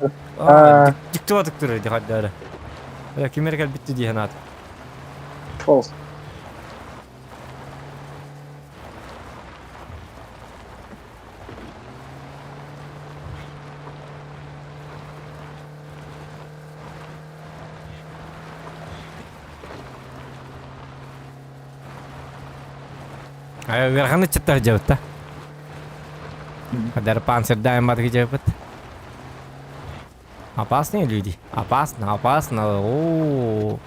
Дьиктуатык турар дии хаддары. Ким эрэ кэлбитти дии санаат. False. Ыарахан ыччаттар дьабыт да. Хадар панцирдаан батыгы дьабыт. Опасные люди. Опасно, опасно. О.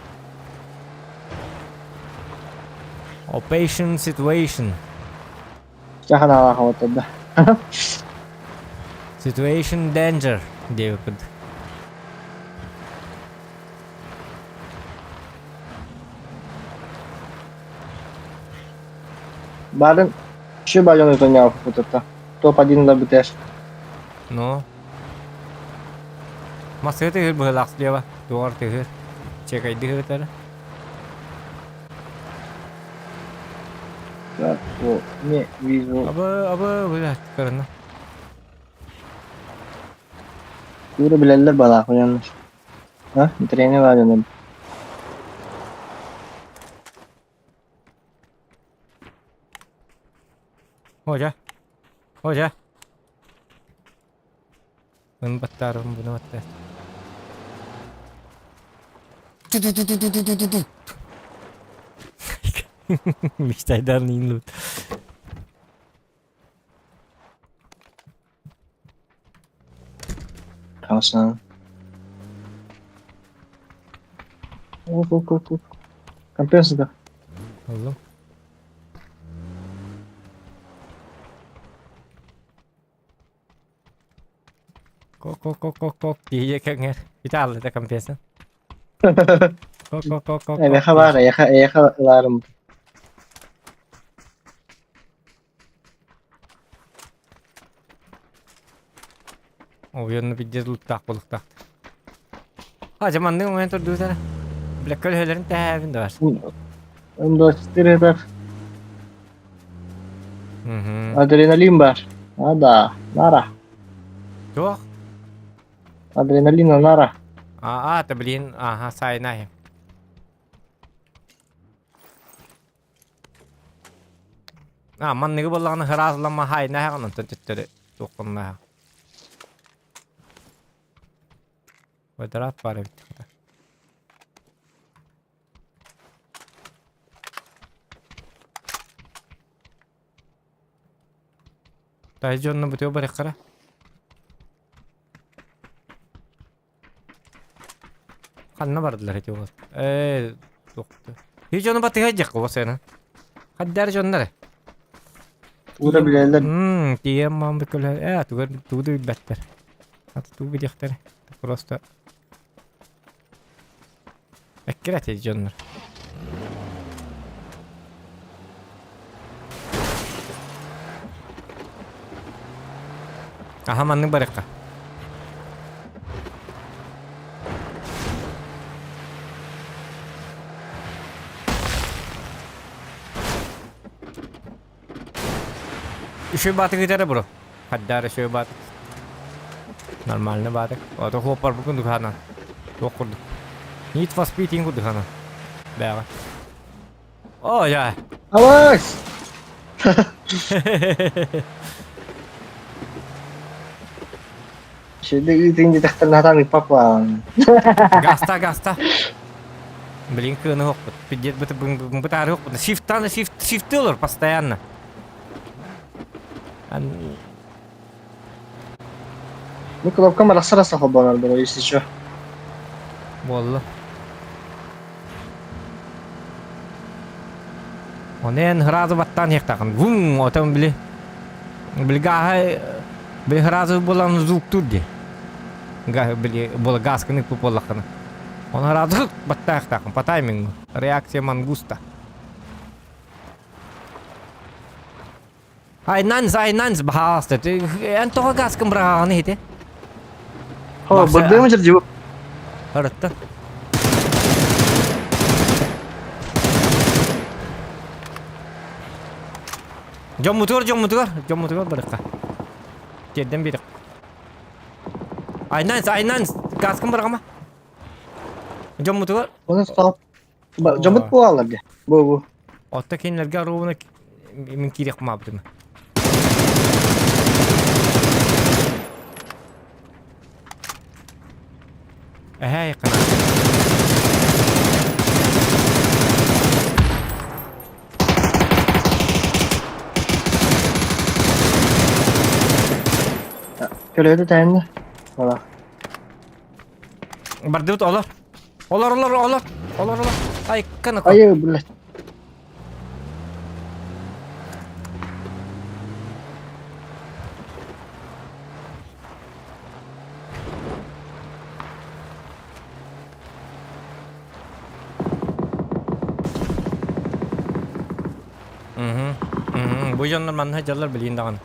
Operation situation. Чаханаалаах оботторда. Situation danger диэбиппит. Барын еще бажан өтөньяаппытытта. Топ-1 да бүтэр. Ну. Массыга тыһыр быһылаах слева. Туоҕар тыһыр. Чекайдыһыр этэр. Так, о, не вижу. Абы, абы, блядь, көрүнэ. Тура билэллэр балаах уйаннар. А, тренер баар О, дьэ. О, дьэ. Мын баттаарым буну батта. Мечтайдан инлут. Хаҥасынан. Оп, оп, оп, оп. Компенсата. Ыллым. Кок-кок-кок-кок киһи кэҥэр. Ити да компенса. Кок-кок-кок-кок. Эйиэхэ баар, эйиэхэ, эйиэхэ ылаарым. Оуйонну пиздец луттаах булуктаах. А, дьэ маннык оҥойон турдуутара. Бля, көлөһөлөрүн тэһээбин да бар. М24 этаж. Адреналин бар. А, да. Нара. Туох? Адреналина нара. А, а, блин, ага, сайнай. А, манныгы буоллаҕына ыраазылама хайнаһаҕын онтон төттөрү туоххуннаах. Квадрат баар эбит. Тай дьонно бутуо барыххара. Ханна бардылар ити уол? Ээ, туохту. Ии дьону батыһа дьиэххэ уосайна. Хаддар дьоннор. Уура билэллэр. Мм, тиийэн маам көлө ээ тугар тугу да билбэттэр. Аты тугу билиэхтэр. Просто Эккирэтий дьоннор. Аха маннык барыахха. Үчүгэй баатык ыытара бро. Хаддаара үчүгэй баатык. Нормально баатык. Ото хуоппар бу курдук хаанан. Туох курдук. Need for Speed курдук хаанан. Бэҕэ. О, я. Алекс! Şimdi ыытын диэтэхтэринэ сатаан ыыппаппаан. Гаста, гаста. Блин, кыаны хоппут. Пиздец, бытаары хоппут. Shift-тан shift, shift олор постоянно. Ну, кнопкам арахсар холбонор было, если что. Буолла. Онен сразу баттаан иэхтаахын. Вум, отон били. Били гааһы били сразу булан звуктуур дии. Били була гаасканы буоллаххына. Он сразу баттаахтаахын по таймингу. Реакция мангуста. Айнанс, айнанс, баһааласта. Эн тоҕо гааскын быраҕаҕын иһити? Хо, бырдыым дьирдьиб. Ырытта. Дьоммутугар, дьоммутугар, дьоммутугар барыахха. Тиэрдэн биэриэх. Айнан, айнан, газкын быраҕыма. Дьоммутугар. Оны стоп. Дьоммут буолалар дии. Бу бу. Отто кинилэргэ ровно мин киириэх маабытым. Эһээ қана. Көрөөдө тэннэ. Voilà. Бардыбыт олор. Олор олор олор. Олор олор. Ай кана. Ай блядь. Мгм. Мгм. Бу дьоннор манна сылдьаллар билигин даҕаны.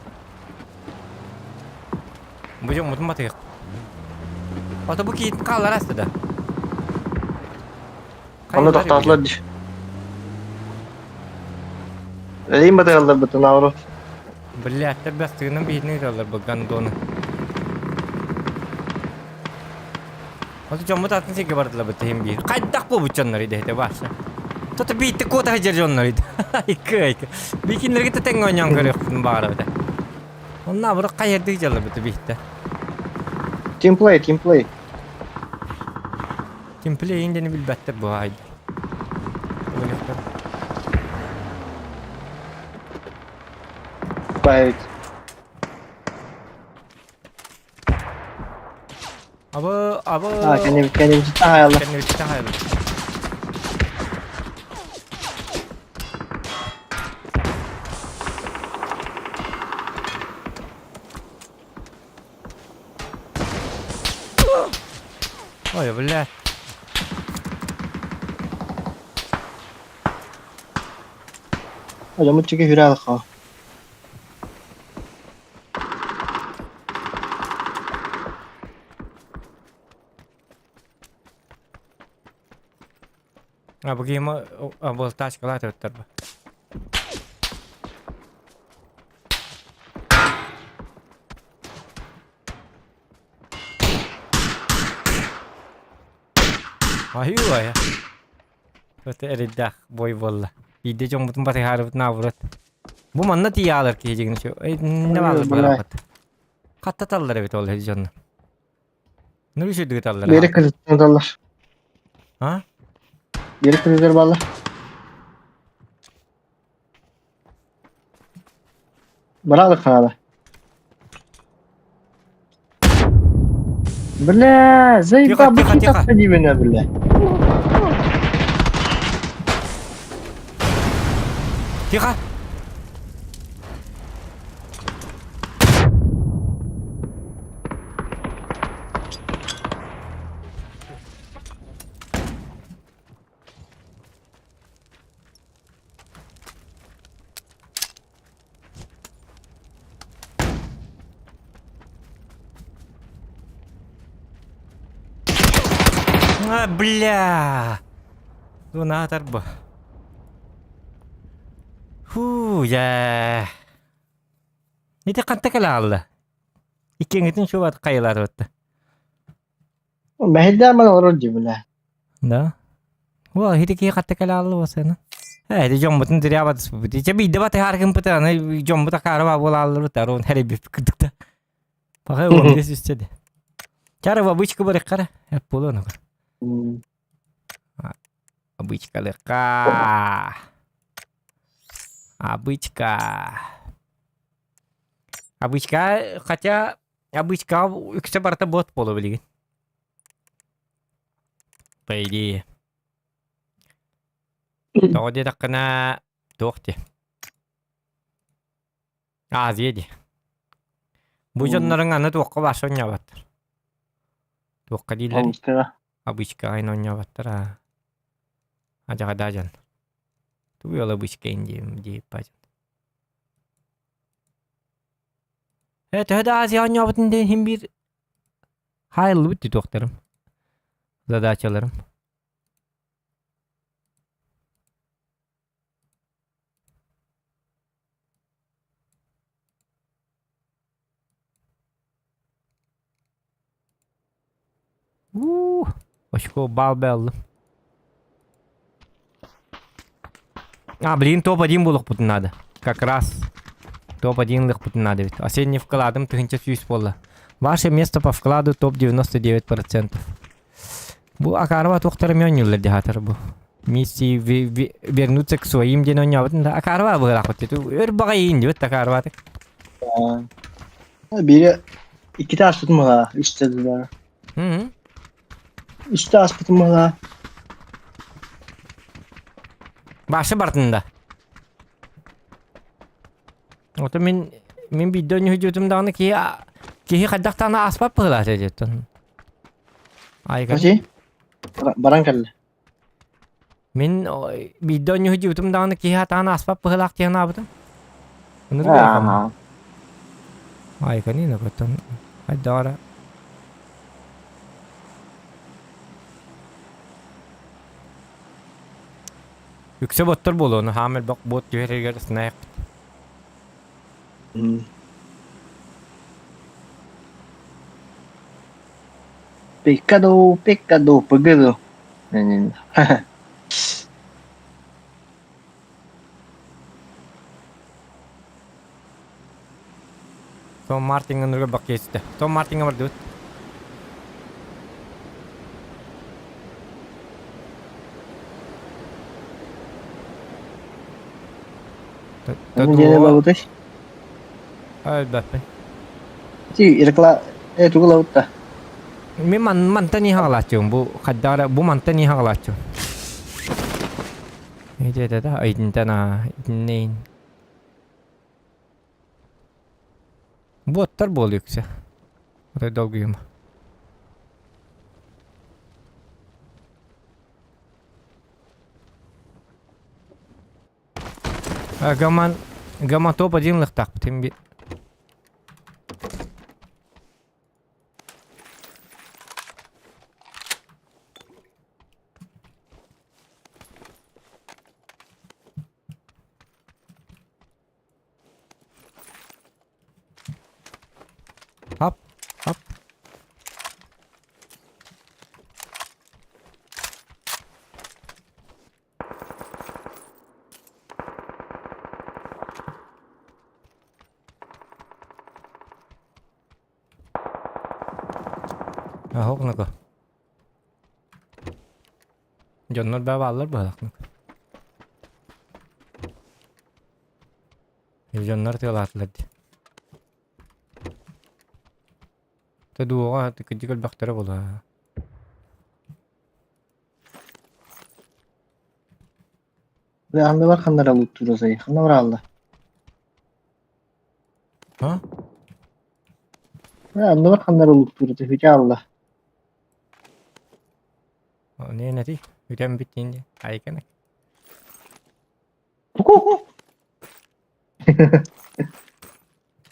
Бу дьон мутун батыах. Ото бу киит хааллар аста да. Онно тохтоотулар дии. Эйин батыгалларбытын наоборот. Блядь, бастыгынан биһитин ыыталлар бу гандоны. Оту дьоммут атын сиргэ бардылар бу тиһин биир. Хайдах буолбут дьоннор идэһитэ бааса. Тото биитти куота сылдьар дьоннор иде. Айкы айкы. Бикиннерге да тэҥҥэ оонньоон көрүөхпүн баҕарабыта. Онно абырык хайырдык дьалларбыта биһитте. Тимплей, тимплей. Тимплейин диэни билбэттэр бу айдар. Баайбыт. Абы, абы. А, кэннибит, кэннибититтэн хаайаллар. Кэннибититтэн хаайаллар. Ой, бля. Адамы чеке хүрэ алха. А бу киһи бу тачкалаат эбиттэр бу. Айуу айа. Өтө эрэйдээх бой буолла. Биирдэ дьоммутун батыһаарыбытын аабырат. Бу манна тиийаалар киһи дьигин үчү. Не баалар бараппат. Хаттаталлар эбит ол дьонно. Ну үчүдүк ыталлар. Бери кызыттан ыталлар. А? Бери кызыттар баалар. Быраҕык хаала. Бля, заебал, Тихо, тихо, тихо. именно, бля. Тихо. А, бля! Донатор бу. Фу, я. Ити ханта кэлэ хаалла? Иккиэҥҥитин шубат хайылаатыбытта. Мэһэйдээн баран олорор дии, бля. Да? Уол, ити киһи хатта кэлэ хаалла буолсана. Ээ, ити дьоммутун зря батыспыппыт. Ичэ биирдэ батыһааргымпыт, аны дьоммут акаары баа буолаалларбыт, аруун хэрийбиппит курдук да. Пахай уон биэс үстэ де. Чара обычка барыххара, эп буолуон оҕо. Обычкалыхха. Обычка. Обычка, хотя обычка үксэ барыта бот буолуо билигин. По идее. Тоҕо диэтэххинэ туох дии. Азия дии. Бу дьонноруҥ аны туохха баша оонньооботтор. Туохха дииллэрий? Обычкаҕа. Обычкаҕа оонньооботтор аа. Адьаҕадаа дьон. Тугуй ол обычка диим диэбиппэ дьон. Ээ төһө да Азия оонньообутун диэн иһин биир хаайыллыбыт дии туохтарым задачаларым. Уу, очко бал бэллим. А, блин, топ-1 буолуохпутун надо. Как раз топ-1 ылыахпытын надо ведь. Осенний вкладым 1100 буолла. Ваше место по вкладу топ-99%. Бу Акарова туохтара мөнньүллэр дьаһатар бу. Миссии вернуться к своим диэн оонньообутун да Акарова быһыылаахпыт. Өр баҕайы индибит Акарова. Биири иккитэ ааспытым быһаа, үстэ да. Үстэ ааспытым быһаа. Башы бартын да. Ото мин мин биирдэ оонньуу даҕаны киһи киһи хайдах даҕаны ааспат быһыылаах диэттэн. Айган. Баран кэллэ. Мин биирдэ оонньуу даҕаны киһи атаан ааспат быһыылаах диэн аабытым. Ынырык Айган көттөн хайдаҕара Үксэ боттор буолуону хаам элбэх бот түһэригэр снаайахпыт. Пеккадо, пеккадо, пыгыдо. Том Мартиҥҥа нырга баккиэстэ. Том Мартиҥҥа бардыбыт. Диэн ылабытый? Өлбөппүн. Ти рекла э тугу ылабыт да? Мин ман мантан иһэ аҕалааччыбын бу хайдах бу мантан иһэ аҕалааччыбын. Ити да айдынтан аа итиннейин. Буоттар буолуо үксэ. Отой долгуйума. Гаман Гамма топ-1 лыхтаахпытын би Hop, hop. Аһок Дьоннор баа бааллар быһалахнык. Дьоннор тыалаатылар дии. Тэ дуоҕа кырдьык элбэхтэрэ буолаа. Анныбар ханнара луттуура сай, ханна бараалла? А? Анныбар ханнара луттуура түһүтэ алла. Не нэти, үтэн бүттин дии. Айканы.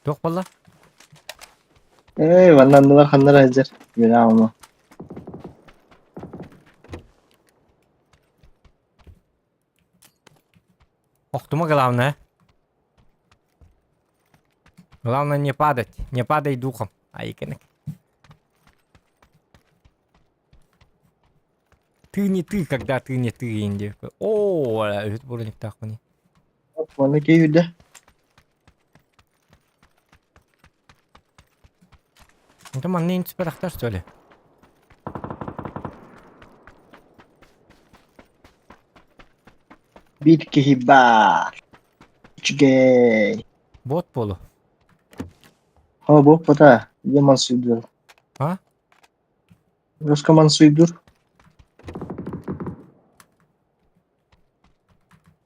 Туох буолла? Эй, манна анныбар ханнара сылдьар. Үөрэ Охтума главное. Главное не падать. Не падай духом. Айканы. Ты не ты, когда ты не ты, инди. О, үһүт буруниктаахпыный. Манна киһи Это манна инспирахтар, что ли? Биир киһи баар. Үчүгэй. Бот буолу. О, бу пота. Я мансуйдур. А? Русском мансуйдур.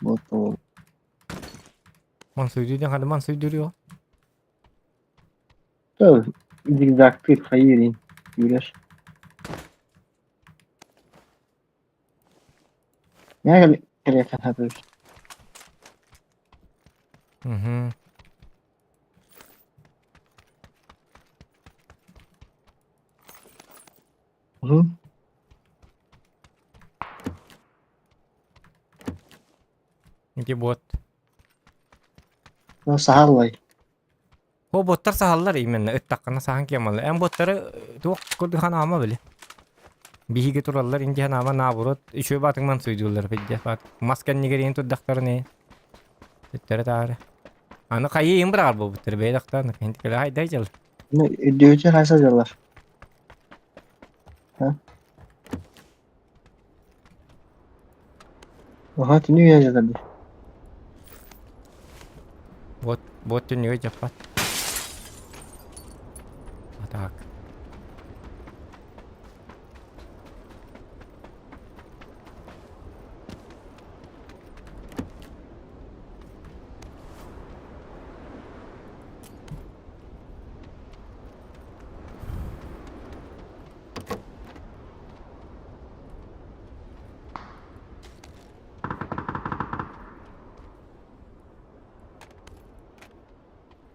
Вот ол. Мансуйдур диэн ханна мансуйдур Да, зигзагтыыр хайыырын үүрэр. Миэхэ кэлиэххэ сатыыр. Угу. Угу. Ити бот. Ну, саһаллай. О, боттар саһаллар именно. Ыттаххына саһан киэмалла. Эн боттары туох курдук ханаама били. Биһиги тураллар индиһэн ама наоборот үчүгэй баатыҥман суйдууллар пиздец баат. Мас кэннигэр иһин турдахтарына төттөрү таары. Аны хайыы иһин быраҕар буолбуттар бэйэ дохтоон кэлэ хайдай дьыл. Ну, үрдүгүтүн хайса дьаллар. А? Аха, түнү үйэ дьалар дии. Вот, вот түннүгэ дьаппат. А так.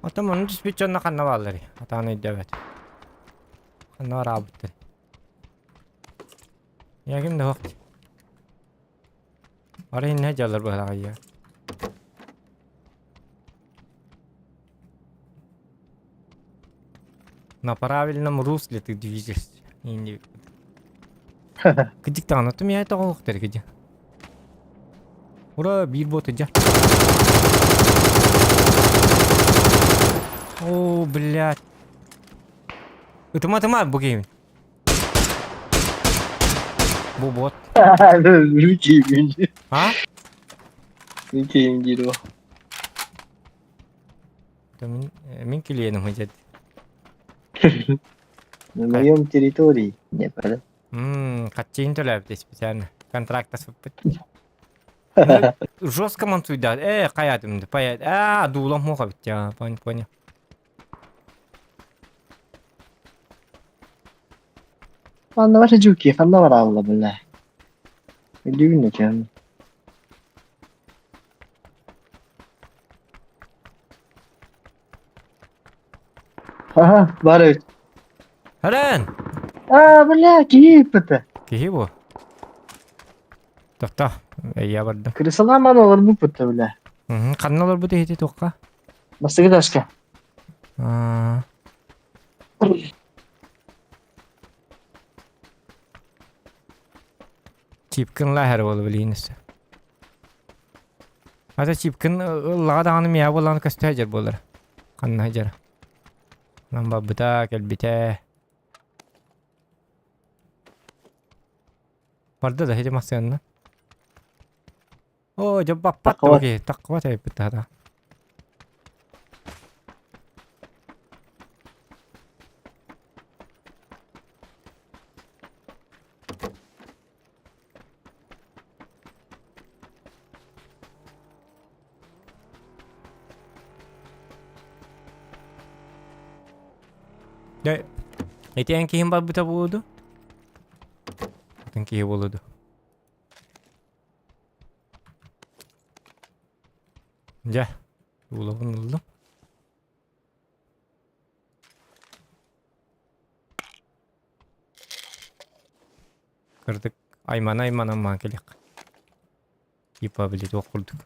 Оттон онно түспүт дьонно ханна баалларый? Атаан өйдөөбөт. Ханна бараабыттар? Я ким да суох. Арай иннэ дьаллар быһалаҕайя. На правильном русле ты движешься. Кыдьык даҕаны тумья тоҕолохтор кыдьы. Ура, биир бот идя. О, блядь. Ытыма тыма бу киһибин. Бу бот. Мин А? Мин диир бу. Мин, мин клиеним дед. На моем территории. Не, правда? Хаччыын төлөөбүт специально. Контрактаспыппыт. Жестко мансуйда. Э, хайатым паят. А, дуулам муха бит. Понял, понял. Ханна ваша жуки, ханна бараалла бля. Билибин да чан. Ага, бар эбит. Харан! А, бля, киһи ыппыта. Киһи бу. Тохто, я бардым. Крысалааман олорбуппут бля. Ханна олорбут иһити туохха? Бастакы таска. Аа. Чипкин лаһар буолу билиин өссө. Ата чипкин ыллаҕа даҕаны миэхэ буоллаҕына көстө сылдьар буолар. Ханна сылдьара. Онон барбыта, кэлбитэ. Барда да ити массыынна. Оо, дьэ баппат Таккыбат. киһи, таккыбат эбиппит таһата. Дьэ, ити эн киһим барбыта буолуо дуу? Атын киһи буолуо дуу? Дьэ, уулабын ыллым. Кырдык аймана-аймана маан кэлиэххэ. Типа били туох курдук.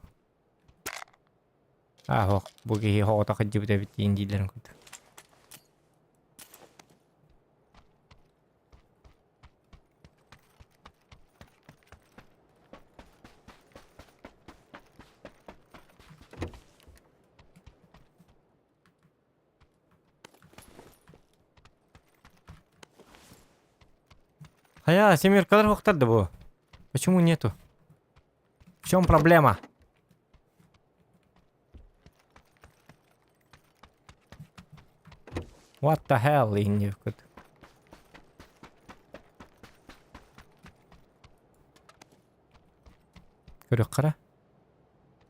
Аа һуох, бу киһи оҕото сылдьыбыт эбит диэн дииллэрин курдук. Хайа, семеркалар суохтар да бу? Почему нету? В чем проблема? What the hell инньэ Көрүөххэ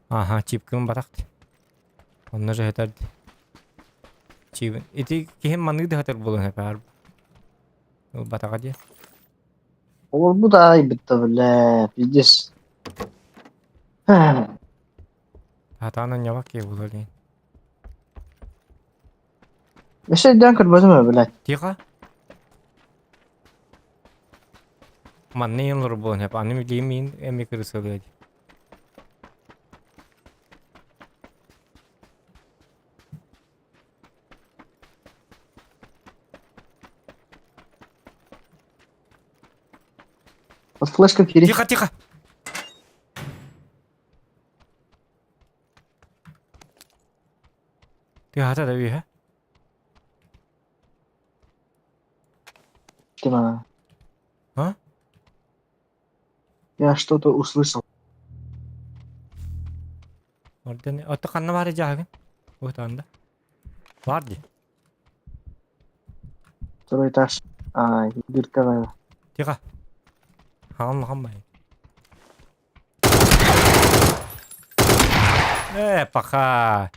Аха, чипкын батах Онно же этэр Чибин. Ити киһим маннык да сытар буолуон сөп Ылбатаҕа дии. Олорбут аайбыт да бля, пиздец. Сатаан онньобок киһи буолуо диэн. Өссө өйдөөн көрбөтүм ээ, блядь. Тихо. Манна иһин олорор буолуон сөп. Аны билигин миин эмиэ кырысылыа дии. Вот флешка кири. Тихо, тихо! Тыаһата да үөһэ. Тима. А? Я что-то услышал. Орден, отто ханна баар дьаагын? Уһутаанда. Баар дии. Второй этаж. А, дырка, наверное. Тихо. Хаан хаммай. Э, паха.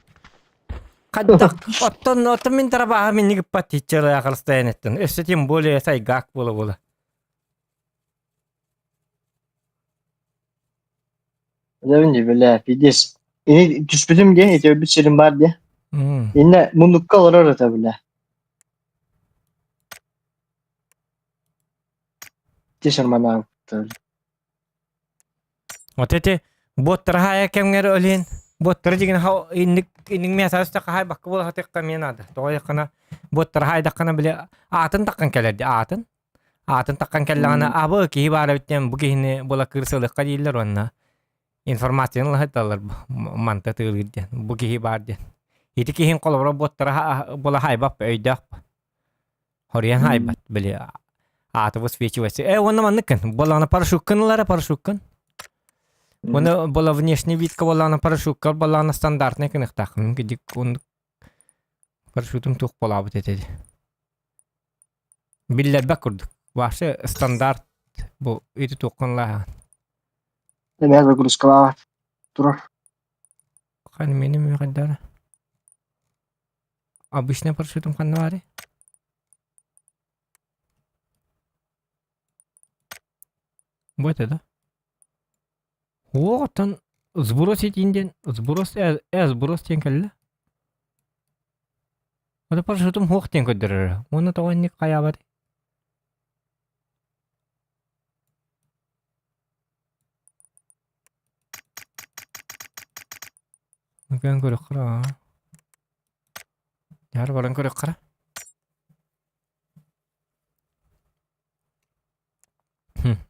Хайдах оттон оттон мин тарабааһа минник ыппат тииччэлэ харыстайан эттен. Өссө тем более сайгаак буола-буола. Дьэ, бля, пиздец. Ини түспүтүм диэ, ити өлбүт сирим баар диэ. Иннэ муннукка олорор этэ, бля. Ити шарманаабыттар. Вот эти боттары хаайа кэмҥэр өлүөн боттары дигин инник инник мясаста хаайбакка буола сатыахха эмиэ наада. Тоҕо диэххинэ боттары хаайдаххына били аатын таххан кэлэр дии аатын. Аатын таххан кэллэҕинэ абы киһи баар эбит диэн бу киһини була кыырсылыахха дииллэр уонна информацияны ылаһыталлар манта тыылыыр диэн бу киһи баар диэн. Ити киһин холобура боттара була хаайбап өйдөөх Хоруйан хаайбат били ааты высвечивается. Э уонна манныккын буоллаҕына парашюккын ылара парашюккын. Уонна буола внешний видка буоллаҕына парашюкка буоллаҕына стандартный кыныхтааххын. Кидик оннук парашютум туох буолаабыт этэ Биллэрбэт курдук. Вообще стандарт бу ити туоххун лааһаан. Эмээ загрузкалаабат турар. Хань миним хайдара. Обычный парашютум ханна баарый? Бу этэ да? Оттон сброс этиин диэн сброс э, э сброс диэн кэллэ. Ото парашютум суох диэн көрдөрөр. Уонна тоҕо инник хайаабат? Мүкэн көрөххө Яар баран көрөххө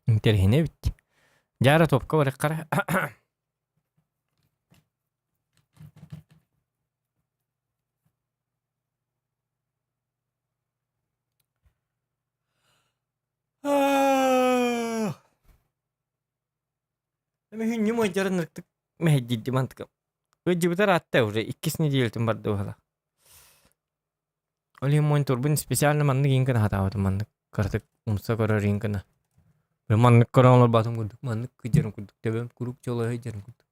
Интэриэһинэй эбит. Дьаара топка барыаххара. Мүһүнньүм ыйдьарын ырыктык мэһэйдиирдим антыкым. Ыдьыбытар аатта уже иккис неделятын барды быһала. Ол иһин мониторбун специально маннык иин гына хатаабытым маннык кыратык умса көрөр иин гына. Маннык көрөн олорбатым курдук маннык кыдьарын курдук төбөм куруук чолоһой дьарын курдук.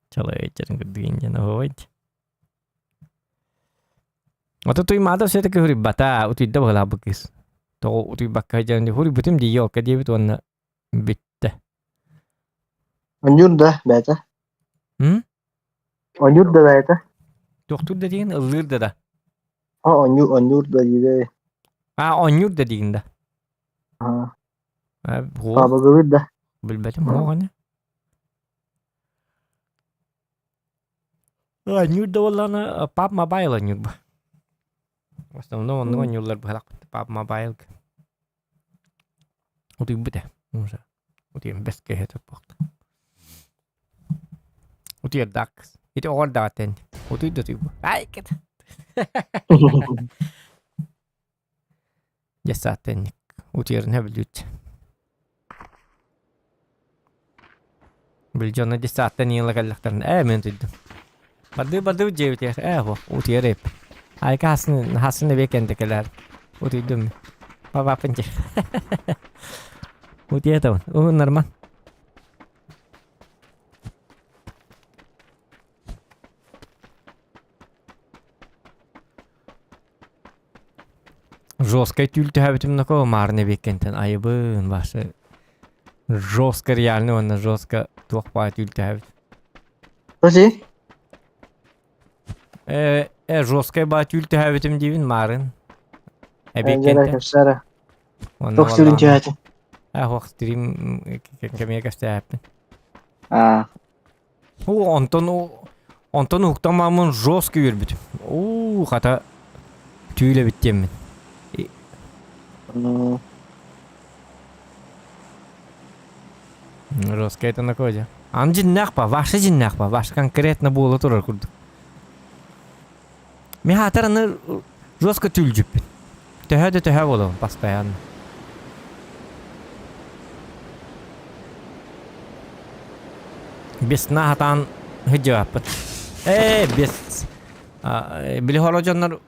Чолоһой дьарын курдук иин оһуобай Ото туймаада все-таки хуруйбата, утуйда быһыылаах кыыс. Тоҕо утуйбакка сылдьан хуруйбутум дии елка диэбит уонна бүттэ. Онньуур да бэйэтэ. М? Онньуур да бэйэтэ. Туохтуур да диигин, ыллыыр да да. А онньуур онньуур да диибэ. А онньуур да диигин да. Аа. А, Бабыгылыыр да. Билбэтим оҕону. Оонньуур да буоллаҕына PUBG Mobile оонньуур В основном оннук оонньууллар быһалаахпыт PUBG Mobile Утуйбут ээ уже утуйан бэс киэһэ турбуохта Утуйардаах кыс ити оҕо эрдэҕиттэн утуй да утуйбут ай кэт Дьэ сааттанньык утуйарын сөбүлүүр Били дьоно десааттан ыла кэллэхтэринэ ээ мин утуйдум. Бардыы-бардыы дьиэбитигэр ээ һуох утуйар эбиппин. Айка хасын хасын эбиэ кэнтэ кэлээр утуйдум мин. Папапын дьэ. Утуйа уһун норман. Жесткай түүл түһээбитим нокоо маарына эбиэккэнтэн айыбын башы жестко реально уонна жестко туох баай түүл түһээбит. Подожди. Э, э жесткай баа түүл түһээбитим диибин маарын. Эбиэккэнтэн. Эбиэккэнтэн. Туох стрим түһээтин? Э, хуох стрим кэмиэ кэпсээппин. Аа. О, онтон онтон уһуктан мааммын жестко үөрбүтүм. Уу, хата түүл эбит диэммин. Русская это накодя. Ан дьиннээх ба, ваша дьиннээх ба, ваша конкретно буола турар курдук. Мен хаатар аны жестко түлдьүппүн. Төһө да төһө буолабын постоянно. Бесна хатаан сылдьыбаппыт. Ээ, бес били хоро дьоннор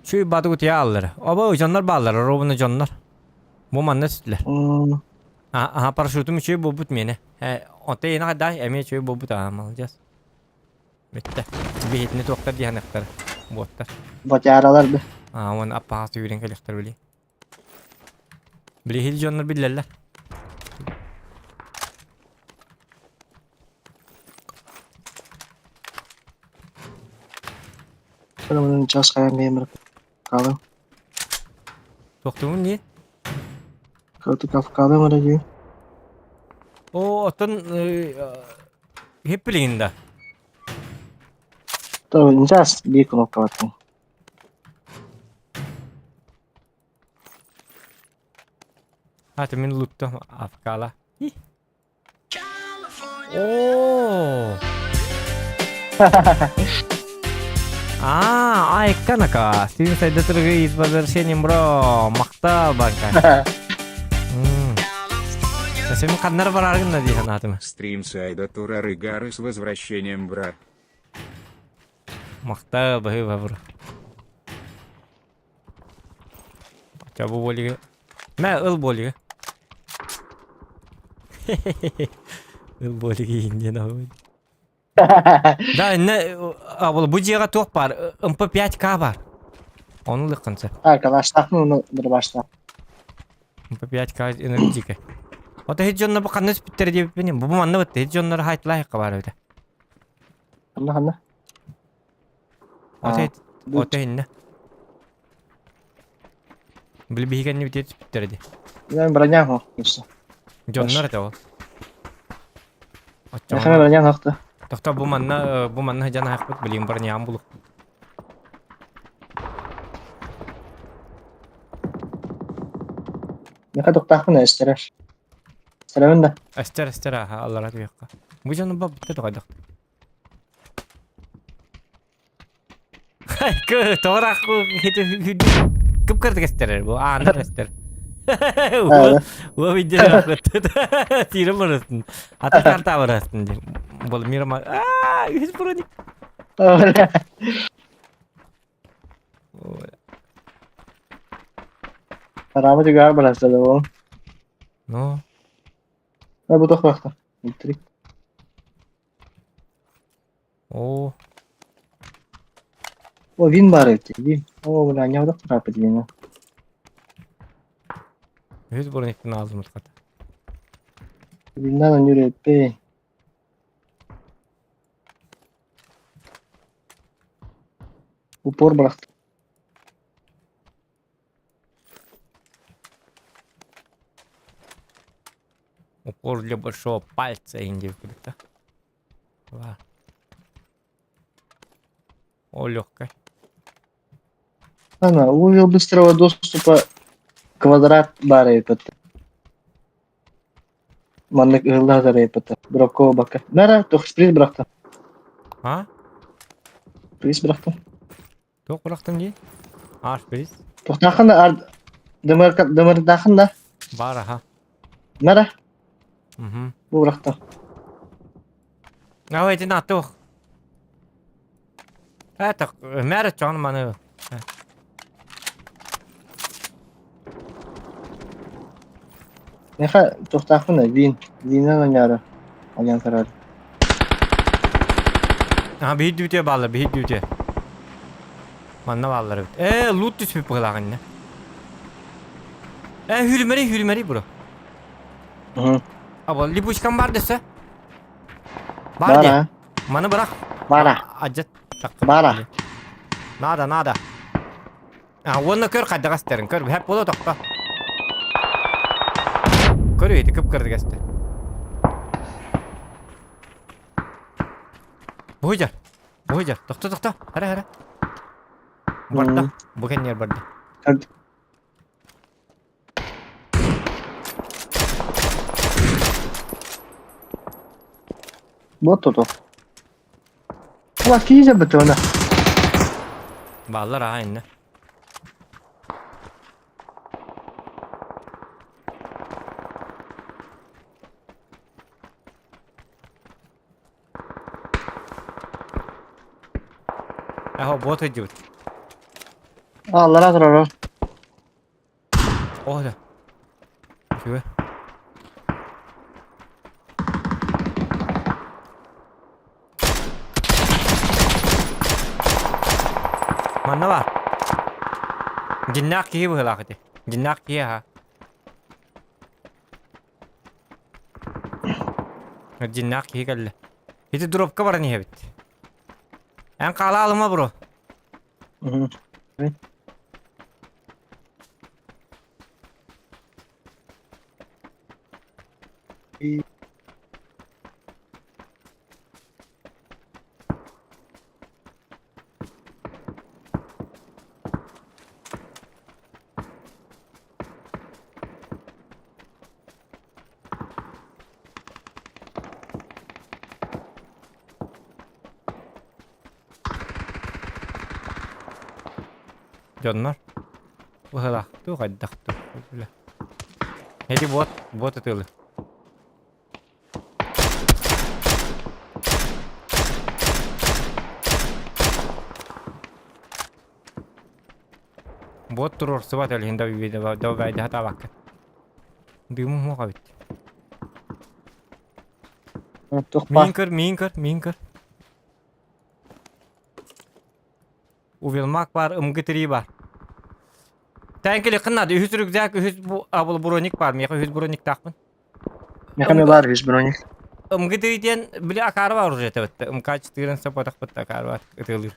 чүй баты утуйа аллар. Оба дьоннор бааллар, ровно дьоннор. Бу манна сүтүлэр. Аха, парашютум үчүгэй буолбут миэнэ. Э, онто иэнэ хайдаай, эмиэ үчүгэй буолбут аа, молодец. Бүттэ. Биһитини туохтар диэхэнэхтэр, буоттар. Батяралар да. Аа, уонна аппаҕас үүрэн кэлиэхтэр били. Били иһил дьоннор биллэллэр. Мунун час хайан бэйэмэр калым. Туохтугун дии? Кырты кавкалым эрэ дии. Оо, оттон иһиппилигин да? То час биир кнопкалаттым. Хата мин луттум афкала. Оо! А, айканака. Стивен сайда тургы с возвращением, бро. Махта банка. Сен ханнар бараргын да дии санаатым. Стрим сайда турары гары с возвращением, брат. Махта баһыба бро. Хотя бу болига. Мэ ыл болига. Ыл болига индиэн аҕабын. Да, инне а бу дьиэҕэ туох баар? МП5К баар. Ону ылыаххын сөп. А, калаштаахпын уну дырбашта. МП5К энергетика. Ото һит дьонно бу ханна түспүттэрэ диэбиппин. Бу манна бытта һит дьоннор хайтылаахха баар эбитэ. Ханна ханна? Ото ото инне. Били биһигэнни бүтэ түспүттэрэ дии. Мен броня хо, өссө. Дьоннор этэ ол. Эхэме броня хохто. Тохто бу манна бу манна сыдьан аһахпыт билигин броням булук. Меха тохтаахпын эстерер. Эстерэбин да. Эстер эстер аха аллара түһүөххэ. Бу дьону баппыта тоҕойдох. Тоҕо Кып-кырдык эстэрэр бу аанар эстэр. Уо видео Тире барастын. Аты карта барастын диэн. Бол мирма аа үһүс броник. Араба түгээр бараста да ол. Ну. А бу тохвахта. Электрик. Оо. О, вин баар эбит дии. Оо, бля, ньоодох тарааппыт диэн. Үһүс брониктан аалыммыт хата. Виннан онньуур эппэй. Упор бырахтым. Упор для большого пальца индив да? Ла. О, легкая. Ана, узел быстрого доступа квадрат баар эбит. Маннык ыһыллаатар эбит. Бирокко бакка. Нара, туох приз бырахтым. А? Приз бырахтым. Туох бырахтым дии? Аш приз. Туохтаахын да ар... Дымырдаахын да. Бар, аха. Нара, Угу. бу бырахтым. А ити натух. Это мэр чон маны. Меха туохтаахпын да вин. Виннан оҥоро. Оҥон көрөр. А биир дүтүө бааллар, биир дүтүө. Манна бааллар эбит. Ээ, лут түспүт быһылаах иннэ. Ээ, хүрүмэри, хүрүмэри бро. Мгм. А бол липучкам бар десе. Бар де. Бара. Маны бырах. Бара. Ажат. Бара. Надо, надо. А, уонна көр хайдах эстэрин, көр, хэп буола тохто. Көр ити кып-кырдык эстэ. Буһуйдьар, буһуйдьар, тохто, тохто, хара, хара. Барда, бу кэннигэр барда. Бот тото. Ала киһи бытыына. Бааллар аха иннэ. Аха бот идет. Аллара турар. О, да. Үчүгэй. Манна баар. Дьиннээх киһи быһыылаах ити. Дьиннээх киһи аһа. Дьиннээх киһи кэллэ. Ити дробка баран иһэбит. Эн хаала алыма бро. Дьоннор быһылаах туох хайдах туох Эти вот, вот ытыылы. Бот туруорсубат ол иһин добайдаһа табакка. Дыымым суох эбит. Туох Миин көр, миин көр, миин көр. Увелмак бар, МГ-3 бар. Тәңкеле кыннады, үһүс рюкзак, үһүс бу абыл броник бар, миэхэ үһүс брониктаахпын. Мехами бар үс броник. МГ-3 диэн били акаары бар уже этебетте. МК-4 сапатахпыт акаары бар ытыалыыр.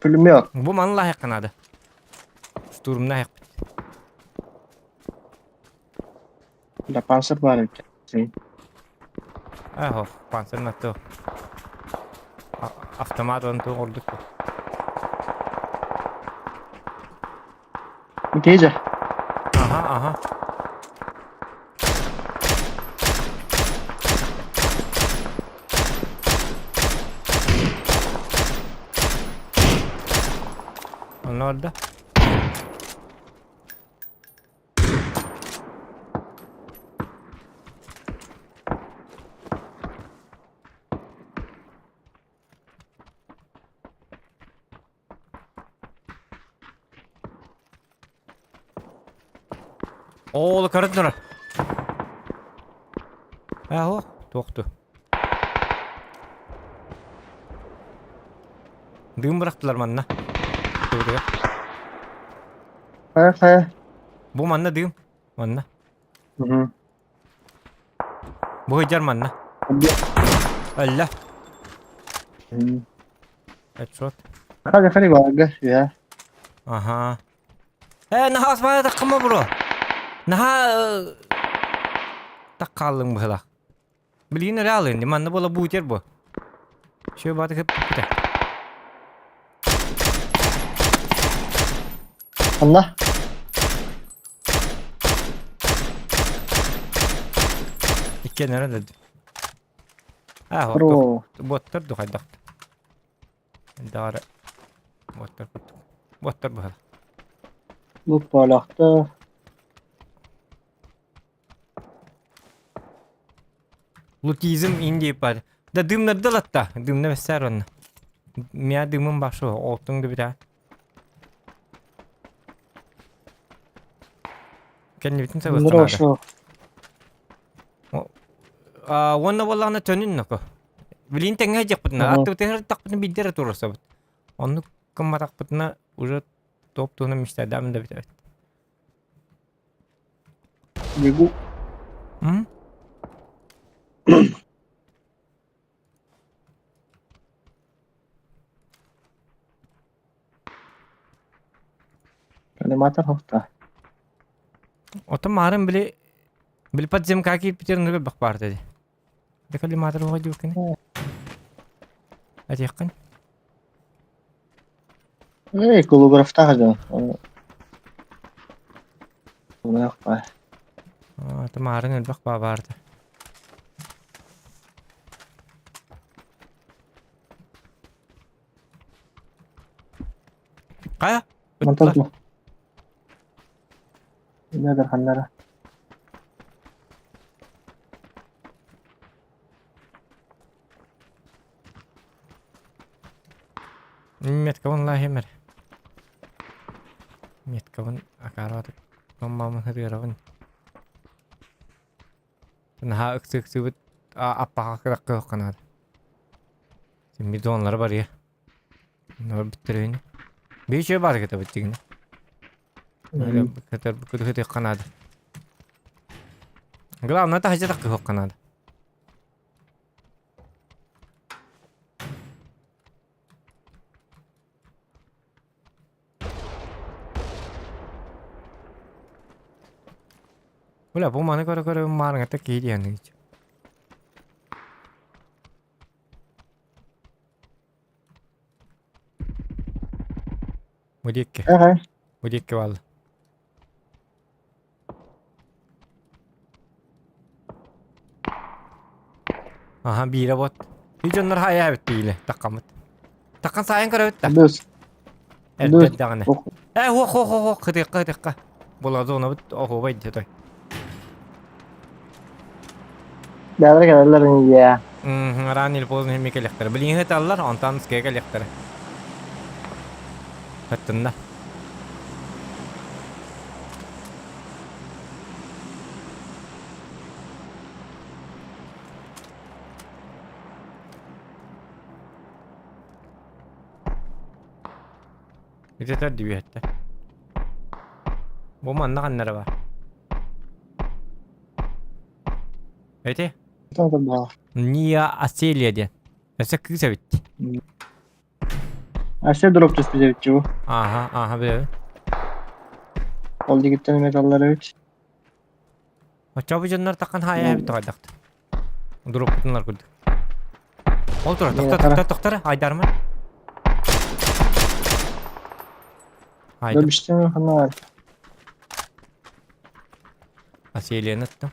Пулемет. Бу маны лаһык надо. Штурмна лаһыкпыт. Да панцир бар эбит. Ахо, панцир натто. Автомат он ту ордук. Кейже. Аха, аха. Онно орда. Оол көрөн турар. Аһо, туохту. Дыым бырахтылар манна. Тугутуга. Хайа хайа. Бу манна дыым. Манна. Мгм. Бу сылдьар манна. Өллө. Headshot. Хали хали барга. Я. Аха. Э, наһаа асмая таххыма бро. Наһаа таккааллыҥ быһылаах. Билигин эрэ алын, манна буола бутер бу. Все баты кыппыта. Анна. Иккен эрэ деді. А, Бро. боттар духайдах. Дары. Боттар курдук. Боттар быһала. Лут буолахта. Лутизм Индия бар. Да дымнарды латта. Дымна бэссээр онно. Мия дымым башу. Оттуң да битэ. Кэннибитин сабыахха наада. Нрошу. Уонна буоллаҕына төнүн ноко. Билин тэҥҥэ дьахпытына, аттыбытыгар тахпытына биирдэ эрэ туруорсабыт. Оннук гымматахпытына уже топ туһунан мечтайдаабын да бүтэбит. Бегу. М? Аниматор хохта. Оттон маарын били били подземка киирбитер нөргө бах баар dedi. Декалиматор оҕо диэбиккини. Этиэххин. Эй, колографтаах дьон. Баар. Маарын элбэх баа баарда. Хайа? Мантан туох? Нөдер ханнара. Меткабын лаһимер. Меткабын акараатык. Маммамын хырыарабын. Наһаа ыксы-ыксыбыт аппаха кыракка канаада. Мидонлары бар я. Бүттерейин. Бейче бар кете бүттигин. Кетер күтү канаада. Главное тахжа такы канаада. Бля, бу маны көрө-көрө маарыҥата киһи диэн ыйыт. Бу диэкки. Ага. Бу диэкки баалла. Аха, биирэ бот. Үй дьоннор хайаабыт биилэ, таккаммыт. Таккан саайан көрөбүт да. Дус. Эрдэ даҕаны. Э, хуох, хуох, хуох, кытыахха, кытыахха. Була зонабыт оһуобай дии той. Бэйэлэрэ кэлэллэр ини Рано или поздно эмиэ кэлиэхтэрэ. Билиҥҥи ыталлар, онтон скэ кэлиэхтэрэ. Ыттынна. Ититэр дибиэттэ. Бу манна ханнара бар? Эти? Ния Аселия диэн. Өссө кыыс эбит. Ася дроп түспүт эбит бу. Аха, аха билэбин. Ол дигиттэн металлар эбит. Оччо бу дьоннор такан хаайа эбит тоҕойдохт. Дроппутуннар курдук. Ол турар, тохтор, тохтор, тохтор, айдарма. Айдым. Добиштен ханна Аселияны аттым.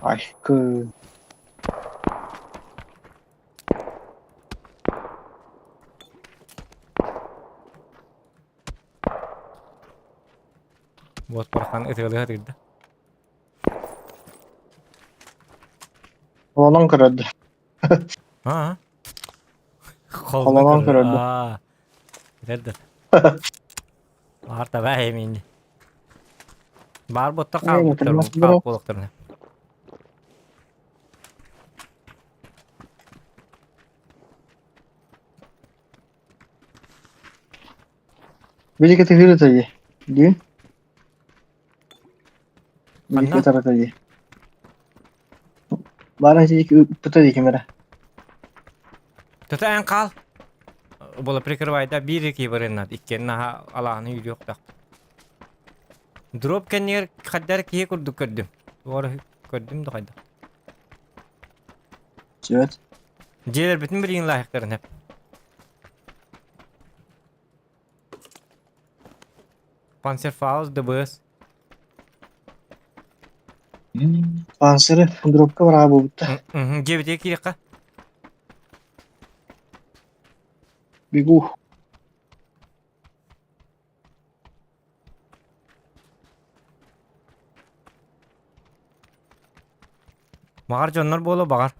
Айкы. Вот пархан ытыалыга тыырда. Холонон көрөрдө. Аа. Холонон көрөрдө. Аа. Билэрдэ. Баар таба эмин. Баар ботта хаалбыттар хаалбыт буолуохтарына. Билики тыһыыр дии. Дии. Ханна? Билики тарата дии. Баара сидик ыппыта дии ким эрэ. Тото эн хаал. Була прикрывайда биир киһи барыннат иккиэн наһаа алааһыны үүрүөхтэх. Дроп кэннигэр хайдар киһи курдук көрдүм. Туора көрдүм да хайдах. Сүөт. Дьиэлэрбитин билигин лаайыктарын эп. Панцерфаус ДБС. Панциры дропка бараа буолбута. Дьиэбитигэр киириэххэ. Бегу. Баҕар дьоннор буолуо баҕар.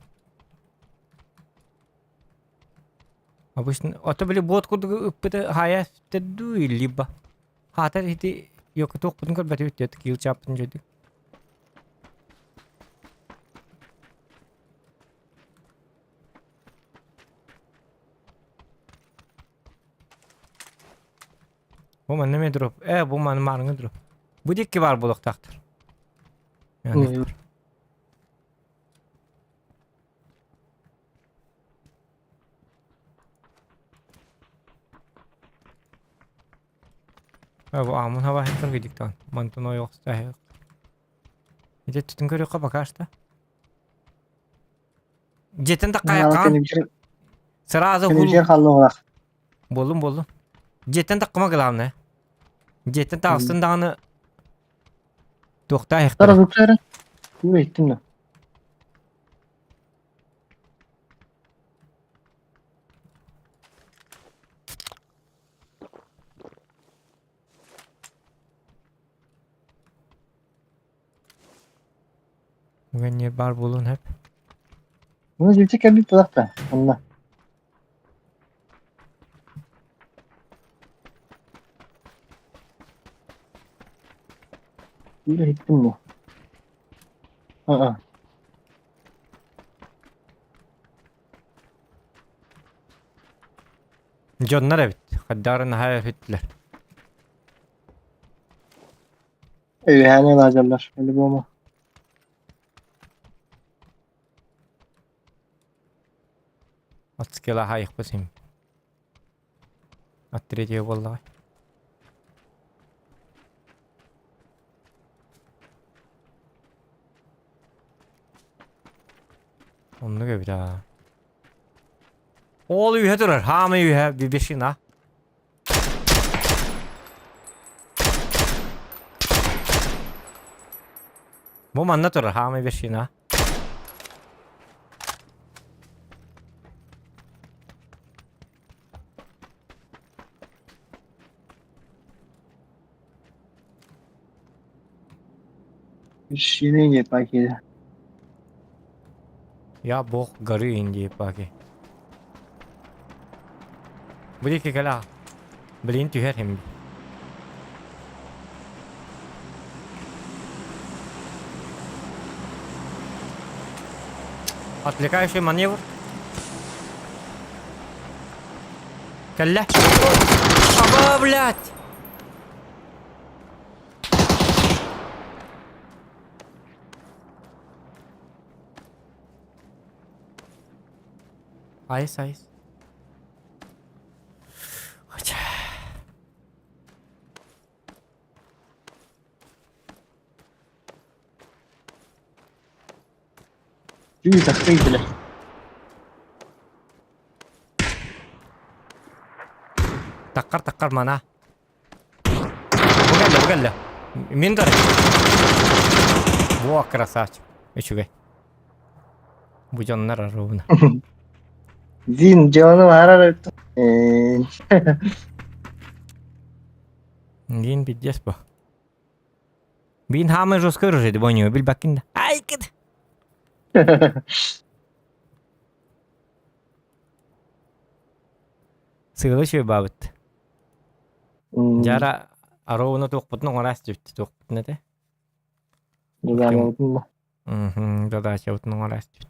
Обычно, ото били буот курдук ыппыты хаайа дуу либо хаатар ити йокутуохпутун көрбөтүбүт диэт киил чааппытын дьойдук. Бу манна эмиэ дроп. Э, бу манна маарыҥы дроп. Бу диэки баар буолуохтаахтар. Э, бу аамын хаба хэтэр гидиктан. Мантан ойох стаһык. Ити түтүн көрүөххэ пока что. Дьиэтин да кайакаан. Сразу Кэнибитигэр хааллаҕалаах. Буоллум, буоллум. Дьиэттэн таххыма главное. Дьиэттэн таҕыстын даҕаны туохтаа Тара иһиэхтэрэ. зуктары. Тура иттим да. Угэнниир баар буолуон сөп. Ну, живчик кэлбит тулахта. Онно. Тура иттим бу. А-а. Дьоннор эбит. Хайдары наһаа өһүттүлэр. Үөһээни лазерлар. По-любому. От скилла хаайыхпыт син. От третьего буоллаҕай. Оннук эбит аа. Ол үһэ турар. Хаамай үһэ бибешина. Бу манна турар хаамай вершина. Вершина не пакет. Я бог горы Индии паки. Бу диэки кэлэ. Блин түһэр хим. Отвлекающий маневр. Кэллэ. Аба, блядь! Айс, айс. Хотя. Түү тахсыы билэ. Таккар таккар мана. Бу кэллэ, бу кэллэ. Мин да. Во, красавчик. Үчүгэй. Бу дьоннор ровно. Зин дьыаланы баһарар Э, Дин пиздец бу. Бин хаамай жестко оружие бойню билбаккин да. Ай кыт. Сыгылы үчүгэй баабыт. Дьара ароуна туохпутун оҥораас диэбит туохпутун этэ. Задачабытын оҥораас диэбит.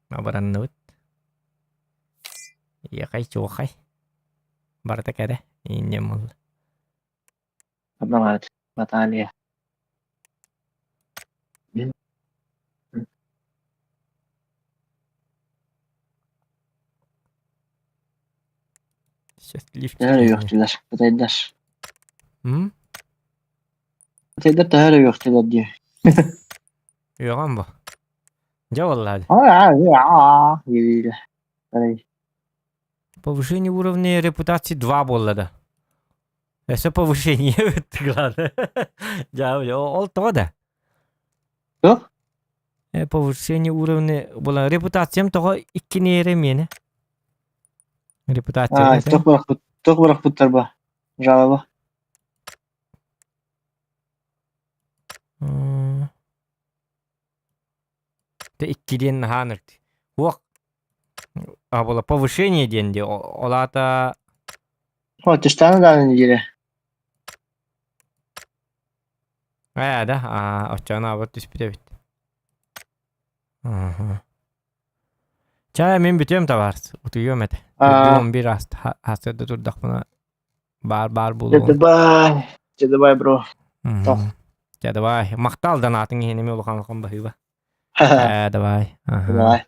Абыранныбыт. Иэхэй чуохай. Барыта кэрэ. Инньэ буолла. Одновать. Наталья. Счастливчик. Төһө үөхтүлэр, кытайдар. М? Кытайдар төһө үөхтүлэр дии. Үөҕэн бу. Дьэ буолла. Повышение уровня репутации 2 буолла да. Өссө повышение главное. Дьэ, ол тоҕо да? Туох? Повышение уровня була репутациям тоҕо иккини эрэ миэнэ. Репутация. Туох бырахпыт, туох бырахпыттар ба? Жалоба. Те икки диэн наһаа ынырык. Уох а була повышение диэн дии ол аата Отчестаны даҕаны неделя. Ээ да аа оччоҕуна аабыт түспүт эбит. Аха. Чэ мин бүтүөм табаарыс утуйуом этэ. Аа. 11 ааста сарсыарда турдахпына баар баар буолуом. Дьэ давай. Дьэ давай бро. Тох. Дьэ давай. Махтал донатыҥ иһин эмиэ улахан улахан баһыыба. Ээ давай. Аха. Давай.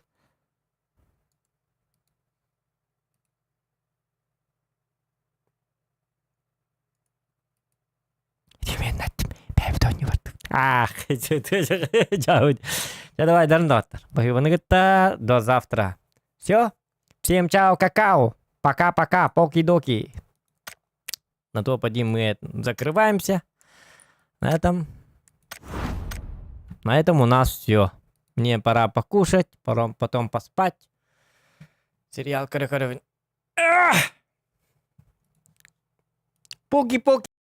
Ах, Дьэ давай дарын доҕоттор. Баһыыбаны кытта до завтра. Все. Всем чао, какао. Пока-пока, поки-доки. На топ-1 мы закрываемся. На этом... На этом у нас все. Мне пора покушать, потом, потом поспать. Сериал көрө-көрө. Пуки-пуки.